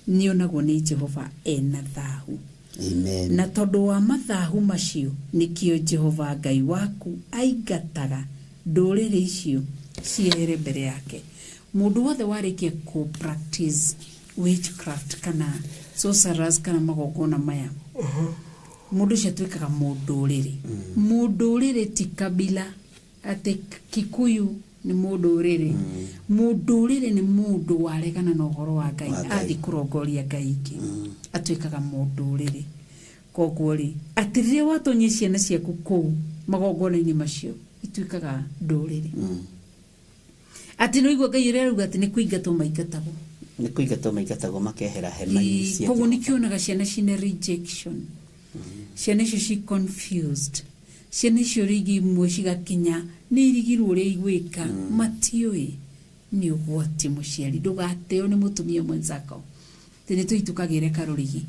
nĩonagwo nĩ Jehova ena thahu. Amen. Na tondũ wa mathahu macio nĩkĩo Jehova Ngai waku aingataga ndũrĩrĩ icio ciehere mbere yake. Mũndũ wothe warĩkia kũ practice witchcraft kana sorcerers kana magongona maya, mũndũ ũcio atuĩkaga mũndũrĩrĩ. Mũndũrĩrĩ ti kabila, atĩ Kikuyu nĩ mũndũrĩrĩ. Mũndũrĩrĩ nĩ mũndũ waregana na ũhoro wa Ngai, Wa Ngai. athiĩ kũrongoria Ngai ingĩ, atuĩkaga mũndũrĩrĩ. Koguo rĩ, atĩ rĩrĩa watonyia ciana ciaku kũu magongona-inĩ macio, ituĩkaga ndũrĩrĩ. Atĩ nĩ ũigua Ngai ũrĩa arauga atĩ nĩ kũingatwo maingatagwo. Nĩ kũingatwo maingatagwo makehera hema-inĩ cia Koguo Jehova. nĩkĩonaga ciana cina rejection, ciana icio ci confused, ciana icio rĩngĩ imwe cigakinya nĩ irigirwo ũrĩa igwĩka, matiũĩ. Nĩ ũgwati. Mũciari, ndũgateo nĩ mũtumia mwenzako atĩ nĩ tũi tũkagĩre karũrigi,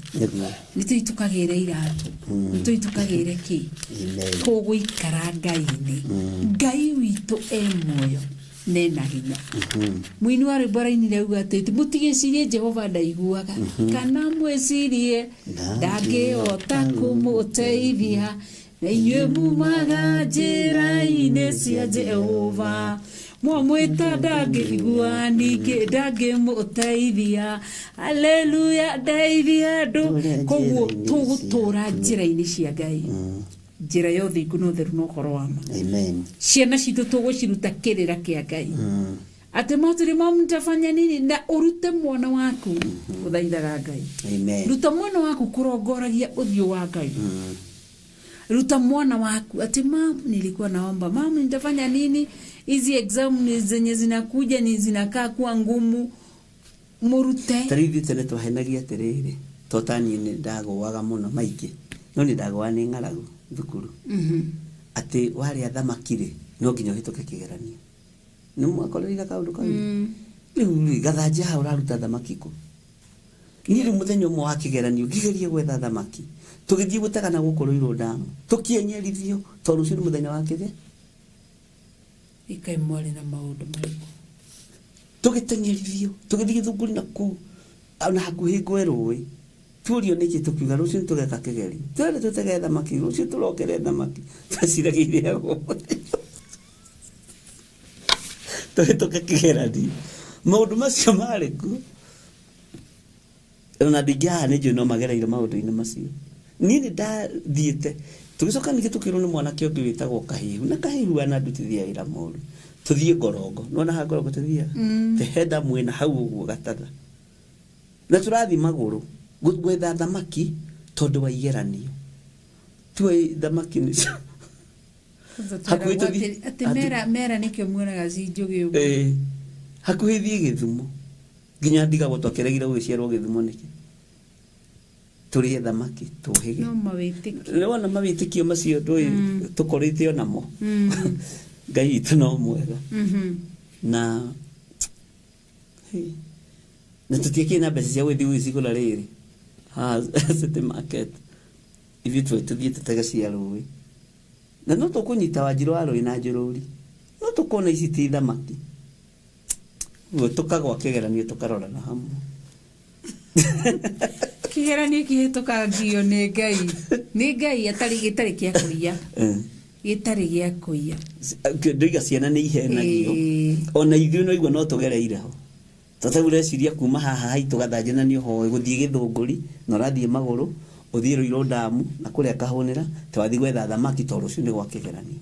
nĩ tũi tũkagĩre iratũ, nĩ tũi tũkagĩre kĩ. Amen. Tũgũikara Ngai-inĩ. Ngai witũ e muoyo nena hinya. Mũini wa rwĩmbo arainire auga atĩ mũtigĩcirie Jehova ndaiguaga, kana mwĩcirie ndangĩhota kũmũteithia, na inyuĩ mumaga njĩra-inĩ cia Jehova, mwamwĩta ndangĩigua, ningĩ ndangĩmũteithia. Haleluya, ndeithia andũ. Koguo tũgũtũra njĩra-inĩ cia Ngai, njĩra ya ũthingu na ũtheru na ũhoro wa ma. Amen. Ciana citũ tũgũciruta kĩrĩra kĩa Ngai, atĩ matũrĩ mamu nitafanya nini, na ũrute mwana waku ũthaithaga Ngai. Amen. Ruta mwana waku kũrongoragia ũthiũ wa Ngai. Ruta mwana waku ati mam, nilikuwa naomba, mam, nitafanya nini, hizi exam ni zenye zinakuja ni zinakaa kuwa ngumu. Murute. Ta rĩu ithuĩ tene twahenagia atĩrĩrĩ, to ta niĩ nĩ ndagũaga mũno maingĩ, no nĩ ndagũaga nĩ ng'aragu thukuru, atĩ warĩa thamaki rĩ, no nginya ũhĩtũke kĩgeranio. Nĩ mwakorereire kaũndũ kau? Rĩu rĩ, gathanja haha ũraruta thamaki kũ? Niĩ rĩu mũthenya ũmwe wa kĩgeranio ngĩgeria gwetha thamaki, tũgĩthiĩ gũtega na gũkũ Rũirũ ndamu, tũkĩenyerithio tondũ rũciũ nĩ mũthenya wa kĩge. Ikai mwarĩ na maũndũ marĩkũ? Tũgĩteng'erithio tũgĩthiĩ gĩthũngũri na kũu na hakuhĩ ngwe rũĩ, tuorio nĩkĩ, tũkiuga rũciũ nĩtũgeka kĩgerio, twende tũtege thamaki, rũciũ tũrokere thamaki. Tweciragia irĩagwo mũthenya tũhĩtũke kĩgeranio. Maũndũ macio marĩ kuo, ona andũ aingĩ haha nĩ njũĩ no magereire maũndũ-inĩ macio. Niĩ nĩ ndathiĩte, tũgĩcoka ningĩ tũkĩrwo nĩ mwanake ũngĩ wĩtagwo Kahĩhu, na Kahĩhu anandutithia wĩra mũru, tũthiĩ Ngorongo. Nĩwona haha Ngorongo tũthiaga tehenda mwena hau ũguo Gatatha, na tũrathiĩ magũrũ gwetha thamaki tondũ wa igeranio. Tuoĩ thamaki nĩcio. Hakuhĩ tũthiĩ- Atĩ mera mera nĩkĩo muonaga ci njũgĩ ũguo. Ĩĩ. Hakuhĩ thiĩ Gĩthumo nginya ndigagwo twakĩregire gũgĩciarwo Gĩthumo nĩkĩ, tũrĩe thamaki tũhĩge. No mawĩtĩkio. Nĩwona mawĩtĩkio macio ndũĩ tũkorĩte onamo. Ngai witũ no mwega. Na hĩ, na tũtiakĩrĩ na mbeca cia gũgĩthiĩ gũgĩcigũra rĩrĩ haha City Market, ithuĩ tũĩ tũthiĩ tũtege cia rũĩ na no tũkũnyita wanjirũ wa rũĩ na njũrũri, no tũkona ici ti thamaki. Ũguo tũkagwa kĩgeranio tũkarorana hamwe. Kĩgeranio kĩhĩtũkangio nĩ Ngai, nĩ Ngai atarĩ gĩtarĩ kĩa kũiya. Gĩtarĩ gĩa kũiya. Ndoiga ciana nĩ ihenagio. Ĩĩ. Ona ithuĩ no igua no tũgereire ho. Tata ũreciria kuma haha haitũ Gathanja na nĩ ũhoe gũthiĩ Gĩthũngũri na ũrathiĩ magũrũ ũthiĩ Rũirũ ndamu na kũrĩa Kahũnĩra ta wathiĩ gwetha thamaki tondũ rũciũ nĩ gwa kĩgeranio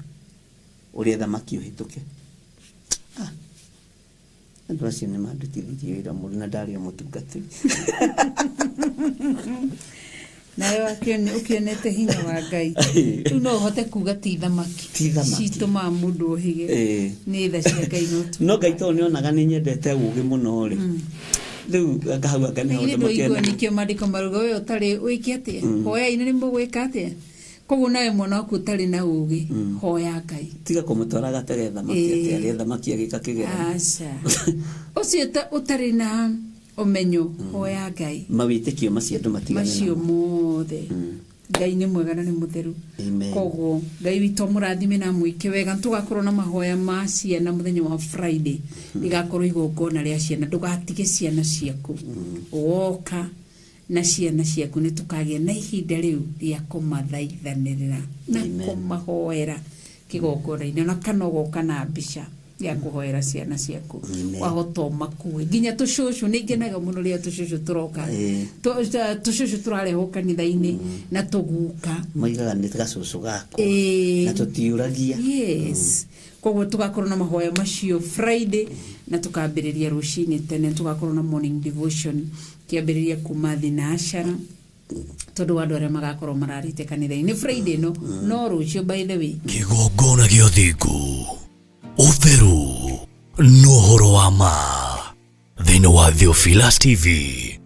ũrĩe thamaki ũhĩtũke. Ah, andũ acio nĩ mandutithirie wĩra mũru na ndarĩ o mũtungatĩri. Nawe ũkĩonete hinya wa Ngai, rĩu no ũhote kuga ti thamaki Ti thamaki. citũmaga mũndũ ũhĩge. Ĩĩ. Nĩ tha cia Ngai no tu. No Ngai tondũ nĩonaga nĩ nyendete ũgĩ mũno rĩ, rĩu ngahau anga nĩ Githĩ maũndũ ndũigua makena. nĩkĩo maandĩko maruga we ũtarĩ wĩke atĩa, hoyai na nĩ mũgwĩka atĩa. Koguo nawe mwana waku ũtarĩ na ũgĩ, hoya Ngai. Tiga kũmũtwara gatege thamaki atĩ arĩe thamaki agĩka kĩgeranio. Aca, ũcio ũtarĩ na ũmenyo, hoya Ngai. Mawĩtĩkio macio andũ matigane macio namo. Mothe Ngai nĩ mwega na nĩ mũtheru. Amen. Koguo Ngai witũ amũrathime na amwĩke wega. Tũgakorwo na mahoya ma ciana mũthenya wa Friday, rĩgakorwo igongona rĩa ciana. Ndũgatige ciana ciaku, woka na ciana ciaku nĩ tũkagĩa na ihinda rĩu rĩa kũmathaithanĩrĩra na Amen. kũmahoera kĩgongona-inĩ, ona kana ũgoka na mbica ya kũhoera ciana ciaku. Amen. Wahota ũmakue nginya tũcũcũ. Nĩ ngenaga mũno rĩrĩa tũcũcũ tũroka. Tũcũcũ tũrarehwo kanitha-inĩ na tũguka. Moigaga nĩ gacũcũ gakwa na tũtiũragia. Yes, koguo tũgakorwo na mahoya macio Friday na tũkambĩrĩria rũcinĩ tene. Tũgakorwo na morning devotion kĩambĩrĩria kuma thinacara tondũ wa andũ arĩa magakorwo mararĩte kanitha-inĩ Friday no no rũciũ, by the way. Kĩgongona gĩa ũthingu, ũtheru na ũhoro wa ma thĩinĩ wa Theophilus TV.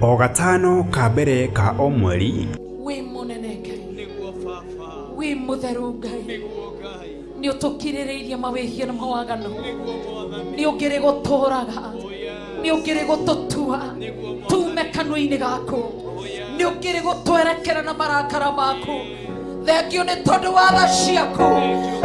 O gatano ka mbere ka o mweri. Wĩ mũnene Ngai, wĩ mũtheru Ngai, nĩ ũtũkirĩrĩirie mawĩhia na mawaganu, nĩ ũngĩrĩ gũtũraga, nĩ ũngĩrĩ gũtũtua tume kanua-inĩ gaku, nĩ ũngĩrĩ gũtwerekera na marakara maku. Thengio nĩ tondũ wa tha ciaku,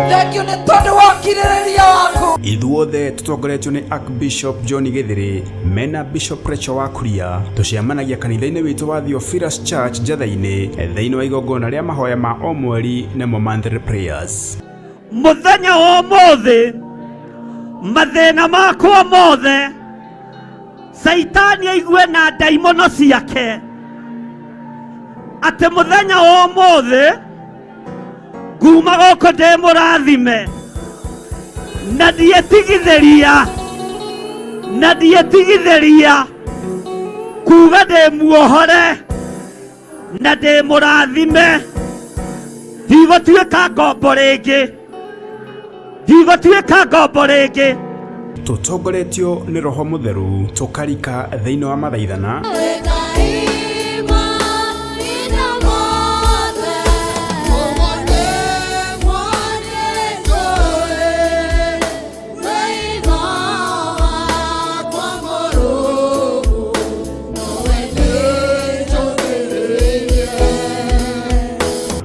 thengio nĩ tondũ wa ũkirĩrĩria waku. Ithuothe tũtongoretio nĩ Archbishop John Gĩthĩrĩ mena Bishop Rachel wa Kuria. Tũcemanagia kanitha-inĩ witũ wa Theophilus Church Njatha-inĩ thĩinĩ wa igongona rĩa mahoya ma o mweri nĩmo monthly prayers. Muthenya wa ũmũthĩ, mathĩna makwa mothe Caitani aigue na ndaimono ciake atĩ mũthenya wa ũmũthĩ Nguma gũkũ ndĩ mũrathime na ndietigithĩria na ndietigithĩria kuga ndĩ muohore na ndĩ mũrathime. Ndigũtuĩka ngombo rĩngĩ, ndigũtuĩka ngombo rĩngĩ. Tũtongoretio nĩ Roho Mũtheru tũkarika thĩinĩ wa mathaithana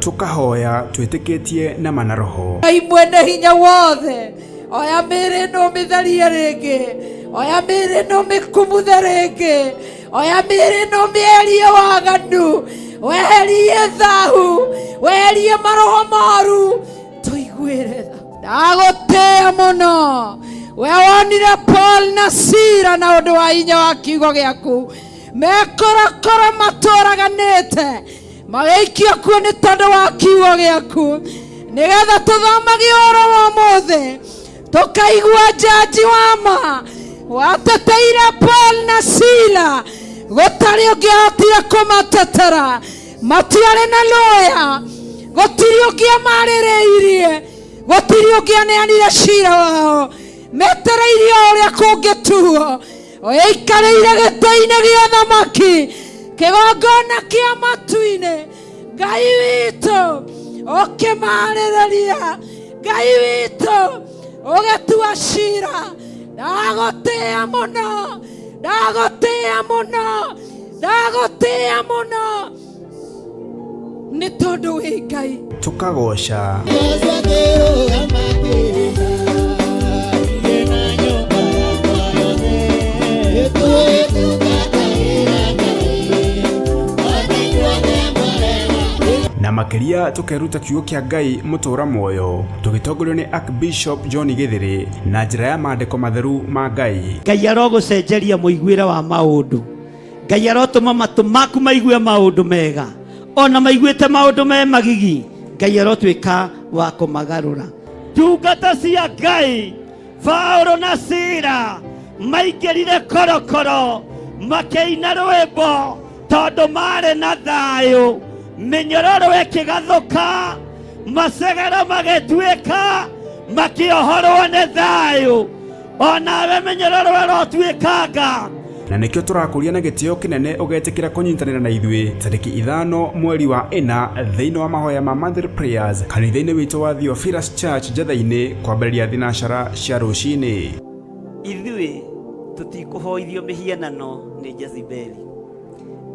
tũkahoya twĩtĩkĩtie na mana roho. Ngai mwene hinya wothe, oya mĩĩrĩ ĩno ũmĩtherie rĩngĩ, oya mĩĩrĩ ĩno ũmĩkumuthe rĩngĩ, oya mĩĩrĩ ĩno ũmĩeherie waganu, weherie thahu, weherie maroho moru, tũiguĩre tha. Ndagũtĩĩa mũno we wonire Paul na Sila na ũndũ wa hinya wa kiugo gĩaku mekorokoro matũraganĩte magĩikio kuo nĩ tondũ wa kiugo gĩaku, nĩgetha tũthomage ũhoro wa ũmũthĩ tũkaigua njanji wa ma wateteire Paul na Sila, gũtarĩ ũngĩahotire kũmatetera, matiarĩ na lawyer, gũtirĩ ũngĩamarĩrĩirie, gũtirĩ ũngĩaneanire cira wao, metereirie o ũrĩa kũngĩtuo. Ũikarĩire gĩtĩ-inĩ gĩa thamaki, kĩgongona kĩa matu-inĩ, Ngai witũ ũkĩmarĩrĩria, Ngai witũ ũgĩtua cira. Ndagũtĩĩa mũno, ndagũtĩĩa mũno, ndagũtĩĩa mũno nĩ tondũ wĩ Ngai. Tũkagoca na makĩria tũkeruta kiugo kĩa Ngai mũtũra muoyo tũgĩtongorio nĩ Archbishop John Gĩthĩrĩ na njĩra ya maandĩko matheru ma Ngai. Ngai arogũcenjeria mũiguĩre wa maũndũ. Ngai arotũma matũ maku maigue maũndũ mega, ona maiguĩte maũndũ me magigi, Ngai arotuĩka wa kũmagarũra. Ndungata cia Ngai Paulo na Sila maingĩrire korokoro makĩina rwĩmbo tondũ marĩ na thayũ, mĩnyororo ĩkĩgathũka, macegero magĩtuĩka, makĩohorwo nĩ thayũ. Onawe mĩnyororo ĩrotuĩkanga. Na nĩkĩo tũrakũria na gĩtĩo kĩnene ũgetĩkĩra kũnyitanĩra na ithuĩ tarĩki 5 mweri wa 4 thĩinĩ wa mahoya ma monthly prayers kanitha-inĩ witũ wa Theophilus Church Njetha-inĩ kwambĩrĩria thinacara cia rũcinĩ. Ithuĩ tũtikũhoithio mĩhianano nĩ Jezebeli.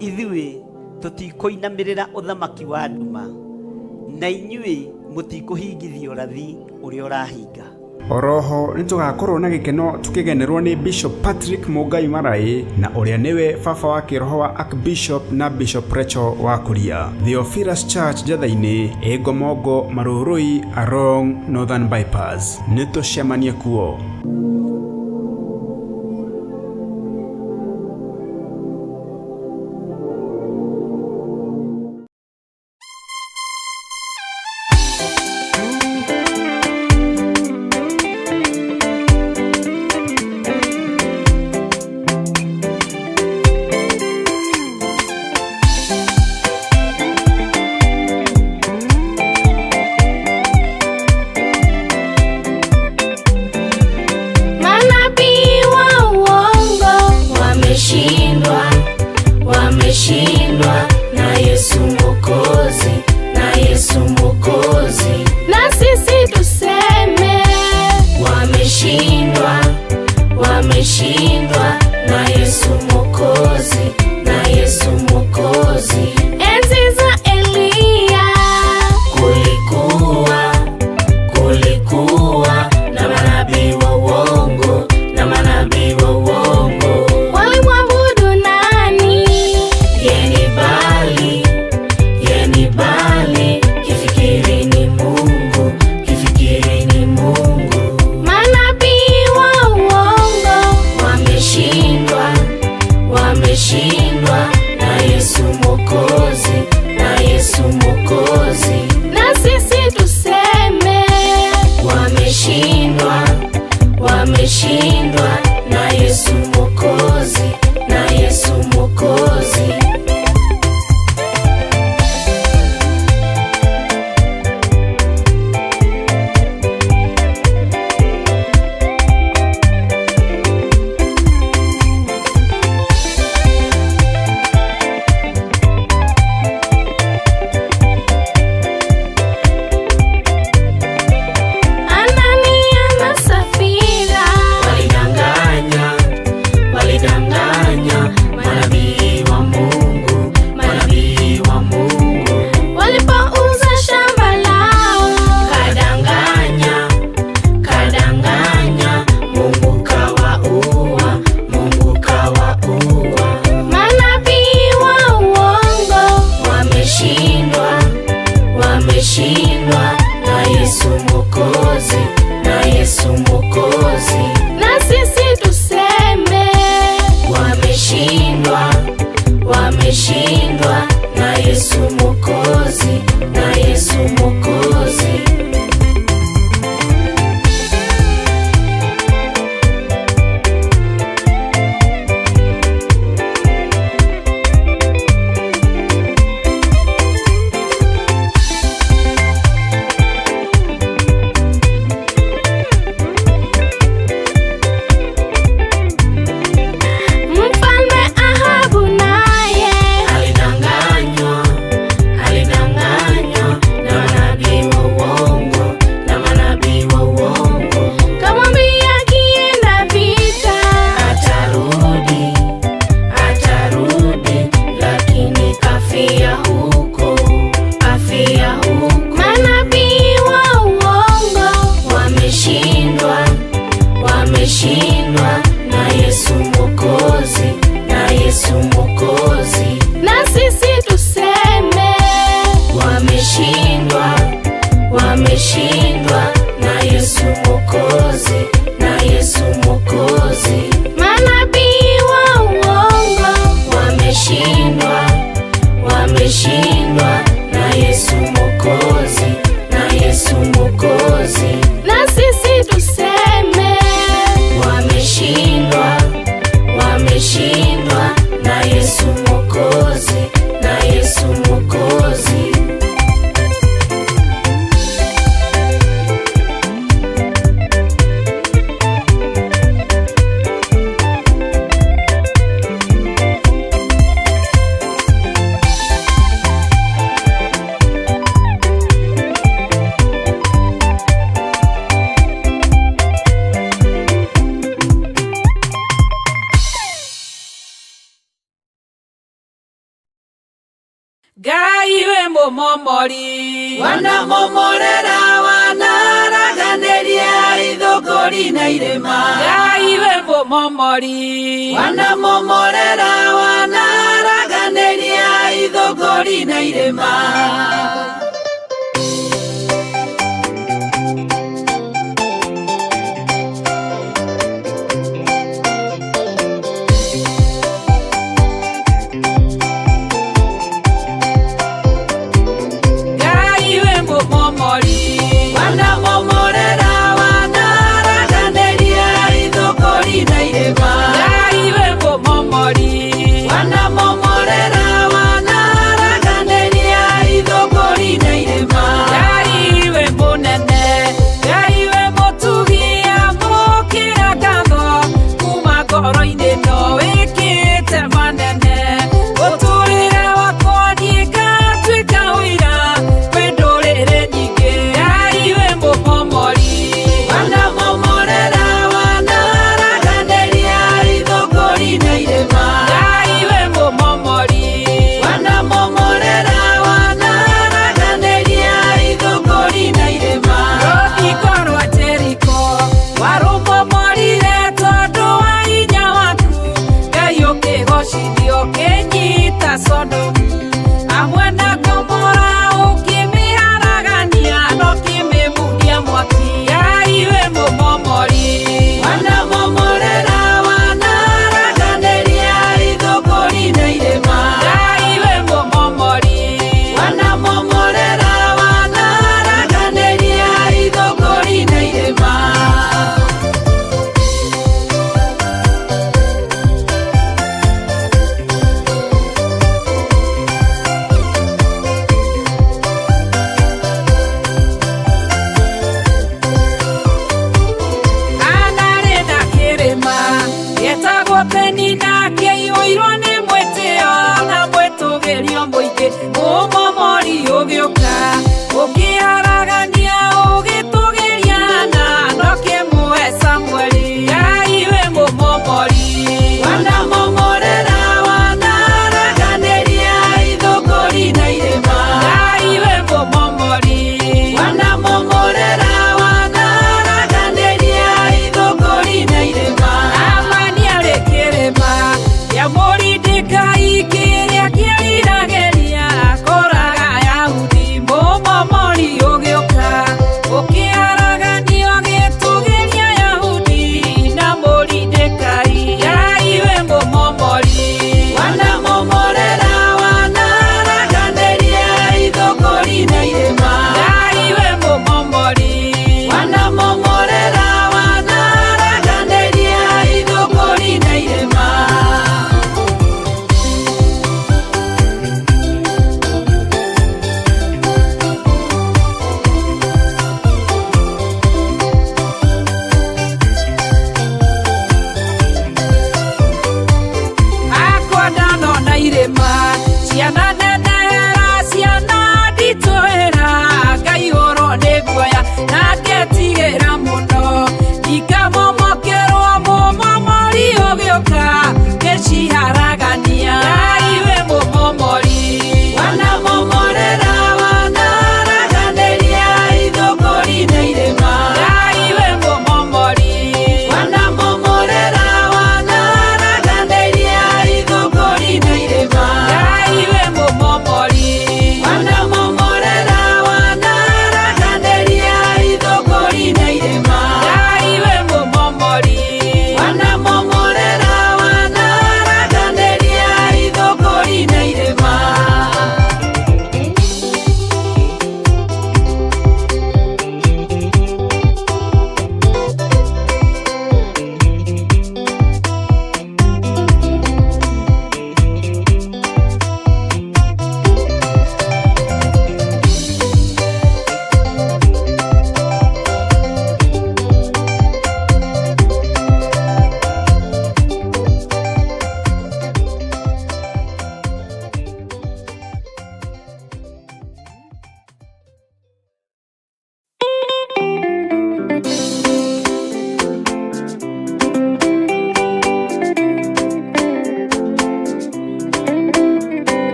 Ithuĩ tũtikũinamĩrĩra ũthamaki wa nduma, na inyuĩ mũtikũhingithia ũrathi ũrĩa ũrahinga. Oroho nĩ tũgakorwo na gĩkeno tũkĩgenerwo nĩ Bishop Patrick Mũngai Maraĩ na ũrĩa nĩwe baba wa kĩroho wa Archbishop na Bishop Rachel wa Kuria. Theophilus Church Njetha-inĩ, Ĩngomongo, Marũrũi, Arong, Northern Bypass. Nĩ tũcemanie kuo. Manabii wa uongo wameshindwa, wameshindwa na Yesu Mwokozi, na Yesu Mwokozi. Na sisi tuseme wameshindwa, wameshindwa na Yesu Mwokozi, na Yesu Mwokozi. Enzi za Eliya kulikuwa na manabii wa uongo, na manabii wa uongo. Walimwabudu nani? Yeye ni Baali, yeye ni Baali, kifikiri ni Mungu, kifikiri ni Mungu. Manabii wa uongo wameshindwa, wameshindwa. Ngai wĩ mũmomori. Wanamomorera wanaraganĩria ithũngũri na irĩma. Ngai wĩ mũmomori. Wanamomorera wanaraganĩria ithũngũri na irĩma. Ngai wĩ mũmomori. Wanamomorera wanaraganĩria ithũngũri na irĩma. Ngai wĩ mũmomori. Wanamomorera wanaraganĩria ithũngũri na irĩma. Ngai wĩ mũnene, Ngai wĩ mũtugi, amũkĩra ngatho kuma ngoro-inĩ no wĩkĩte manene. Mũtũrĩre wakwa niĩ ngatuĩka ũira kwĩ ndũrĩrĩ nyingĩ. Ngai wĩ mũmomori. Wanamomorera wanaraganĩria ithũngũri na irĩma. Ngai wĩ mũmomori. Wanamomorera wanaraganĩria ithũngũri na irĩma. Rũthingo rwa Jeriko warũmomorire tondũ wa hinya waku. Ngai ũkĩgocithio ũkĩnyita Sodomu hamwe na Gomora ũkĩmĩharagania na ũkĩmĩmundia mwaki. Ngai wĩ mũmomori. Wanamomorera wanaraganĩria ithũngũri na irĩma. Ngai wĩ mũmomori. Wanamomorera wanaraganĩria ithũngũri na irĩma. Anarĩ na kĩrĩma gĩtagwo Penina kĩaiyũirwo nĩ mwĩtĩo na mwĩtũgĩrio mũingĩ. Mũmomori ũgĩũka ũkĩharagania ũgĩtũgĩria na ndũkĩmũhe Samueli. Ngai wĩ mũmomori. Wanamomorera wanaraganĩria ithũngũri na irĩma. Ngai wĩ mũmomori. Wanamomorera wanaraganĩria ithũngũri na irĩma. Amani arĩ kĩrĩma kĩa Mũrindĩkai kĩrĩa kĩriragĩria kũraga Ayahudi. Mũmomori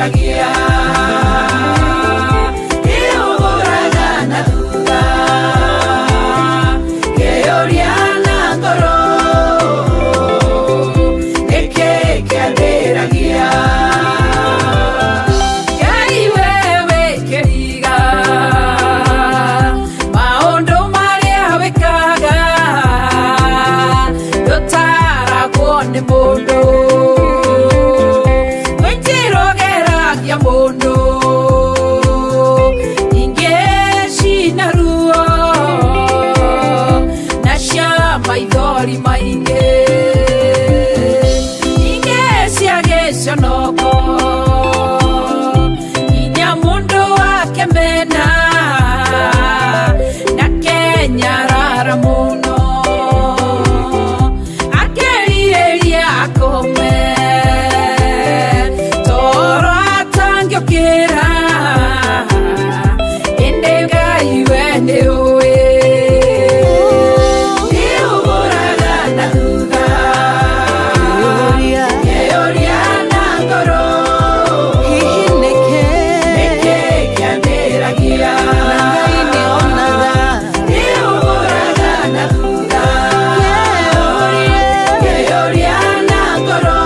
kĩandĩragia Kĩhũgũraga na thutha Kĩũria na ngoro Nĩkĩ kĩandĩragia Ngai wewe kĩriga maũndũ marĩa wĩkaga ndũtaragwo nĩ mũndũ kwĩ njĩra ũgeragia mũndũ ingĩ cina ruo na cia maithori maingĩ ingĩ cia gĩconoko nginya mũndũ akemena na kenyarara mũno akerirĩria akome toro atangĩũkĩra ĩndĩ Ngai we nĩũĩ Nĩũgũraga na thutha Ngeyũria na ngoro Hihi nĩkĩ Nĩkĩ kĩandĩragia Na Ngai nĩonaga Nĩũgũraga na thutha Ngeyũria na ngoro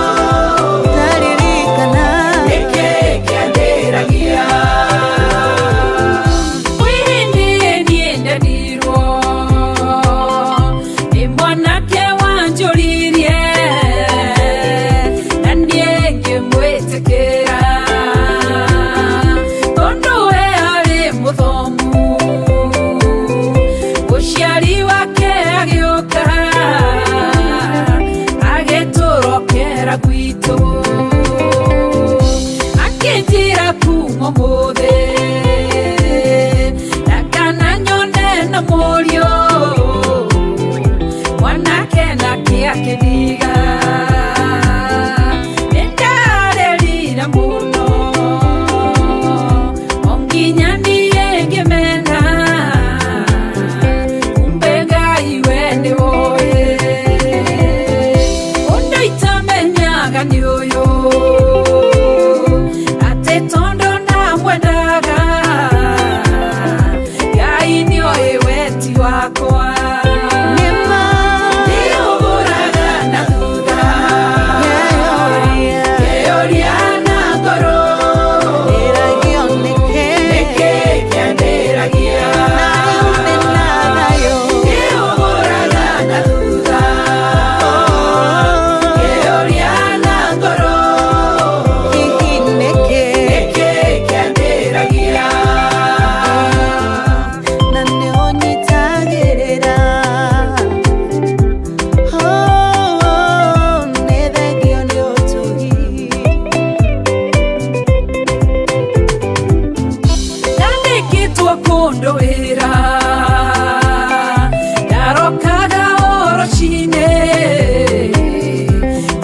Ndaririkana Nĩkĩ kĩandĩragia Kwĩ hĩndĩ niĩ ndendirwo nĩ mwanake wanjũririe na niĩ ngĩmwĩtĩkĩra tondũ we arĩ mũthomu mũciari wake agĩũka agĩtũrokera gwitũ akĩnjĩra kuma ũmũthĩ na kana nyone na mũriũ mwanake nake akĩndiga nĩndarĩrire mũno o nginya niĩ ngĩmena kumbe Ngai we nĩwoĩ ũndũ itamenyaga nĩ ũyũ atĩ tondũ ndamwendaga Ngai nĩoĩ weti wakwa Nĩũgũraga na thutha Ngeyũria na ngoro Ndĩragio nĩkĩ Nĩkĩ kĩandĩragia Na rĩu ndĩna thayũ Nĩũgũraga na thutha Ngeyũria na ngoro Hihi nĩkĩ Nĩkĩ kĩandĩragia Na nĩũnyitagĩrĩra Oh, nĩ thengio nĩ ũtugi Ndandĩkĩtwo kũndũ wĩra ndarokaga o rũcinĩ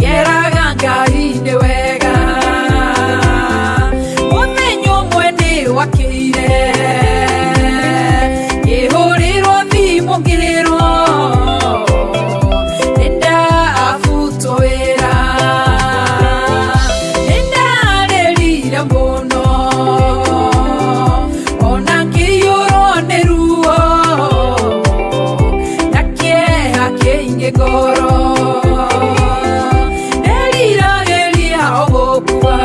ngeraga Ngai nĩ wega mũthenya ũmwe nĩ wakĩire ngĩhũrĩrwo thimũ ngĩrwo nĩndabutwo wĩra nĩndarĩrire mũno ona ngĩiyũrwo nĩ ruo na kĩeha kĩingĩ ngoro nderiragĩria o gũkua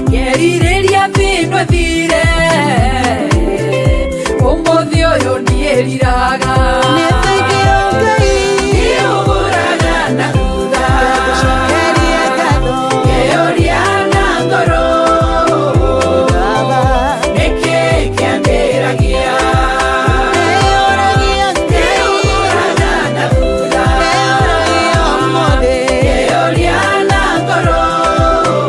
ngerirĩria thĩno ĩthire ũmũthĩ ũyũ ndiĩriraga Nĩ thengio Ngai Nĩũgũraga na thutha Ngagũcokeria ngatho Ngeyũria na ngoro Baba Nĩkĩ kĩandĩragia Ndĩyũragia Ngai Nĩũgũraga na thutha Ndĩyũragia ũmũthĩ Ngeyũria na ngoro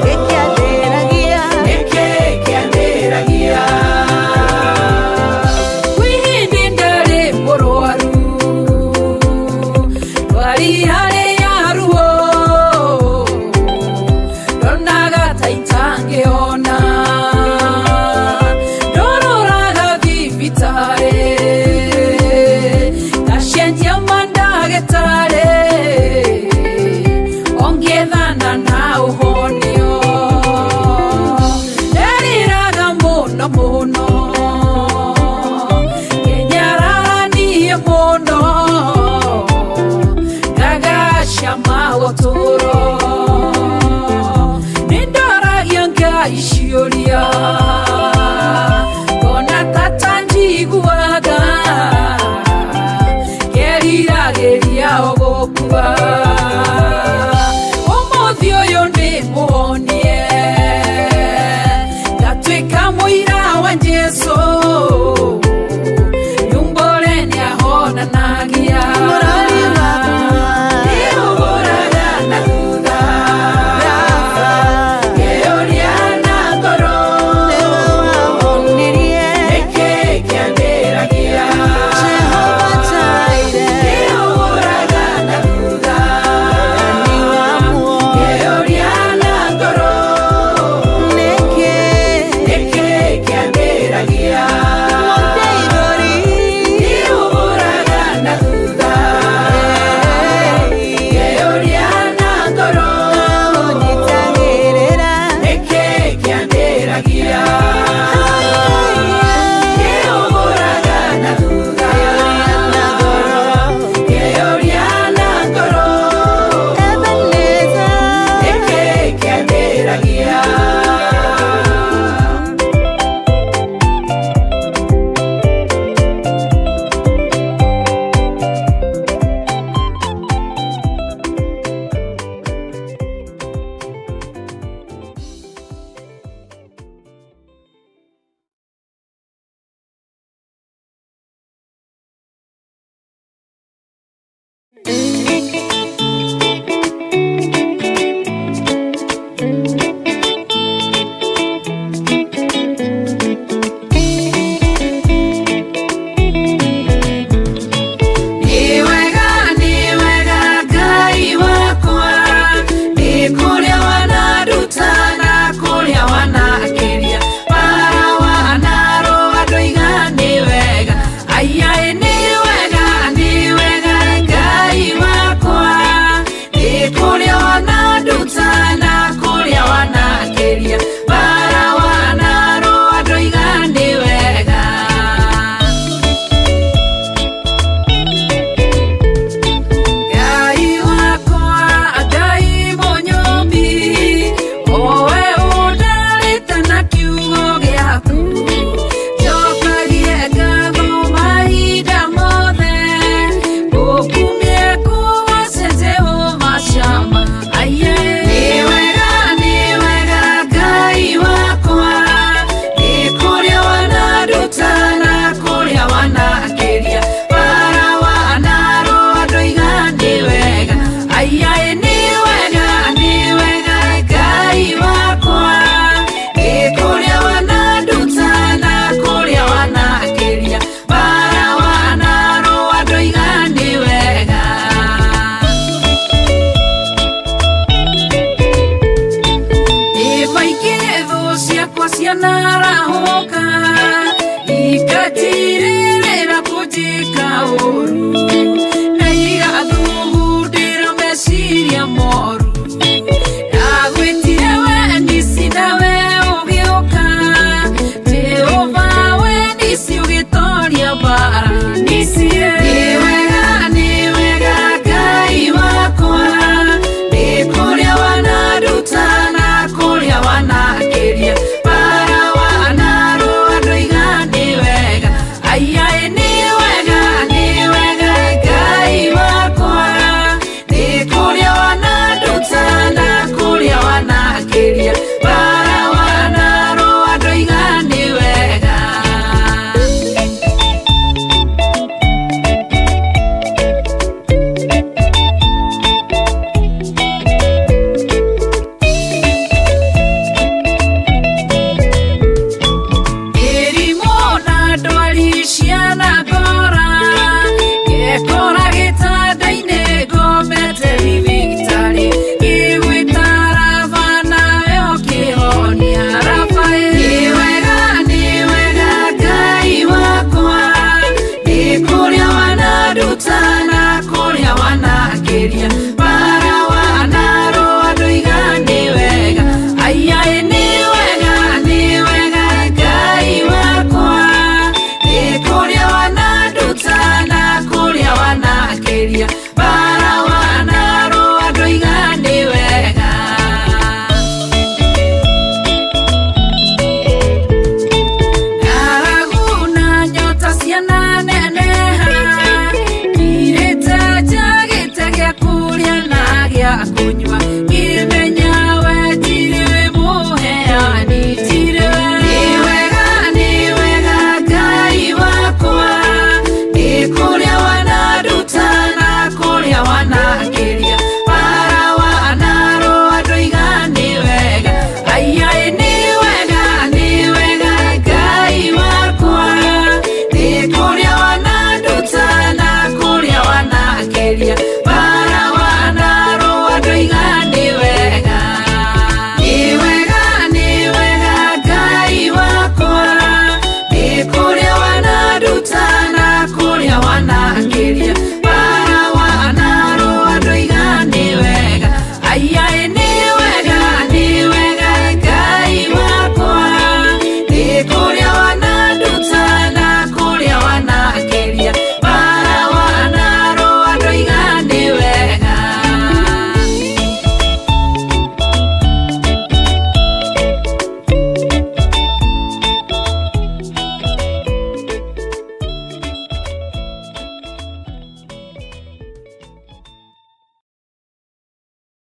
Gĩkĩandĩragia Nĩkĩ kĩandĩragia Kwĩ hĩndĩ ndarĩ mũrwaru ndwari yarĩ ya ruo ndonaga ta itangĩona ndororaga thibitarĩ ngacenjia mandagĩtarĩ ongĩethana na ũhonio. Nĩ wega, nĩ wega Ngai wakwa, nĩ kũrĩa wananduta na kũrĩa wanakĩria, bara wanarũa ndoiga nĩ wega. Aiyaĩ nĩ wega, nĩ wega Ngai wakwa, nĩ kũrĩa wananduta na kũrĩa wanakĩria, bara wanarũa ndoiga nĩ wega. Ngai wakwa, Ngai mũnyũmbi, owe ũndarĩte na kiugo gĩaku, njokagie ngatho mahinda mothe, ngũkumie ngũgoce Jehova Shama. Aiye. Nĩ wega, nĩ wega Ngai wakwa, nĩ kũrĩa wananduta na kũrĩa wanakĩria, bara wanarũa ndoiga nĩ wega. Aiyaĩ nĩ wega, nĩ wega Ngai wakwa, nĩ kũrĩa wananduta na kũrĩa wanakĩria, bara wanarũa ndoiga nĩ wega. Nĩ maingĩ thũ ciakwa cianarahũka, ikanjirĩrĩra kũnjĩka ũũru.